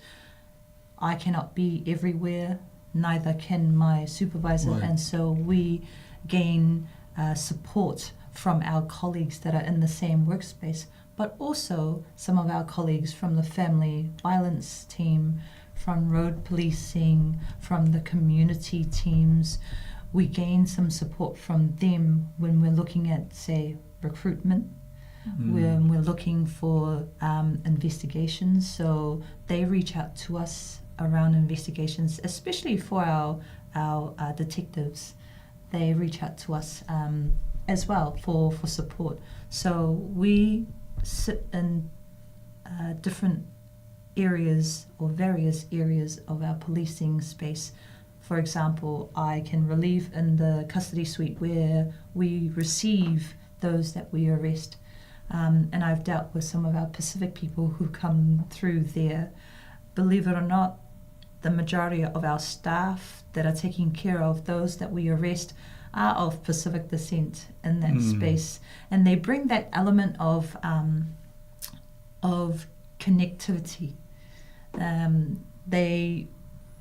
I cannot be everywhere, neither can my supervisor, Right. and so we gain support from our colleagues that are in the same workspace. But also some of our colleagues from the family violence team, from road policing, from the community teams. We gain some support from them when we're looking at, say, recruitment. When we're looking for investigations. So they reach out to us around investigations, especially for our detectives. They reach out to us as well for support. So we sit in different areas or various areas of our policing space. For example, I can relieve in the custody suite where we receive those that we arrest. And I've dealt with some of our Pacific people who come through there. Believe it or not, the majority of our staff that are taking care of those that we arrest are of Pacific descent in that space. And they bring that element of connectivity. And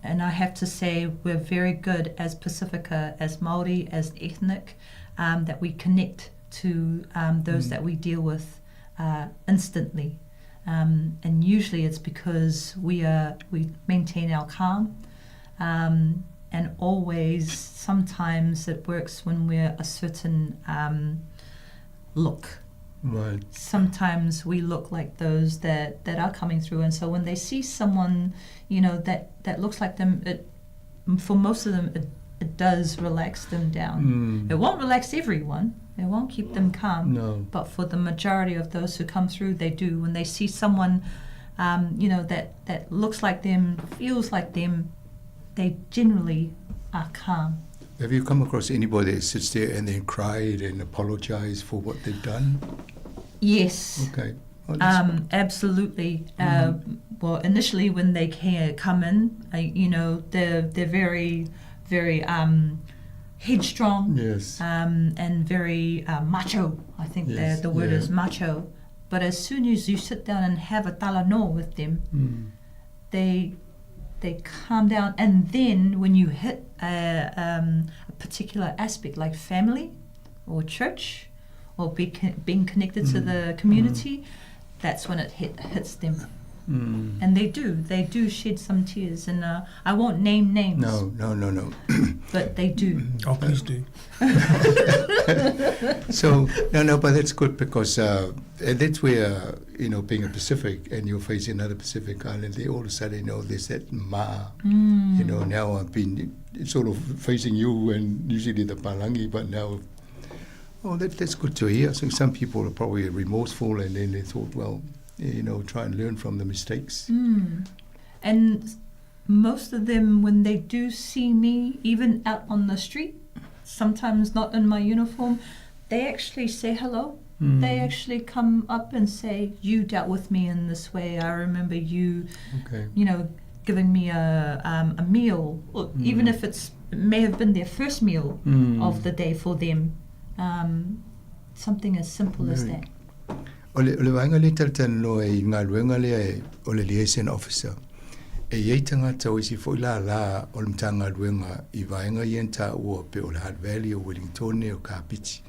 I have to say, we're very good as Pacifica, as Māori, as ethnic, that we connect to those that we deal with instantly. And usually it's because we maintain our calm, and always sometimes it works when we're a certain look. Sometimes we look like those that are coming through, and so when they see someone that looks like them, for most of them, it does relax them down. It won't relax everyone. It won't keep them calm. No. But for the majority of those who come through, they do. When they see someone that looks like them, feels like them, they generally are calm. Have you come across anybody that sits there and then cried and apologized for what they've done? Yes. Okay. Well, that's Absolutely. Well, initially when they come in, they're very, very headstrong. And very macho. I think the word is macho. But as soon as you sit down and have a talanoa with them, they calm down. And then when you hit a particular aspect like family or church or being connected to the community, that's when it hits them. And they do. They do shed some tears. And I won't name names. No, no, no, no. But they do. Oh, please do. So, no, no, but that's good because that's where, being a Pacific and you're facing another Pacific island, they all of a sudden know there's that ma. Now I've been sort of facing you and usually the Palangi, but now, oh, that's good to hear. So some people are probably remorseful and then they thought, well, try and learn from the mistakes. And most of them, when they do see me, even out on the street, sometimes not in my uniform, they actually say hello. They actually come up and say, you dealt with me in this way. I remember you giving me a meal, or even if it may have been their first meal of the day for them. Something as simple as Very that. O le vaenga le talatanoa i ngā luenga lea e, o le liaison officer. E iei tangata o isi foi la la o le mtanga luenga i vaenga i enta ua pe o le Hutt Valley o Wellington o Kapiti.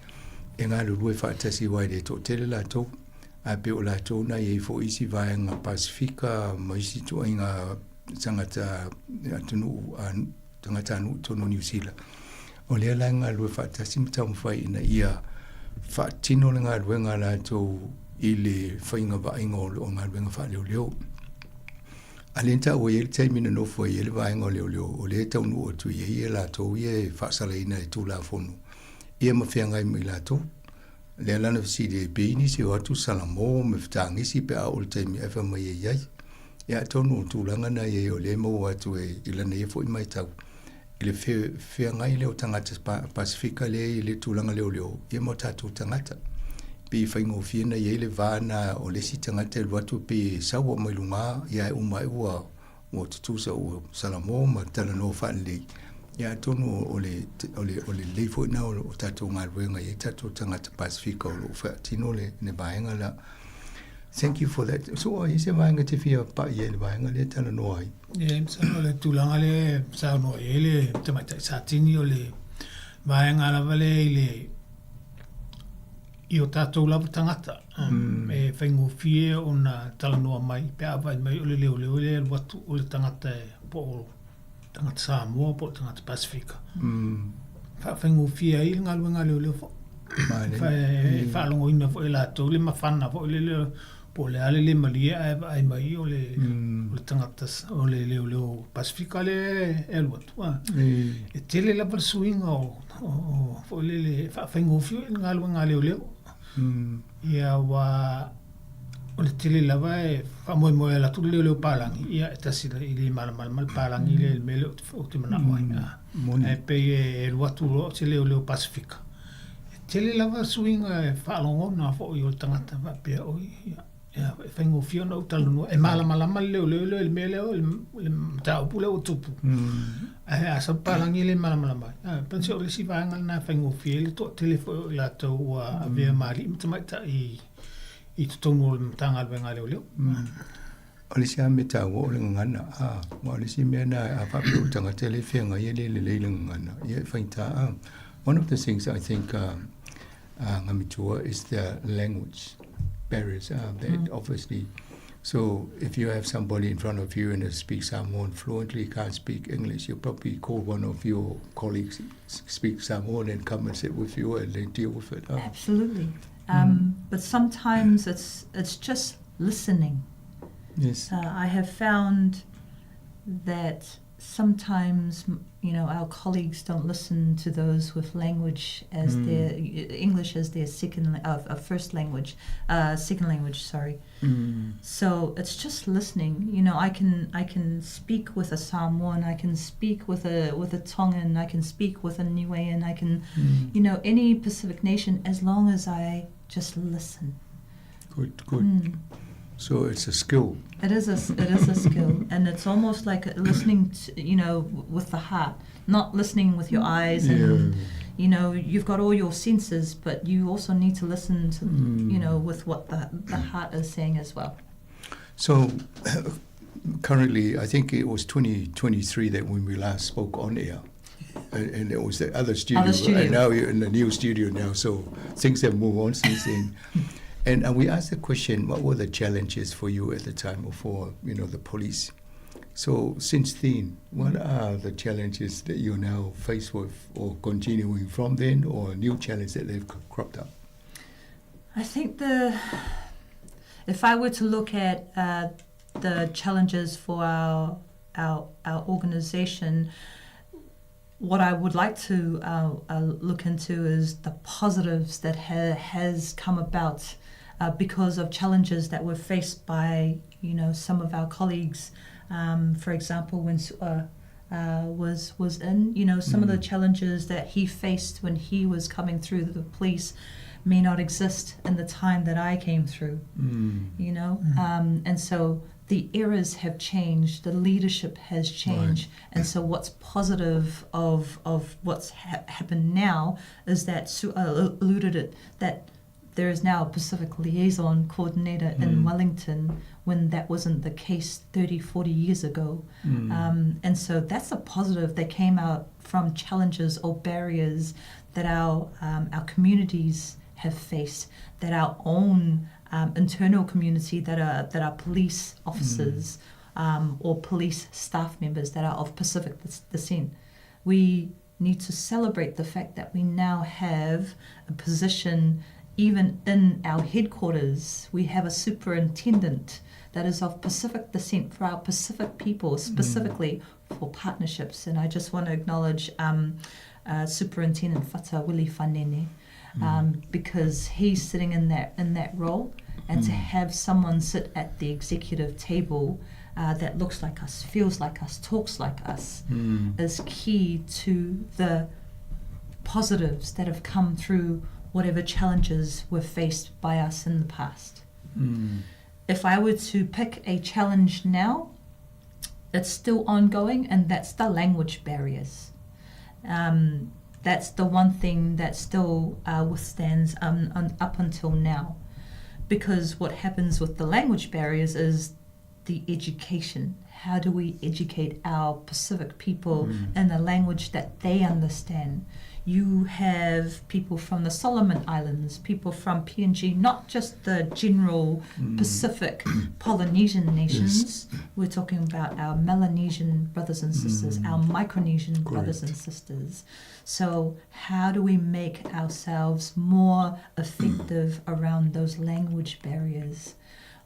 E ngā lulue whaatasi wai le tō tele la tō. A pe o la tō na i fo isi vaenga Pasifika ma isi tō inga tangata atunu, a, tangata anu tono New Zealand. O lea la ngā lue whaatasi mtaumwhai ina ia whaatino le ngā luenga la tō i le whainga vainga o ngā luenga wha leo leo. A le nta o i ele taimi na nofo i ele vaenga o leo leo, o le taunu o tu i e la tō i e whaasala ina e tū la fono. Ia ma whiangai mai la tō. Lea lana whisi le peini se o atu salamo me whitangisi pe a o le taimi e wha mai e iai. Ia tonu o tūlanga na i e o le mau atu e i lana e fo i mai tau. I le whiangai leo tangata Pasifika le i le tūlanga leo leo, ia mo tātou tangata. Pe i whaingo whiena i eile vāna o lesi tangata e luatu pe sawa mai lunga ia e umai ua o tutusa o Salamo ma tala no whanlei. Ia tonu o le, o le, o le leifo ina o, o tātou ngā ruenga i tātou tangata Pasifika o lo whaatino le ne vaenga la. Thank you for that. So, i se vaenga te whia pa i e le vaenga le tala no ai. Ia, sa no le tūlanga le, sa no e le, te mai tai sa tini o le vaenga lava le i le i o tatou lava tagata e faigofie ona talanoa mai pe a vaai mai o le leoleo lea e alu atu o le tagata e po o tagata Samoa po o le tagata Pasifika. Faafaigofie ai le galuega a leoleo foi. E faalogoina foi e latou le mafana foi lele po o le a le le malie ae vaai mai o le o le tagata o le leoleo Pasifika lea e alu atu. E tele lava le suiga o foi lele e faafaigofie ai le galuega a leoleo. Ia aua o le tele lava e faamoemoe e alu atu le leoleo palagi, ia e tasi e le malamalama le palagi lea i le mea lea ou te manao ai. Ae pei e alu atu loa se leoleo Pasifika, e tele lava suiga e faalogona foi o le tagata faapea, oi, ia, e faigofie ona ou talanoa, e malamalama le leoleo lea i le mea lea, le mataupu lea ua tupu. Ae a sau le palagi e le malamalama ai. E pei o le isi vaega lena e faigofie ai le toatele foi o i latou ua avea ma alii ma tamaitai i totonu o le Matagaluega a Leoleo. O le isi lava mea taua o le gagana, a, aua o le isi mea lena a faapea o le tagata e le feagai e le lelei le gagana, ia e faigata. A. One of the things I think Ngametua is the language barriers that obviously so if you have somebody in front of you and they speak Samoan fluently, can't speak English, you'll probably call one of your colleagues speak Samoan and come and sit with you and then deal with it. Absolutely. But sometimes it's it's just listening. Yes. I have found that sometimes you know our colleagues don't listen to those with language as mm. their English as their second first language, second language. Sorry. Mm. So it's just listening. You know, I can I can speak with a Samoan, I can speak with a with a Tongan, I can speak with a Niuean, I can, you know, any Pacific nation as long as I just listen. Good, good. So it's a skill. It is a it is a skill, and it's almost like listening to, you know, with the heart, not listening with your eyes. And you know, you've got all your senses, but you also need to listen to, you know, with what the the heart is saying as well. So currently, I think it was 2023 that when we last spoke on air. And, and it was the other studio, other studio. And now you're in the new studio now, so things have moved on since then. And we asked the question, what were the challenges for you at the time or for, you know, the police? So since then, what are the challenges that you're now faced with or continuing from then or new challenges that they've cropped up? I think the if I were to look at the challenges for our our organization, what I would like to look into is the positives that has come about because of challenges that were faced by you know some of our colleagues. For example, when Su'a was was in, you know, some of the challenges that he faced when he was coming through the police may not exist in the time that I came through. You know, and so the eras have changed, the leadership has changed, and so what's positive of of what's happened now is that Su'a alluded it that there is now a Pacific Liaison Coordinator in Wellington when that wasn't the case 30, 40 years ago. And so that's a positive that came out from challenges or barriers that our, our communities have faced, that our own internal community that are, that are police officers or police staff members that are of Pacific descent. We need to celebrate the fact that we now have a position even in our headquarters. We have a superintendent that is of Pacific descent for our Pacific people, specifically for partnerships. And I just want to acknowledge Superintendent Fata Willie Fanene because he's sitting in that in that role, and to have someone sit at the executive table that looks like us, feels like us, talks like us, is key to the positives that have come through whatever challenges were faced by us in the past. If I were to pick a challenge now, it's still ongoing, and that's the language barriers. That's the one thing that still withstands up until now. Because what happens with the language barriers is the education. How do we educate our Pacific people in a language that they understand? You have people from the Solomon Islands, people from PNG, not just the general mm. Pacific Polynesian nations. Yes. We're talking about our Melanesian brothers and sisters, mm. our Micronesian Correct. brothers and sisters. So, how do we make ourselves more effective around those language barriers?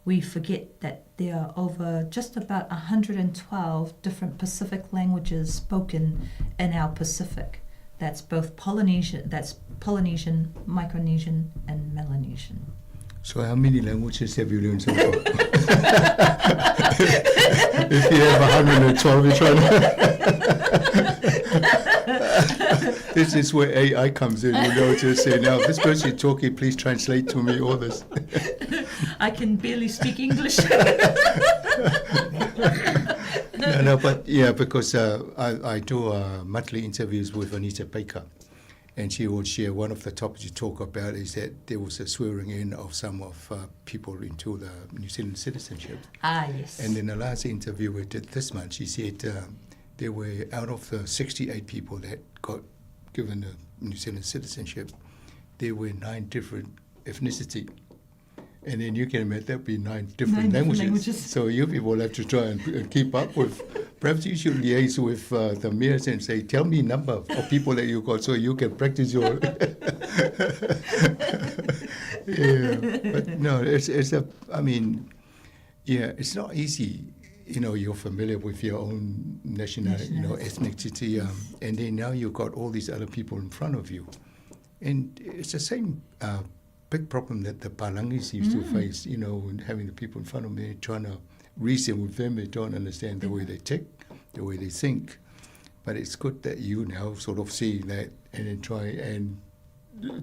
We forget that there are over just about 112 different Pacific languages spoken in our Pacific. That's both Polynesian, that's Polynesian, Micronesian, and Melanesian. So how many languages have you learned so far? if you have 112, you're trying to... this is where AI comes in, you know, to say, now, this person is talking, please translate to me all this. I can barely speak English. no, no, but yeah, because uh, I, I do uh, monthly interviews with Anita Baker and she will share one of the topics you talk about is that there was a swearing in of some of uh, people into the New Zealand citizenship. Ah, yes. And in the last interview we did this month, she said um, there were out of the 68 people that got given the New Zealand citizenship, there were nine different ethnicity. And then you can imagine there'll be nine different, nine languages. different languages. So you people have to try and, and keep up with. Perhaps you should liaise with uh, the mayors and say, tell me number of people that you got so you can practice your. yeah, but no, it's, it's a, I mean, yeah, it's not easy. You know, you're familiar with your own nationality, you know, ethnicity, um, and then now you've got all these other people in front of you. And it's the same uh, big problem that the Palangis used mm. to face, you know, having the people in front of me trying to reason with them, they don't understand the way they tick, the way they think. But it's good that you now sort of see that and then try and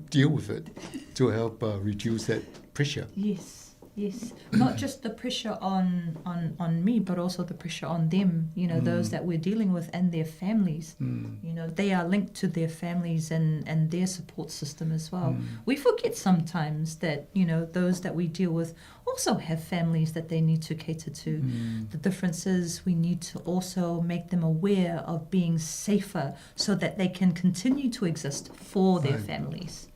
deal with it to help uh, reduce that pressure. Yes yes not just the pressure on on on me but also the pressure on them you know mm. those that we're dealing with and their families mm. you know they are linked to their families and and their support system as well mm. we forget sometimes that you know those that we deal with also have families that they need to cater to mm. the difference is we need to also make them aware of being safer so that they can continue to exist for their right. families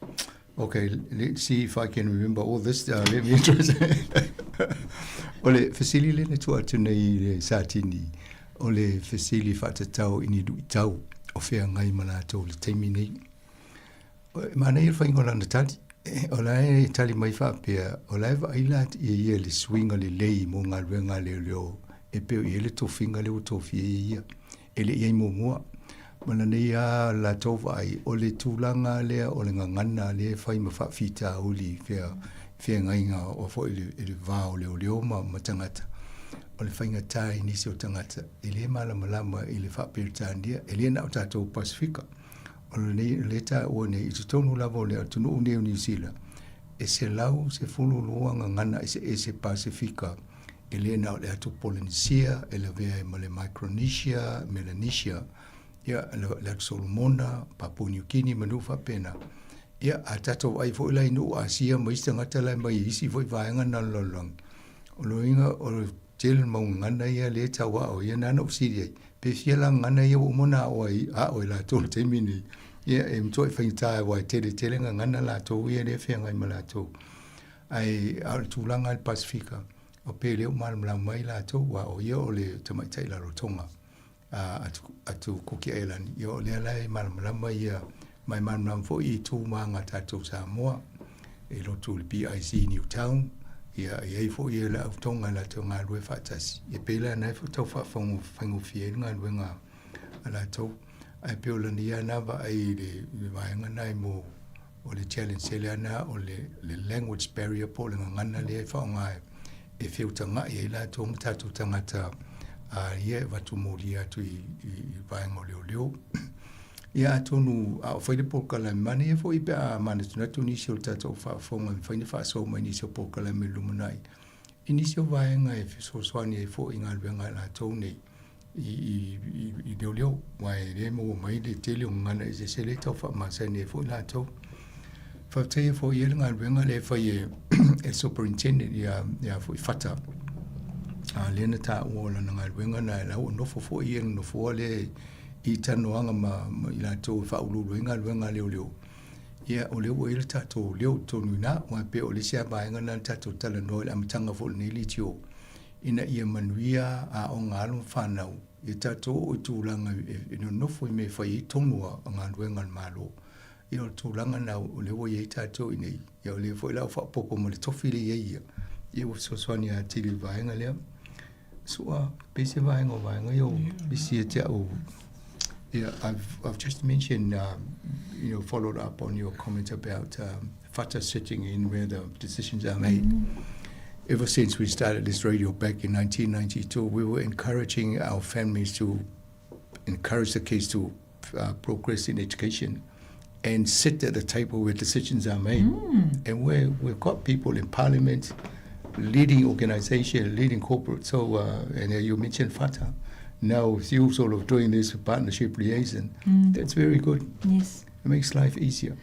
Okay, let's see if I can remember all this. Uh, let me try. o le fesili le na tua atu nei le Satini, o le fesili whaatatau i ni lui tau o whea ngai ma lātou le taimi nei. Mana ia whainga o lana tali, o la e tali mai whaapea, o la e vaai la ia ia le suiga lelei mo galuega a leoleo e pei o i ai le tofiga lea ua tofia ai e ia, e le i ai muamua. Ma lenei lava latou vaai, o le tulaga lea o le gagana lea e fai ma faafitauli i fea feagaiga o foi i le va o leoleo ma ma tagata. O le faigata i nisi o tagata e le malamalama i le faa-Peretania, e le na o tatou Pasefika. O lenei lea e taua nei i totonu lava o le atunuu nei o Niu Sila, e 112 gagana eseese Pasefika e le na o le atu Polenisia, e lavea ai ma le Micronesia, Melanesia, ia, le atu Solomona, Papua New Guinea ma nuu faapena. Ia, a tatou vaai foi la i nuu Asia ma isi tagata la e mai i isi foi vaega na o le lalolagi, o lona uiga o le tele o mau gagana ia lea e tau aao ai. Ia na ona ou fesili ai, pe fia la gagana ia ua uma ona aao ai, aao e latou i le taimi lenei. Ia, e matuai faigata aua e tele tele gagana latou ia lea e feagai ma latou. Ae a o le tulaga i le Pasefika, o pe le o malamalama mai latou, aua o ia o le tamaitai Rarotonga atu, atu Kuki Ailani. Ia o lea la e malamalama ia, ma e malamalama foi i tu ma aga tatou Samoa, i roto i le BIC Newtown, ia e i ai foi ia le au Tonga latou galulue faatasi. Ia pei la na e tau faafaigofie ai le galuega a latou. Ae pei o lana ia na vaai i le, le vaega na e mo o le challenge tele lava lena o le, le language barrier po o le gagana lea e faaaoga e feutagai ai latou ma tatou tagata uh, ia e avatu molia atu i, i, i vaega o leoleo. Ia atonu a o fai le polokalame, manaia foi pe a manatunatu nisi o le tatou faafofoga e mafai ona faasoa mai nisi o polokalame i le lumanai i nisi o vaega e fesoasoani ai foi i galuega a latou nei i, i, i, i leoleo, aua e le maua mai le tele o gagana eseese lea e tau faamasani ai foi latou. Faafetaia foi ai le galuega lea e fai e, e superintendent ia, ia foi Fata. A lea na taua o lana galuega na e la ua nofo foi ia le nofoa lea e, i talanoaga ma ma i latou e faauluulu ai galuega a leoleo, ia o lea ua i ai le tatou leo i totonu i ina. Aua e pei o le isi lava vaega lena na tatou talanoa i le amataga foi o lenei leitio, ina ia manuia aoga a alo ma fanau, ia tatou oo i tulaga e nonofo i mea e fai ai tonu a galuega a le Malo. Ia o le tulaga lena o lea ua i ai tatou i inei, ia o lea foi la ua faaopoopo ma le tofi lea e i ai ia, ia ua fesoasoani atili i le vaega lea. Sua, pei se vaega o vaega ia o misi ia te au. Yeah, I've just mentioned, followed up on your comment about FATA sitting in where the decisions are made. Ever since we started this radio back in 1992, we were encouraging our families to encourage the kids to progress in education and sit at the table where decisions are made. And where we've got people in parliament, leading organization, leading corporate. So, and you mentioned FATA. Now, with you sort of doing this partnership liaison, that's very good. It makes life easier.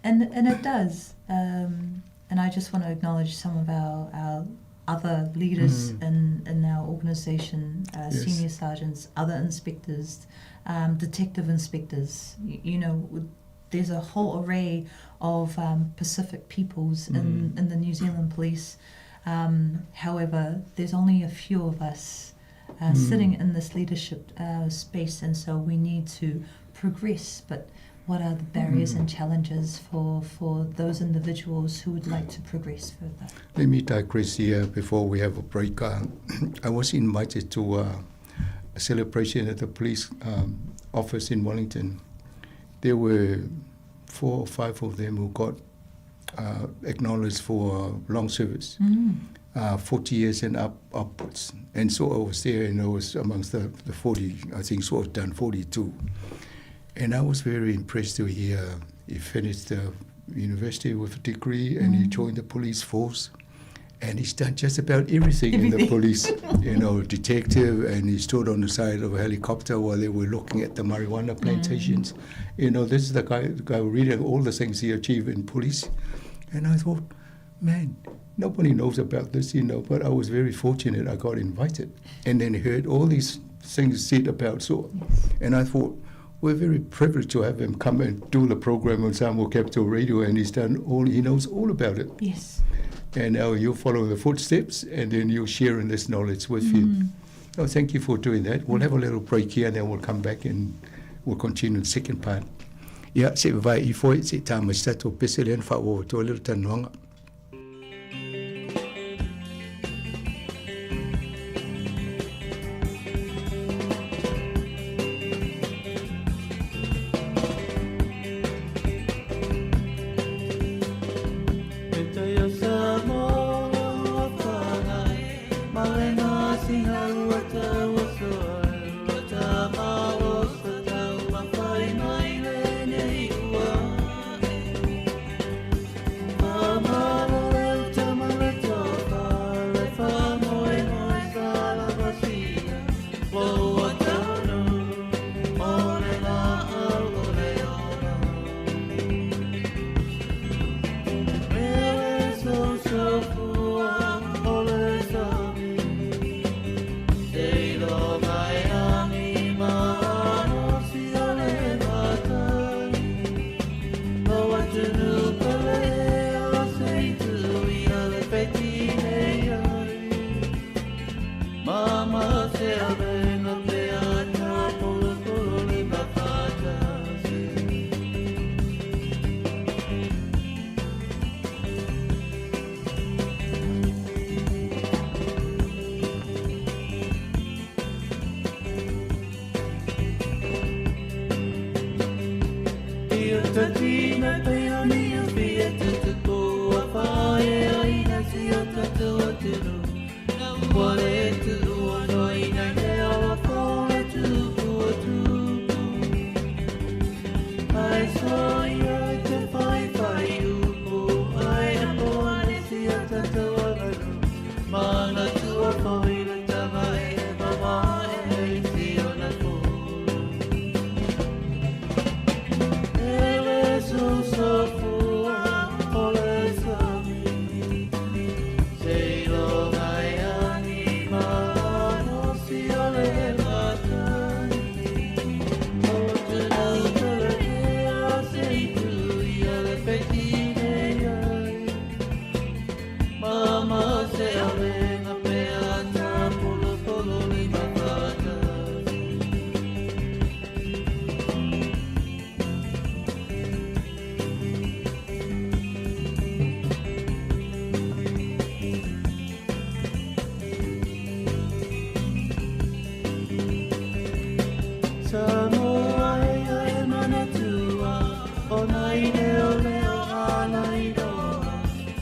And it does. And I just want to acknowledge some of our other leaders in our organisation, senior sergeants, other inspectors, detective inspectors. There's a whole array of Pacific peoples in the New Zealand Police. However, there's only a few of us sitting in this leadership space, and so we need to progress. But what are the barriers and challenges for those individuals who would like to progress further? Let me digress here before we have a break. I was invited to a celebration at the police office in Wellington. There were 4 or 5 of them who got acknowledged for long service, 40 years and upwards. And so I was there, and I was amongst the 40, I think sort of done 42. And I was very impressed to hear he finished the university with a degree, and he joined the police force. And he's done just about everything in the Everything. police, detective, and he stood on the side of a helicopter while they were looking at the marijuana plantations. This is the guy reading all the things he achieved in police. And I thought, man, nobody knows about this, but I was very fortunate I got invited and then heard all these things said about so. And I thought, we're very privileged to have him come and do the program on Samoa Capital Radio, and he's done all, he knows all about it. And now you follow the footsteps, and then you're sharing this knowledge with him. Oh, thank you for doing that. We'll have a little break here, and then we'll come back and we'll continue the second part. Ia, se vai i foi, se tā mai sa tō pese le wha o tō lero tanoanga.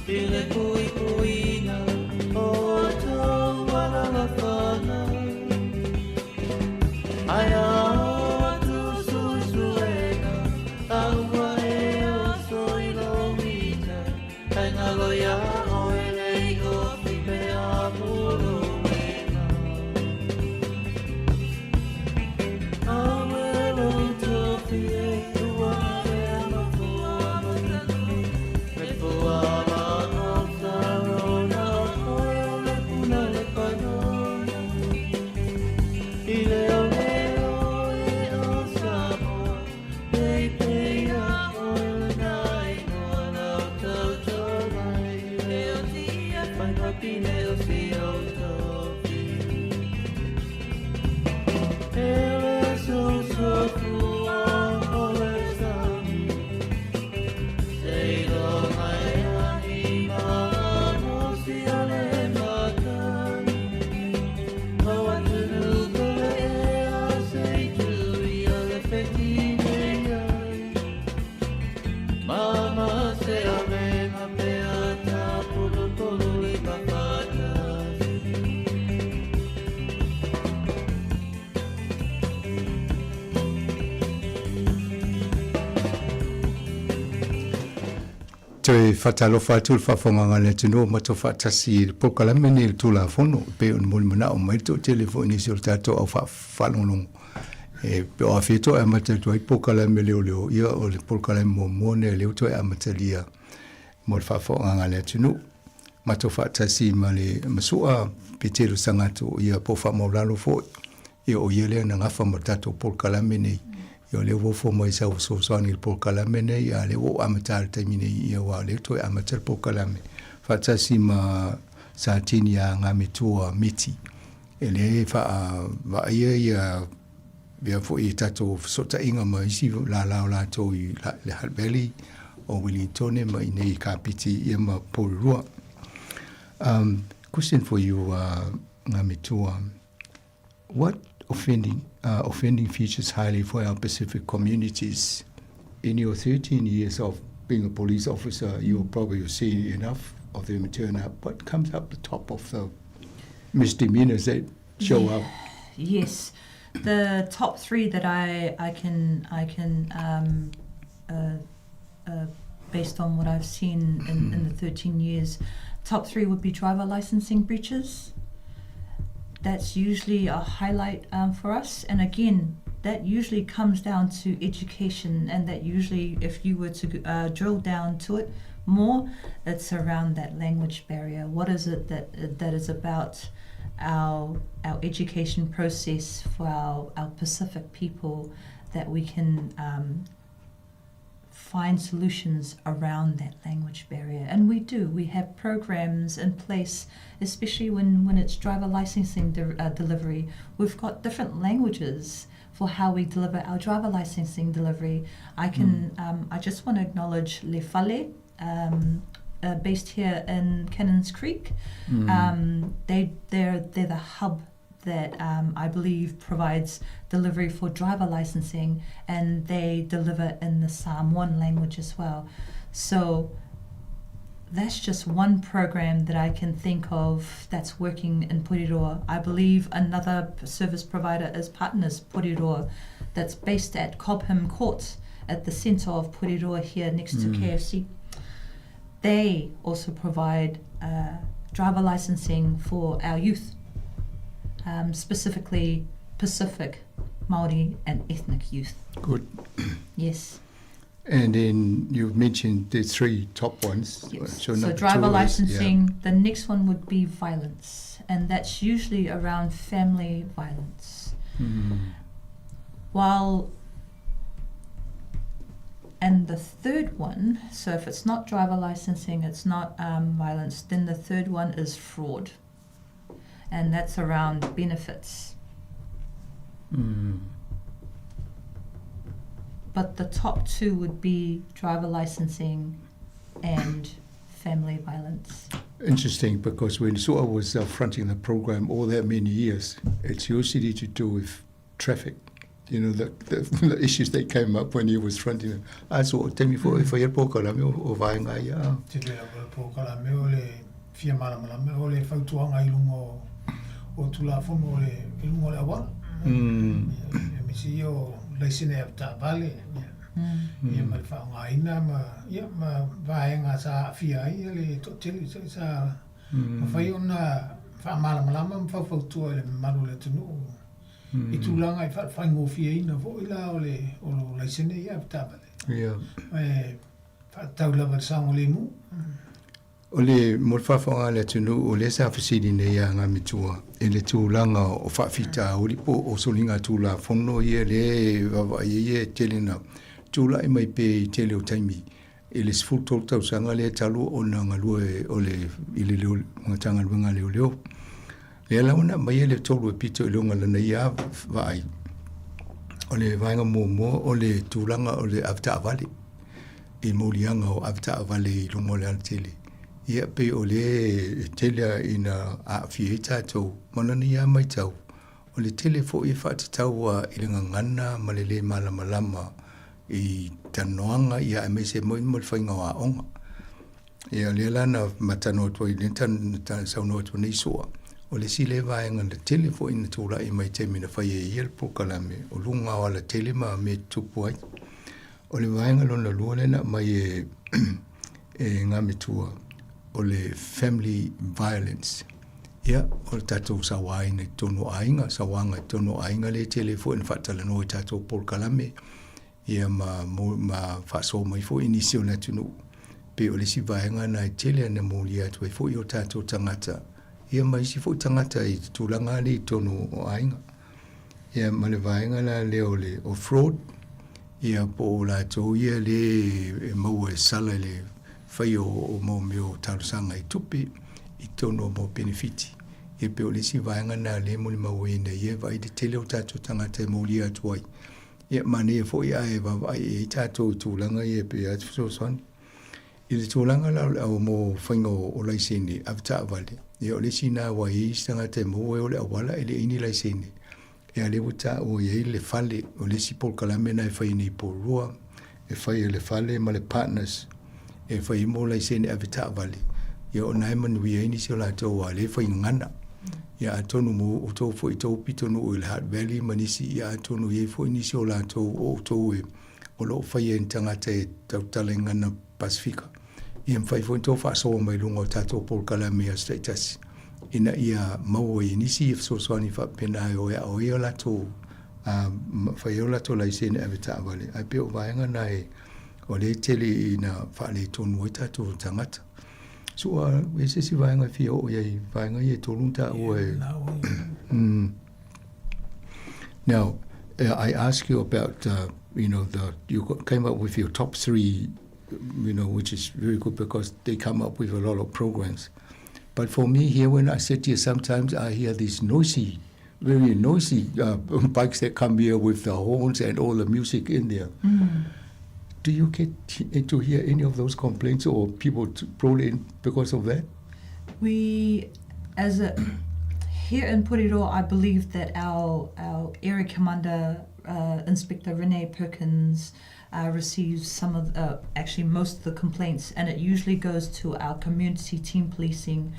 I le puipuiga o tou alalafaga. Ae a oo atu suesuega a ua e oso i lou ita, e galo iā oe le iofi pe a poloega. Awe lou tofi e ua avea ma fua matanu, me fua ma o Sarona, oe o le puna Lepanona. I leoleo e o Samoa, peipei ia oe lena inoa lau tautoga i le otia faiva pine o si ou tofi. E le sousofua o le sami, seiloga e ahi malosi o le matagi. O atunuu pele ea se i tui o le feti nei ai. Mama se avega pe a tapolopolo i mafatasi. Toe faatalofa atu i le faafofogaaga a le atunuu ua matou faatasi i le polokalame lenei o le Tulafono e pei ona molimanaʻo mai le toatele foi i nisi o le tatou au faalogologo e pe o afea toe amata atu ai polokalame leoleo ia o le polokalame muamua lenei lea ua toe amatalia mo le faafofogaaga a le atunuu. Matou faatasi ma le Masu'a Petelo Sagato ia po o faamaualalo foi ia o ia lea na gafa ma le tatou polokalame nei. Ia o lea ua ofo mai sau fesoasoani i le polokalame nei, a o lea ua ou amata i le taimi nei, ia aua o lea ua toe amata le polokalame faatasi ma Satini ia Gametua Miti. E lea e faavaaia ia mea foi i tatou fesootaiga ma isi lala o latou i le Hutt Valley o Wellingtone ma i inei i Kapiti ia ma Porirua. Question for you Gametua. What offending, offending features highly for our Pacific communities? In your 13 years of being a police officer, you'll probably have seen enough of them turn up. What comes up the top of the misdemeanors that show up? Yes, the top three that I can, I can based on what I've seen in the 13 years, top three would be driver licensing breaches. That's usually a highlight for us. And again, that usually comes down to education, and that usually, if you were to drill down to it more, it's around that language barrier. What is it that that is about our education process for our Pacific people that we can find solutions around that language barrier? And we do. We have programs in place, especially when it's driver licensing delivery. We've got different languages for how we deliver our driver licensing delivery. I can I just want to acknowledge Le Fale, based here in Cannons Creek. They're the hub that I believe provides delivery for driver licensing, and they deliver in the Samoan language as well. So that's just one program that I can think of that's working in Porirua. I believe another service provider is Partners Porirua, that's based at Cobham Court at the centre of Porirua here next to KFC. They also provide driver licensing for our youth, specifically Pacific, Māori and ethnic youth. Good. Yes. And then you've mentioned the three top ones. Yes. So, So number driver two is, yeah. licensing, the next one would be violence, and that's usually around family violence. And the third one, so if it's not driver licensing, it's not violence, then the third one is fraud. And that's around benefits. But the top two would be driver licensing and family violence. Interesting, because when Su'a was fronting the program all that many years, it's usually to do with traffic. you know, the, the, the issues that came up when he was fronting them. A so, taimi foi e faia le polokalame o, o vaega ia. A. Tele lava o le polokalame o le fia malamalama o le fautuaga i luga o, o Tulafono o le, i luga o le auala. Mm. Ia, aemaise ia o laisene avetaavale, ia, mm. ia ma le faaaogaina ma, ia, ma vaega sa aafia ai ia le toatele sa, sa mm. mafai ona faamalamalama ma faufautua i le mamalu o le atunuu i tulaga e faafaigofieina foi la o le o lo laisene ia avetaavale. Ia. E faatatau lava i le saogalemu. O le mo le faafofoga a le atunuu, o lea sa fesili nei a Ngamitua i le tulaga o faafitauli po o soliga tulafono ia lea e vaavaai ai e tele na tulai mai pea i tele o taimi i le 13 tausaga lea talu ona galue o le i le leo Matagaluega a Leoleo. Lea la ua na aumaia le tolu e pito i luga lana ia vaai. O le vaega muamua o le tulaga o le avetaavale i moliaga o avetaavale i luga o le alatele. Ia pei o lea e tele ina aafia ai tatou ma lana ia matau o le tele foi e faatatau i le gagana ma le lē malamalama i talanoaga ia aemaise moi mo le faiga o aoga. Ia lea la na matalanoa atu ai lea na saunoa atu nei Su'a, o le isi lea vaega na tele foi na tulai mai taimi na fai ai ia le polokalame o luga o alatele ma mea e tutupu ai. O le vaega lona lua lea na aumai e e Ngamitua, o le family violence. Ia, o le tatou sauaina i totonu o aiga, sauaga i totonu o aiga lea e tele foi na faatalanoa i tatou polokalame, ia ma, ma faasoa mai foi nisi o le atunuu. Pei o le isi vaega na e tele ana molia atu ai foi o tatou tagata, ia ma isi foi tagata i tulaga lea i totonu o aiga. Ia ma le vaega la lea o le o fraud, ia po o latou ia le e maua e sala i le fai o, o mau mea o talosaga i tupe i totonu o mau penefiti. Ia pei o le isi vaega na lea e molimauina ia e vaai le tele o tatou tagata e molia atu ai. Ia manaia foi ae vaavaai i ai tatou i tulaga ia pei lava te fesoasoani. I le tulaga la o le au mo faiga o laisene avetaavale, ia o le isi lena aua e i ai isi tagata e maua ai o le auala e leai ni laisene. Ia lea ua taua i ai le fale, o le isi polokalame lena e fai nei i Porirua, e fai e le fale ma le partners e fai ai mo laisene avetaavale, ia o lena e manuia ai nisi o latou aua o lea e fai gagana. Ia atonu mo outou foi i tou pitonuu i le Hutt Valley ma nisi, ia atonu e i ai foi nisi o latou o outou e o lo o faia e ni tagata e tautala i gagana Pasefika. Ia mafai foi ona tou faasoa mai luga o tatou polokalame i aso taitasi ina ia maua ai e nisi fesoasoani faapena e o e aʻo ai o latou fai ai o latou laisene ave taavale. Ae pei o vaega na e o lea e tele ina faaletonu ai tatou tagata. Su'a, e se isi vaega e fia oo i ai vaega ia e tolu na taua e. Now, I ask you about, you know, the, you came up with your top three, you know, which is very good because they come up with a lot of programs. But for me here, when I sit here, sometimes I hear these noisy, very noisy bikes that come here with the horns and all the music in there. Do you get to hear any of those complaints or people brought in because of that? We, as a, here in Porirua, I believe that our, our area commander, Inspector Renee Perkins, receives some of, actually most of the complaints, and it usually goes to our community team policing,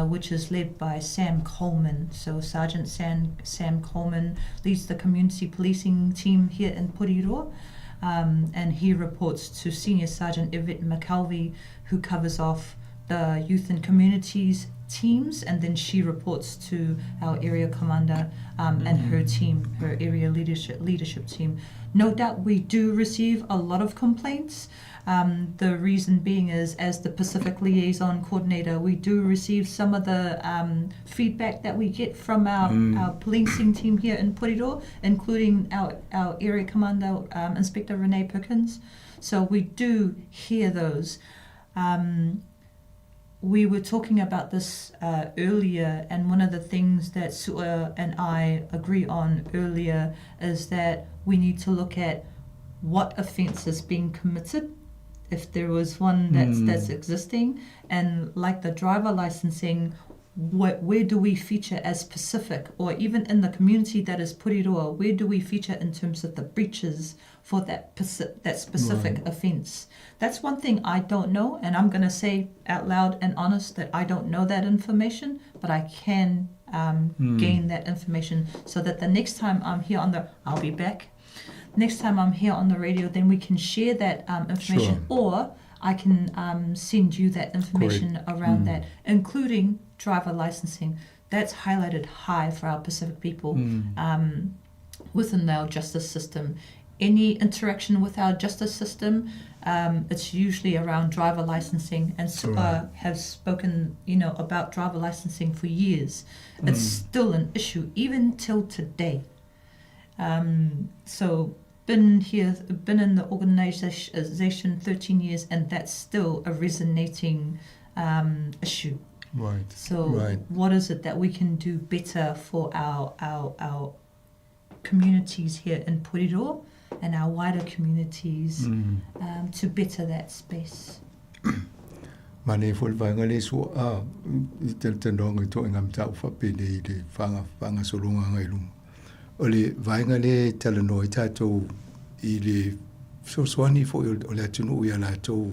which is led by Sam Coleman. So Sergeant Sam, Sam Coleman leads the community policing team here in Porirua. And he reports to Senior Sergeant Yvette McKelvey, who covers off the youth and communities teams, and then she reports to our area commander and her team, her area leadership leadership team. No doubt we do receive a lot of complaints. The reason being is, as the Pacific Liaison Coordinator, we do receive some of the feedback that we get from our, our policing team here in Porirua, including our, our area commander, Inspector Renee Perkins. So we do hear those. We were talking about this earlier, and one of the things that Su'a and I agree on earlier is that we need to look at what offence is being committed, if there was one that's that's existing, and like the driver licensing, What, where do we feature as Pacific, or even in the community that is Porirua, where do we feature in terms of the breaches for that that specific right. offence? That's one thing I don't know, and I'm going to say out loud and honest that I don't know that information, but I can um, mm. gain that information so that the next time I'm here on the, I'll be back. Next time I'm here on the radio, then we can share that um, information, sure. or I can um, send you that information Great. around mm. that, including driver licensing. That's highlighted high for our Pacific people mm. within our justice system. Any interaction with our justice system, um, it's usually around driver licensing, and SUPA right. have spoken, you know, about driver licensing for years. Mm. It's still an issue even till today. Um, so been here, been in the organisation 13 years, and that's still a resonating um, issue. Right. So, right. what is it that we can do better for our our our communities here in Porirua and our wider communities mm. um, to better that space? Mane fo le vaega le sua a i talatalanoaga i toaiga mataupu faapenei i le faagasologa agai luma. O le vaega lea e talanoa ai tatou i le fesoasoani foi o le atunuu iā latou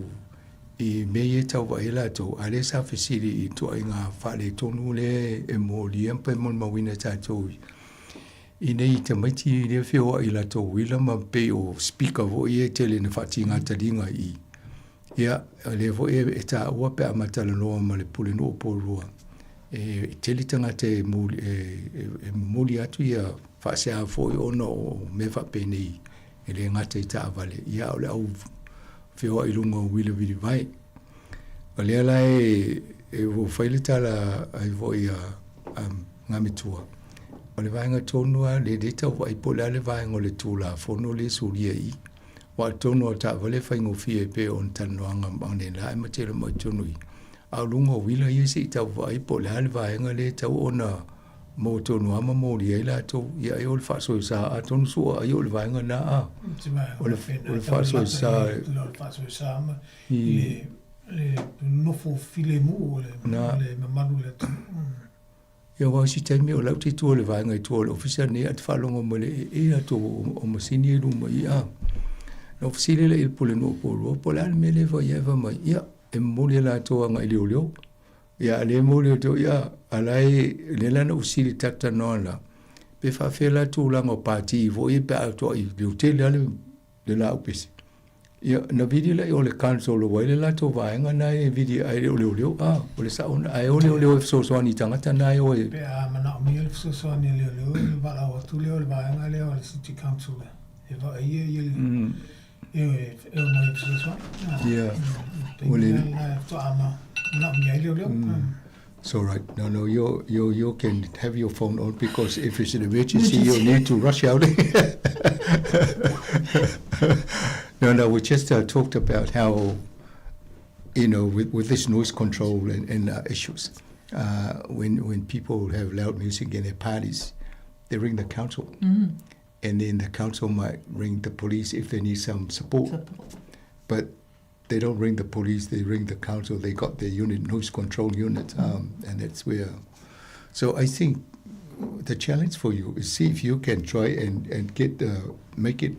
i mea ia e tau vaai ai latou, a o lea sa fesili i ituaiga faaletonu lea e molia pe molimauina e tatou i nei tamaiti lea e feoai i latou uila ma pei o speaker foi ia e tele ina faatiga taliga i Ia, o lea foi e taua pe a ma talanoa ma le Pulenuu o Porirua, e tele tagata e momoli atu ia faasea foi ona o mea faapenei e le gata i taavale, ia a o le au feoai i luga o uila vilivae. O lea la e ua fai le tala ai foi a Gametua, o le vaega tonu lava lea e tau vaai po o le a le vaega o le Tulafono lea e sulia i i. Aua atonu o taavale e faigofie e pei o ni talanoaga analeila ae ma tele mai totonu i a o luga o uila ia se i tau vaai po o le a le vaega lea e tau ona maua tonu lava ma molia ai latou ia ai o le faasoesa atonu sua ai o le vaega lena a o le o le faasoesa le i le nofo filemu o le le mamalu o le atunuu. Ia aua o isi taimi o lau te tua i le vaega i tua o le ofisa lenei ae te faalogo mai le ee atu o masini i luma i a. Na ou fesili lea i le Pulenuu o Porirua po o le a le mea lea e fai ai, fai mai, ia, e momoli e latou agai i leoleo. Ia a le momoli atu, ia, a la e, lea la na ou fesili talatalanoa la, pe faapefea la tulaga o pati foi ia pe a atoa i leotele lava le le laau pese. Ia, na vili lea o le council ua i le latou vaega na e vili ai le o leoleo, a, o le sao na, ae o leoleo e fesoasoani i tagata na e o e. Pe a manaomia le fesoasoani a leoleo, ona valaau atu lea o le vaega lea o le City Council e vaaia ia le, e omai e fesoasoani. Ia, o le. Lena e faatoa manaomia ai leoleo. It's all right. No, no, you, you, you can have your phone on because if it's an emergency, you'll need to rush out. no, no, we just talked about how, you know, with, with this noise control and, and issues, when, when people have loud music in their parties, they ring the council. Mm. And then the council might ring the police if they need some support. support. But they don't ring the police, they ring the council. They got their unit, noise control unit, and that's where. So I think the challenge for you is see if you can try and, and get make it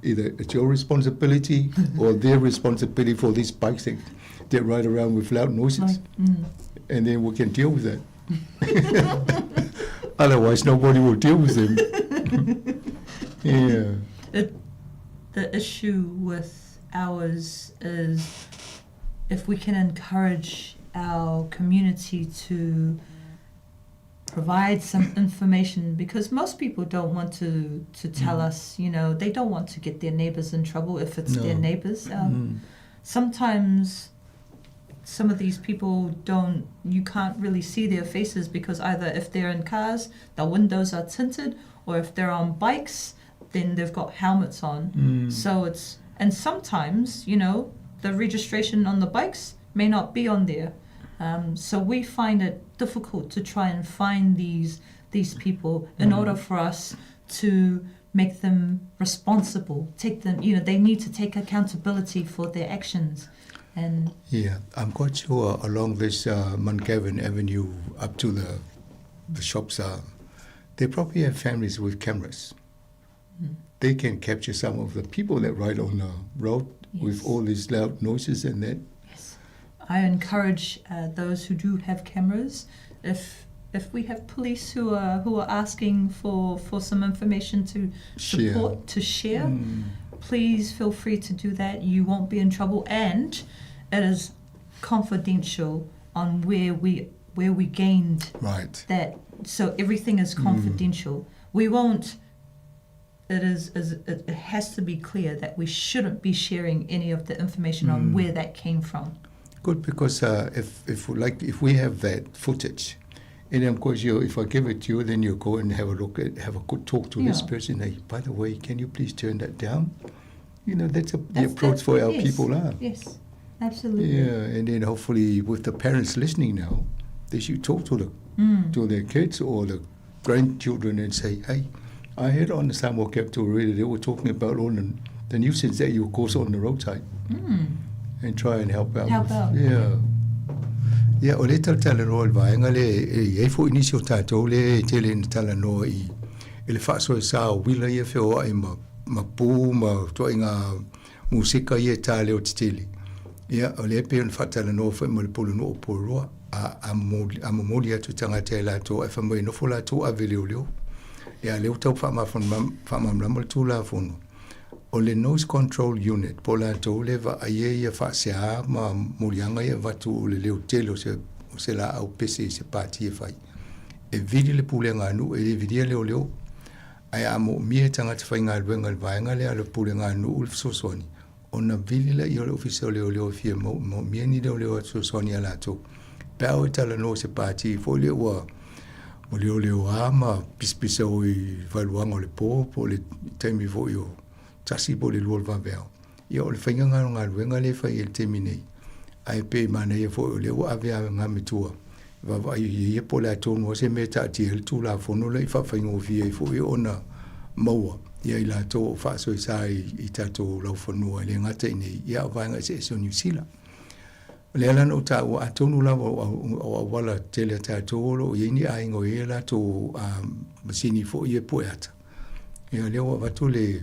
either it's your responsibility or their responsibility for these bikes that, that ride around with loud noises. Mm. And then we can deal with that. Otherwise, nobody will deal with them. yeah. It, the issue with ours is if we can encourage our community to provide some information because most people don't want to to tell mm. us you know they don't want to get their neighbors in trouble if it's no. their neighbors um, mm. sometimes some of these people don't you can't really see their faces because either if they're in cars the windows are tinted or if they're on bikes then they've got helmets on mm. so it's and sometimes you know the registration on the bikes may not be on there um, so we find it difficult to try and find these these people in mm. order for us to make them responsible take them you know they need to take accountability for their actions. And Yeah, I'm quite sure along this Mount Gavin Avenue up to the shops are, they probably have families with cameras. They can capture some of the people that ride on the road with all these loud noises and that. Yes. I encourage those who do have cameras, if we have police who are asking for some information to Share. support, to share, please feel free to do that. You won't be in trouble, and it is confidential on where we gained that. So everything is confidential. We won't. It has to be clear that we shouldn't be sharing any of the information on where that came from. Good, because if we have that footage, and of course if I give it to you, then you go and have a look at, have a good talk to this person. Hey, by the way, can you please turn that down? That's the approach for our people. Yes, absolutely. Yeah, and then hopefully with the parents listening now, they should talk to their kids or the grandchildren and say, hey, I heard on the Samoa Capital Radio they were talking about all the nuisance that you cause on the roadside. And try and help out. Help out. Yeah. Yeah, o le talanoa le vaega le, e i ai foi nisi o tatou le e tele ina talanoa i, e le faasoesa o uila ia feoai ma pū ma toaiga musika ia e tā leo tetele. Ia, o lea pei ona faatalanoa foi ma le pulenuu o Puleroa, a momoli atu tagata e latou, ae fai mai nofo latou ave leoleo. Ia, lea ua tau faamalamalama le tulafono. O le noise control unit, po latou le vaaia ia faasea ma moliaga ia avatu o le leo tele o se laau pese i se pati e fai. E vili le pulega a nuu, e le vilia leoleo. Ae a moomia e tagata faigaluega i le vaega lea a le pulega a nuu le fesoasoani, ona vili laia o le ofisa o leoleo e fia moomia ni leoleo e fesoasoani ia latou. Pe a o e talanoa se pati foi lea ua leoleo a ma pisapisa o i vaeluaga o le pō, po o le taimi foi o tasi po o le lua o le vaveao. Ia o le faiga o galuega le fai e le taimi nei. Ae pe manaia foi o lea ua ave a ngā matua. Vaavaai i ia po o le a tonu o se mea taatia ai le tulafono lea i faafaigofie ai foi ona maua ia i latou o faasoesa i tatou laufanua e le gata i nei, ia o vaega eseese o Niu Sila. O lea la na ou taua atonu lava o auala tele a tatou o loo i ai ni aiga o i ai latou masini foi ia pue ata. Ia lea ua avatu le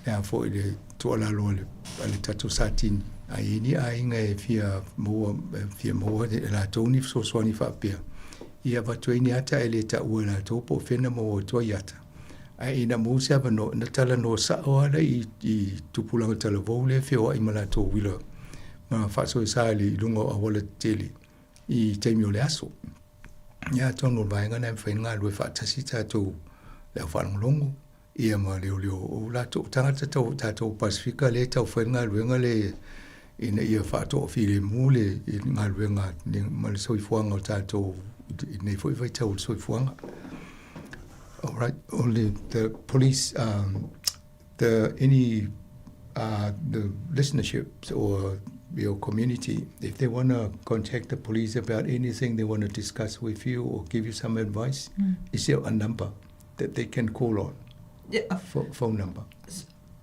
a foi le tuualalo a le tatou Satini. A i ai ni aiga e fia maua e latou ni fesoasoani faapea. Ia avatu ai ni ata e le taua e latou po o fea na maua atu ai ata. Ae ina maua se avanoa, na talanoa sao lava i tupulaga talavou lea e feoai ma latou uila ma faasoesa i luga o auala tetele i taimi o le aso. Ia atonu o le vaega lena e mafai ona galulue faatasi tatou le aufaalogologo ia ma leoleo o latou tagata tau tatou Pasifika lea e taufai le galuega le ina ia faatoafilemu le galuega ma le soifuaga o tatou i lenei foi vaitau o le soifuaga. All right, only the police, the any the listenership or your community, if they want to contact the police about anything they want to discuss with you or give you some advice, is there a number that they can call on? Yeah. Phone number.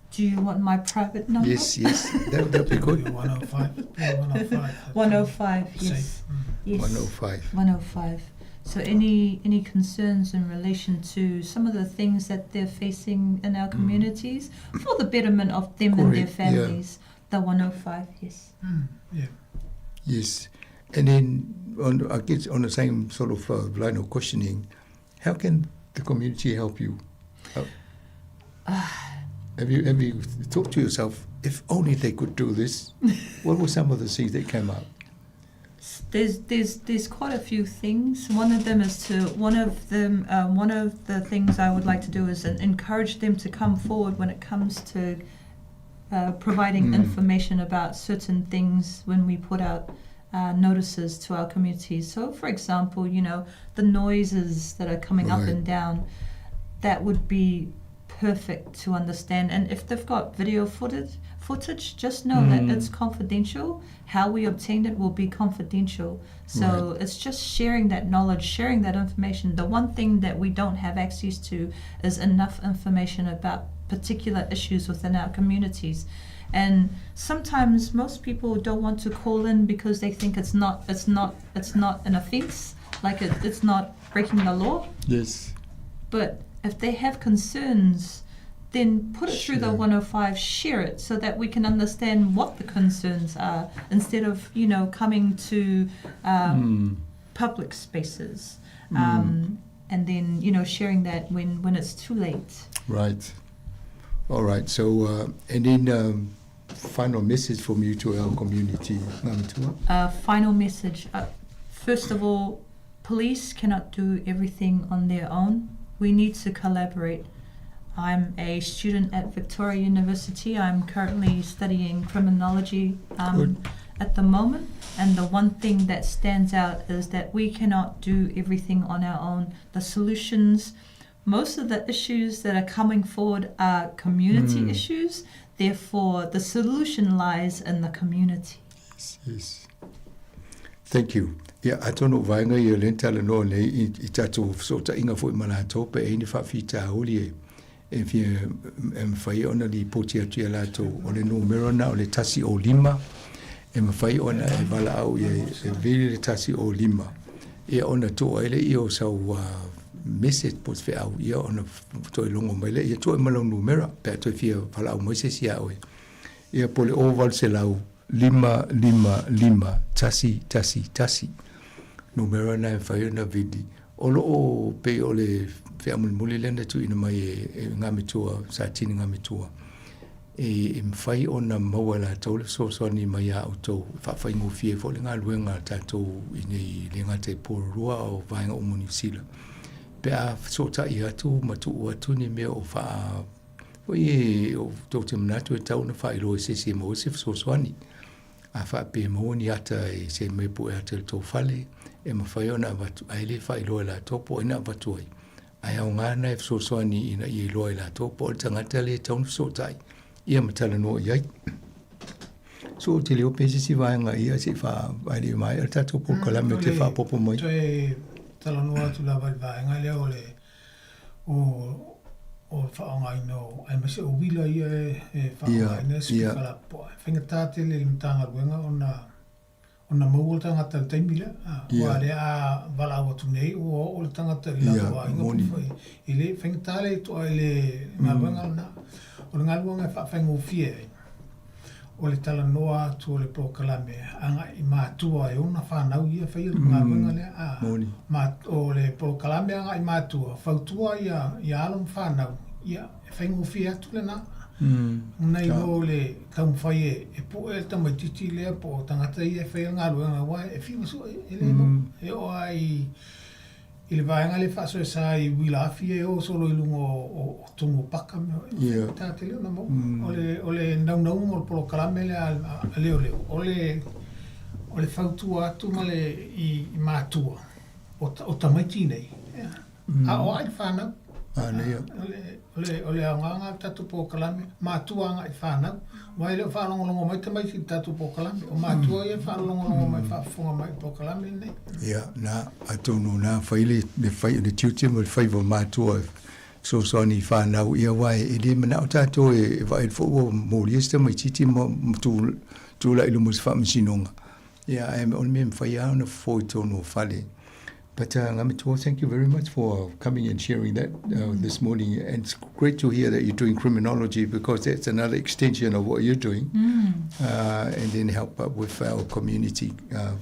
Do you want my private number? Yes, yes, that'd be good. 105. 105. 105, yes. Safe. Yes. 105. 105. So any concerns in relation to some of the things that they're facing in our communities, for the betterment of them and their Correct, yeah. families, the 105, yes. Yes. And then, I guess on the same sort of line of questioning, how can the community help you? Have you thought to yourself, if only they could do this? What were some of the things that came up? There's quite a few things. One of them is to, one of them, one of the things I would like to do is encourage them to come forward when it comes to providing information about certain things when we put out notices to our communities. So, for example, the noises that are coming up and down, that would be perfect to understand. And if they've got video footage, just know that it's confidential. How we obtained it will be confidential. So it's just sharing that knowledge, sharing that information. The one thing that we don't have access to is enough information about particular issues within our communities. And sometimes most people don't want to call in because they think it's not it's not it's not an offense, like it, it's not breaking the law. Yes. But if they have concerns, then put it through the 105, share it so that we can understand what the concerns are instead of, you know, coming to public spaces. And then, you know, sharing that when, when it's too late. Right. All right. So, and then final message from you to our community, Ngamatua. Final message. First of all, police cannot do everything on their own. We need to collaborate. I'm a student at Victoria University. I'm currently studying criminology at the moment. And the one thing that stands out is that we cannot do everything on our own. The solutions, most of the issues that are coming forward are community issues. Therefore, the solution lies in the community. Yes. Thank you. Ia, atonu o vaega ia o lea na talanoa nei i tatou fesootaiga foi ma latou pe ai ni faafitauli e fia e mafai ona lipoti atu ia latou. O le numera na o le 105 e mafai ona e valaau i ai e vili le 105 ia ona tuu ai lea o sau message po o se feau ia ona toe logo mai lea ia tuu ai ma lau numera pe a toe fia valaau mai se isi ia oe. Ia po o le 0800 555 111. Numera na e mafai ona vili. O lo o pei o le feamulimuli lea na tuuina mai e Ngamitua, Satini Ngamitua, e mafai ona maua e latou le fesoasoani mai ia outou e faafaigofie ai foi le galuega a tatou i nei e le gata i Porirua a o vaega uma o Niu Sila. Pe a fesootai atu ma tuu atu ni mea o faa Foi e o tou te manatu e tatau ona faailoa i se isi e maua se fesoasoani. A faapea e maua ni ata e se mea po e ata i le tou fale, e mafai ona avatu, ae le faailoa e latou po o ai na avatu ai. Ae aoga lena e fesoasoani ina ia iloa e latou po o le tagata lea e tatau ona fesootai ia ma talanoa i ai. So ou te le o pe se isi vaega ia se i faa, ae le i maea le tatou polokalame te faaopoopo mai. Toe talanoa atu lava i le vaega lea o le o o le faaaogaina o aemaise o uila ia e faaaogaina e sipika lapopoa. E faigata tele i le Matagaluega ona ona maua le tagata i le taimi lea, aua lea a valaau atu nei ua oo le tagata i le latou aiga po foi e le faigata le toa i le galuega lena. O le galuega e faafaigofie ai, o le talanoa atu o le polokalame agai i matua e ona fanau ia faia le galuega lea a ma o le polokalame agai i matua fautua ia ia alo ma fanau ia e faigofie atu lena nai lo le taumafai e e pue le tamaititi lea po o tagata ia e faia le galuega aua e fiu sue e le e oo lava i I le vaega lea e faasoesa i uila afi e o solo i luga o tonu o paka ma mea faigata tele ona maua. O le o le naunauga o le polokalame lea a leoleo, o le o le fautua atu ma le i matua o tamaiti nei, a o ai le fanau. Manaia. O le, o le aoga lena o le tatou polokalame, matua agai i fanau. Aua e le o faalogologo mai tamaiti i le tatou polokalame. O matua ia e faalogologo mai, faafofoga mai i le polokalame lenei. Ia, na, atonu na fai le, le fai, le tiute ma le faiva o matua e fesoasoani i fanau, ia aua e le manao tatou e vaai foi ua molia si tamaitiiti ma, ma tu, tulai i luma o se faamasinoga. Ia, ae o le mea e mafai lava ona fofo i totonu o fale. But Ngamitua, thank you very much for coming and sharing that this morning. And it's great to hear that you're doing criminology because that's another extension of what you're doing and then help up with our community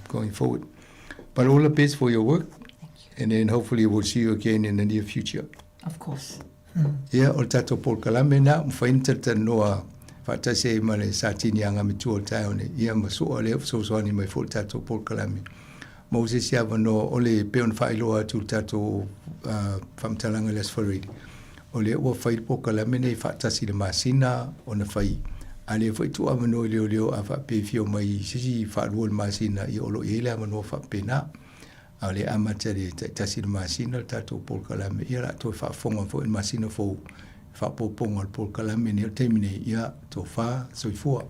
going forward. But all the best for your work. Thank you. And then hopefully we'll see you again in the near future. Of course. Ia, o le tatou polokalame lena, mafai ona talatalanoa faatasi ai ma le Satini a Ngamitua o le taeao nei. Ia, ma soa lea fesoasoani mai foi le tatou polokalame. Maua se isi avanoa o le pei ona faailoa atu i le tatou faamatalaga i le Aso Faraile, o lea ua fai le polokalame nei faatasi i le masina ona fai, a lea foi tuu avanoa i leoleo a faapea e fia omai i se isi faalua o le masina, ia o lo o i ai le avanoa faapena. A o lea e amata i le taitasi i le masina le tatou polokalame, ia o le a toe faafofoga foi i le masina fou i le faaopoopoga o le polokalame nei o le taimi nei, ia tofa soifua.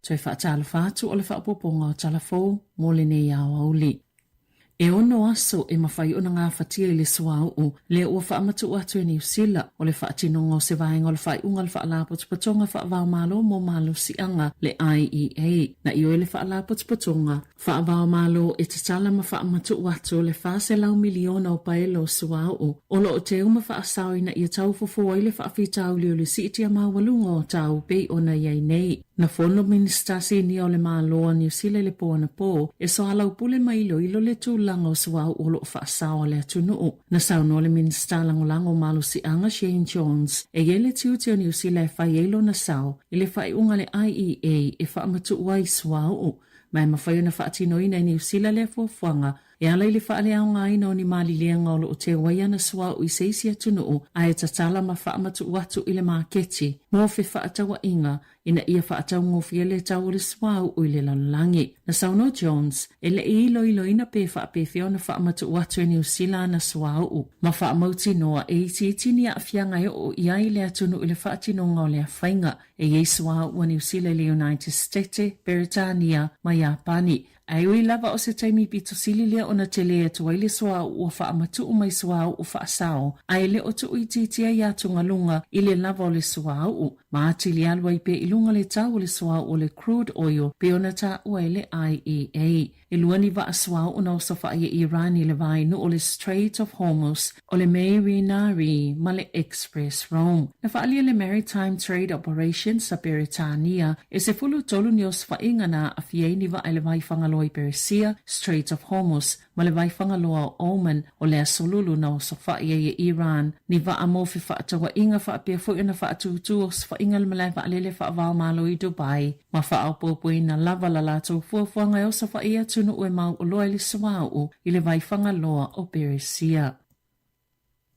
Toe faatalofa atu o le faaopoopoga o Tala Fou mo lenei aoauli. E ono aso e mafai ona gafatia i le suauu lea ua faamatuu atu e Niu Sila, o le faatinoga o se vaega o le faaiuga a le Faalapotopotoga Faavaomalo mo Malosiaga, le IEA. Na ioe le Faalapotopotoga Faavaomalo e tatala ma faamatuu atu le 400 miliona o paelo o suauu o lo o teu ma faasao ina ia tau fofo ai le faafitauli o le siitia maualuga o tau pei ona i ai nei. Na fono Minisita Sinia o le Malo a Niu Sila i le po anapō e soalaupule ma iloilo le tulaga o suauu o lo o faasao a le atunuu. Na saunoa le Minisita Lagolago o Malosiaga Shane Jones e i ai le tiute o Niu Sila e fai ai lona sao i le faaiuga a le IEA e faamatuu ai suauu ma e mafai ona faatinoina e Niu Sila lea fuafuaga e ala i le faaleaogaina o ni malileaga o lo o teu ai ana suauu i se isi atunuu ae tatala ma faamatuu atu i le maketi mo fefaatauaiga ina ia faataugofie le tau o le suauu i le lalolagi. Na saunoa Jones, e le i iloiloina pe faapefea ona faamatuu atu e Niu Sila ana suauu ma faamautinoa e itiiti ni aafiaga e oo i ai le atunuu i le faatinoga o lea faiga. E i ai suauu a Niu Sila i le United State, Peretania ma Iapani. Ae ui lava o se taimi pito sili lea ona tele atu ai le suauu ua faamatuu mai suauu faasao, ae le o tuuitiitia i atugaluga i le lava o le suauu, ma atili alu ai pea i luga le tau o le suauu o le crude oil pei ona taua e le IEA. E lua ni vaa suauu na osofai e Iran i le vaenuu o le Strait of Hormuz, o le Mary Nari ma le Express Rome. Na faaalia le Maritime Trade Operations a Peretania e 13 ni osofaiga na aafia ai ni vaa i le vai Fagaloa i Peresia, Strait of Hormuz, ma le vai Fagaloa o Oman, o le aso lulu na osofai ai e Iran ni vaa mo fefaatauaiga faapea foi ona faatūtū osofaiga le malae vaalele faava-o-Malo i Dubai. Ma faaopoopoina lava la latou fuafuaga e osofai ai atunuu e mauoloa i le suauu i le vai Fagaloa o Peresia.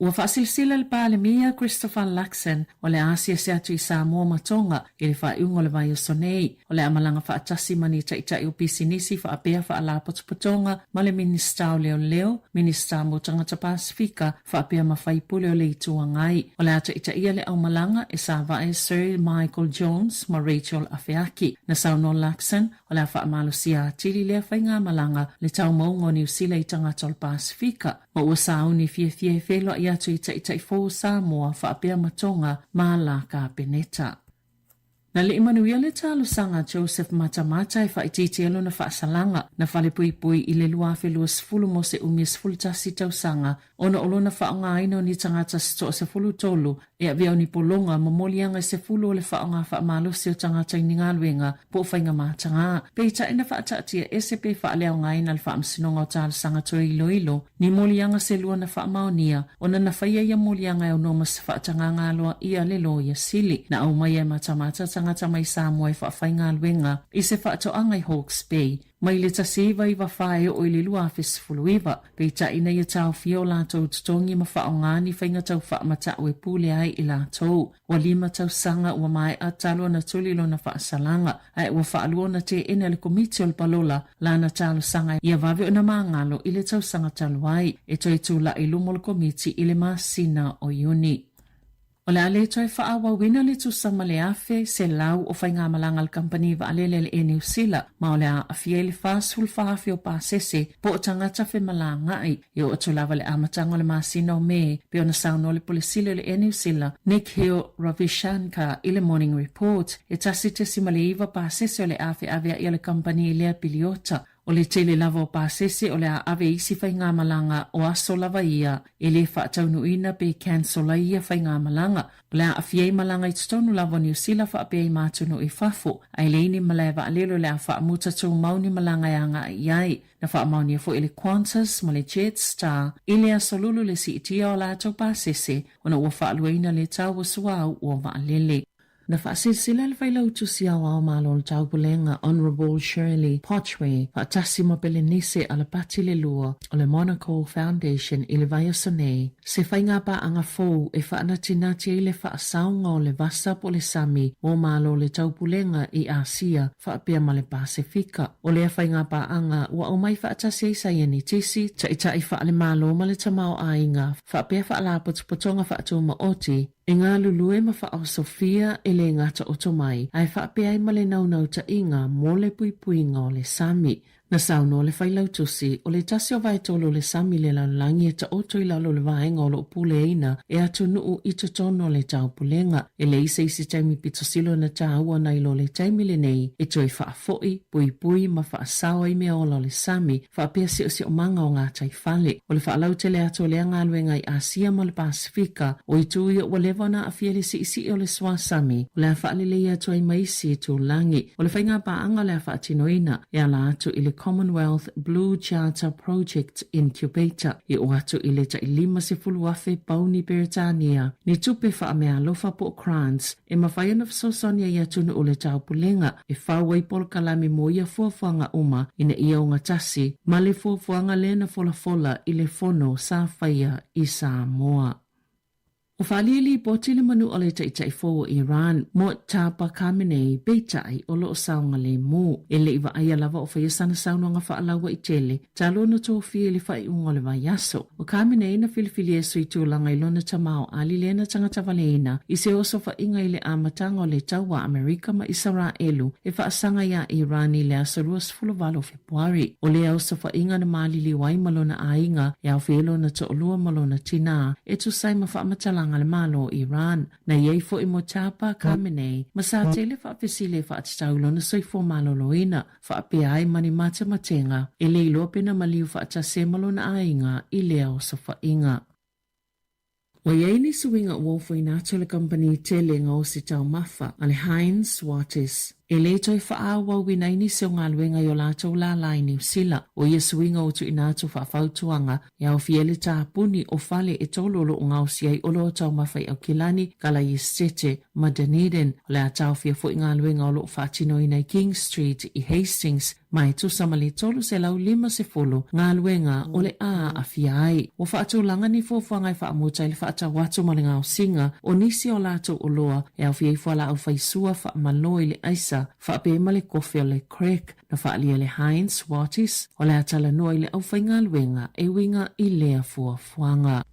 Ua faasilasila le Palemia Christopher Luxon o le a asiasi atu i Samoa ma Tonga i le faaiuga o le vaiaso nei. O le a malaga faatasi ma ni taitai o pisinisi faapea faalapotopotoga ma le Minisita o Leoleo, Minisita mo Tagata Pasefika faapea ma faipule o le Itu Agai. O le a taitaia le aumalaga e savae Sir Michael Jones ma Rachel Afeaki. Na saunoa Luxon, O le a faamalosia atili lea faigamalaga le taumauga o Niu Sila i tagata o le Pasefika, ma ua sauni fiafia e feiloai atu i taitai fou o Samoa faapea ma Tonga ma la Kapeneta. Na lei manuia le talosaga a Joseph Matamata e faaitiitia lona faasalaga na falepuipui i le 2020 mo se umi e 11 tausaga ona o lona faaaogaina o ni tagata se toa-13 e avea o ni pologa ma moliaga e sefulu o le faaaoga faamalosi o tagata i ni galuega po o faiga matagā. Peitai na faataatia ese pe faaleaogaina le Faamasinoga o Talosaga Toe Iloilo ni moliaga se lua na faamaonia ona na faia ia moliaga e aunoa ma se faatagaga aloaia a le Loia Sili na aumaia e matamata tagata mai Samoa e faafaigaluega i se faatoaga i Hawke's Bay Mai le 1994 e oo i le 2019, peitai ina ia taofia o latou totogi ma faaaoga ni faiga tau faamatau e pule ai i latou. Ua lima tausaga ua maea talu ona tuli lona faasalaga, ae ua faalua ona teena e le Komiti o le Palola lana talosaga ia vave ona magalo i le tausaga talu ai, e toe tulai i luma o le Komiti i le masina o Iuni. O le a le toe faaauauina le tusa ma le 1,100 o faigamalaga a le kamupani vaalele a le Air New Sila, ma o le a aafia i le 44,000 o pasese po o tagata femalagaai e oo atu lava i le amataga o le masina o Me, pei ona saunoa le Pule Sili o le Air New Sila, Nikhil Ravishankar i le Morning Report, e 1.9 pasese o le a feaveai a le kamupani i lea piliota. O le tele lava o pasese o le a ave i isi faigamalaga o aso lava ia e le faataunuuina pe cancel ai ia faigamalaga. O le a aafia ai malaga i totonu lava o Niu Sila faapea i ma atunuu i fafo, ae leai ni malae vaalele o le a faamuta tumau ni malaga e agai i ai. Na faamaonia foi e le Qantas ma le Jetstar i le aso lulu le siitia o latou pasese ona ua faaluaina le tau o suauu o vaalele. Na faasilasila le Failautusi Aoao Malo o le Taupulega, Honourable Shirley Pochwe, faatasi ma Pelenise Alapati le Lua o le Monaco Foundation i le vaiaso nei, se faigapaaga fou e faanatinati ai le faasaoga o le vasa po o le sami mo Malo o le Taupulega i Asia faapea ma le Pasefika. O lea faigapaaga ua aumai faatasi ai saienitisi, taitai faale-Malo ma le tamaoaiga, faapea faalapotopotoga faatumaoti. E galulue ma faaosofia e le gata oto mai, ae faapea ai ma le naunautaiga mo le puipuiga o le sami. Na saunoa le Failautusi, o le tasi o vaetolu o le sami i le lalolagi e taoto i lalo o le vaega o lo o puleaina e atunuu i totonu o le taupulega. E leai se isi taimi pito sili ona taua nai lo le taimi lenei e toe faafoi, puipui ma faasao ai meaola o le sami faapea siosiomaga o gataifale. O le faalautele atu o lea galuega i Asia ma le Pasefika, o itu ia ua leva ona aafia i le siisii o le suā sami, o le a faaleleia atu ai ma isi itulagi. O le faigapaaga o le a faatinoina e ala atu i le Commonwealth Blue Charter Project Incubator e oo atu i le tai 50,000 pauni Peretania ni tupe faameaalofa po o grants e mafai ona fesoasoani ai i atunuu o le taupulega e fau ai polokalame mo ia fuafuaga uma ina ia ogatasi ma le fuafuaga lea na folafola i le fono sa faia i Samoa. Ua faaalia lipoti le manu o le Taitai fou o Iran, Mojtaba Khamenei, peitai o lo o saogalemu. E le i vaaia lava o faia sana saunoaga faalauaitele, talu ona tofia i le faaiuga o le vaiaso. O Khamenei na filifilia e sui tulaga i lona tamaoali lea na tagatavaleina i se osofaiga i le amataga o le taua a Amerika ma Isaraelu e faasaga iā Iran i le aso 28 o Fepuari. O lea osofaiga na maliliu ai ma lona aiga e aofia ai lona toalua ma lona tinā e tusa ai ma faamatalaga a le Malo o Iran. Na i ai foi Mojtaba Khamenei ma sa tele faafesili e faatatau i lona soifua maloloina. Faapea ai ma ni matematenga, e le iloa pe na maliu faatasi ai ma lona aiga i lea osofaiga. Ua i ai ni suiga ua ofoina atu e le kamupani tele gaosi taumafa a le Heinz Waters e le toe faaauauina ai nisi o galuega i o latou lālā i Niu Sila. ʻO ia suiga ua tuuina atu faafautuaga e aofia ai le tapuni o fale e tolu o lo o gaosi ai oloa taumafa i Aukilani, Kalaiesetete ma Dunedin. O le a taofia foi galuega o lo o faatinoina i King Street i Hastings ma e tusa ma le 350 galuega o le a aafia ai. Ua faatulaga ni fuafuaga e faamuta ai le faatau atu ma le gaosiga o nisi o latou oloa e aofia ai fualaau faisua faamalo i le aisa faapea ma le kofe o le crack. Na faaalia e le Heinz Wattis o le a talanoa i le aufaigaluega e uiga i lea fuafuaga.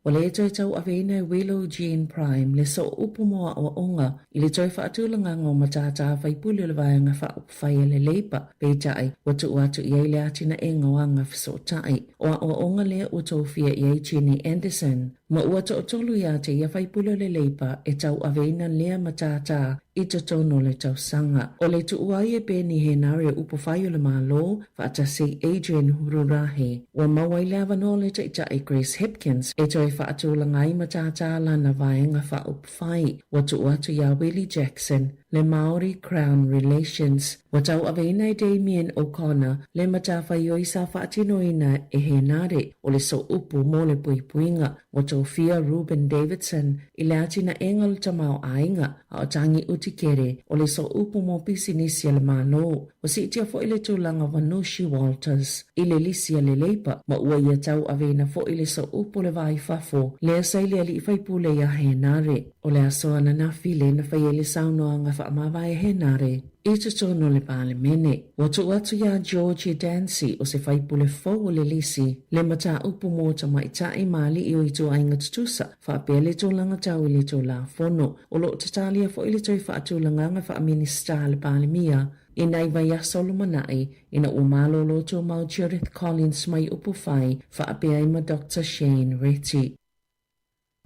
Ua le toe tauaveina e Willow Jean Prime le soo upu mo aoaoga i le toe faatulagaga o matata faipule o le Vaega Faaupufai a le Labour, peitai, ua tuu atu i ai le atinaega o aga fesootai. O aoaoga lea ua tofia i ai Jenny Anderson, ma ua toatolu ia te ia faipule o le Labour e tauaveina lea matata i totonu o le tausaga. O le tuua ai e Peeni Henare o upufai o le Malo, faatasi Adrian Rurahi. Ua maua ai le avanoa o le Taitai Grace Hipkins e toe faatulaga ai matata lana vaega faaupufai. Ua tuu atu iā Willie Jackson le Māori Crown Relations. Ua tauaveina e Damien O'Connor le matafaioi sa faatinoina e Henare o le sooupu mo le puipuiga. Ua tofia Reuben Davidson i le atinaega o le tamaoaiga, a o Tangi Utikere o le sooupu mo pisinisi a le Malo. Ua siitia foi le tulaga o Vanushi Walters i le lisi a le Labour, ma ua ia tauaveina foi le sooupu o le va i fafo lea sa i le alii faipule iā Henare. O le aso ananafi lea na fai ai le saunoaga faamavae a Henare i totonu o le Palemene. Ua tuu atu iā Georgie Dancy o se faipule fou o le lisi le mataupu mo tamaitai ma alii o ituaiga tutusa faapea le tulaga tau i le Tulafono. O lo o tatalia foi le toe faatulagaga faa-Minisita a le Palemia i nai vaiaso lumanai ina ua malolo tumau Judith Collins mai Upufai faapea ai ma Doctor Shane Reti.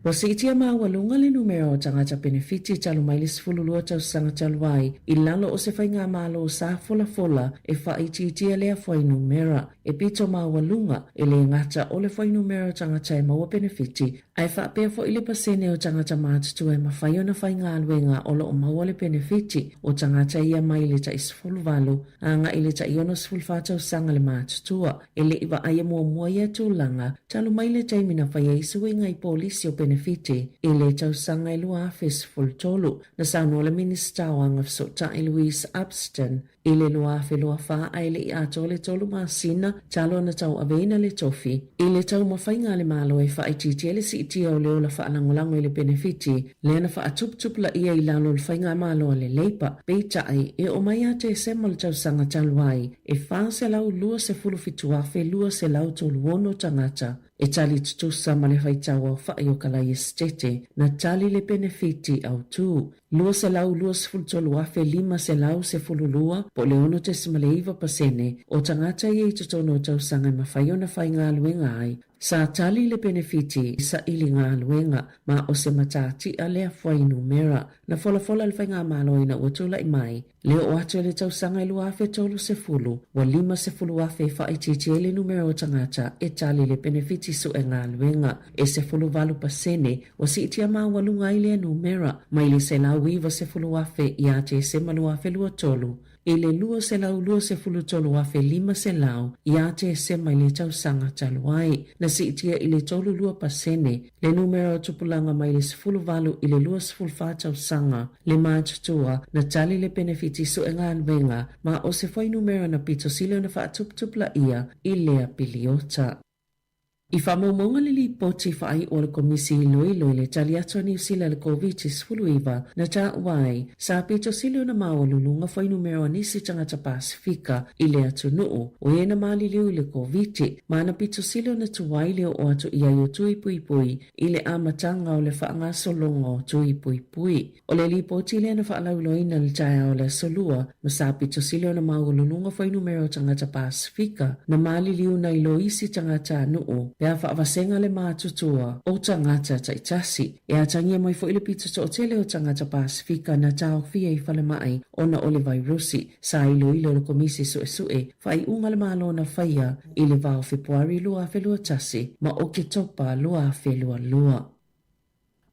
Ua siitia maualuga le numera o tagata penefiti talu mai le 12 tausaga talu ai i lalo o se faigamalo sa folafola e faaitiitia lea fuainumera. E pito maualuga, e le gata o le fuainumera o tagata e maua penefiti, ae faapea foi le pasene o tagata matutua e mafai ona faigaluega o lo o maua le penefiti o tagata ia mai le tai 18 agai i le tai 64 tausaga le matutua. E le i vaaia muamua ia tulaga talu mai le taimi na fai ai suiga i polisi o penefiti i le tausaga e 2013. Na saunoa le Minisita o Agafesootai Louise Upston. I le 2024 ae le i atoa le tolu masina talu ona tauaveina le tofi, i le taumafaiga a le Malo e faaitiitia le siitia o le ola faalagolago i le penefiti lea na faatuputupulaia i lalo o le faigamalo a le Labour. Peitai, e oo mai ia Tesema o le tausaga talu ai, e 427,236 tagata e tali tutusa ma le faitau aofai o ka laiesetete na tali le penefiti autū. 223,512 po o le 6.9 pasene o tagata ia i totonu o tausaga e mafai ona faigaluega ai, sa tali le penefiti saili galuega, ma o se matatia lea fuainumera na folafola e le faigamalo ina ua tulai mai. Le oo atu i le tausaga e 2030, ua 50,000 e faaitiitia ai le numera o tagata e tali le penefiti sue galuega. E 18 pasene ua siitia maualuga ai lea numera, mai le 190,000 ia Tesema 2023 i le 223,500 ia Tesema i le tausaga talu ai. Na siitia i le 32 pasene le numera o tupulaga mai le 18 i le 24 tausaga le matutua na tali le penefiti sue galuega, ma o se fuainumera na pito sili ona faatuputupulaia i lea piliota. I faamaumauga le lipoti faaiu a le Komisi Iloilo i le tali atu a Niu Sila i le Koviti-19 na taua ai, sa pito sili ona maualuluga fuainumera o nisi tagata Pasefika i le atunuu o e na maliliu i le Koviti, ma na pito sili ona tuai le oo atu i ai o tui puipui i le amataga o le faagasologa o tui puipui. O le lipoti lea na faalauiloaina i le taeao o le Aso Lua, ma sa pito sili ona maualuluga fuainumera o tagata Pasefika na maliliu nai lo isi tagatanuu pe a faavasega le matutua o tagata taitasi. E atagia mai foi le pito toatele o tagata Pasefika na taofia i falemai ona o le vairusi. Sa iloilo e le Komisi Suesue faaiuga a le Malo na faia i le va o Fepuari 2021 ma Oketopa 2022.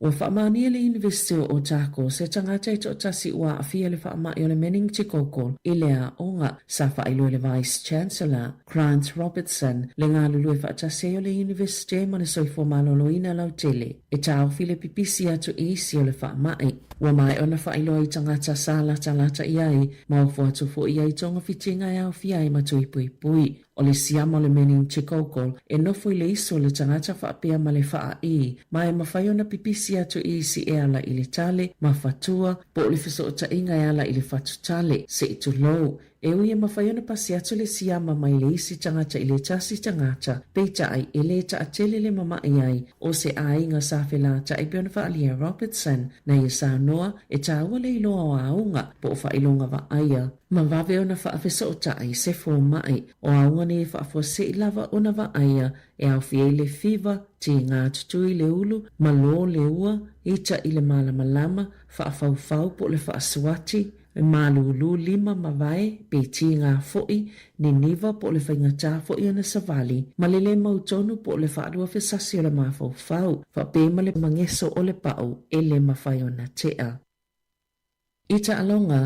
Ua faamaonia e le Iunivesite o Otago se tagata e toatasi ua aafia i le faamai o le meningococcal i le aoga. Sa faailoa e le Vice Chancellor, Grant Robertson, le galulue faatasi ai o le Iunivesite ma le soifua maloloina lautele e taofi le pipisi atu i isi o le faamai. Ua maea ona faailoa i tagata sa latalata i ai ma ofo atu foi ai togafitiga e aofia ai ma tui puipui. O le siama o le meningococcal e nofo i le isu o le tagata faapea ma le faaī, ma e mafai ona pipisi atu i isi e ala i le tale, mafatua, po o le fesootaiga e ala i le fatutale, se i tulou. E ui e mafai ona pasi atu le siama mai le isi tagata i le tasi tagata, peitai e lē taatele le mama'i ai o se aiga sa felata'i pei ona faaalia e Robertson na ia saunoa e taua le iloa o auga po o faailoga vaaia ma vave ona faafesootai se foma'i. O auga nei e faafuase'i lava ona vaaia e aofia ai le fiva, tiga tutui le ulu, malo le ua, ita i le malamalama, faafaufau po o le faasuati, E malūlū lima ma vae, pe tīgā foʻi, niniva po o le faigata foʻi ona savali, ma le lē mautonu po o le faaluafesasi o le mafaufau, faapea ma le mageso o le paʻu e lē mafai ona tea. I taaloga,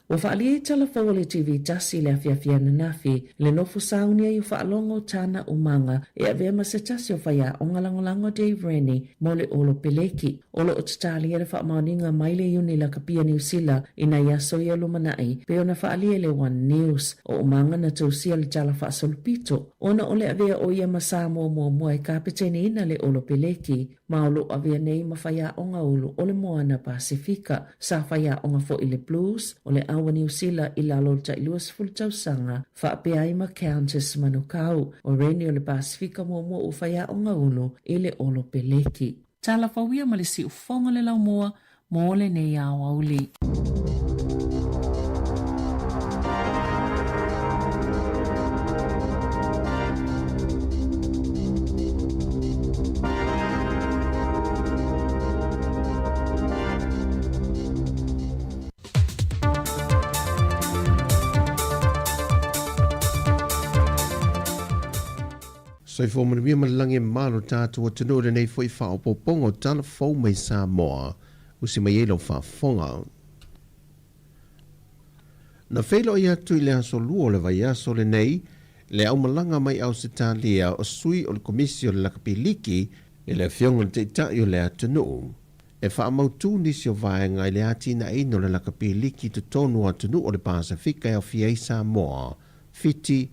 ua faaalia i tala fou a le TV tasi i le afiafi ananafi, le nofo sauni ai o faalogo Tana Umaga e avea ma se tasi o faiaoga lagolago Dave Rennie mo le Olo Peleki. O lo o tatalia le faamaoniga mai le Iuni Lakapi a Niu Sila i nai aso ia lumanai pei ona faaalia i le One News. O Umaga na tousia le tala faasolopito ona o le avea o ia ma Samoa muamua e kapeteneina le Olo Peleki ma o lo o avea nei ma faiaoga ulu o le Moana Pasefika. Sa faiaoga foi le Blues o le Aua Niu Sila i lalo o le tai 20 tausaga faapea ai ma Countess Manukau o Rennie o le Pasefika muamua ua faiaoga ulu i le Olo Peleki. Tala fauia ma le siufofoga le laumua mo lenei aoauli. Soifua manuia ma le lagi e malo tatou atunuu i lenei foi faaopoopoga o tala fou mai Samoa. Usi mai ai lau faafofoga. Na feiloai atu i le aso Lua o le vaiaso lenei le aumalaga mai Ausetalia o sui o le Komisi o le Lakapi Liki i le Afioga i le Taitai o le atunuu. e faamautū nisi o vaega i le atinaeina o le lakapi liki i totonu o atunuu o le Pasefika e aofia ai Samoa, Fiti,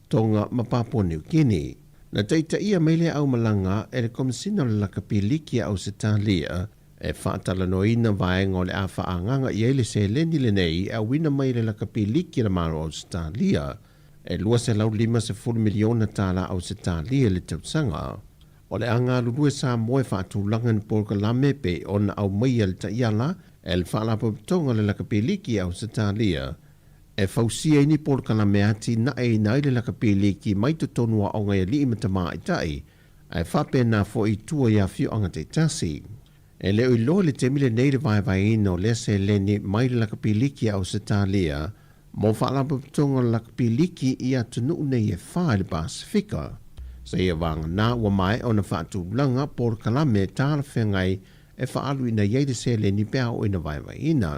Tonga ma Papua Niu Kini. Na taitaia mai lea aumalaga e le Komesina o le Lakapi Liki a Ausetalia e faatalanoaina vaega o le a faaagaga i ai le seleni lenei e auina mai e le Lakapi Liki a le Malo o Ausetalia e $250 miliona tala Ausetalia i le tausaga. O le a galulue Samoa e faatulaga ni polokalame pei ona aumaia le taiala e le Faalapotopotoga o le Lakapi Liki a Ausetalia e fausia ai ni polokalame atinaeina ai le lakapi liki mai totonu o aoga i alii ma tamaitai, ae faapena foi i tua i afioaga taitasi. E le o iloa i le taimi lenei le vaevaeina o lea seleni mai le lakapi liki a Ausetalia mo faalapotopotoga o le lakapi liki i atunuu nei e fa i le Pasefika. Seia vagana ua maea ona faatulaga polokalame talafeagai e faaaluina i ai le seleni pe a oo ina vaevaeina.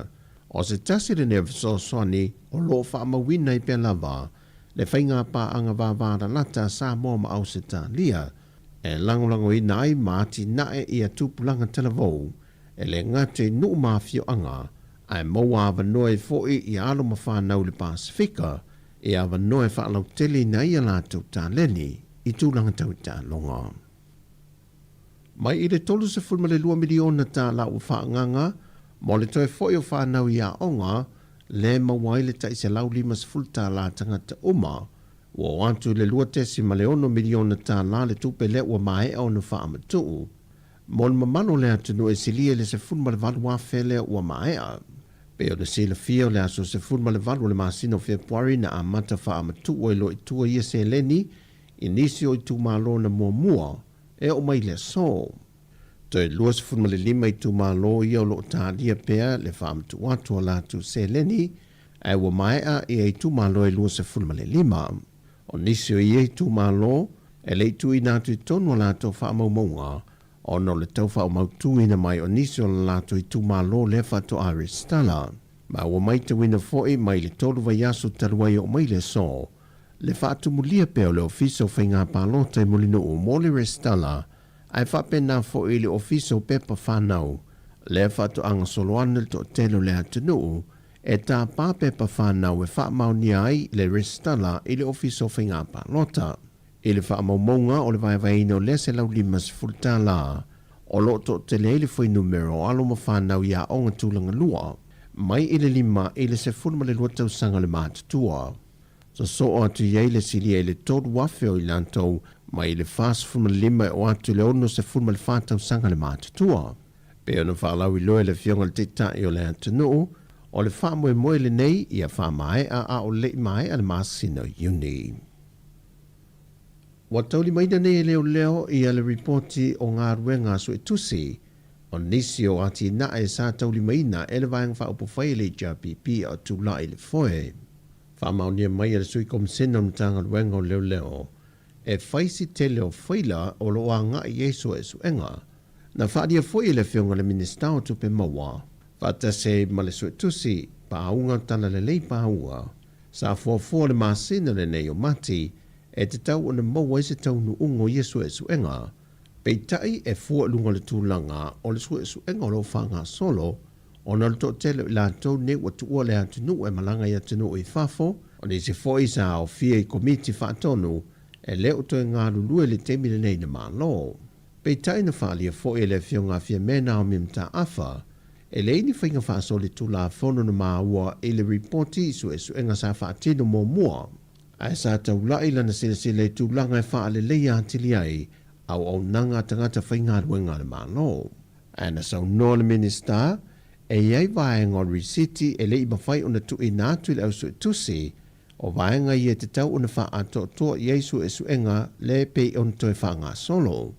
O se tasi lenei o fesoasoani o lo o faamauina ai pea lava le faiga paaga vavalalata a Samoa ma Ausetalia e lagolagoina ai ma atinae ia tupulaga talavou e le gata i nuu ma afioaga ae maua avanoa ai foi i alo ma fanau i le Pasefika e avanoa e faalauteleina ai a latou taleni i tulaga tau i taaloga. Mai i le $32 miliona tālā ua faaagaga mo le toe foi o fanau i aoga, lea e maua ai le tai $150 tālā tagata uma, ua oo atu i le $2.6 miliona tālā le tupe lea ua maea ona faamatuu mo le mamalu o le atunuu e silia i le 18,000 lea ua maea. Pei ona silafia, o le aso 18 o le masina o Fepuari na amata faamatuu ai loa i tua ia seleni i nisi o itumalo na muamua e oo mai i le aso. Toe 25 itumalo ia o lo o talia pea le faamatuu atu o latou seleni, ae ua maea ia itumalo e 25. O nisi o ia itumalo, e le i tuuina atu i totonu o latou faamaumauga ona o le tau faamautuina mai o nisi o la latou itumalo lea faatoa resitala. Ma ua maitauina foi mai le tolu vaiaso talu ai oo mai le aso, le faatumulia pea o le Ofisa o Faiga Palota i Mulinuu mo le resitala, ae faapena foi i le Ofisa o Pepa Fanau, lea faatoa gasolo ane le toatele o le atunuu e tapa pepa fanau e faamaonia ai le resitala i le Ofisa o Faiga Palota. I le faamaumauga o le vaevaeina o lea $150, o lo o toatele ai le fuainumera o alo ma fanau i aoga tulaga lua, mai i le 5 i le 12 tausaga le matutua. Sosoo atu i ai le silia i le 3,000 o i latou mai le 45 e oo atu i le 64 tausaga le matutua. Pei ona faalauiloa e le Afioga i le Taitai o le atunuu, o le faamoemoe lenei ia faamaea a o le i maea le masina o Iuni. Ua taulimaina nei e leoleo ia le ripoti o galuega a suetusi o nisi o atinae sa taulimaina e le Vaega Faaupufai a le HRPP a o tulai i le foe. Faamaonia mai e le Sui Komisena o le Matagaluega o Leoleo e fai si tele o faila o lo o agai i ai suesuega. Na faaalia foi e le Afioga i le Minisita o Tupe Maua faatasi ai ma le Suetusi Paauga Talalelei Paauga sa fuafua le masina lenei o Mati e tatau ona maua ai se taunuuga o ia suesuega, peitai e fua i luga o le tulaga o le suesuega o lo o faagasolo Ona o le toatele o i latou nei ua tuua le atunuu e malaga i atunuu i fafo, o nisi foi sa aofia i komiti faatonu e le o toe galulue i le taimi lenei i le Malo. Peitai na faaalia foi e le Afioga a Fiame Naomi Mataafa, e leai ni faiga faasolitulafono na maua i le ripoti i suesuega sa faatino muamua, ae sa taulai lana silasila i tulaga e faaleleia atili ai auaunaga a tagata faigaluega a le Malo. Ae na saunoa le Minisita, e i ai vaega o le risiti e le i mafai ona tuuina atu i le ausuetusi, o vaega ia e tatau ona faaatoatoa i ai suesuega le pei ona toe faagasolo.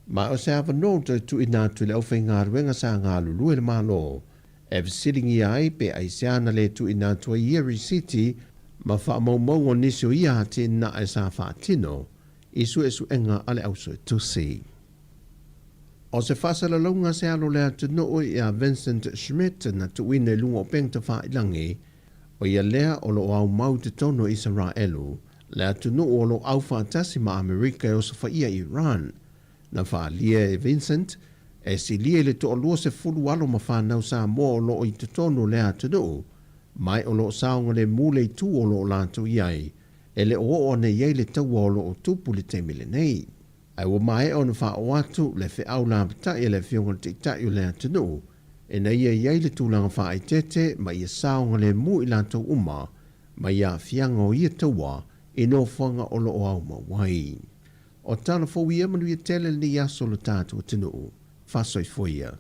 Ma o se avanoa ua toe tuuina atu i le aufaigaluega sa galulue i le Malo e fesiligia ai pe aisea na le tuuina atu ai ia risiti ma faamaumauga o nisi o ia atinae sa faatino i suesuega a le ausuetusi. O se faasalalauga se alo o le atunuu ia Vincent Schmidt na tuuina i luga o upega tafailangi, o ia lea o lo o aumau i totonu o Isaraelu, le atunuu o lo o aufaatasi ma Amerika e osofaia Iran. Na faaalia e Vincent E silia i le toa-20 alo ma fanau Samoa o lo o i totonu o lea atunuu, ma e o lo o saogalemu le itu o lo o latou i ai, e le o oo ane i ai le taua o lo o tupu i le taimi lenei. Ae ua maea ona faaoo atu le feau lapatai a le Afioga i le Taitai o le atunuu, ina ia i ai le tulaga faaeteete ma ia saogalemu i latou uma mai aafiaga o ia taua i nofoaga o lo o aumau ai. O tala fou ia manuia tele lenei aso lo tatou atunuu. Faasoifua ia.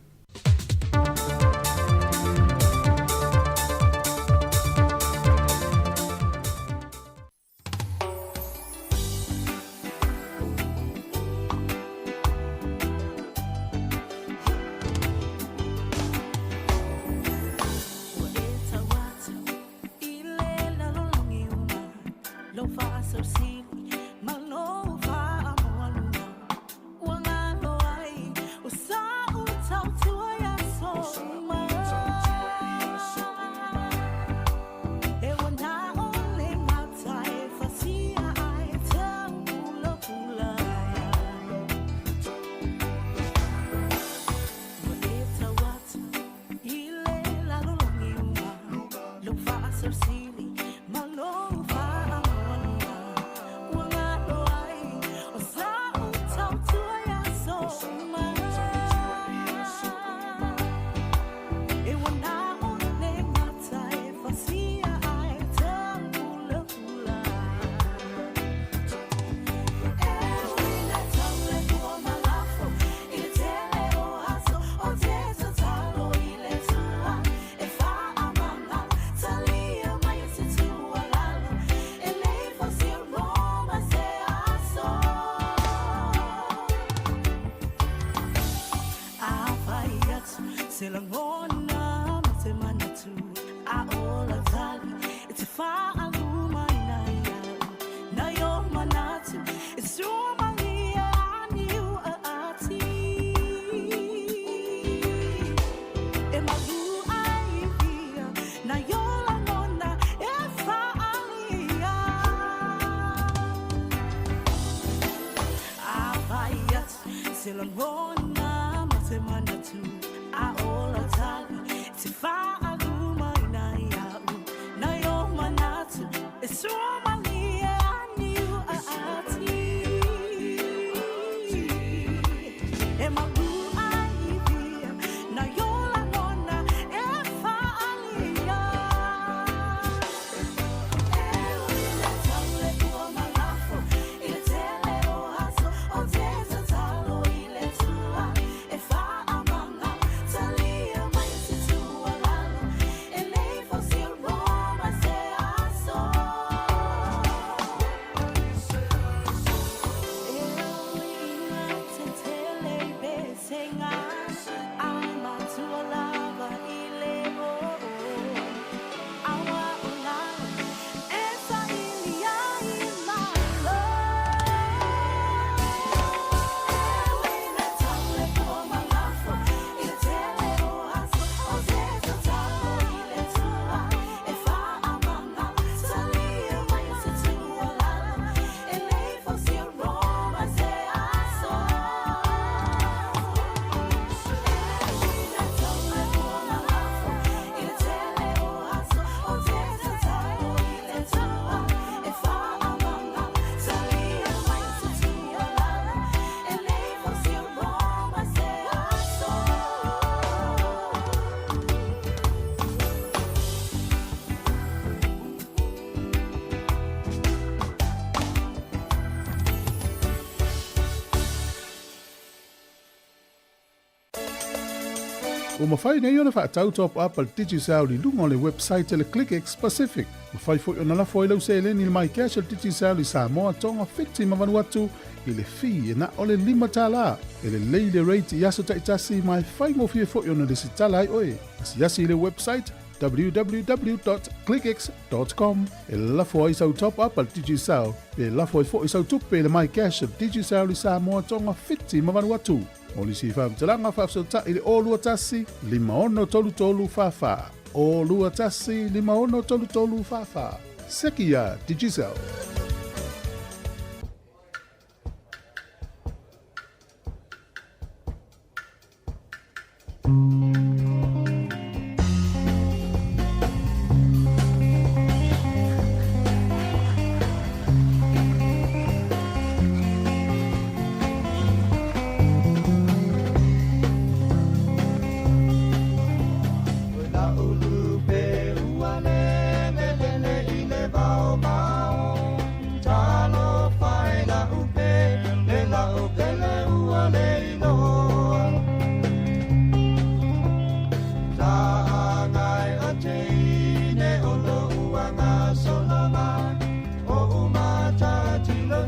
Ua mafai nei ona faatau top up a le Digicel i luga o le website a le ClickX Pacific. Mafai foi ona lafo ai lau seleni i le MyCash a le Digicel i Samoa, Tonga, Fiti ma Vanuatu i le fee e na o le $5. E lelei le rate i aso taitasi ma e faigofie foi ona lesitala ai oe. Asiasi i le website www.clickx.com e lafo ai sau top up a le Digicel pe lafo ai foi sau tupe i le MyCash a le Digicel i Samoa, Tonga, Fiti ma Vanuatu. Mo nisi faamatalaga faafesootai i le 021 5633 44. 021 5633 44. Seki iā Digicel.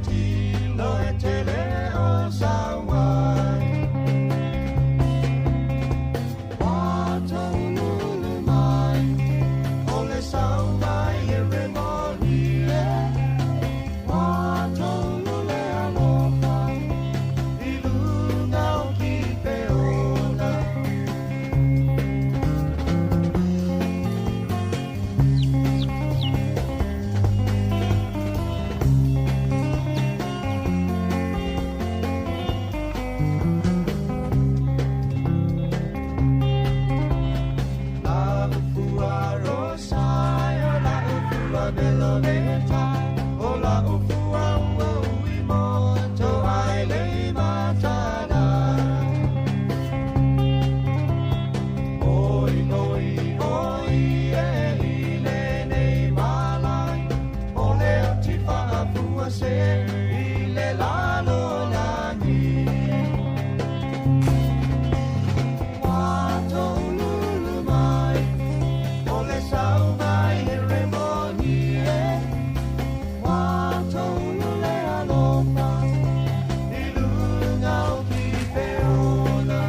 tilo e te le o sauai. Wata ululu mai, o le sau mai e remoni e. Wata ulule alofa, i lunga o ki peona. La ufua rosai, o la ufua meloleta, o la ufua ua ui moto ai le matana. Oi, oi, oi, e i le nei malai, o le ati whaafua se, i le lalo lani. Wato ululu mai, o le sau mai he remoni e. Wato ulule alofa, i lunga o ki peona.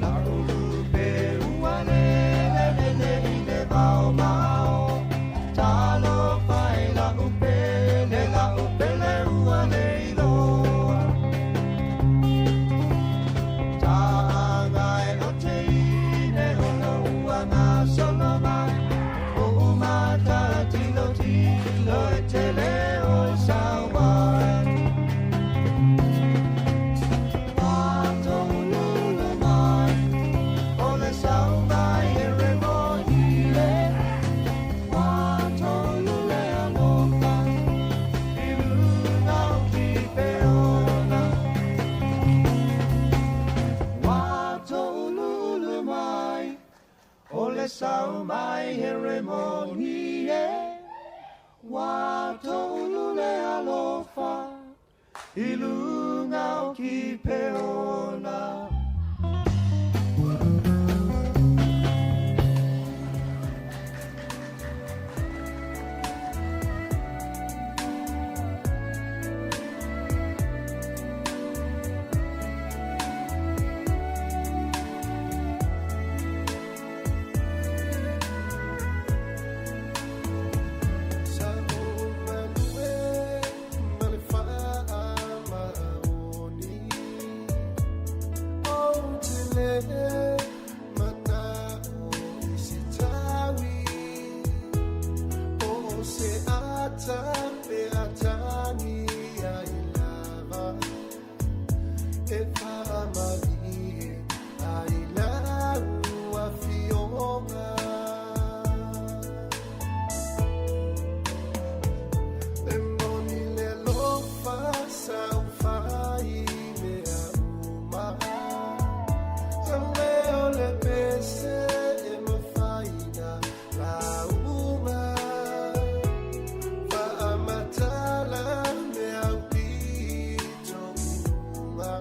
La ulu pe ua le le le le i le vao mao. Talo fai la upe le la upe le ua le i loa. Ta angai o te ine o no ua ngā solo mai. O umata tilo tilo e te leo sauai. Wato ululu mai, o le sau mai e remoni e. Wato ulule alofa, i lunga o ki peona. Wato ululu mai, o le sau mai e remoni e. Wato ulule alofa, i lunga o ki peona. Sa o malue, male wha maoni. O te le mana o i se tawi. O se ata pe atani ai lava. E wha mali ai lau a fionga. E moni le lofa sa u fai mea uma. Sa leo le pese e mafaina la uma. Wha amatala mea upito inunga.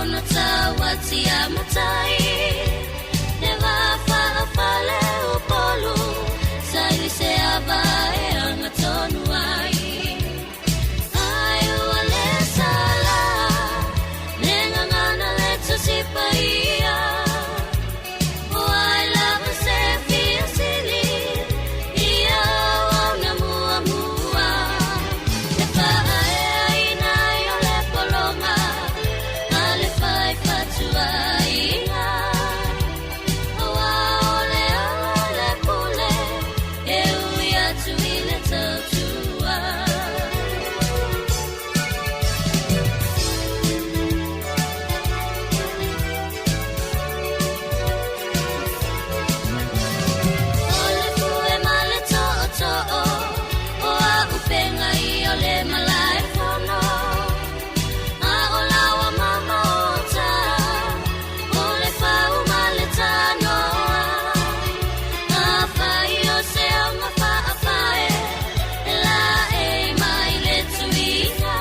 ona tauatia matai Le vā whaafale o polu Sa i se ava e anga tonu ai Ai ua le sala Le ngangana le tusipa ia O ai lava se fia sili Ia au na mua mua E whaaea ina i o le polonga A le whai whatua inga Aua o le ala le pule E ui atu i le tautua. O le fue ma le to'oto'o O a upenga i o le malae fono A o laua mama o ta O le fau ma le tanoa A whai o se aunga whaafae E la e mai le tuiga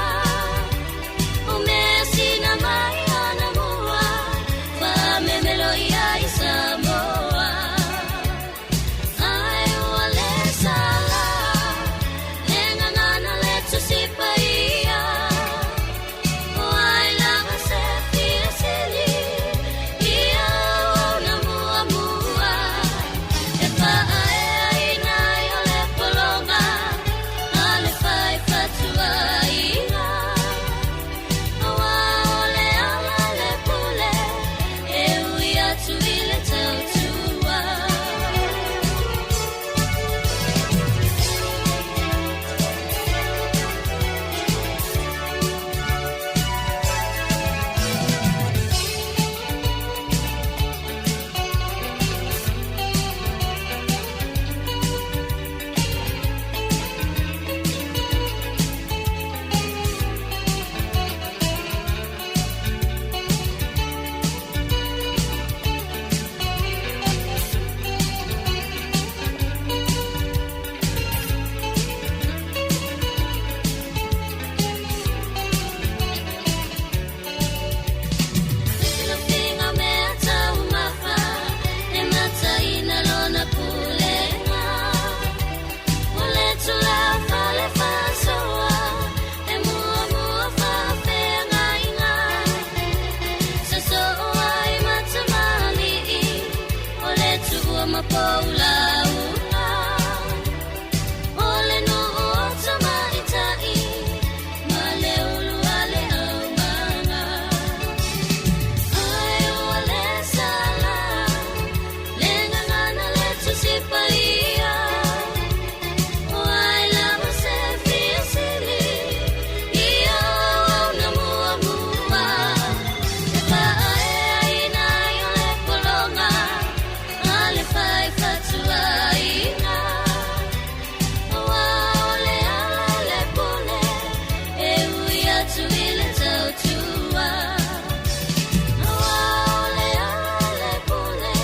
O mea sina mai ana mua Whamemelo ia i Samoa Ai ua le sala Le ngangana le tusipa ia O ai lava se fia sili Ia au na mua mua E whaaea ina i o le polonga A le whai whatua inga Aua o le ala le pule E ui atu i le tautua. Lufinga mea taumafa E mataina lona pulega O le tula fale fasoa E mua mua faafeagaiga Sa soo ai matamali'i O le tuua ma poulauga O le nuu o tamaita'i Ma le ulu a le aumaga Ai ua le sala Le gagana le tusipa ia O ai lava se fia sili Ia au na mua mua E faaea ina i o le pologa A le fai fatua ina Aua o le ala le pule E ui atu i le tautua Aua o le ala le pule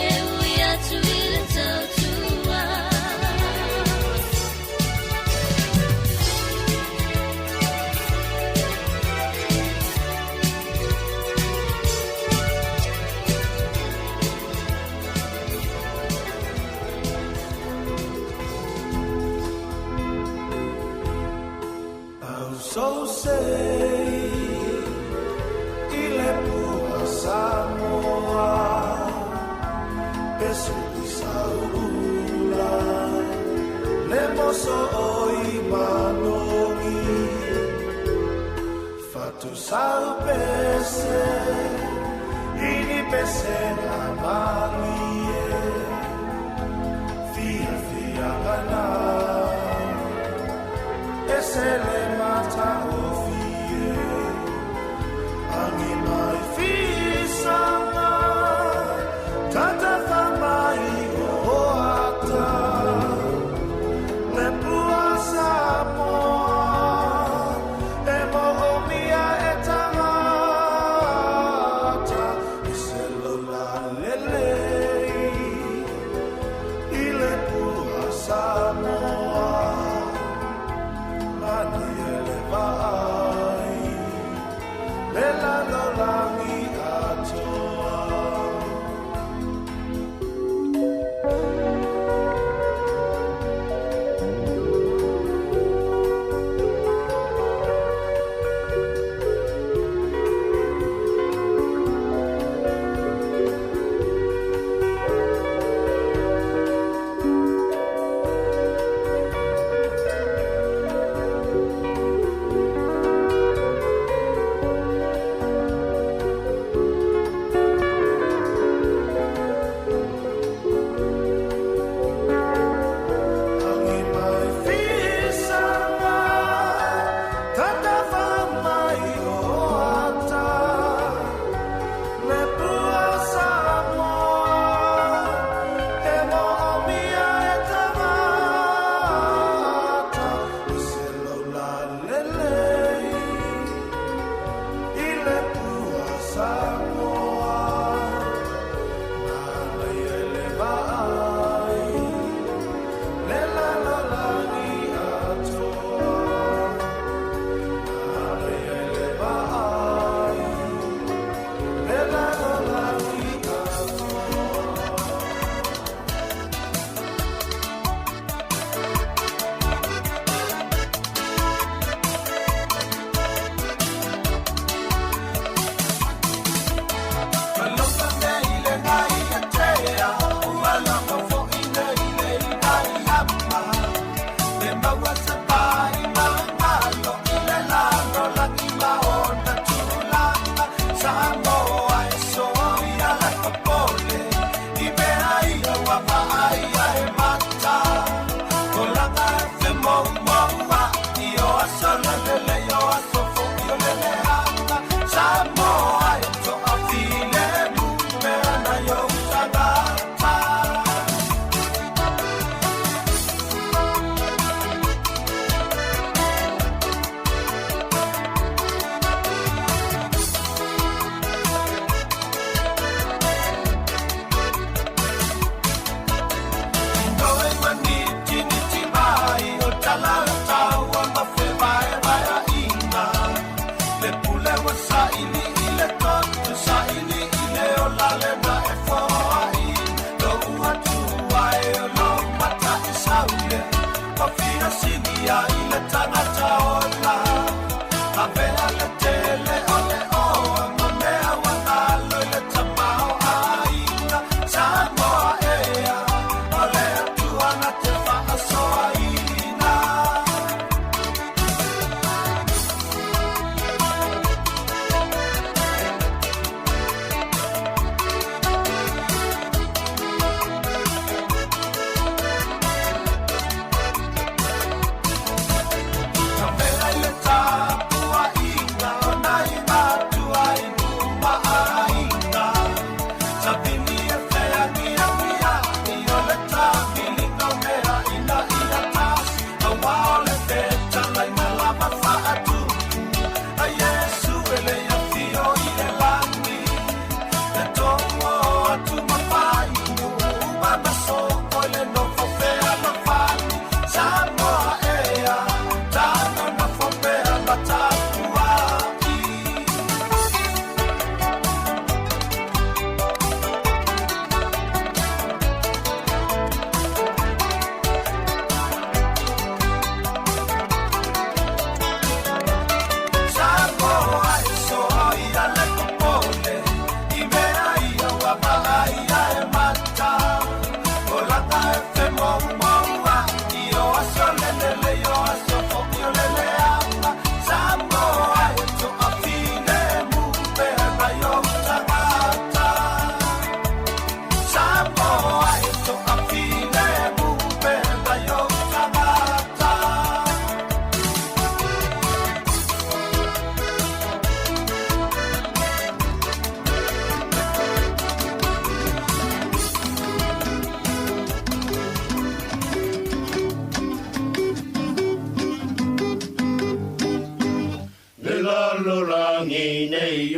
E ui atu i le tautua. So say i le pua Samoa e sui saula le moso oi manogi fatu sau pese ini pese na malie fia fia kana ese le mata o fie angi mai fisanga tata famai o ata le pua Samoa e mo o mia e tanga.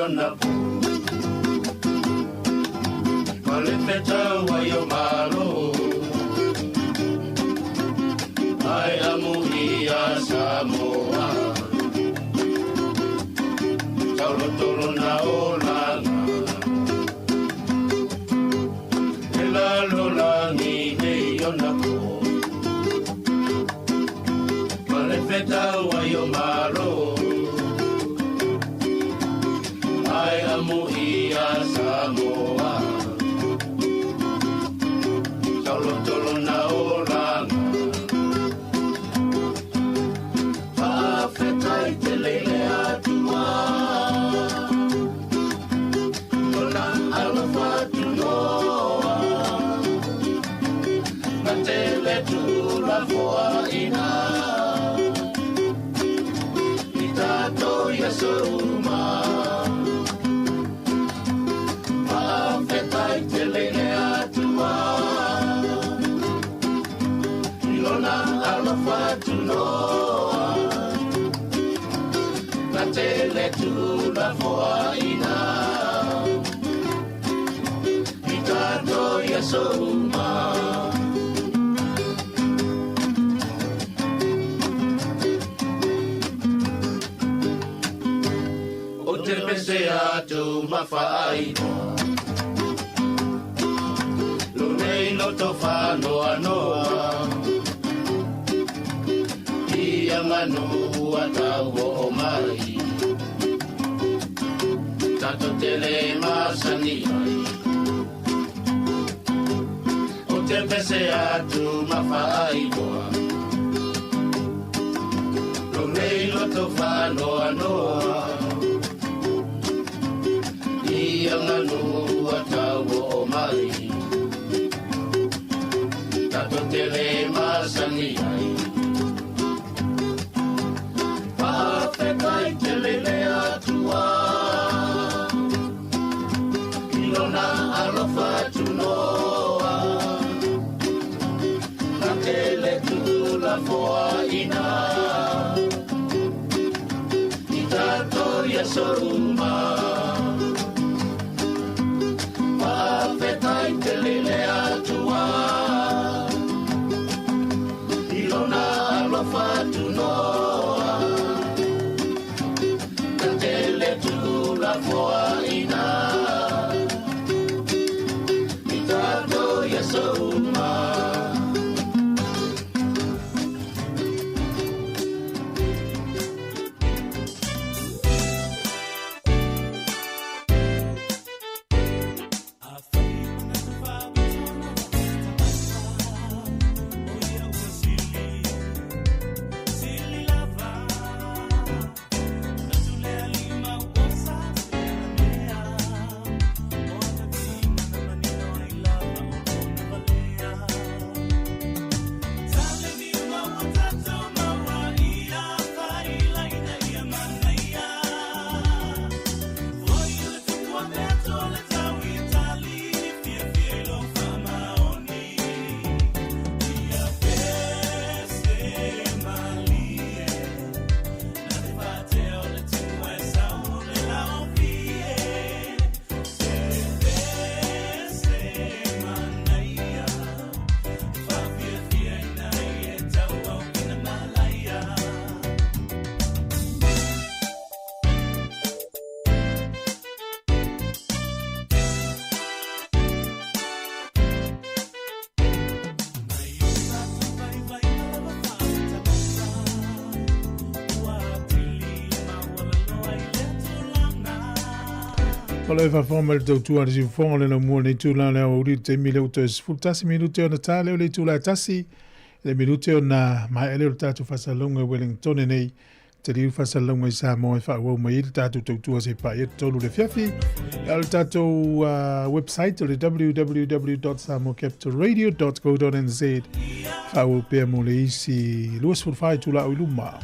ona po Ma le fetau ai o malo Ai amu ia Samoa Taulotolo na olaga E lalolagi nei ona po Ma le fetau ai o malo Ai amu ia Samoa Taulotolo na olaga Faafetai tele i le Atua Lona alofa tunoa Na tele tulafoaina I tatou i aso uma Faafetai tele i le Atua I lona alofa tunoa Na tele tulafoaina I tatou i aso uma. Ou te pese atu ma faailoa Lo nei loto faanoanoa Ia manu ua tau oo mai Tatou te le masani ai Ou te pese atu ma faailoa Lo nei loto faanoanoa Ia manu ua tau oo mai Tatou te le masani ai Faafetai tele i le Atua I lona alofa tunoa Na tele tulafoaina I tatou i aso uma Faafetai tele i le Atua I lona alofa tunoa Na tele tulafoaina I tatou i aso uma. O le faafofoga mai le tautua a le siufofoga o le laumua lenei itula o le aoauli i le taimi lea ua toe 11 minute ona ta lea o le itula e tasi le minute ona maea lea o le tatou faasalalauga i Wellingtone nei. Te liu faasalalauga i Samoa e faaauau mai ai le tatou tautua se paia tolu le afiafi. O le tatou website o le www.samoacapitalradio.co.nz faaauau pea mo le isi 24 itula o i luma.